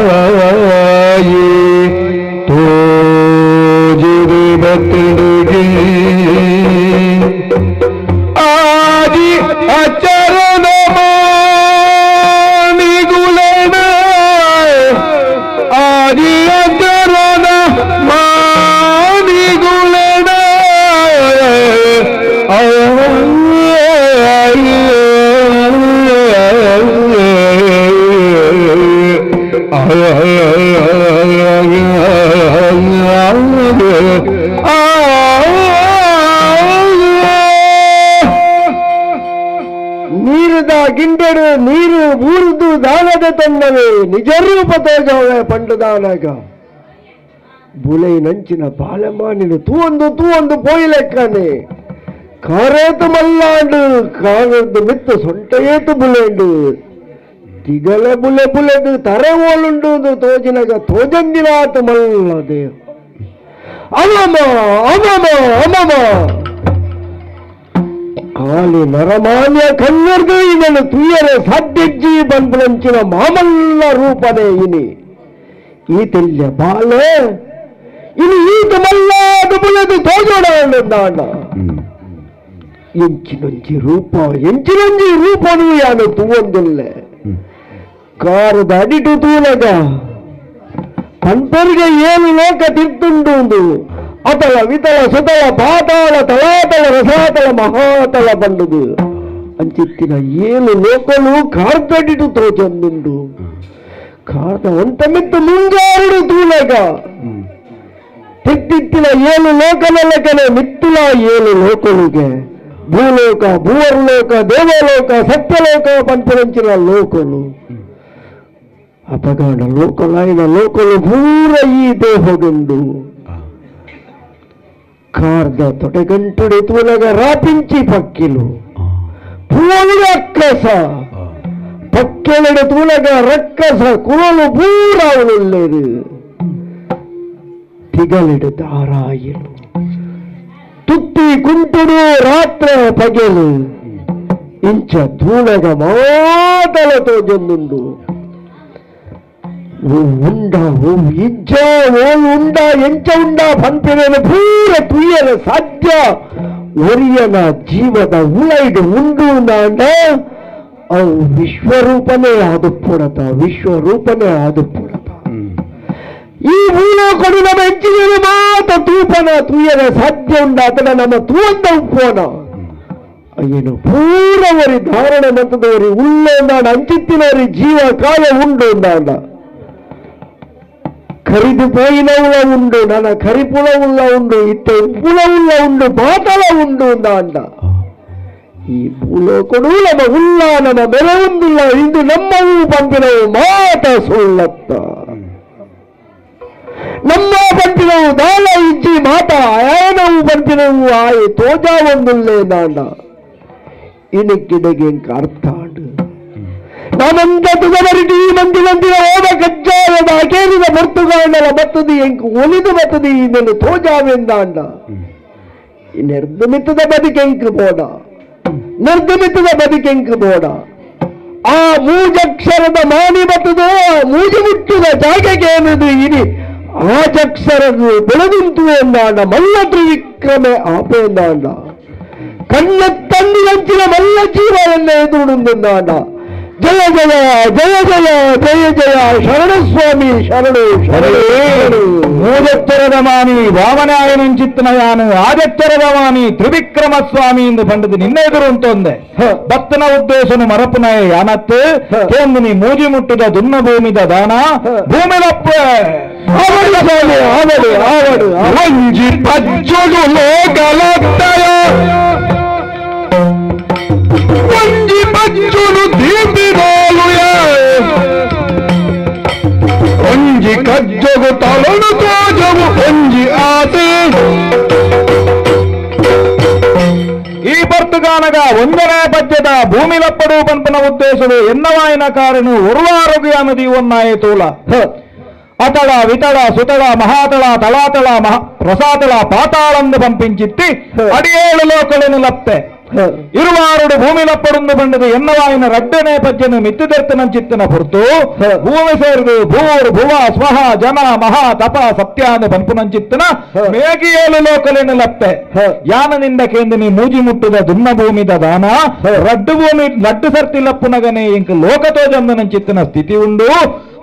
ತಿಗಲಿಡಿದರಾಯಿ ತೋಜಿದು ಬತ್ತಡಿಗೆ ಆದಿ ಅಚರಣ ಮಾನಿಗುಲನ ಆದಿ ಅಚರಣ ಮಾನಿಗುಲನ ನೀರುದ ಗಿಂಡೆಡು ನೀರು ಊರುದು ದಾನದ ತಂದವೇ ನಿಜರೂಪ ತೋಜವೇ ಪಂಡು ದಾನಗ ಬುಲೈ ನಂಚಿನ ಬಾಲಮಾನಿನ ತೂವೊಂದು ತೂವೊಂದು ಪೋಯಿಲೆಕ್ಕನೆ ಕಾರೇತು ಮಲ್ಲಾಂಡು ಕಾರದ್ದು ಮಿತ್ತು ಸೊಂಟಯೇತು ಬುಲೇಂಡು ತಿಗಲೆ ಬುಲೆ ಬುಲೆದು ತರೆ ಓಲುಂಡು ತೋಜಿನಗ ತೋಜಂದಿನಾತು ಮಲ್ಲದೆ ಅಮಮ ಅಮಮ ಅಮಮ ಕಾಲಿ ನರಮಾನ್ಯ ಕಣ್ಣರ್ದು ಇದನ್ನು ತುಯ್ಯರೆ ಸಾಧ್ಯಜ್ಜಿ ಬಂದ್ರಂಚಿನ ಮಾಮಲ್ಲ ರೂಪದೇ ಇನಿ ಈ ತೆಲ್ಯ ಬಾಲೆ ಇನಿ ಈತ ಮಲ್ಲಾದು ಬುಲೆದು ತೋಜೋಡ. ಎಂಚಿನೊಂಜಿ ರೂಪ ಎಂಚಿನೊಂಜಿ ರೂಪನು ಯಾನು ತೂವೊಂದುಲ್ಲೆ ಕಾರದ ಅಡಿಟು ತೂಲಗ ಪಂಪರಿಗೆ ಏಳು ಲೋಕ ತಿರ್ತುಂಡು ಅತಲ ವಿತಲ ಸುತಲ ಪಾತಾಳ ತಲಾತಲ ರಸಾತಲ ಮಹಾತಲ ಬಂಡುದು ಅಂಚಿತ್ತಿನ ಏಳು ಲೋಕಲು ಕಾರ್ದಡಿಟು ತೋಚೊಂದುಂಡು ಕಾರ್ದ ಒಂತ ಮಿತ್ತು ಮುಂಗಾರುಡು ತೂಲಗ ತಿತ್ತಿತ್ತಿನ ಏಳು ಲೋಕಲಕನೆ ಮಿತ್ತುಲ ಏಳು ಲೋಕలుಗೆ ಭೂಲೋಕ ಭೂವರ್ಲೋಕ ದೇವಲೋಕ ಸತ್ಯಲೋಕ ಪಂಪರಂಚಿನ ಲೋಕಲು ಅಪಗಾಣ ಲೋಕಲಾಯಿನ ಲೋಕಲು ಪೂರ ಈ ದೇಹಗುಂಡು ಕಾರ್ದ ತೊಟೆಗಂಟುಡು ತೂಲಗ ರಾಪಿಂಚಿ ಪಕ್ಕಿಲು ಪೂಲ ರಕ್ಕಸ ಪಕ್ಕೆಲಡು ತೂಲಗ ರಕ್ಕಸ ಕುರಲು ಪೂರ ತಿಗಲಿಡು ದಾರಾಯಿಲು ತುತ್ತಿ ಕುಂಟುಡು ರಾತ್ರೆ ಪಗೆಲು ಇಂಚ ತೂಲಗ ಮಾತಲ ತೋಜೊಂದುಂಡು ಓ ಉಂಡ ಓ ಇಜ್ಜ ಓ ಉಂಡ ಎಂಚ ಉಂಡ ಪಂಪಿನ ಪೂರ ತುಯ್ಯನ ಸಾಧ್ಯ ಒರಿಯನ ಜೀವದ ಉಳೈಡು ಉಂಡು ನಾಂಡ ಅವು ವಿಶ್ವರೂಪನೇ ಆದುಪ್ಪುಡತ ವಿಶ್ವರೂಪನೇ ಆದುಪ್ಪುಡತ ಈ ಭೂಲೋಕಡು ನಮ್ಮ ಹೆಚ್ಚಿನ ಮಾತ ತೂಪನ ತೂಯನ ಸಾಧ್ಯ ಉಂಡ ಅತನ ನಮ್ಮ ತೂವಂದ ಉಪ್ಪೋನ ಏನು ಪೂರವರಿ ಧಾರಣೆ ಮಂತದವರಿ ಉಳ್ಳೋಂದಾಂಡ ಅಂಚಿತ್ತಿನವರಿ ಜೀವ ಕಾಯ ಉಂಡು ಉಂದಾಂಡ ಕರಿದು ಪೋಯಿನವುಲ ಉಂಡು ನನ್ನ ಕರಿಪುಲ ಉಳ್ಳ ಉಂಡು ಇತ್ತೆ ಉಪ್ಪುಲ ಉಳ್ಳ ಉಂಡು ಪಾತಲ ಉಂಡು ಉಂದಾಂಡ ಈ ಭೂಲೋಕಡು ನಮ್ಮ ಉಳ್ಳ ನಮ್ಮ ಬೆಲೆ ಉಂದುಲ್ಲ ಇಂದು ನಮ್ಮವು ಪಂಪಿನವು ಮಾತ ಸುಳ್ಳತ್ತ ನಮ್ಮ ಪಂಪಿನವು ದಾಲ ಇಜ್ಜಿ ಮಾತ ಆಯನವು ಪಂಪಿನವು ಆಯ್ ತೋಜಾ ಒಂದುಲ್ಲೇ ದಾಂಡ ಇಣಕ್ಕಿಡಗೆ ಅರ್ಥ ಆಂಡು ನಾನಂತ ತುಗಬರಿಟಿ ಈ ಮಂದಿರಂದಿನ ಓದ ಕಜ್ಜಾಯದ ಅಕೇರಿದ ಪೊರ್ತುಗಾಂಡಲ ಬತ್ತದಿ ಎಂಕು ಒಲಿದು ಬತ್ತದಿ ಇದನ್ನು ತೋಜಾವೆಂದಾಂಡ ಈ ನಿರ್ಗಮಿತದ ಬದುಕೆಂಕು ಬೋಡ ನಿರ್ಗಮಿತದ ಬದುಕೆಂಕು ಬೋಡ ಆ ಮೂಜಕ್ಷರದ ಮಾನಿ ಬತ್ತದು ಆ ಮೂಜು ಮುಟ್ಟುದ ಜಾಗಕ್ಕೆ ಏನುದು ಇನಿ ಆಜಕ್ಷರನು ಬೆಳೆದಿಂತು ಎಂದಾಂಡ ಮಲ್ಲ ತ್ರಿವಿಕ್ರಮೆ ಆಪೆ ಎಂದಾಂಡ ಕಣ್ಣ ತಂದಿನಂಚಿನ ಮಲ್ಲ ಜೀವವನ್ನೇ ಎದುರುಂದೆಂದಾಂಡ ಜಯ ಜಯ ಜಯ ಜಯ ಜಯ ಜಯ ಶರಣಸ್ವಾಮಿ ಶರಣು ಶರಣು. ಮೂಜಚ್ಚರದ ಮಾನಿ ವಾಮನಾಯನಂಚಿತ್ತನಯಾನು ಆಜಚ್ಚರದ ಮಾನಿ ತ್ರಿವಿಕ್ರಮ ಸ್ವಾಮಿ ಎಂದು ಬಂಡದು ನಿನ್ನ ಎದುರು ಅಂತೊಂದೆ ಭಕ್ತನ ಉದ್ದೇಶನು ಮರಪುನಯ ಯಾನತ್ತು ಕೇಂದಿನಿ ಮೂಜಿ ಮುಟ್ಟಿದ ದುನ್ನ ಭೂಮಿದ ದಾನ ಭೂಮಿಲಪ್ಪ ಆವಡು ಸ್ವಾಮಿ ಆವಡು ಆವಡು. ಒಂಜಿ ಪಜ್ಜೊಡು ಲೋಕಲತ್ತಯ ಒಂಜಿ ಪಜ್ಜೊಡು ದೀಪಿರೋಲುಯ ಒಂಜಿ ಕಜ್ಜೊಗು ತಲನು ತೋಜವು ಒಂಜಿ ಆಸೆ. ಈ ಪರ್ತುಗಾನಗ ಒಂದನೇ ಪದ್ಯದ ಭೂಮಿಲಪ್ಪಡು ಪಂಪನ ಉದ್ದೇಶವು ಎನ್ನವಾಯಿನ ಕಾರನು ಒರುವಾರೋಗ್ಯ ನದಿ ಒನ್ನಾಯ ತೂಲ ಅತಳ ವಿತಳ ಸುತಳ ಮಹಾತಳ ತಳಾತಳ ಮಹಾ ರಸಾತಳ ಪಾತಾಳಂದು పంపించిత్తి ಅಡಿಯೇಳು ಲೋಕలను ಲಪ್ಪೆ ಇರುವಾರುಡು ಭೂಮಿಲಪ್ಪಡುಂದು ಬಂಡದು ಎನ್ನವಾಯಿನ ರಡ್ಡನೇ ಪದ್ಯನು ಮಿತ್ತುದೆರ್ತನಂಚಿತ್ತನ ಪುರ್ತು ಭೂಮಿ ಸೇರಿದು ಭೂರ್ ಭುವ ಸ್ವಹ ಜನ ಮಹಾ ತಪ ಸತ್ಯಾನು ಪನ್ಪುನಂಚಿತ್ತನ ಮೇಗಿಯೇಳು ಲೋಕಲೇನು ಲಪ್ಪೆ ಯಾನನಿಂದ ಕೇಂದಿನಿ ಮೂಜಿ ಮುಟ್ಟುದ ದುನ್ನ ಭೂಮಿದ ದಾನ ರಡ್ಡು ಭೂಮಿ ಲಡ್ಡು ಸರ್ತಿ ಲಪ್ಪುನಗನೆ ಇಂಕ ಲೋಕತೋಜಂದನಂಚಿತ್ತನ ಸ್ಥಿತಿ ಉಂಡು.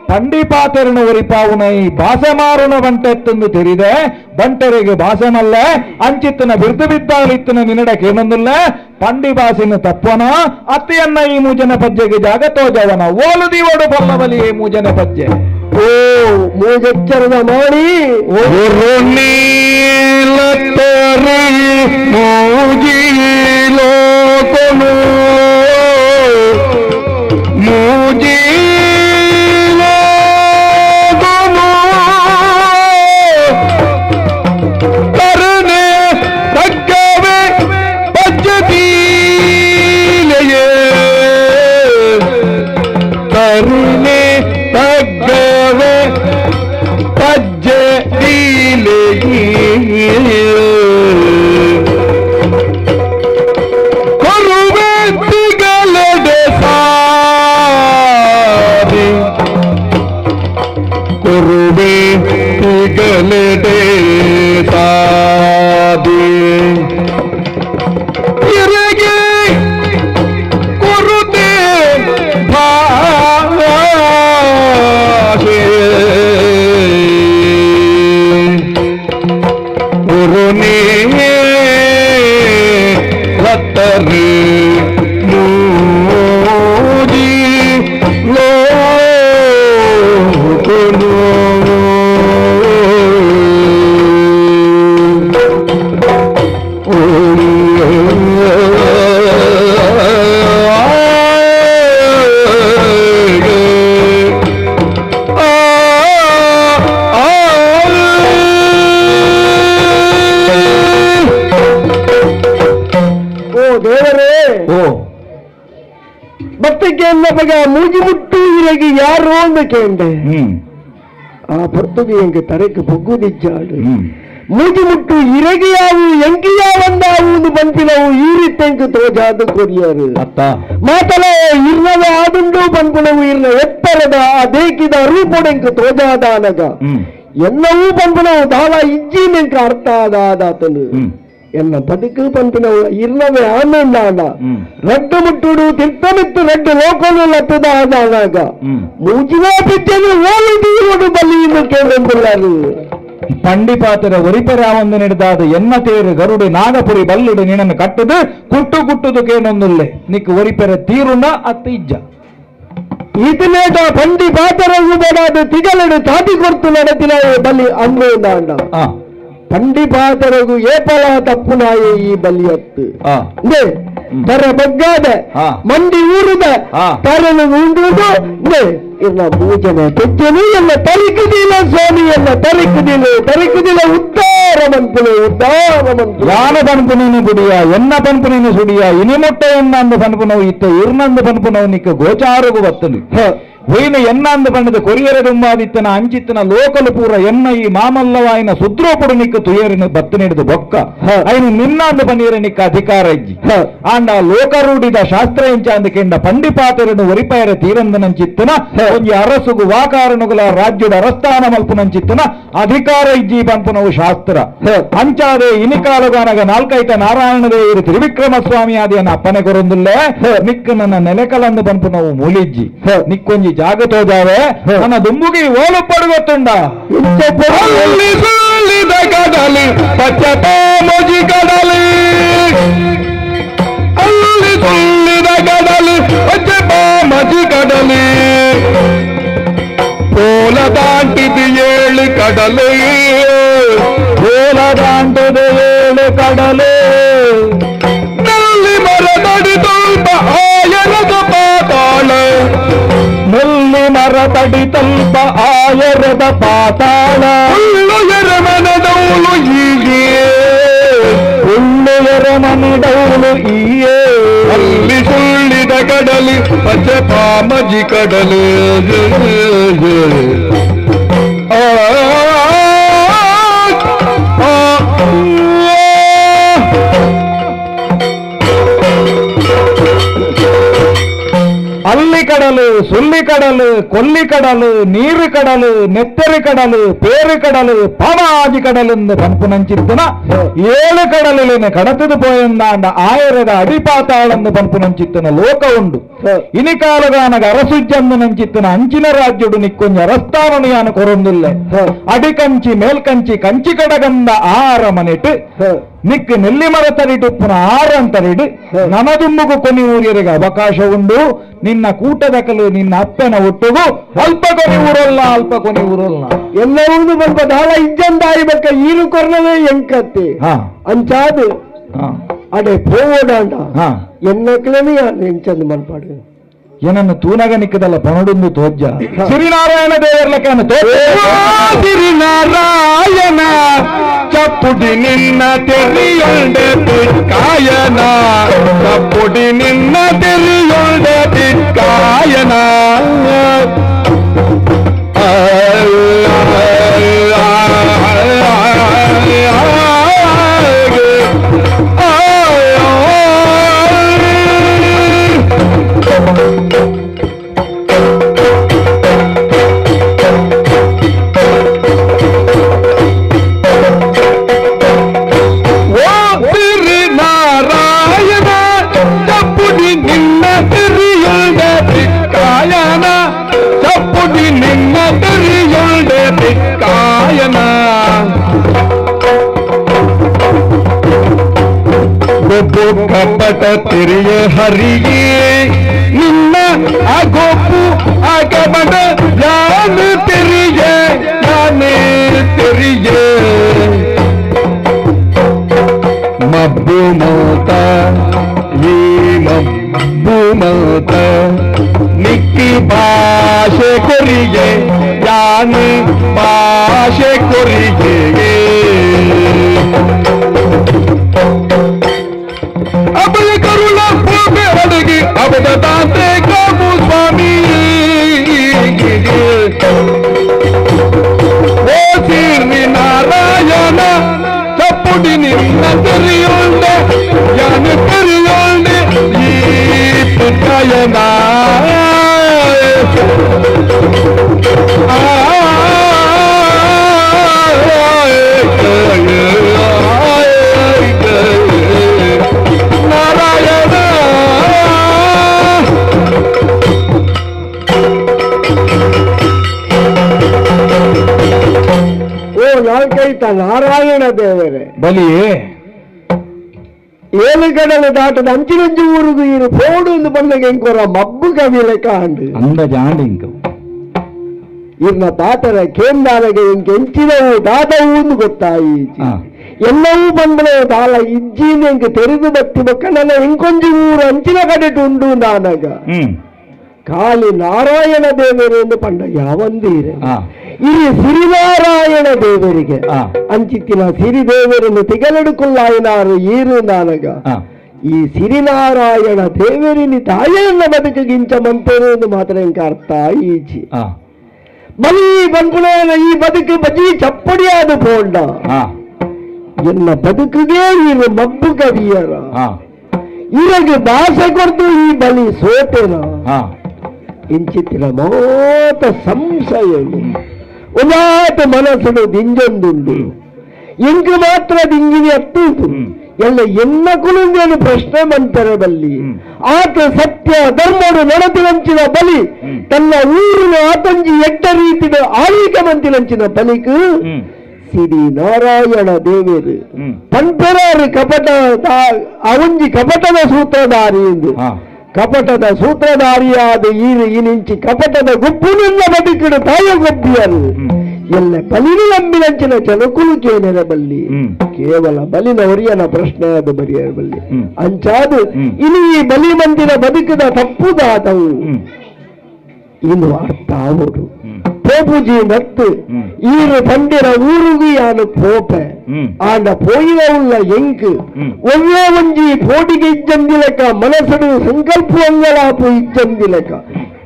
ಪಂಡಿಪಾತೆರನು ಒರಿಪಾವುನೈ ಭಾಷೆ ಮಾರುನ ಬಂಟೆತ್ತಂದು ತೆರಿದೆ ಬಂಟರಿಗೆ ಭಾಷೆ ಮಲ್ಲೆ ಅಂಚಿತ್ತನ ಬಿರ್ದು ಬಿದ್ದಾಲಿತ್ತನ ನಿನ್ನಡಕೇನೊಂದಿಲ್ಲ ಪಂಡಿ ಭಾಷೆನ ತಪ್ಪನ ಅತ್ತಿಯನ್ನ ಈ ಮೂಜನ ಪಜ್ಜೆಗೆ ಜಾಗ ತೋಜವನ ಓಲು ದಿವಡು ಪಲ್ಲವಲಿ ಈ ಮೂಜನ ಪಜ್ಜೆ. ಓ ಮೂಜೆಚ್ಚರದ ಮಾಡಿ ಮೂಜಿ ಲೋಕನು ಮೂಜಿ ಕರುಣೆ ತಗ್ಗವೆ ಪಜ್ಜೆ. ಕೇಂದಪಗ ಮೂಜಿ ಮುಟ್ಟು ಇರಗಿ ಯಾರು ಅಂದು ಕೇಂಡೆ ಆ ಪೊರ್ತುಗೆ ಎಂಗೆ ತರೆಗೆ ಬೊಗ್ಗುದಿಜ್ಜಾಡು ಮೂಜಿ ಮುಟ್ಟು ಇರಗಿ ಯಾವು ಎಂಕಿ ಯಾವಂದಾವು ಪನ್ಪಿನವು ಈ ರೀತಿ ತೋಜಾದು ಕೊರಿಯರು ಮಾತಲ ಇರ್ನವ ಆದುಂಡು ಪನ್ಪುನವು ಇರ್ನ ಎತ್ತರದ ಆ ದೇಕಿದ ರೂಪೊಡೆಂಕು ತೋಜಾದಾನಗ ಎಲ್ಲವೂ ಪನ್ಪುನವು ದಾಲ ಇಜ್ಜಿ ನೆಂಕ ಅರ್ಥ ಆದಾತನು ಎನ್ನ ಬದುಕು ಪನ್ಪಿನವು ಇರ್ನವೇ ಆನಂದಾಂಡ ರಡ್ಡು ಮುಟ್ಟುಡು ತಿರ್ತಮಿತ್ತು ರಡ್ಡು ಲೋಕಲು ಲತ್ತದ ಆದಾಗ ಮೂಜಿನ ಬಿದ್ದೆನು ಓಲು ದೀರೋಡು ಬಲಿ ಕೇಳಿಕೊಳ್ಳಾರು ಪಂಡಿಪಾತರ ಒರಿಪೆರಾವೊಂದು ನಡೆದಾದ ಎನ್ನ ತೇರು ಗರುಡೆ ನಾಗಪುರಿ ಬಲ್ಲಿಡು ನಿನ್ನನ್ನು ಕಟ್ಟದು ಕುಟ್ಟು ಕುಟ್ಟುದು ಕೇನೊಂದುಲ್ಲೆ ನಿಕ್ ಒರಿಪೆರ ತೀರುನ ಅತ್ತ ಇಜ್ಜ ಇದನ್ನೇಟ ಪಂಡಿ ಪಾತರವು ಬೇಡಾದ ತಿಗಲಡು ಚಾಟಿ ಕೊಡ್ತು ನಡೆತಿನ ಬಲಿ ಅಂದ್ರೇಂದಾಂಡ ಪಂಡಿ ಪಾತರಗು ಏಪಲ ತಪ್ಪುನಾಯೆ ಈ ಬಲಿಯತ್ತು ತರ ಬಗ್ಗಾದ ಮಂಡಿ ಊರುದ ತರಲು ಉಂಡುದು ಇಲ್ಲ ಪೂಜನೆ ತೆಚ್ಚನು ಎಲ್ಲ ತರಿಕುದಿಲ್ಲ ಸ್ವಾಮಿ ಎಲ್ಲ ತರಿಕುದಿಲ್ಲ ತರಿಕುದಿಲ್ಲ ಉದ್ದಾರ ಮನ್ಪುನೆ ಉದ್ದಾರ ಮನ್ಪು ಯಾನ ಪನ್ಪುನೇನು ಗುಡಿಯ ಎನ್ನ ಪನ್ಪುನೇನು ಸುಡಿಯ ಇನಿಮೊಟ್ಟ ಎನ್ನಂದು ಪನ್ಪುನವು ಇತ್ತ ಇರ್ನಂದು ಪನ್ಪುನವು ನಿಕ್ಕ ಗೋಚಾರಗು ಬತ್ತನು ಒಯ್ನ ಎನ್ನಂದು ಪಂಡದ ಕೊರಿಯರ ದುಂಬಾದಿತ್ತನ ಅಂಚಿತ್ತನ ಲೋಕಲು ಪೂರ ಎನ್ನ ಈ ಮಾಮಲ್ಲವಾಯಿನ ಸುದ್ರೋಪುಡು ನಿಕ್ಕ ತುಯರಿನ ಬತ್ತು ನೀಡಿದ ಬೊಕ್ಕ ಐನು ನಿನ್ನಂದು ಪನ್ನೀರ ನಿಕ್ಕ ಅಧಿಕಾರ ಇಜ್ಜಿ ಆಂಡ ಲೋಕರೂಢಿದ ಶಾಸ್ತ್ರ ಎಂಚ ಅಂದಕೆಂಡ ಪಂಡಿಪಾತರನು ಒರಿಪಾಯರ ತೀರಂದನಂಚಿತ್ತನ ಒಂಜಿ ಅರಸುಗು ವಾಕಾರಣುಗಳ ರಾಜ್ಯದ ಅರಸ್ಥಾನ ಮಲ್ಪುನಂಚಿತ್ತನ ಅಧಿಕಾರ ಇಜ್ಜಿ ಪಂಪುನವು ಶಾಸ್ತ್ರ ಅಂಚಾದೆ ಇನಿಕಾಲುಗಾನಗ ನಾಲ್ಕೈತ ನಾರಾಯಣದೇವರು ತ್ರಿವಿಕ್ರಮ ಸ್ವಾಮಿ ಆದಿಯನ್ನ ಅಪ್ಪನೆ ಕೊರೊಂದುಲ್ಲೆ ನಿಕ್ಕ ನನ್ನ ನೆಲೆಕಲಂದು ಪಂಪುನವು ಮೂಲಿಜ್ಜಿ ನಿಕ್ಕೊಂಜಿ ಜಾಗತೋದಾವೆ ನನ್ನ ದುಂಬುಗಿ ಓಲು ಪಡುಗೊತ್ತುಂಡ ಕಡಲಿ ಪಚ್ಚ ಮೋಜಿ ಕಡಲಿ ಅಲ್ಲಿ ಸುಳ್ಳಿದ ಕಡಲಿ ಪಚ್ಚ ಮಜಿ ಕಡಲಿ ಕೋಲ ದಾಟಿದ ಏಳು ಕಡಲು ಕೋಲ ದಾಟಿದ ಏಳು ಕಡಲು ನಲ್ಲಿ ಮರದಡಿ ತಲ್ಪ ಆಯರದ ಪಾತಾಳ ನಲ್ಲಿ ಮರದಡಿ ತಲ್ಪ ಆಯರದ ಪಾತಾಳ ಉಳ್ಳು ಎರಮನದೌಲು ಹೀಗೆ ಉಳ್ಳು ಎರಮನದೌಲು ಈಯೇ ಅಲ್ಲಿ ಸುಳ್ಳಿದ ಕಡಲಿ ಪಚ್ಚ ಪಾಮಜಿ ಕಡಲು ಆ ಅಲ್ಲಿ ಕಡಲು ಸುಳ್ಳಿ ಕಡಲು ಕೊಲ್ಲಿ ಕಡಲು ನೀರು ಕಡಲು ನೆತ್ತರಿ ಕಡಲು ಪೇರು ಕಡಲು ಪವಾಜಿ ಕಡಲೆಂದು ಪಂಪುನಂಚಿತ್ತನ ಏಳು ಕಡಲಿನ ಕಡತದು ಪೋಯಂದಾಂಡ ಆಯರದ ಅಡಿಪಾತಾಳೆಂದು ಪಂಪುನಂಚಿತ್ತನ ಲೋಕ ಉಂಡು ಇನಿಕಾಲಗಾನಗ ಅರಸುಜ್ಜಂದು ನಂಚಿತ್ತನ ಅಂಚಿನ ರಾಜ್ಯಡು ನಿಕ್ಕೊಂಜ ಅರಸ್ತಾನನು ಯಾನು ಕೊರೊಂದುಲ್ಲೆ ಅಡಿಕಂಚಿ ಮೇಲ್ಕಂಚಿ ಕಂಚಿ ಕಡಗಂದ ಆರ ಮನೆಟ್ ನಿಕ್ ನೆಲ್ಲಿ ಮರ ತರಿಟುಪ್ಪುನ ಆರಂತರಿಡು ನನದುಂಬುಗು ಕೊನಿ ಊರಿಯರಿಗೆ ಅವಕಾಶ ಉಂಡು ನಿನ್ನ ಕೂಟದಕಲು ನಿನ್ನ ಅಪ್ಪನ ಒಟ್ಟುಗು ಅಲ್ಪ ಕೊನಿ ಊರಲ್ಲ ಅಲ್ಪ ಕೊನಿ ಊರಲ್ಲ ಎಲ್ಲವೂ ಬಂದ ದಾಳ ಇಜ್ಜಂದಾಯಿ ಬಕ್ಕ ಈರು ಕೊರ್ನವೇ ಎಂಕತ್ತೆ ಅಂಚಾದು ಅಡೆ ಪೋವೋಡಾಂಡ ಎನ್ನಕ್ಲೇನೆ ಎಂಚಂದು ಮನ್ಪಾಡು ಏನನ್ನು ತೂನಗ ನಿಕ್ಕದಲ್ಲ ಪಣಡುಂದು ತೋಜ್ಜ ಸಿರಿನಾರಾಯಣ ದೇವರ್ಲಕ್ಕನ್ನು ಸಿರಿನಾರಾಯಣ ಚಪ್ಪುಡಿ ನಿನ್ನ ತೆರಿಯೊಂಡೆ ಕಾಯನ ಚಪ್ಪುಡಿ ನಿನ್ನ ತೆರಿಯೊಂಡೆ ಕಾಯನ ಕಪಟ ತೆರೆಯ ಹರಿಯೇ ನಿನ್ನ ಅಗೋಪು ಅಗಮನ ಯಾನು ತೆರೆಯ ಯಾನೇ ತೆರೆಯ ಮಬ್ಬು ಮೋತ ಈ ಮಬ್ಬು ಮೋತ ನಿಕ್ಕಿ ಭಾಷೆ ಕೊರಿಯೆ ಯಾನು ಭಾಷೆ ಕೊರಿಯೆ ಅಭಯ ಕರುಣ ಭೂಮಿ ಅಡಗಿ ಅವದ ತಾತೆ ಕಾಮು ತೆರಿಯೋಂಡೆ ಯಾನು ತೆರಿಯೋಂಡೆ ಈ ಪುಟ್ಟಯನ ನಾರಾಯಣ. ಓ ನಾಲ್ಕೈತ ನಾರಾಯಣ ದೇವರೇ ಬಲಿಯೇ ಏಳು ಕಡಲು ದಾಟದ ಅಂಚಿನಂಚು ಊರುಗು ಇರು ಪೋಡು ಒಂದು ಬಂದಾಗ ಎಂಕೋರ ಮಬ್ಬು ಕವಿಲೆ ಕಾಂಡು ಅಂದ ಜಾಂಡಿಂಕ ಇರ್ನ ತಾತರ ಕೇಂದಾರಗೆ ಎಂಕೆ ಎಂಚಿನವು ದಾದವು ಒಂದು ಗೊತ್ತಾಯಿ ಎಲ್ಲವೂ ಬಂದ್ರೆ ದಾಲ ಇಜ್ಜಿನ ಎಂಕೆ ತೆರೆದು ಬತ್ತಿ ಬಕ್ಕ ನನ್ನ ಎಂಕೊಂಜಿ ಊರು ಅಂಚಿನ ಕಡೆಟು ಉಂಡು ನಾನಗ ಕಾಲಿ ನಾರಾಯಣ ದೇವರು ಎಂದು ಪಂಡ ಯಾವಂದೀರೆ ಈ ಸಿರಿನಾರಾಯಣ ದೇವರಿಗೆ ಅಂಚಿತ್ತಿನ ಸಿರಿ ದೇವರನ್ನು ತಿಗಲೆಡುಕೊಳ್ಳಾಯಿನಾರು ಈರು ನಾನಗ ಈ ಸಿರಿನಾರಾಯಣ ದೇವರಿನಿ ತಾಯನ್ನ ಬದುಕಿಗಿಂಚ ಮಂತೇರು ಎಂದು ಮಾತ್ರ ಎಂಕ ಅರ್ಥ ಈಚಿ ಬಲಿ ಬಂಕುಲೇನ ಈ ಬದುಕು ಬಜಿ ಚಪ್ಪಡಿಯಾದ ಪೋಂಡ ಎನ್ನ ಬದುಕಿಗೆ ಈರು ಮಬ್ಬು ಕವಿಯರ ಇರಗೆ ಭಾಷೆ ಕೊಡ್ತು ಈ ಬಲಿ ಸೋತೆನ ಇಂಚಿತ್ತಿನ ಮಾತ ಸಂಶಯ ಉದಾತ ಮನಸ್ಸು ದಿಂಜೊಂದುಂಡು ಇಂಕು ಮಾತ್ರ ದಿಂಗಿನಿ ಅತ್ತುಂಟು ಎಲ್ಲ ಎನ್ನ ಕುಲುಂದೇನು ಪ್ರಶ್ನೆ ಮಂತರ ಬಲ್ಲಿ ಆತ ಸತ್ಯ ಧರ್ಮಡು ನಡತಿನಂಚಿನ ಬಲಿ ತನ್ನ ಊರಿನ ಆತಂಜಿ ಎಡ್ಡ ರೀತಿಯ ಆಳ್ವಿಕೆ ಮಂತಿನಂಚಿನ ಬಲಿಕು ಸಿರಿ ನಾರಾಯಣ ದೇವರು ಪಂಪರಾರು ಕಪಟ ಅವಂಜಿ ಕಪಟದ ಸೂತ್ರಧಾರಿ ಎಂದು ಕಪಟದ ಸೂತ್ರಧಾರಿಯಾದ ಈರು ಇನಿಂಚಿ ಕಪಟದ ಗುಪ್ಪುನಿಂದ ಬದುಕಿಡು ತಾಯ ಗೊಬ್ಬಿಯರು ಎಲ್ಲ ಬಲಿನ ನಂಬಿನಂಚಿನ ಜನಕುಲು ಕೇನೆರ ಬಲ್ಲಿ ಕೇವಲ ಬಲಿನ ಒರಿಯನ ಪ್ರಶ್ನೆ ಅದು ಬರಿಯರ ಬಲ್ಲಿ ಅಂಚಾದು ಇನ್ನು ಈ ಬಲಿ ಮಂದಿರ ಬದುಕಿದ ತಪ್ಪುದಾದವು ಇನ್ನು ಅರ್ಥ ಆಗೋದು ಪೋಪುಜಿ ನತ್ತು ಈರು ಪಂಡಿರ ಊರುಗು ಯಾನು ಪೋಪೆ ಆಂಡ ಪೋಯಿನ ಉಳ್ಳ ಎಂಕು ಒವ್ವೇ ಒಂಜಿ ಪೋಟಿಗೆ ಇಜ್ಜಂದಿಲಕ ಮನಸ್ಸು ಸಂಕಲ್ಪವಂಗಲಾಪು ಇಜ್ಜಂದಿಲಕ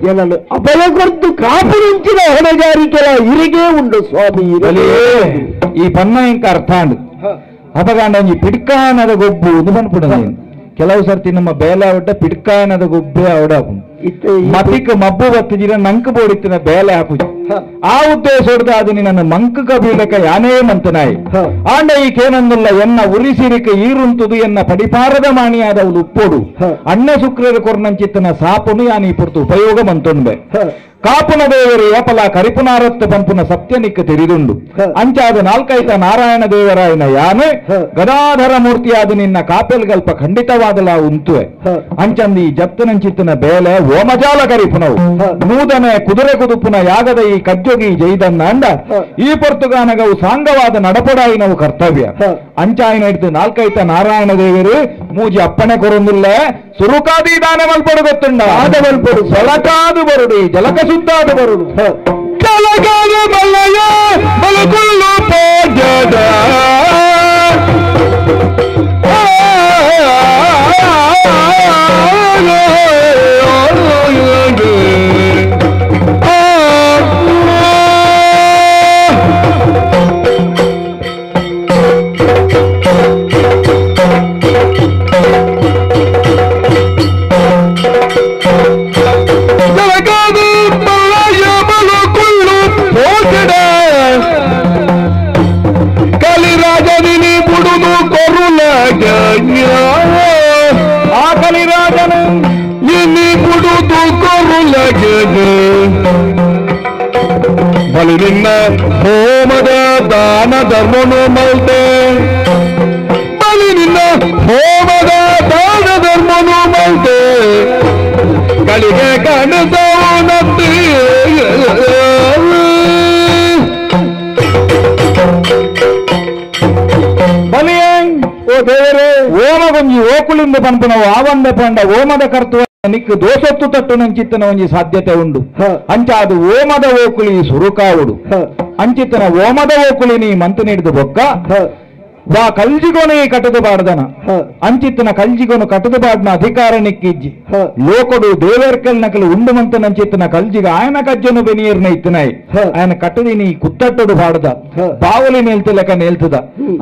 ಏನನ್ನು ಅಪಯ ಕೊರ್ತು ಕಾಪು ನಿಂಚಿನ ಹೊಣೆಗಾರಿಕೆಲ ಇರಿಗೆ ಉಂಡು ಸ್ವಾಮಿ. ಈ ಪನ್ನ ಇಂಕ ಅರ್ಥ ಅಂಡು ಅಪಗಾಂಡ ಒಂಜಿ ಪಿಡ್ಕಾನದ ಗೊಬ್ಬು ಒಂದು ಪನ್ಪುಡ ಕೆಲವು ಸರ್ತಿ ನಮ್ಮ ಬೇಲೆ ಅವಟ ಪಿಡ್ಕಾನದ ಗೊಬ್ಬೆ ಅವಡ ಮತಿಕ್ ಮಬ್ಬು ಬತ್ತಿಜಿರ ನಂಕ್ ಬೋಡಿತ್ತಿನ ಬೇಲೆ ಹಾಪುಜಿ ಆ ಉದ್ದೇಶ ಹೊಡೆದ ಅದು ನಿನ್ನ ಮಂಕ ಕಬೀಲಕ ಯಾನೇ ಮಂತನಾಯಿ ಆಂಡ ಈ ಕೇನಂದುಲ್ಲ ಎನ್ನ ಉರಿಸಿರಿಕ ಈರುಂತುದು ಎನ್ನ ಪಡಿಪಾರದ ಮಾಣಿಯಾದವಳು ಉಪ್ಪೋಡು ಅಣ್ಣ ಶುಕ್ರರ ಕೊರ್ನಂಚಿತ್ತನ ಸಾಪುನು ಯಾನ್ ಈ ಪುರ್ತು ಉಪಯೋಗ ಮಂತೊಂಬೆ ಕಾಪುನ ದೇವರು ಏಪಲ ಕರಿಪುನಾರತ್ತ ಪಂಪುನ ಸತ್ಯನಿಕ್ಕ ತೆರಿದುಂಡು ಅಂಚಾದ ನಾಲ್ಕೈತ ನಾರಾಯಣ ದೇವರಾಯನ ಯಾನು ಗದಾಧರ ಮೂರ್ತಿಯಾದ ನಿನ್ನ ಕಾಪೆಲ್ಗಲ್ಪ ಖಂಡಿತವಾದಲ ಉಂತುವೆ ಅಂಚಂದಿ ಜಪ್ತನಂಚಿತ್ತನ ಬೇಲೆ ಓಮಜಾಲ ಕರಿಪುನವು ನೂದನೆ ಕುದುರೆ ಕುದುಪುನ ಯಾಗದ ಈ ಕಜ್ಜೊಗಿ ಜೈದನ್ನ ಅಂಡ ಈ ಪೊರ್ತುಗಾನಗವು ಸಾಂಗವಾದ ನಡಪಡಾಯಿನವು ಕರ್ತವ್ಯ ಅಂಚಾಯಿನ ಹಿಡಿದು ನಾಲ್ಕೈತ ನಾರಾಯಣ ದೇವರು ಮೂಜಿ ಅಪ್ಪಣೆ ಕೊರೊಂದುಲ್ಲ ಸುರುಕಾದಿ ದಾನ ಮಲ್ಪಡು ಗೊತ್ತುಂಡ ಆದ ಮಲ್ಪಡು ಜಲಕಾದು ಬರುಡಿ ಜಲಕ ಸುತ್ತಾದ ಬರುಡು ಜಲಕಾದ ಬಲ್ಲಯ ಬಲಕುಲ್ಲು ಪೋಜದ ಬಲಿ ನಿನ್ನ ಹೋಮದ ದಾನ ಧರ್ಮನು ಮಲ್ತೆ ಬಲಿ ನಿನ್ನ ಹೋಮದ ದಾನ ಧರ್ಮನು ಮಲ್ತೆ ಗಳಿಗೆ ಕಾಣದವನತ್ತಿ ಬಲಿಯೇ ಓ ದೇವರೇ ಓಮಗೊಂಜಿ ಓಕುಳಿಂದ ಪನ್ಪುನವು ಆವಂದ ಪಂಡ ಓಮದ ಕರ್ತುವ ನಿಕ್ಕು ದೋಸೊತ್ತು ತಟ್ಟು ನಂಚಿತ್ತನ ಒಂಜಿ ಸಾಧ್ಯತೆ ಉಂಡು ಅಂಚಾದು ಓಮದ ಓಕುಳಿ ಸುರುಕಾವುಡು ಅಂಚಿತ್ತನ ಓಮದ ಓಕುಳಿ ನೀ ಮಂತು ನೀಡಿದ ಬೊಕ್ಕ ವಾ ಕಲ್ಜಿಗೋನೆ ಕಟ್ಟದು ಬಾಡ್ದನ ಅಂಚಿತ್ತನ ಕಲ್ಜಿಗೋನು ಕಟ್ಟದು ಬಾಡ್ನ ಅಧಿಕಾರ ನಿಕ್ಕಿಜ್ಜಿ ಲೋಕಡು ದೇವೇರ್ಕಲ್ ನಕಲು ಉಂಡು ಮಂತ ನಂಚಿತ್ತನ ಕಲ್ಜಿಗ ಆಯನ ಕಜ್ಜನು ಬೆನಿಯರ್ನ ಇತ್ತನಾಯಿ ಆಯನ ಕಟ್ಟದಿನಿ ಕುತ್ತಟ್ಟಡು ಬಾಡ್ದ ಬಾವಲಿ ನೇಲ್ತಲಕ ನೇಲ್ತದ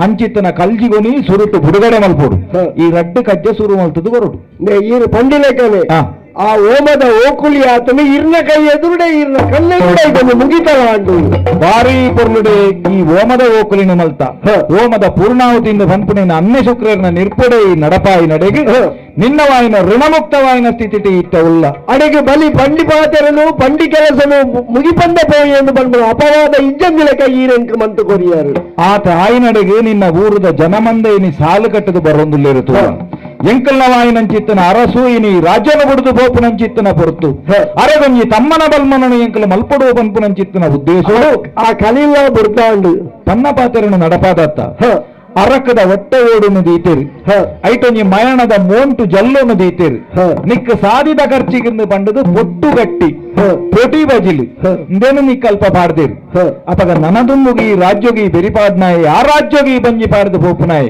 ಅಂಚಿತ್ತನ ಕಲ್ಜಿಗೋನಿ ಸುರುಟು ಬುಡುಗಡೆ ಮಲ್ಪೋಡು ಈ ರಡ್ಡು ಕಜ್ಜೆ ಸುರು ಮಲ್ತದು ಬರೋಡು ಈರು ಪಂಡಿಲೇಕನೆ ಆ ಓಮದ ಓಕುಲಿ ಆತನು ಇರ್ನ ಕೈ ಎದುರುಡೆ ಇರ್ನ ಕಣ್ಣೆದುರುಡೆ ಇದನ್ನು ಮುಗಿತಲ ಭಾರಿ ಪೊರ್ಲುಡೆ ಈ ಓಮದ ಓಕುಲಿನ ಮಲ್ತ ಓಮದ ಪೂರ್ಣಾಹುತಿಯಿಂದ ಪನ್ಪುಣಿನ ಅನ್ಯ ಶುಕ್ರನ ನಿರ್ಪಡೆ ಈ ನಡಪಾಯಿ ನಡೆಗೆ ನಿನ್ನವಾಯಿನ ಋಣಮುಕ್ತವಾಯಿನ ಸ್ಥಿತಿ ಇತ್ತ ಉಲ್ಲ ಅಡೆಗೆ ಬಲಿ ಪಂಡಿ ಪಾತೆರನು ಪಂಡಿ ಕೆಲಸನು ಮುಗಿಪಂದ ಪೋಯಿ ಎಂದು ಬಂದು ಅಪವಾದ ಇಜ್ಜಂದಿಲಕ ಈರೆಂಕ್ ಮಂತು ಕೊರಿಯಾರು ಆತ ಆಯಿನಡೆಗೆ ನಿನ್ನ ಊರದ ಜನಮಂದೆ ಇನಿ ಸಾಲು ಕಟ್ಟದು ಬರೊಂದುಲ್ಲಿರುತ್ತು ಎಂಕಲ್ನವಾಯಿನಂಚಿತ್ತನ ಅರಸು ಇನಿ ರಾಜ್ಯನ ಬುಡುದು ಬೋಪುನಂಚಿತ್ತನ ಪೊರ್ತು ಅರೆಗೊಂಜಿ ತಮ್ಮನ ಬಲ್ಮನನು ಎಂಕಲ್ ಮಲ್ಪಡುವ ಬನ್ಪುನಂಚಿತ್ತನ ಉದ್ದೇಶ ಆ ಕಲಿಲ್ಲ ಬುರ್ದಾಂಡು ತನ್ನ ಪಾತೆರನು ನಡಪಾದತ್ತ ಅರಕದ ಒಟ್ಟೆ ಓಡುನು ದೀತೇರಿ ಐಟೊಂಜಿ ಮಯಣದ ಮೋಂಟು ಜಲ್ಲುನು ದೀತೇರಿ ನಿಕ್ಕ ಸಾದಿದ ಖರ್ಚಿಗಿಂದು ಬಂಡದು ಪೊಟ್ಟು ಗಟ್ಟಿ ಪೊಟಿ ಬಜಿಲು ಇಂದೇನು ನಿಕ್ಕಲ್ಪ ಪಾಡ್ದೇರಿ ಅಪಗ ನನದುಂಬುಗಿ ರಾಜ್ಯೋಗಿ ಬೆರಿಪಾಡ್ನಾಯಿ ಆ ರಾಜ್ಯೋಗಿ ಬಂಜಿ ಪಾಡ್ದು ಪೋಪುನಾಯಿ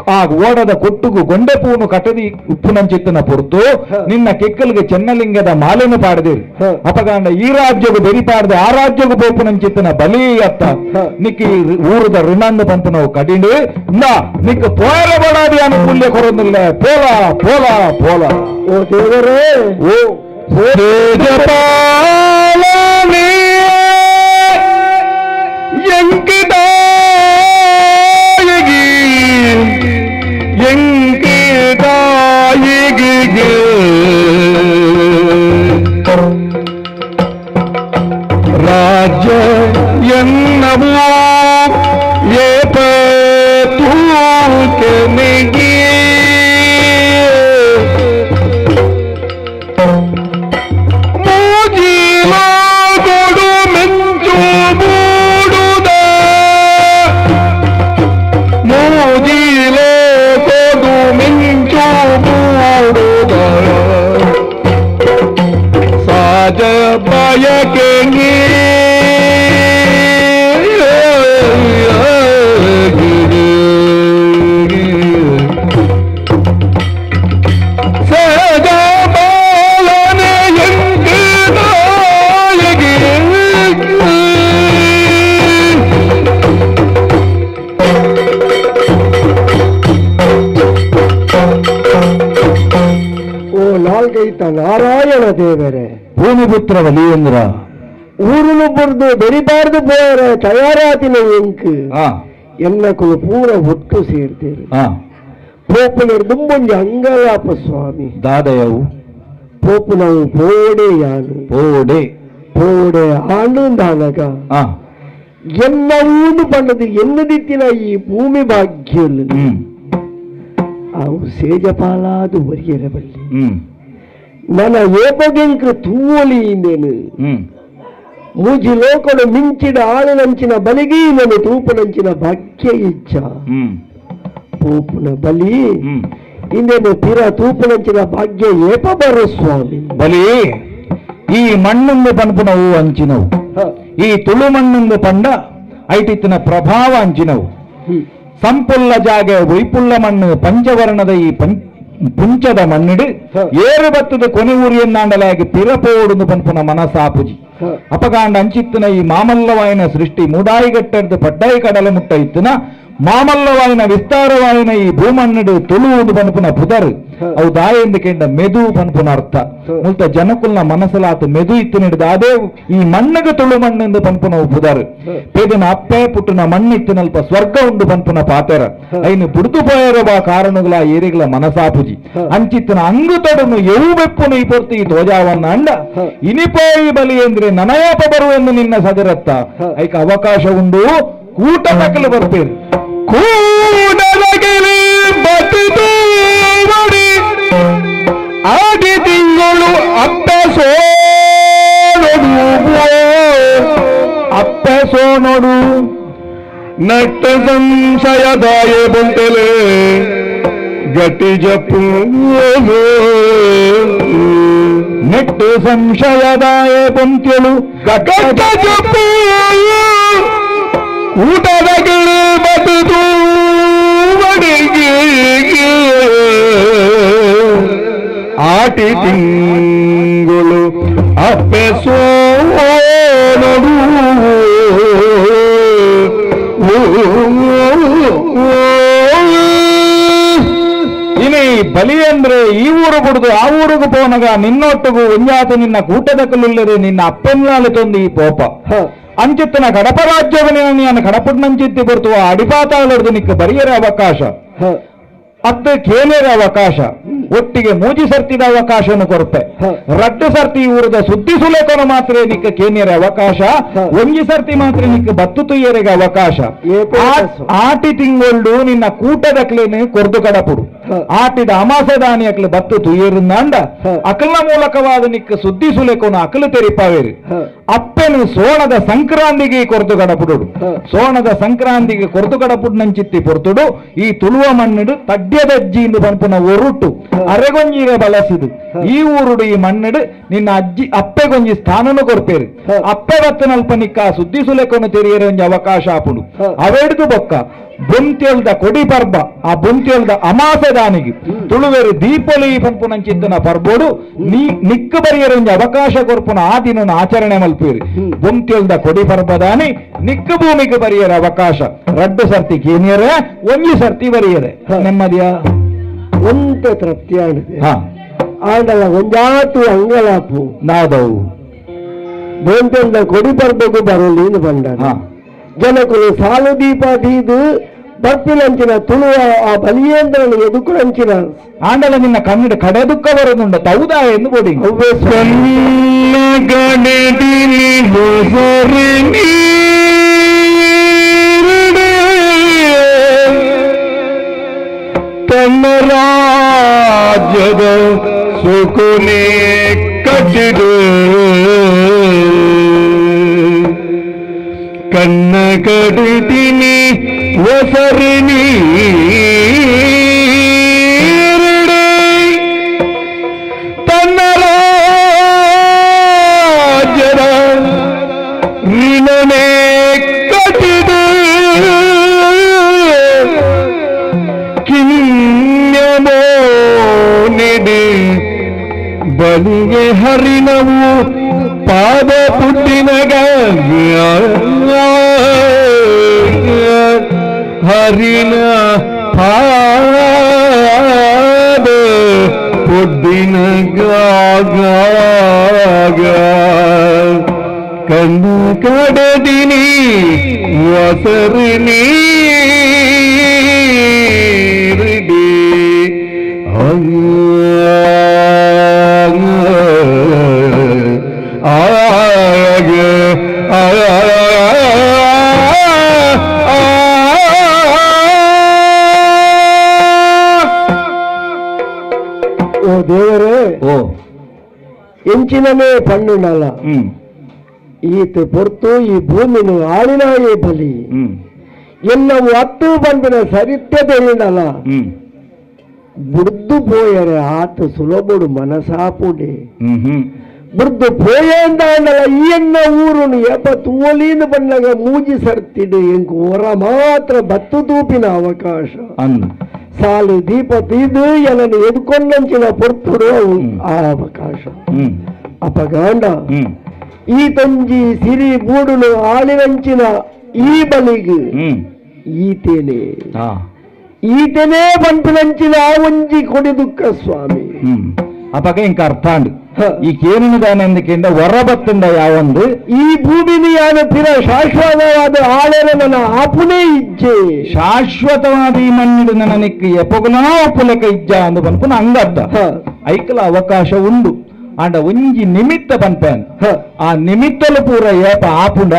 ಆ ಓಡದ ಕೊಟ್ಟುಗು ಗೊಂಡೆ ಪೂನು ಕಟದಿ ಉಪ್ಪುನಂಚಿತ್ತನ ಪೊರ್ತು ನಿನ್ನ ಕೆಕ್ಕಲ್ಗೆ ಚೆನ್ನಲಿಂಗದ ಮಾಲೆನು ಪಾಡದಿರಿ ಅಪಗಾಂಡ ಈ ರಾಜ್ಯಗು ಬೆರಿಪಾಡ್ದೆ ಆ ರಾಜ್ಯಗು ಪೋಪುನಂಚಿತ್ತನ ಬಲಿ ಅತ್ತ ನಿಕ್ಕ ಈ ಊರದ ಋಣಂದು ಪಂಪನವು ಕಡಿಂಡು ನಿಕ್ಕ ಪೋಯರ ಬಡಾದಿ ಅನುಕೂಲ್ಯ ಕೊರೊಂದಿಲ್ಲ ಪೋಲ ಪೋಲ ಪೋಲ ಓ ದೇವರೇ ಓ ತೇಜಪಾಲನೆ ಎಂಕಿದಾಯಗಿ ಎಂಕಿದಾಯಿಗೆ ರಾಜ್ಯ ಎನ್ನವೋ ಏಪ ತೂಕೆನಿಗೆ ಮೂಜಿಲಾಗೊಡು ಮೆಂಚು ಮೂಡುದ ಮೂಜಿಲೋಕೊಡು ಮಿಂಚು ಮೂಡುದ ಸಾಜ ಬಯಕೆಂಗಿ ನಾರಾಯಣ ದೇವರೇ ಭೂಮಿಪುತ್ರ ಬಲಿಯೇಂದ್ರ ಊರುನು ಬುರ್ದು ಬೆರಿಬಾರ್ದು ಪೋಯರೆ ತಯಾರಾತಿನ ಎಂಕ್ ಎನ್ನಕುಲು ಪೂರ ಒಟ್ಟು ಸೇರ್ತೀರಿ ಪೋಪುನರ್ ದುಂಬೊಂಜಿ ಅಂಗಲಾಪ ಸ್ವಾಮಿ ದಾದಯವು ಪೋಪುನವು ಪೋಡೆ ಯಾನು ಪೋಡೆ ಪೋಡೆ ಆಂಡು ದಾನಗ ಎನ್ನ ಊನು ಪಂಡದು ಎನ್ನದಿತ್ತಿನ ಈ ಭೂಮಿ ಭಾಗ್ಯಲು ಅವು ಸೇಜಪಾಲಾದು ಒರಿಯರ ಬಲ್ಲಿ ನನ್ನ ಏಪಗೆಂಕ್ರ ತೂವಲಿ ಇಂದೇನು ಮೂಜಿ ಲೋಕಡು ಮಿಂಚಿಡ ಆಳಿನಂಚಿನ ಬಲಿಗಿ ನನ್ನ ತೂಪನಂಚಿನ ಭಾಗ್ಯ ಇಚ್ಛ ಪೋಪುನ ಬಲಿ ಇಂದೇನು ತೀರ ತೂಪನಂಚಿನ ಭಾಗ್ಯ ಏಪ ಬರೋ ಸ್ವಾಮಿ ಬಲಿ ಈ ಮಣ್ಣೊಂದು ಪನ್ಪುನವು ಅಂಚಿನವು ಈ ತುಳು ಮಣ್ಣೊಂದು ಪಂಡ ಐಟಿತ್ತಿನ ಪ್ರಭಾವ ಅಂಚಿನವು ಸಂಪುಲ್ಲ ಜಾಗೆ ವೈಪುಲ್ಲ ಮಣ್ಣು ಪಂಚವರ್ಣದ ಈ ಪುಂಚದ ಮಣ್ಣಿಡು ಏರು ಬತ್ತದ ಕೊನೆ ಊರಿಯನ್ನಾಂಡಲಾಗಿ ಪಿರಪೋಡುಂದು ಪನ್ಪುನ ಮನಸಾಪುಜಿ ಅಪಗಾಂಡ ಅಂಚಿತ್ತನ ಈ ಮಾಮಲ್ಲವಾಯಿನ ಸೃಷ್ಟಿ ಮೂಡಾಯಿಗಟ್ಟೆಡ್ದು ಪಡ್ಡಾಯಿ ಕಡಲ ಮುಟ್ಟ ಇತ್ತನ ಮಾಮಲ್ಲವಾಯಿನ ವಿಸ್ತಾರವಾಯಿನ ಈ ಭೂಮಣ್ಣಿಡು ತುಳುವುದು ಪನ್ಪುನ ಪುದರ್ ಅವು ದಾಯೆಂದು ಕೆಂಡ ಮೆದು ಪನ್ಪುನ ಅರ್ಥ ಮುಲ್ತ ಜನಕುಲ್ನ ಮನಸಲಾತು ಮೆದು ಇತ್ತಿನಿಡ್ದು ಅದೇ ಈ ಮಣ್ಣಿಗೆ ತುಳು ಮಣ್ಣೆಂದು ಪನ್ಪುನವು ಪುದರ್ ಪೇದಿನ ಅಪ್ಪೆ ಪುಟ್ಟುನ ಮಣ್ಣಿತ್ತಿನಲ್ಪ ಸ್ವರ್ಗ ಉಂಡು ಪನ್ಪುನ ಪಾತೆರ ಐನು ಬುಡ್ದು ಪೋಯರ ಬಾ ಕಾರಣಗಳ ಏರಿಗಳ ಮನಸಾಪುಜಿ ಅಂಚಿತ್ತನ ಅಂಗು ತೊಡನು ಎವು ಬೆಪ್ಪುನು ಈ ಪೊರ್ತು ಈ ಧ್ವಜಾವನ್ನ ಅಂಡ ಇನಿಪೋಯಿ ಬಲಿ ಎಂದ್ರೆ ನನಯಾಪ ಬರುವೆಂದು ನಿನ್ನ ಸದರತ್ತ ಐಕ ಅವಕಾಶ ಉಂಡು ಕೂಟ ನಕಲು ಬರ್ಪೇರು ಕೂಡಲಗಿಲಿ ಬತಿದು ಮಡಿ ಆದಿ ತಿಂಗಳು ಅಪ್ಪ ಸೋನೊಡು ಅಪ್ಪ ಸೋನೊಡು ನಟ್ಟ ಸಂಶಯದಾಯ ಬಂತಲೆ ಗಟ್ಟಿ ಜಪ್ಪು ನೆಟ್ಟು ಸಂಶಯದಾಯ ಬಂತೆಳು ಗಟ್ಟ ಜಪ್ಪು ಊಟದ ಗಿಳಿ ಬತಿದು ಆಟಿ ತಿಂಗಳು ಅಪ್ಪೆ ಸೋನಡು ಇನಿ ಬಲಿ ಅಂದ್ರೆ ಈ ಊರು ಬಿಡುದು ಆ ಊರಿಗೆ ಪೋನಗ ನಿನ್ನೊಟ್ಟಿಗೂ ಒಂಜಾತ ನಿನ್ನ ಕೂಟದ ಕಲ್ಲುಲ್ಲದೆ ನಿನ್ನ ಅಪ್ಪೆನ್ನಾಲೆ ತೊಂದು ಈ ಪೋಪ ಅಂಚಿತ್ತನ ಕಡಪ ರಾಜ್ಯವನೇ ನಾನು ಕಡಪಟ್ಟನಂಚಿತ್ತಿ ಬರ್ತುವ ಅಡಿಪಾತಾಳರ್ದು ನಿಕ್ಕ ಬರಿಯರ ಅವಕಾಶ ಅತ್ತ ಕೇನೇರ ಅವಕಾಶ ಒಟ್ಟಿಗೆ ಮೂಜಿ ಸರ್ತಿದ ಅವಕಾಶವನ್ನು ಕೊರತೆ ರಡ್ಡು ಸರ್ತಿ ಊರದ ಸುದ್ದಿ ಸುಲೇಖನ ಮಾತ್ರ ನಿಕ್ಕ ಕೇನೇರ ಅವಕಾಶ ಒಂಜಿ ಸರ್ತಿ ಮಾತ್ರ ನಿಕ್ಕ ಬತ್ತು ತುಯ್ಯರಿಗೆ ಅವಕಾಶ ಆಟಿ ತಿಂಗೊಳ್ಳು ನಿನ್ನ ಕೂಟದ ಕ್ಲೇನೆ ಕೊರ್ದು ಕಡಪುಡು ಆಟಿದ ಅಮಾಸದಾನಿ ಅಕ್ಲು ಬತ್ತು ತುಯ್ಯರಿಂದಾಂಡ ಅಕಲ್ನ ಮೂಲಕವಾದ ನಿಕ್ಕ ಸುದ್ದಿ ಸುಲೇಖನ ಅಕಲು ತೆರಿಪಾವೇರಿ ಅಪ್ಪೆನು ಸೋಣದ ಸಂಕ್ರಾಂತಿಗೆ ಕೊರ್ದು ಕಡಪುಡು ಸೋಣದ ಸಂಕ್ರಾಂತಿಗೆ ಕೊರ್ದು ಕಡಪುಡು ನಂಚಿತ್ತಿ ಪೊರ್ತುಡು ಈ ತುಳುವ ಮಣ್ಣಿಡು ತಡ್ಯದಜ್ಜಿ ಎಂದು ಪನ್ಪುನ ಒರುಟು ಅರೆಗೊಂಜಿಗೆ ಬಳಸಿದು ಈ ಊರುಡು ಈ ಮಣ್ಣಿಡು ನಿನ್ನ ಅಜ್ಜಿ ಅಪ್ಪೆಗೊಂಜಿ ಸ್ಥಾನನು ಕೊರ್ಪೇರು ಅಪ್ಪೆ ಬತ್ತನಲ್ಪ ನಿಕ್ಕ ಸುದ್ದಿ ಸುಲೇಖನು ತೆರಿಯರೆ ಒಂಜಿ ಅವಕಾಶ ಆಪುಡು ಅವೆಡ್ದು ಬೊಕ್ಕ ಬೊಂತ್ಯಲ್ದ ಕೊಡಿ ಪರ್ಬ ಆ ಬೊಂತ್ಯಲ್ದ ಅಮಾಸೆದಾನಿಗೆ ತುಳುವೆರು ದೀಪೊಲಿ ಪನ್ಪುನಂಚಿತ್ತನ ಪರ್ಬೋಡು ನೀ ನಿಕ್ಕ ಬರಿಯರ ಒಂಜಿ ಅವಕಾಶ ಕೊರ್ಪುನ ಆ ದಿನ ಆಚರಣೆ ಮಲ್ಪೇರಿ ಬೊಂತ್ಯಲ್ದ ಕೊಡಿ ಪರ್ಬದಾನಿ ನಿಕ್ಕ ಭೂಮಿಗೆ ಬರಿಯರ ಅವಕಾಶ ರಡ್ಡು ಸರ್ತಿ ಕೇನಿಯರೆ ಒಂಜಿ ಸರ್ತಿ ಬರಿಯರೆ ನೆಮ್ಮದಿಯ ಒಂತೆ ತೃಪ್ತಿ ಆಗಿದೆ ಆಂಡಲ ಒಂಜಾತು ಅಂಗಲಾಪು ನಾದವು ಬೊಂತ್ಯಲ್ದ ಕೊಡಿ ಪರ್ಬಗೂ ಬರಲಿ ಬಂಡ ಜನಕುಲು ಸಾಲು ದೀಪ ದೀದು ಬರ್ಪಿನಂಚಿನ ತುಳುವ ಆ ಬಲಿಯೇಂದ್ರನ ಎದುಕುನಂಚಿನ ಆಂಡಲ ನಿನ್ನ ಕನ್ನಡ ಕಡೆ ದುಃಖ ಬರೋದುಂಡ ತೌದಾ ಎಂದು ಬೋಡಿ ತನ್ನ ರಾಜ್ಯದ ಸುಕುನೆ ಕಟ್ಟಿದು ಕಣ್ಣ ಕಡಿದಿನಿ ಒಸರಿ ನೀರುಡೆ ತನ್ನ ರಾಜ್ಯದ ಋಣನೆ ಕಟ್ಟಿದು ಕಿನ್ಯಮೋ ನಿಡಿ ಬಲಿಗೆ ಹರಿನವು ಪಾದ ಪುಟ್ಟಿನಗ ಹರಿನ ಪಾದ ಪುಡ್ಡಿನ ಕಣ್ಣು ಕಡದಿನಿ ವಸರು ನೀರಿಡಿ ಓ ದೇವರೇ ಓ ಎಂಚಿನನೇ ಪಣ್ಣುಂಡಲ್ಲ ಈತ ಪೊರ್ತು ಈ ಭೂಮಿನು ಆಳಿನಾಯೇ ಬಲಿ ಎಲ್ಲವೂ ಅತ್ತು ಬಂದಿನ ಸರಿತ್ಯ ತಿಳಿದಲ್ಲ ಬುಡ್ದು ಪೋಯರೆ ಆತ ಸುಲಭುಡು ಮನಸಾಪುಡೆ ಬುಡ್ದು ಪೋಯಂದ ಈ ಎನ್ನ ಊರುನು ಎಪ ತೋಲಿನ ಬಣ್ಣಗ ಮೂಜಿ ಸರ್ತಿಡು ಎಂಕು ಹೊರ ಮಾತ್ರ ಬತ್ತು ತೂಪಿನ ಅವಕಾಶ ಸಾಲು ದೀಪ ತೀದು ಎನನ್ನು ಎದುಕೊಂಡಂಚಿನ ಪೊರ್ತುಡು ಆ ಅವಕಾಶ ಅಪಗಾಂಡ ಈ ತಂಜಿ ಸಿರಿ ಬೂಡುನು ಆಳಿನಂಚಿನ ಈ ಬಲಿಗೆ ಈತೇನೆ ಈತನೇ ಬಂಪಿನಂಚಿನ ಆ ಒಂಜಿ ಕೊಡಿ ದುಃಖ ಸ್ವಾಮಿ ಅಪಗ ಇಂಕ ಅರ್ಥಾಂಡ್ ಈ ಕೇನಿನ ದಾನೆಂದಕ್ಕಿಂತ ಹೊರಬತ್ತಿಂದ ಯಾವೊಂದು ಈ ಭೂಮಿನಿ ಯಾನ ಪಿರ ಶಾಶ್ವತವಾದ ಆಳೆರ ನನ್ನ ಆಪುನೇ ಇಜ್ಜೆ ಶಾಶ್ವತವಾದ ಈ ಮಣ್ಣಿಡು ನನಕ್ಕೆ ಎಪಗುಲಾ ಒಪ್ಪುಲೆಕ ಇಜ್ಜ ಅಂದು ಪನ್ಪುನ ಅಂಗರ್ಥ ಐಕಲ ಅವಕಾಶ ಉಂಡು ಆಂಡ ಒಂಜಿ ನಿಮಿತ್ತ ಪನ್ಪೇನ್ ಆ ನಿಮಿತ್ತಲು ಪೂರ ಏಪ ಆಪುಂಡ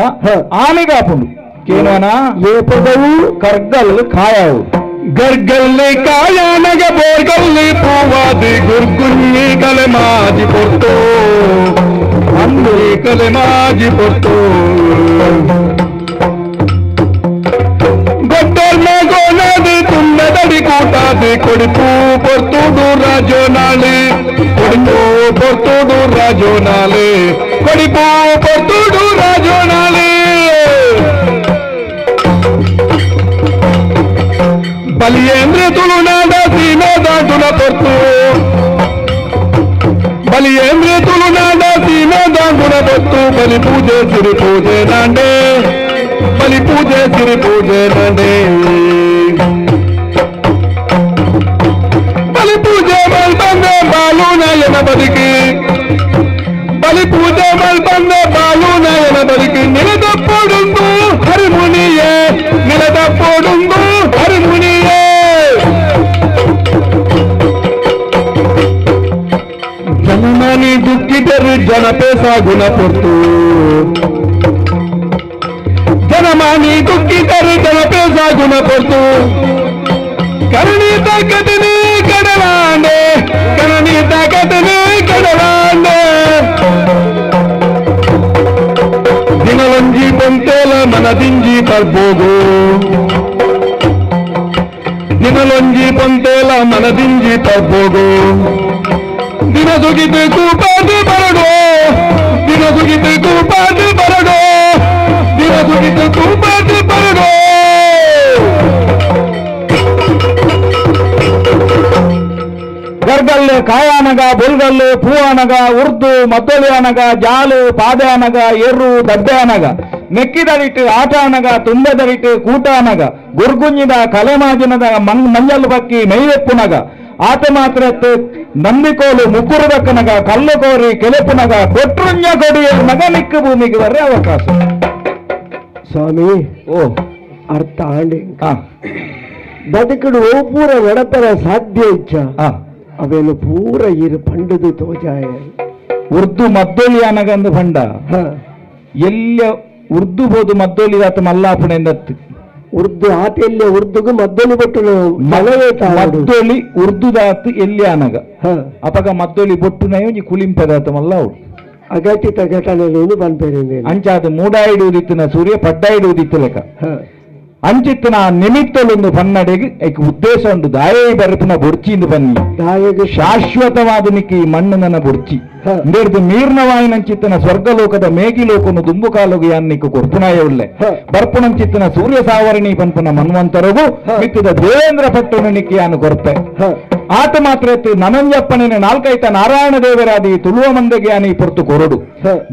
ಆನೆಗೆ ಆಪುಂಡು ಕೇನೋನ ಏಪದವು ಕರ್ಗಲ್ ಕಾಯವು ಗರ್ಗಲ್ಲಿ ಕಾಯನಗ ಬೋರ್ಗಲ್ಲಿ ಪೂವಾದಿ ಗುರ್ಗುನ್ನಿ ಕಲೆ ಮಾಜಿ ಪೊರ್ತು ಅಂದು ಕಲೆ ಮಾಜಿ ಪೊರ್ತು ಗೊಡ್ಡರ್ನ ಗೋನದಿ ತುನ್ನದಡಿ ಕೂಟಾದಿ ಕೊಡಿಪು ಪೊರ್ತುಡು ರಾಜೋ ನಾಳೆ ಕೊಡಿಪು ಪೊರ್ತುಡು ರಾಜೋ ನಾಳೆ ಕೊಡಿಪು ಪೊರ್ತುಡು ರಾಜೋ ನಾಳೆ ಬಲಿಯೇಂದ್ರ ತುಳುನಾಡ ಸೀಮೆ ದಾಟುನ ಪೊರ್ತು ಬಲಿಯೇಂದ್ರ ತುಳುನಾಡ ಸೀಮೆ ದಾಂಗುಣ ಬತ್ತು ಬಲಿ ಪೂಜೆ ಸಿರಿ ಪೂಜೆ ನಾಂಡೆ ಬಲಿ ಪೂಜೆ ಸಿರಿ ಪೂಜೆ ನಾಂಡೆ ಬಲಿ ಪೂಜೆ ಮಲ್ಬಂದೆ ಬಾಲು ನಯನ ಬದುಕಿ ಬಲಿ ಪೂಜೆ ಮಲ್ಬಂದೆ ಬಾಲು ನಯನ ಬದುಕಿ ನಿಲದಪ್ಪೊಡುಂದು ಹರಿಮುನಿಯೇ ನಿಲದಪ್ಪೊಡುಂದು ಹರಿಮುನಿಯೇ ಜನಮನಿ ದುಃಖಿತರು ಜನಪೆ ಸಾಗುಣ ಪೊರ್ತು ಜನಮಾನಿ ದುಃಖಿತರು ಜನಪೆ ಸಾಗುಣ ಪೊರ್ತು ಕರುಣಿ ತಾಕತನೇ ಕಡಲಾಂಡೆ ಕರುಣಿ ತಾಕತನೇ ಕಡಲಾಂಡೆ ದಿನಲಂಜಿ ಪಂತೇಲ ಮನದಿಂಜಿ ಪರ್ಬೋಗು ದಿನಲೊಂಜಿ ಪಂತೇಲ ಮನದಿಂಜಿ ಪರ್ಬೋಗು ದಿನ ಸುಗಿತು ಕೂಪಾದು ಬರಡೋ ದಿನ ಸುಗಿತು ಕೂಪಾದು ಬರಡೋ ದಿನ ಸುಗಿತು ಕೂಪಾದು ಬರಡೋ ಗರ್ಗಲ್ಲು ಕಾಯಾನಗ ಬುಲ್ಗಲ್ಲು ಪೂವಾನಗ ಉರ್ದು ಮದ್ದೊಲಿ ಅನಗ ಜಾಲು ಪಾದೆ ಅನಗ ಎರ್ರು ದಡ್ಡೆ ಅನಗ ನೆಕ್ಕಿದರಿಟ್ಟು ಆಟ ಅನಗ ತುಂಬೆದರಿಟ್ಟು ಕೂಟ ಅನಗ ಗುರ್ಗುಂಜಿದ ಕಲೆಮಾಜಿನದ ಮಂಜಲ್ ಬಕ್ಕಿ ಮೈವೆಪ್ಪುನಗ ಆತ ಮಾತ್ರ ನಂಬಿಕೋಲು ಮುಕ್ಕುರು ಬಕ್ಕನಗ ಕಲ್ಲು ಕೋರಿ ಕೆಲೆಪುನಗ ಕೊಟ್ರುಂಜ ಕೊಡಿಯ ನಗ ನಿಕ್ಕು ಭೂಮಿಗೆ ಬರ್ರೆ ಅವಕಾಶ ಸ್ವಾಮಿ ಓ ಅರ್ಥ ಆಂಡಿ ಬದುಕಡು ಓ ಪೂರ ನಡಪರ ಸಾಧ್ಯ ಇಚ್ಛ ಅವೇನು ಪೂರ ಇರು ಪಂಡದು ತೋಜಾಯ ಉರ್ದು ಮದ್ದೊಲಿ ಅನಗಂದು ಪಂಡ ಎಲ್ಲ ಉರ್ದು ಬೋದು ಮದ್ದೊಲಿ ಆತ ಮಲ್ಲಾಪುಣೆಂದತ್ತು ಉರ್ದು ಆತ ಎಲ್ಲಿ ಉರ್ದುಗು ಮದ್ದೊಲಿ ಬೊಟ್ಟು ಮದ್ದೊಲಿ ಉರ್ದುದಾತು ಎಲ್ಲಿ ಅನಗ ಅಪಗ ಮದ್ದೊಲಿ ಬೊಟ್ಟು ನಯೋಜಿ ಕುಲಿಂಪದಾತ ಮಲ್ಲ ಅವಳು ಅಗಟಿತ ಘಟನೆಗಳನ್ನು ಬಂದ್ಬೇರೆ ಅಂಚಾದ ಮೂಡಾಯಿಡುವುದಿತ್ತಿನ ಸೂರ್ಯ ಪಡ್ಡಾಯಿಡುವುದಿತ್ತು ಲೆಕ್ಕ ಅಂಚಿತ್ತಿನ ನಿಮಿತ್ತಲೊಂದು ಪನ್ನಡೆಗೆ ಐಕ್ ಉದ್ದೇಶ ಉಂಟು ದಾಯೇ ಬರಪಿನ ಬೊರ್ಚಿಂದು ಬನ್ನಿ ದಾಯಗೆ ಶಾಶ್ವತವಾದ ನಿಕ್ಕಿ ಈ ಮಣ್ಣು ನನ್ನ ಬೊರ್ಚಿ ಇಂದೇರ್ದು ಮೀರ್ನವಾಯಿನಂಚಿತ್ತಿನ ಸ್ವರ್ಗಲೋಕದ ಮೇಗಿಲೋಕನು ದುಂಬುಕಾಲುಗೆ ಯಾನ್ನಿಕ್ಕು ಕೊರ್ಪುನಾಯ ಉಳ್ಳೆ ಬರ್ಪುಣಂಚಿತ್ತಿನ ಸೂರ್ಯ ಸಾವರಣಿ ಪನ್ಪುನ ಮನ್ವಂತರಗು ಮಿತ್ತದ ದೇವೇಂದ್ರ ಪಟ್ಟನು ನಿಕ್ಕಿ ಯಾನು ಕೊರ್ಪೆ ಆತ ಮಾತ್ರ ನನಂಜಪ್ಪನಿನ ನಾಲ್ಕೈತ ನಾರಾಯಣ ದೇವರಾದಿ ತುಳುವ ಮಂದೆಗೆ ಯಾನಿ ಪೊರ್ತು ಕೊರಡು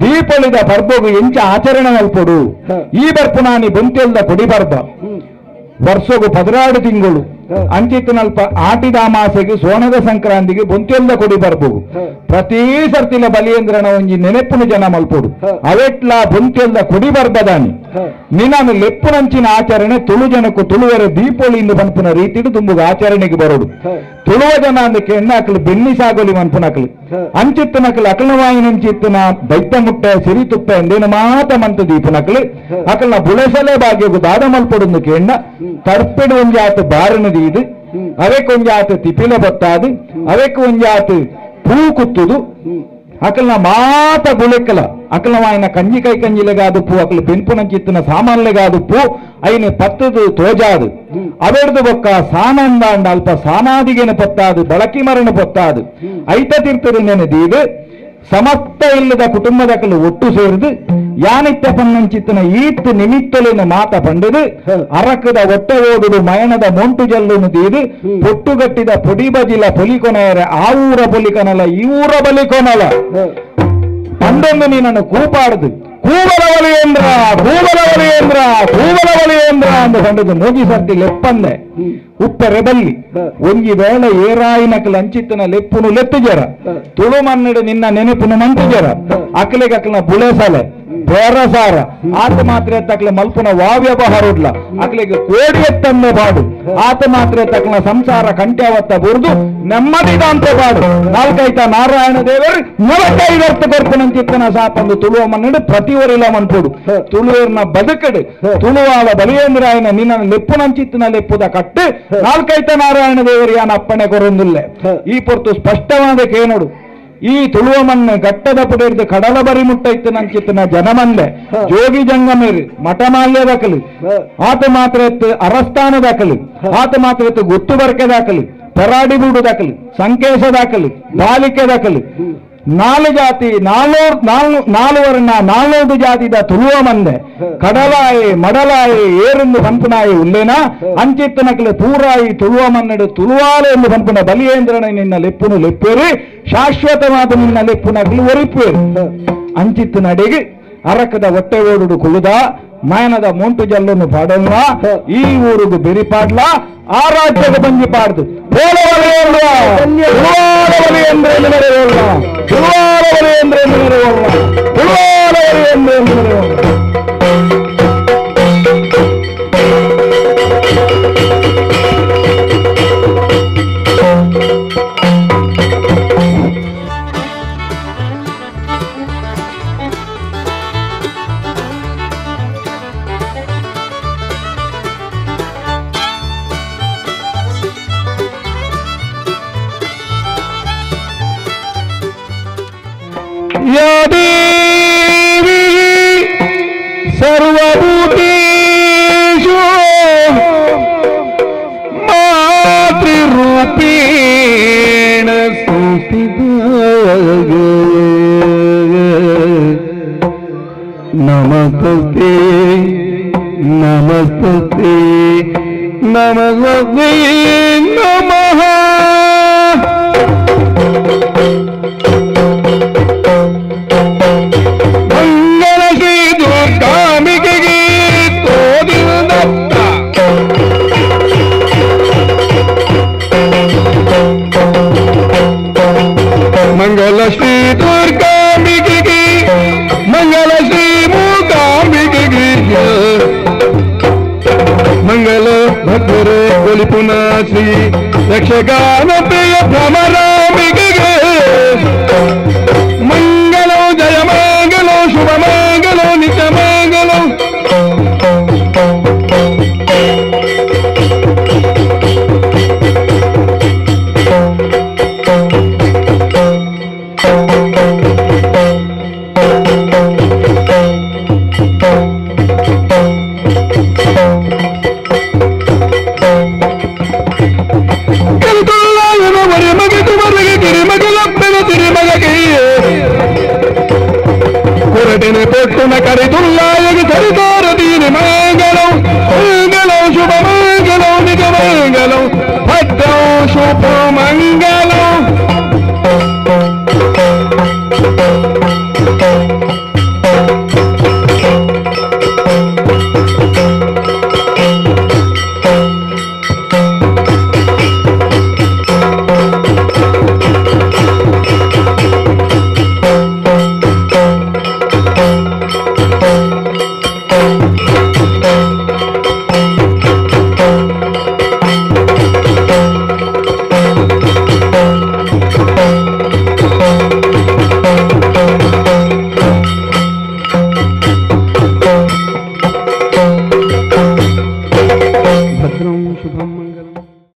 ದೀಪೊಳಿದ ಪರ್ಬೊಗು ಎಂಚ ಆಚರಣೆ ಮಲ್ಪೊಡು ಈ ಬರ್ಪುನಾನಿ ಬೊಂತೆಲ್ದ ಕೊಡಿ ಪರ್ಬ ವರ್ಷಗು 16 ತಿಂಗಳು ಅಂಚಿತ್ತಿನಲ್ಪ ಆಟಿದ ಅಮಾಸೆಗೆ ಸೋಣದ ಸಂಕ್ರಾಂತಿಗೆ ಬೊಂತೆಲ್ದ ಕೊಡಿ ಬರ್ಬೋಗು ಪ್ರತಿ ಸರ್ತಿಲ ಬಲಿಯೇಂದ್ರನ ಒಂಜಿ ನೆನೆಪುನ ಜನ ಮಲ್ಪೊಡು ಅವೆಟ್ಲ ಬೊಂತೆಲ್ದ ಕೊಡಿ ಬರ್ಬದಾನಿ ನಿನ್ನನ್ನು ಲೆಪ್ಪುನಂಚಿನ ಆಚರಣೆ ತುಳು ಜನಕ್ಕೂ ತುಳುವರೆ ದೀಪೊಳಿಯಿಂದ ಪನ್ಪುನ ರೀತಿಡು ತುಂಬುಗ ಆಚರಣೆಗೆ ಬರೋಡು ತುಳುವ ಜನ ಅಂದಕ್ಕೆ ಎಣ್ಣಾಕಲು ಬೆನ್ನಿ ಸಾಗೋಲಿ ಮನ್ಪುನಕಲು ಅಂಚಿತ್ತನಕಲು ಅಕಲವಾಯಿನಂಚಿತ್ತನ ಬೈತ ಮುಟ್ಟೆ ಸಿರಿ ತುಪ್ಪ ಎಂದೇನು ಮಾತ ಮಂತ ದೀಪನಕಲು ಅಕಲ್ನ ಬುಳೆಸಲೆ ಭಾಗ್ಯಗು ದಾದ ಮಲ್ಪೊಡೊಂದು ಎಣ್ಣ ತರ್ಪೆಡು ಒಂಜಾತು ಬಾರನದಿ ಇದು ಅವೆಕ್ ಒಂಜಾತು ತಿಪಿಲ ಬತ್ತಾದು ಅವೆಕ್ ಒಂಜಾತು ಪೂ ಕುತ್ತುದು ಅಕಲ್ನ ಮಾತ ಬುಳೆಕ್ಕಲ ಅಕಲವಾಯಿನ ಕಂಜಿ ಕೈ ಕಂಜಿಲೆಗಾದು ಪೂ ಅಕಲು ಬೆನ್ಪುನಂಚಿತ್ತಿನ ಸಾಮಾನ್ಲೆಗಾದು ಪೂ ಐನು ಪತ್ತದು ತೋಜಾದು ಅವೆಡ್ದು ಬೊಕ್ಕ ಸಾನಂದಾಂಡ ಅಲ್ಪ ಸಾನಾದಿಗೆನ ಪೊತ್ತಾದು ಬಳಕಿ ಮರಣ ಪೊತ್ತಾದು ಐತ ತೀರ್ಥರು ನೆನೆದೀದು ಸಮಸ್ತ ಇಲ್ಲದ ಕುಟುಂಬದಕಲು ಒಟ್ಟು ಸೇರಿದು ಯಾನಿತ್ತ ಪನ್ನಂಚಿತ್ತನ ಈತ್ ನಿಮಿತ್ತಲಿನ ಮಾತ ಪಂಡದು ಅರಕದ ಒಟ್ಟ ಓಡುದು ಮಯಣದ ಮೊಂಟು ಜಲ್ಲುನು ದೀದು ಪೊಟ್ಟುಗಟ್ಟಿದ ಪೊಡಿ ಬಜಿಲ ಪೊಲಿಕೊನೆಯರೆ ಆ ಊರ ಬೊಲಿಕೊನಲ ಈ ಊರ ಬಲಿಕೊನಲ ಪಂಡೊಂದು ನೀನನ್ನು ಕೂಪಾಡದು ಕೂಬಲ ಒಲಿಯೇಂದ್ರ ಕೂಬಲ ಒಲಿಯೇಂದ್ರ ಕೂಬಲ ಒಲಿಯೇಂದ್ರ ಅಂದು ಪಂಡದು ಮೂಜಿ ಸರ್ತಿ ಲೆಪ್ಪಂದೆ ಉಪ್ಪರೆ ಬಲ್ಲಿ ಒಂಜಿ ವೇಳೆ ಏರಾಯಿನಕಲು ಅಂಚಿತ್ತನ ಲೆಪ್ಪುನು ಲೆತ್ತುಜರ ತುಳು ಮನ್ನಡು ನಿನ್ನ ನೆನಪುನು ಮಂತುಜರ ಅಕಲಿಗೆ ಅಕಲ್ನ ಬುಳೆಸಲೆ ಬೇರಸಾರ ಆತ ಮಾತ್ರ ತಕ್ಲೆ ಮಲ್ಪುನ ವಾವ್ಯವಹಾರುಡ್ಲ ಅಕ್ಲಿಗೆ ಕೋಡಿ ಎತ್ತನ್ನೇ ಬಾಡು ಆತ ಮಾತ್ರ ತಕ್ಲ ಸಂಸಾರ ಕಂಟ್ಯಾವತ್ತ ಬುರ್ದು ನೆಮ್ಮದಿದಾಂತ ಬಾಡು ನಾಲ್ಕೈತ ನಾರಾಯಣ ದೇವರು ನಲಕೈವರ್ತ ಕೊರ್ಪುನಂಚಿತ್ತನ ಸಾಪಂದು ತುಳುವ ಮನ್ನಡು ಪ್ರತಿ ಒರಿಲ ಮನ್ಪುಡು ತುಳುವೇರ್ನ ಬದುಕಡು ತುಳುವಾಳ ಬಲಿಯೇಂದ್ರಾಯನ ನಿನ್ನ ಲೆಪ್ಪುನಂಚಿತ್ತನ ಲೆಪ್ಪುದ ಕಟ್ಟು ನಾಲ್ಕೈತ ನಾರಾಯಣ ದೇವರು ಯಾನ ಅಪ್ಪಣೆ ಕೊರೊಂದುಲ್ಲೆ ಈ ಪೊರ್ತು ಸ್ಪಷ್ಟವಾದ ಕೇನೋಡು ಈ ತುಳುವ ಮಣ್ಣು ಗಟ್ಟದ ಪುಡಿರ್ದು ಕಡಲ ಬರಿ ಮುಟ್ಟ ಇತ್ತು ನಂಚಿತ್ತಿನ ಜನಮಂದೆ ಜೋಗಿ ಜಂಗಮೇರು ಮಠಮಾಲ್ಯ ದಾಖಲು ಆತ ಮಾತ್ರ ಎತ್ತು ಅರಸ್ತಾನ ದಾಖಲು ಆತ ಮಾತ್ರ ಎತ್ತು ಗೊತ್ತು ಬರ್ಕೆ ದಾಖಲು ಪೆರಾಡಿ ಬೂಡು ದಾಖಲು ಸಂಕೇಶ ದಾಖಲು ಬಾಲಿಕೆ ದಾಖಲು ನಾಲು ಜಾತಿ ನಾಲ್ವರನ್ನ ನಾಲ್ನೂರು ಜಾತಿದ ತುಳುವ ಮಂದೆ ಕಡಲಾಯಿ ಮಡಲಾಯಿ ಏರೊಂದು ಪಂಪುನಾಯಿ ಉಲ್ಲೇನ ಅಂಚಿತ್ತನಕಲೆ ಪೂರಾಯಿ ತುಳುವ ಮನ್ನಡು ತುಳುವಾಲೆ ಎಂದು ಪಂಪುನ ಬಲಿಯೇಂದ್ರನ ನಿನ್ನ ಲೆಪ್ಪುನು ಲೆಪ್ಪೇರಿ ಶಾಶ್ವತವಾದ ನಿನ್ನ ಲೆಪ್ಪುನಕಲು ಒರಿಪೇರು ಅಂಚಿತ್ತು ನಡೆಗೆ ಅರಕದ ಹೊಟ್ಟೆ ಓಡುಡು ಕುಳುದ ಮಾಯನದ ಮೋಂಟು ಜಲ್ಲನ್ನು ಪಾಡೋಣ ಈ ಊರುಗು ಬೆರಿ ಪಾಡ್ಲ ಆ ರಾಜ್ಯದ ಬಂಜಿ ಪಾಡ್ದು ಯಾ ದೇವಿ ಸರ್ವಭೂತೇಷು ಮಾತೃರೂಪೇಣ ಸಂಸ್ಥಿತ ನಮಸ್ತೆ ನಮಸ್ತೆ ನಮಸ್ತೆ ನಮಃ. ಮಂಗಳ ಶ್ರೀ ದುರ್ಗಾಂಬಿಕೆಗೆ ತೋದಿಲ್ದತ್ತ ಮಂಗಳ ಶ್ರೀ ದುರ್ಗಾಂಬಿಕೆಗೆ ಮಂಗಳ ಶ್ರೀ ಮೂಕಾಂಬಿಕೆಗೆ ಮಂಗಳ ಭದ್ರೆ ಒಲಿಪುನ ಶ್ರೀ ಯಕ್ಷಗಾನ ಪ್ರಿಯ ಭ್ರಮರಾಂಬಿಕೆಗೆ ಮಂಗಲೋ ಜಯ ಮಂಗಲೋ ಶುಭ ಮಂಗಲೋ ನಿತ್ಯ ಮಂಗಲೋ. ಕೊರಟಿನ ಪೊಟ್ಟುನ ಕರಿದುಲ್ಲಾಯಗೆ ಸರಿತಾರದೀನಿ ಮಂಗಲಂ ಮಂಗಲಂ ಶುಭ ಮಂಗಲಂ ನಿಜ ಮಂಗಲಂ ಭದ್ರಂ ಶುಭ.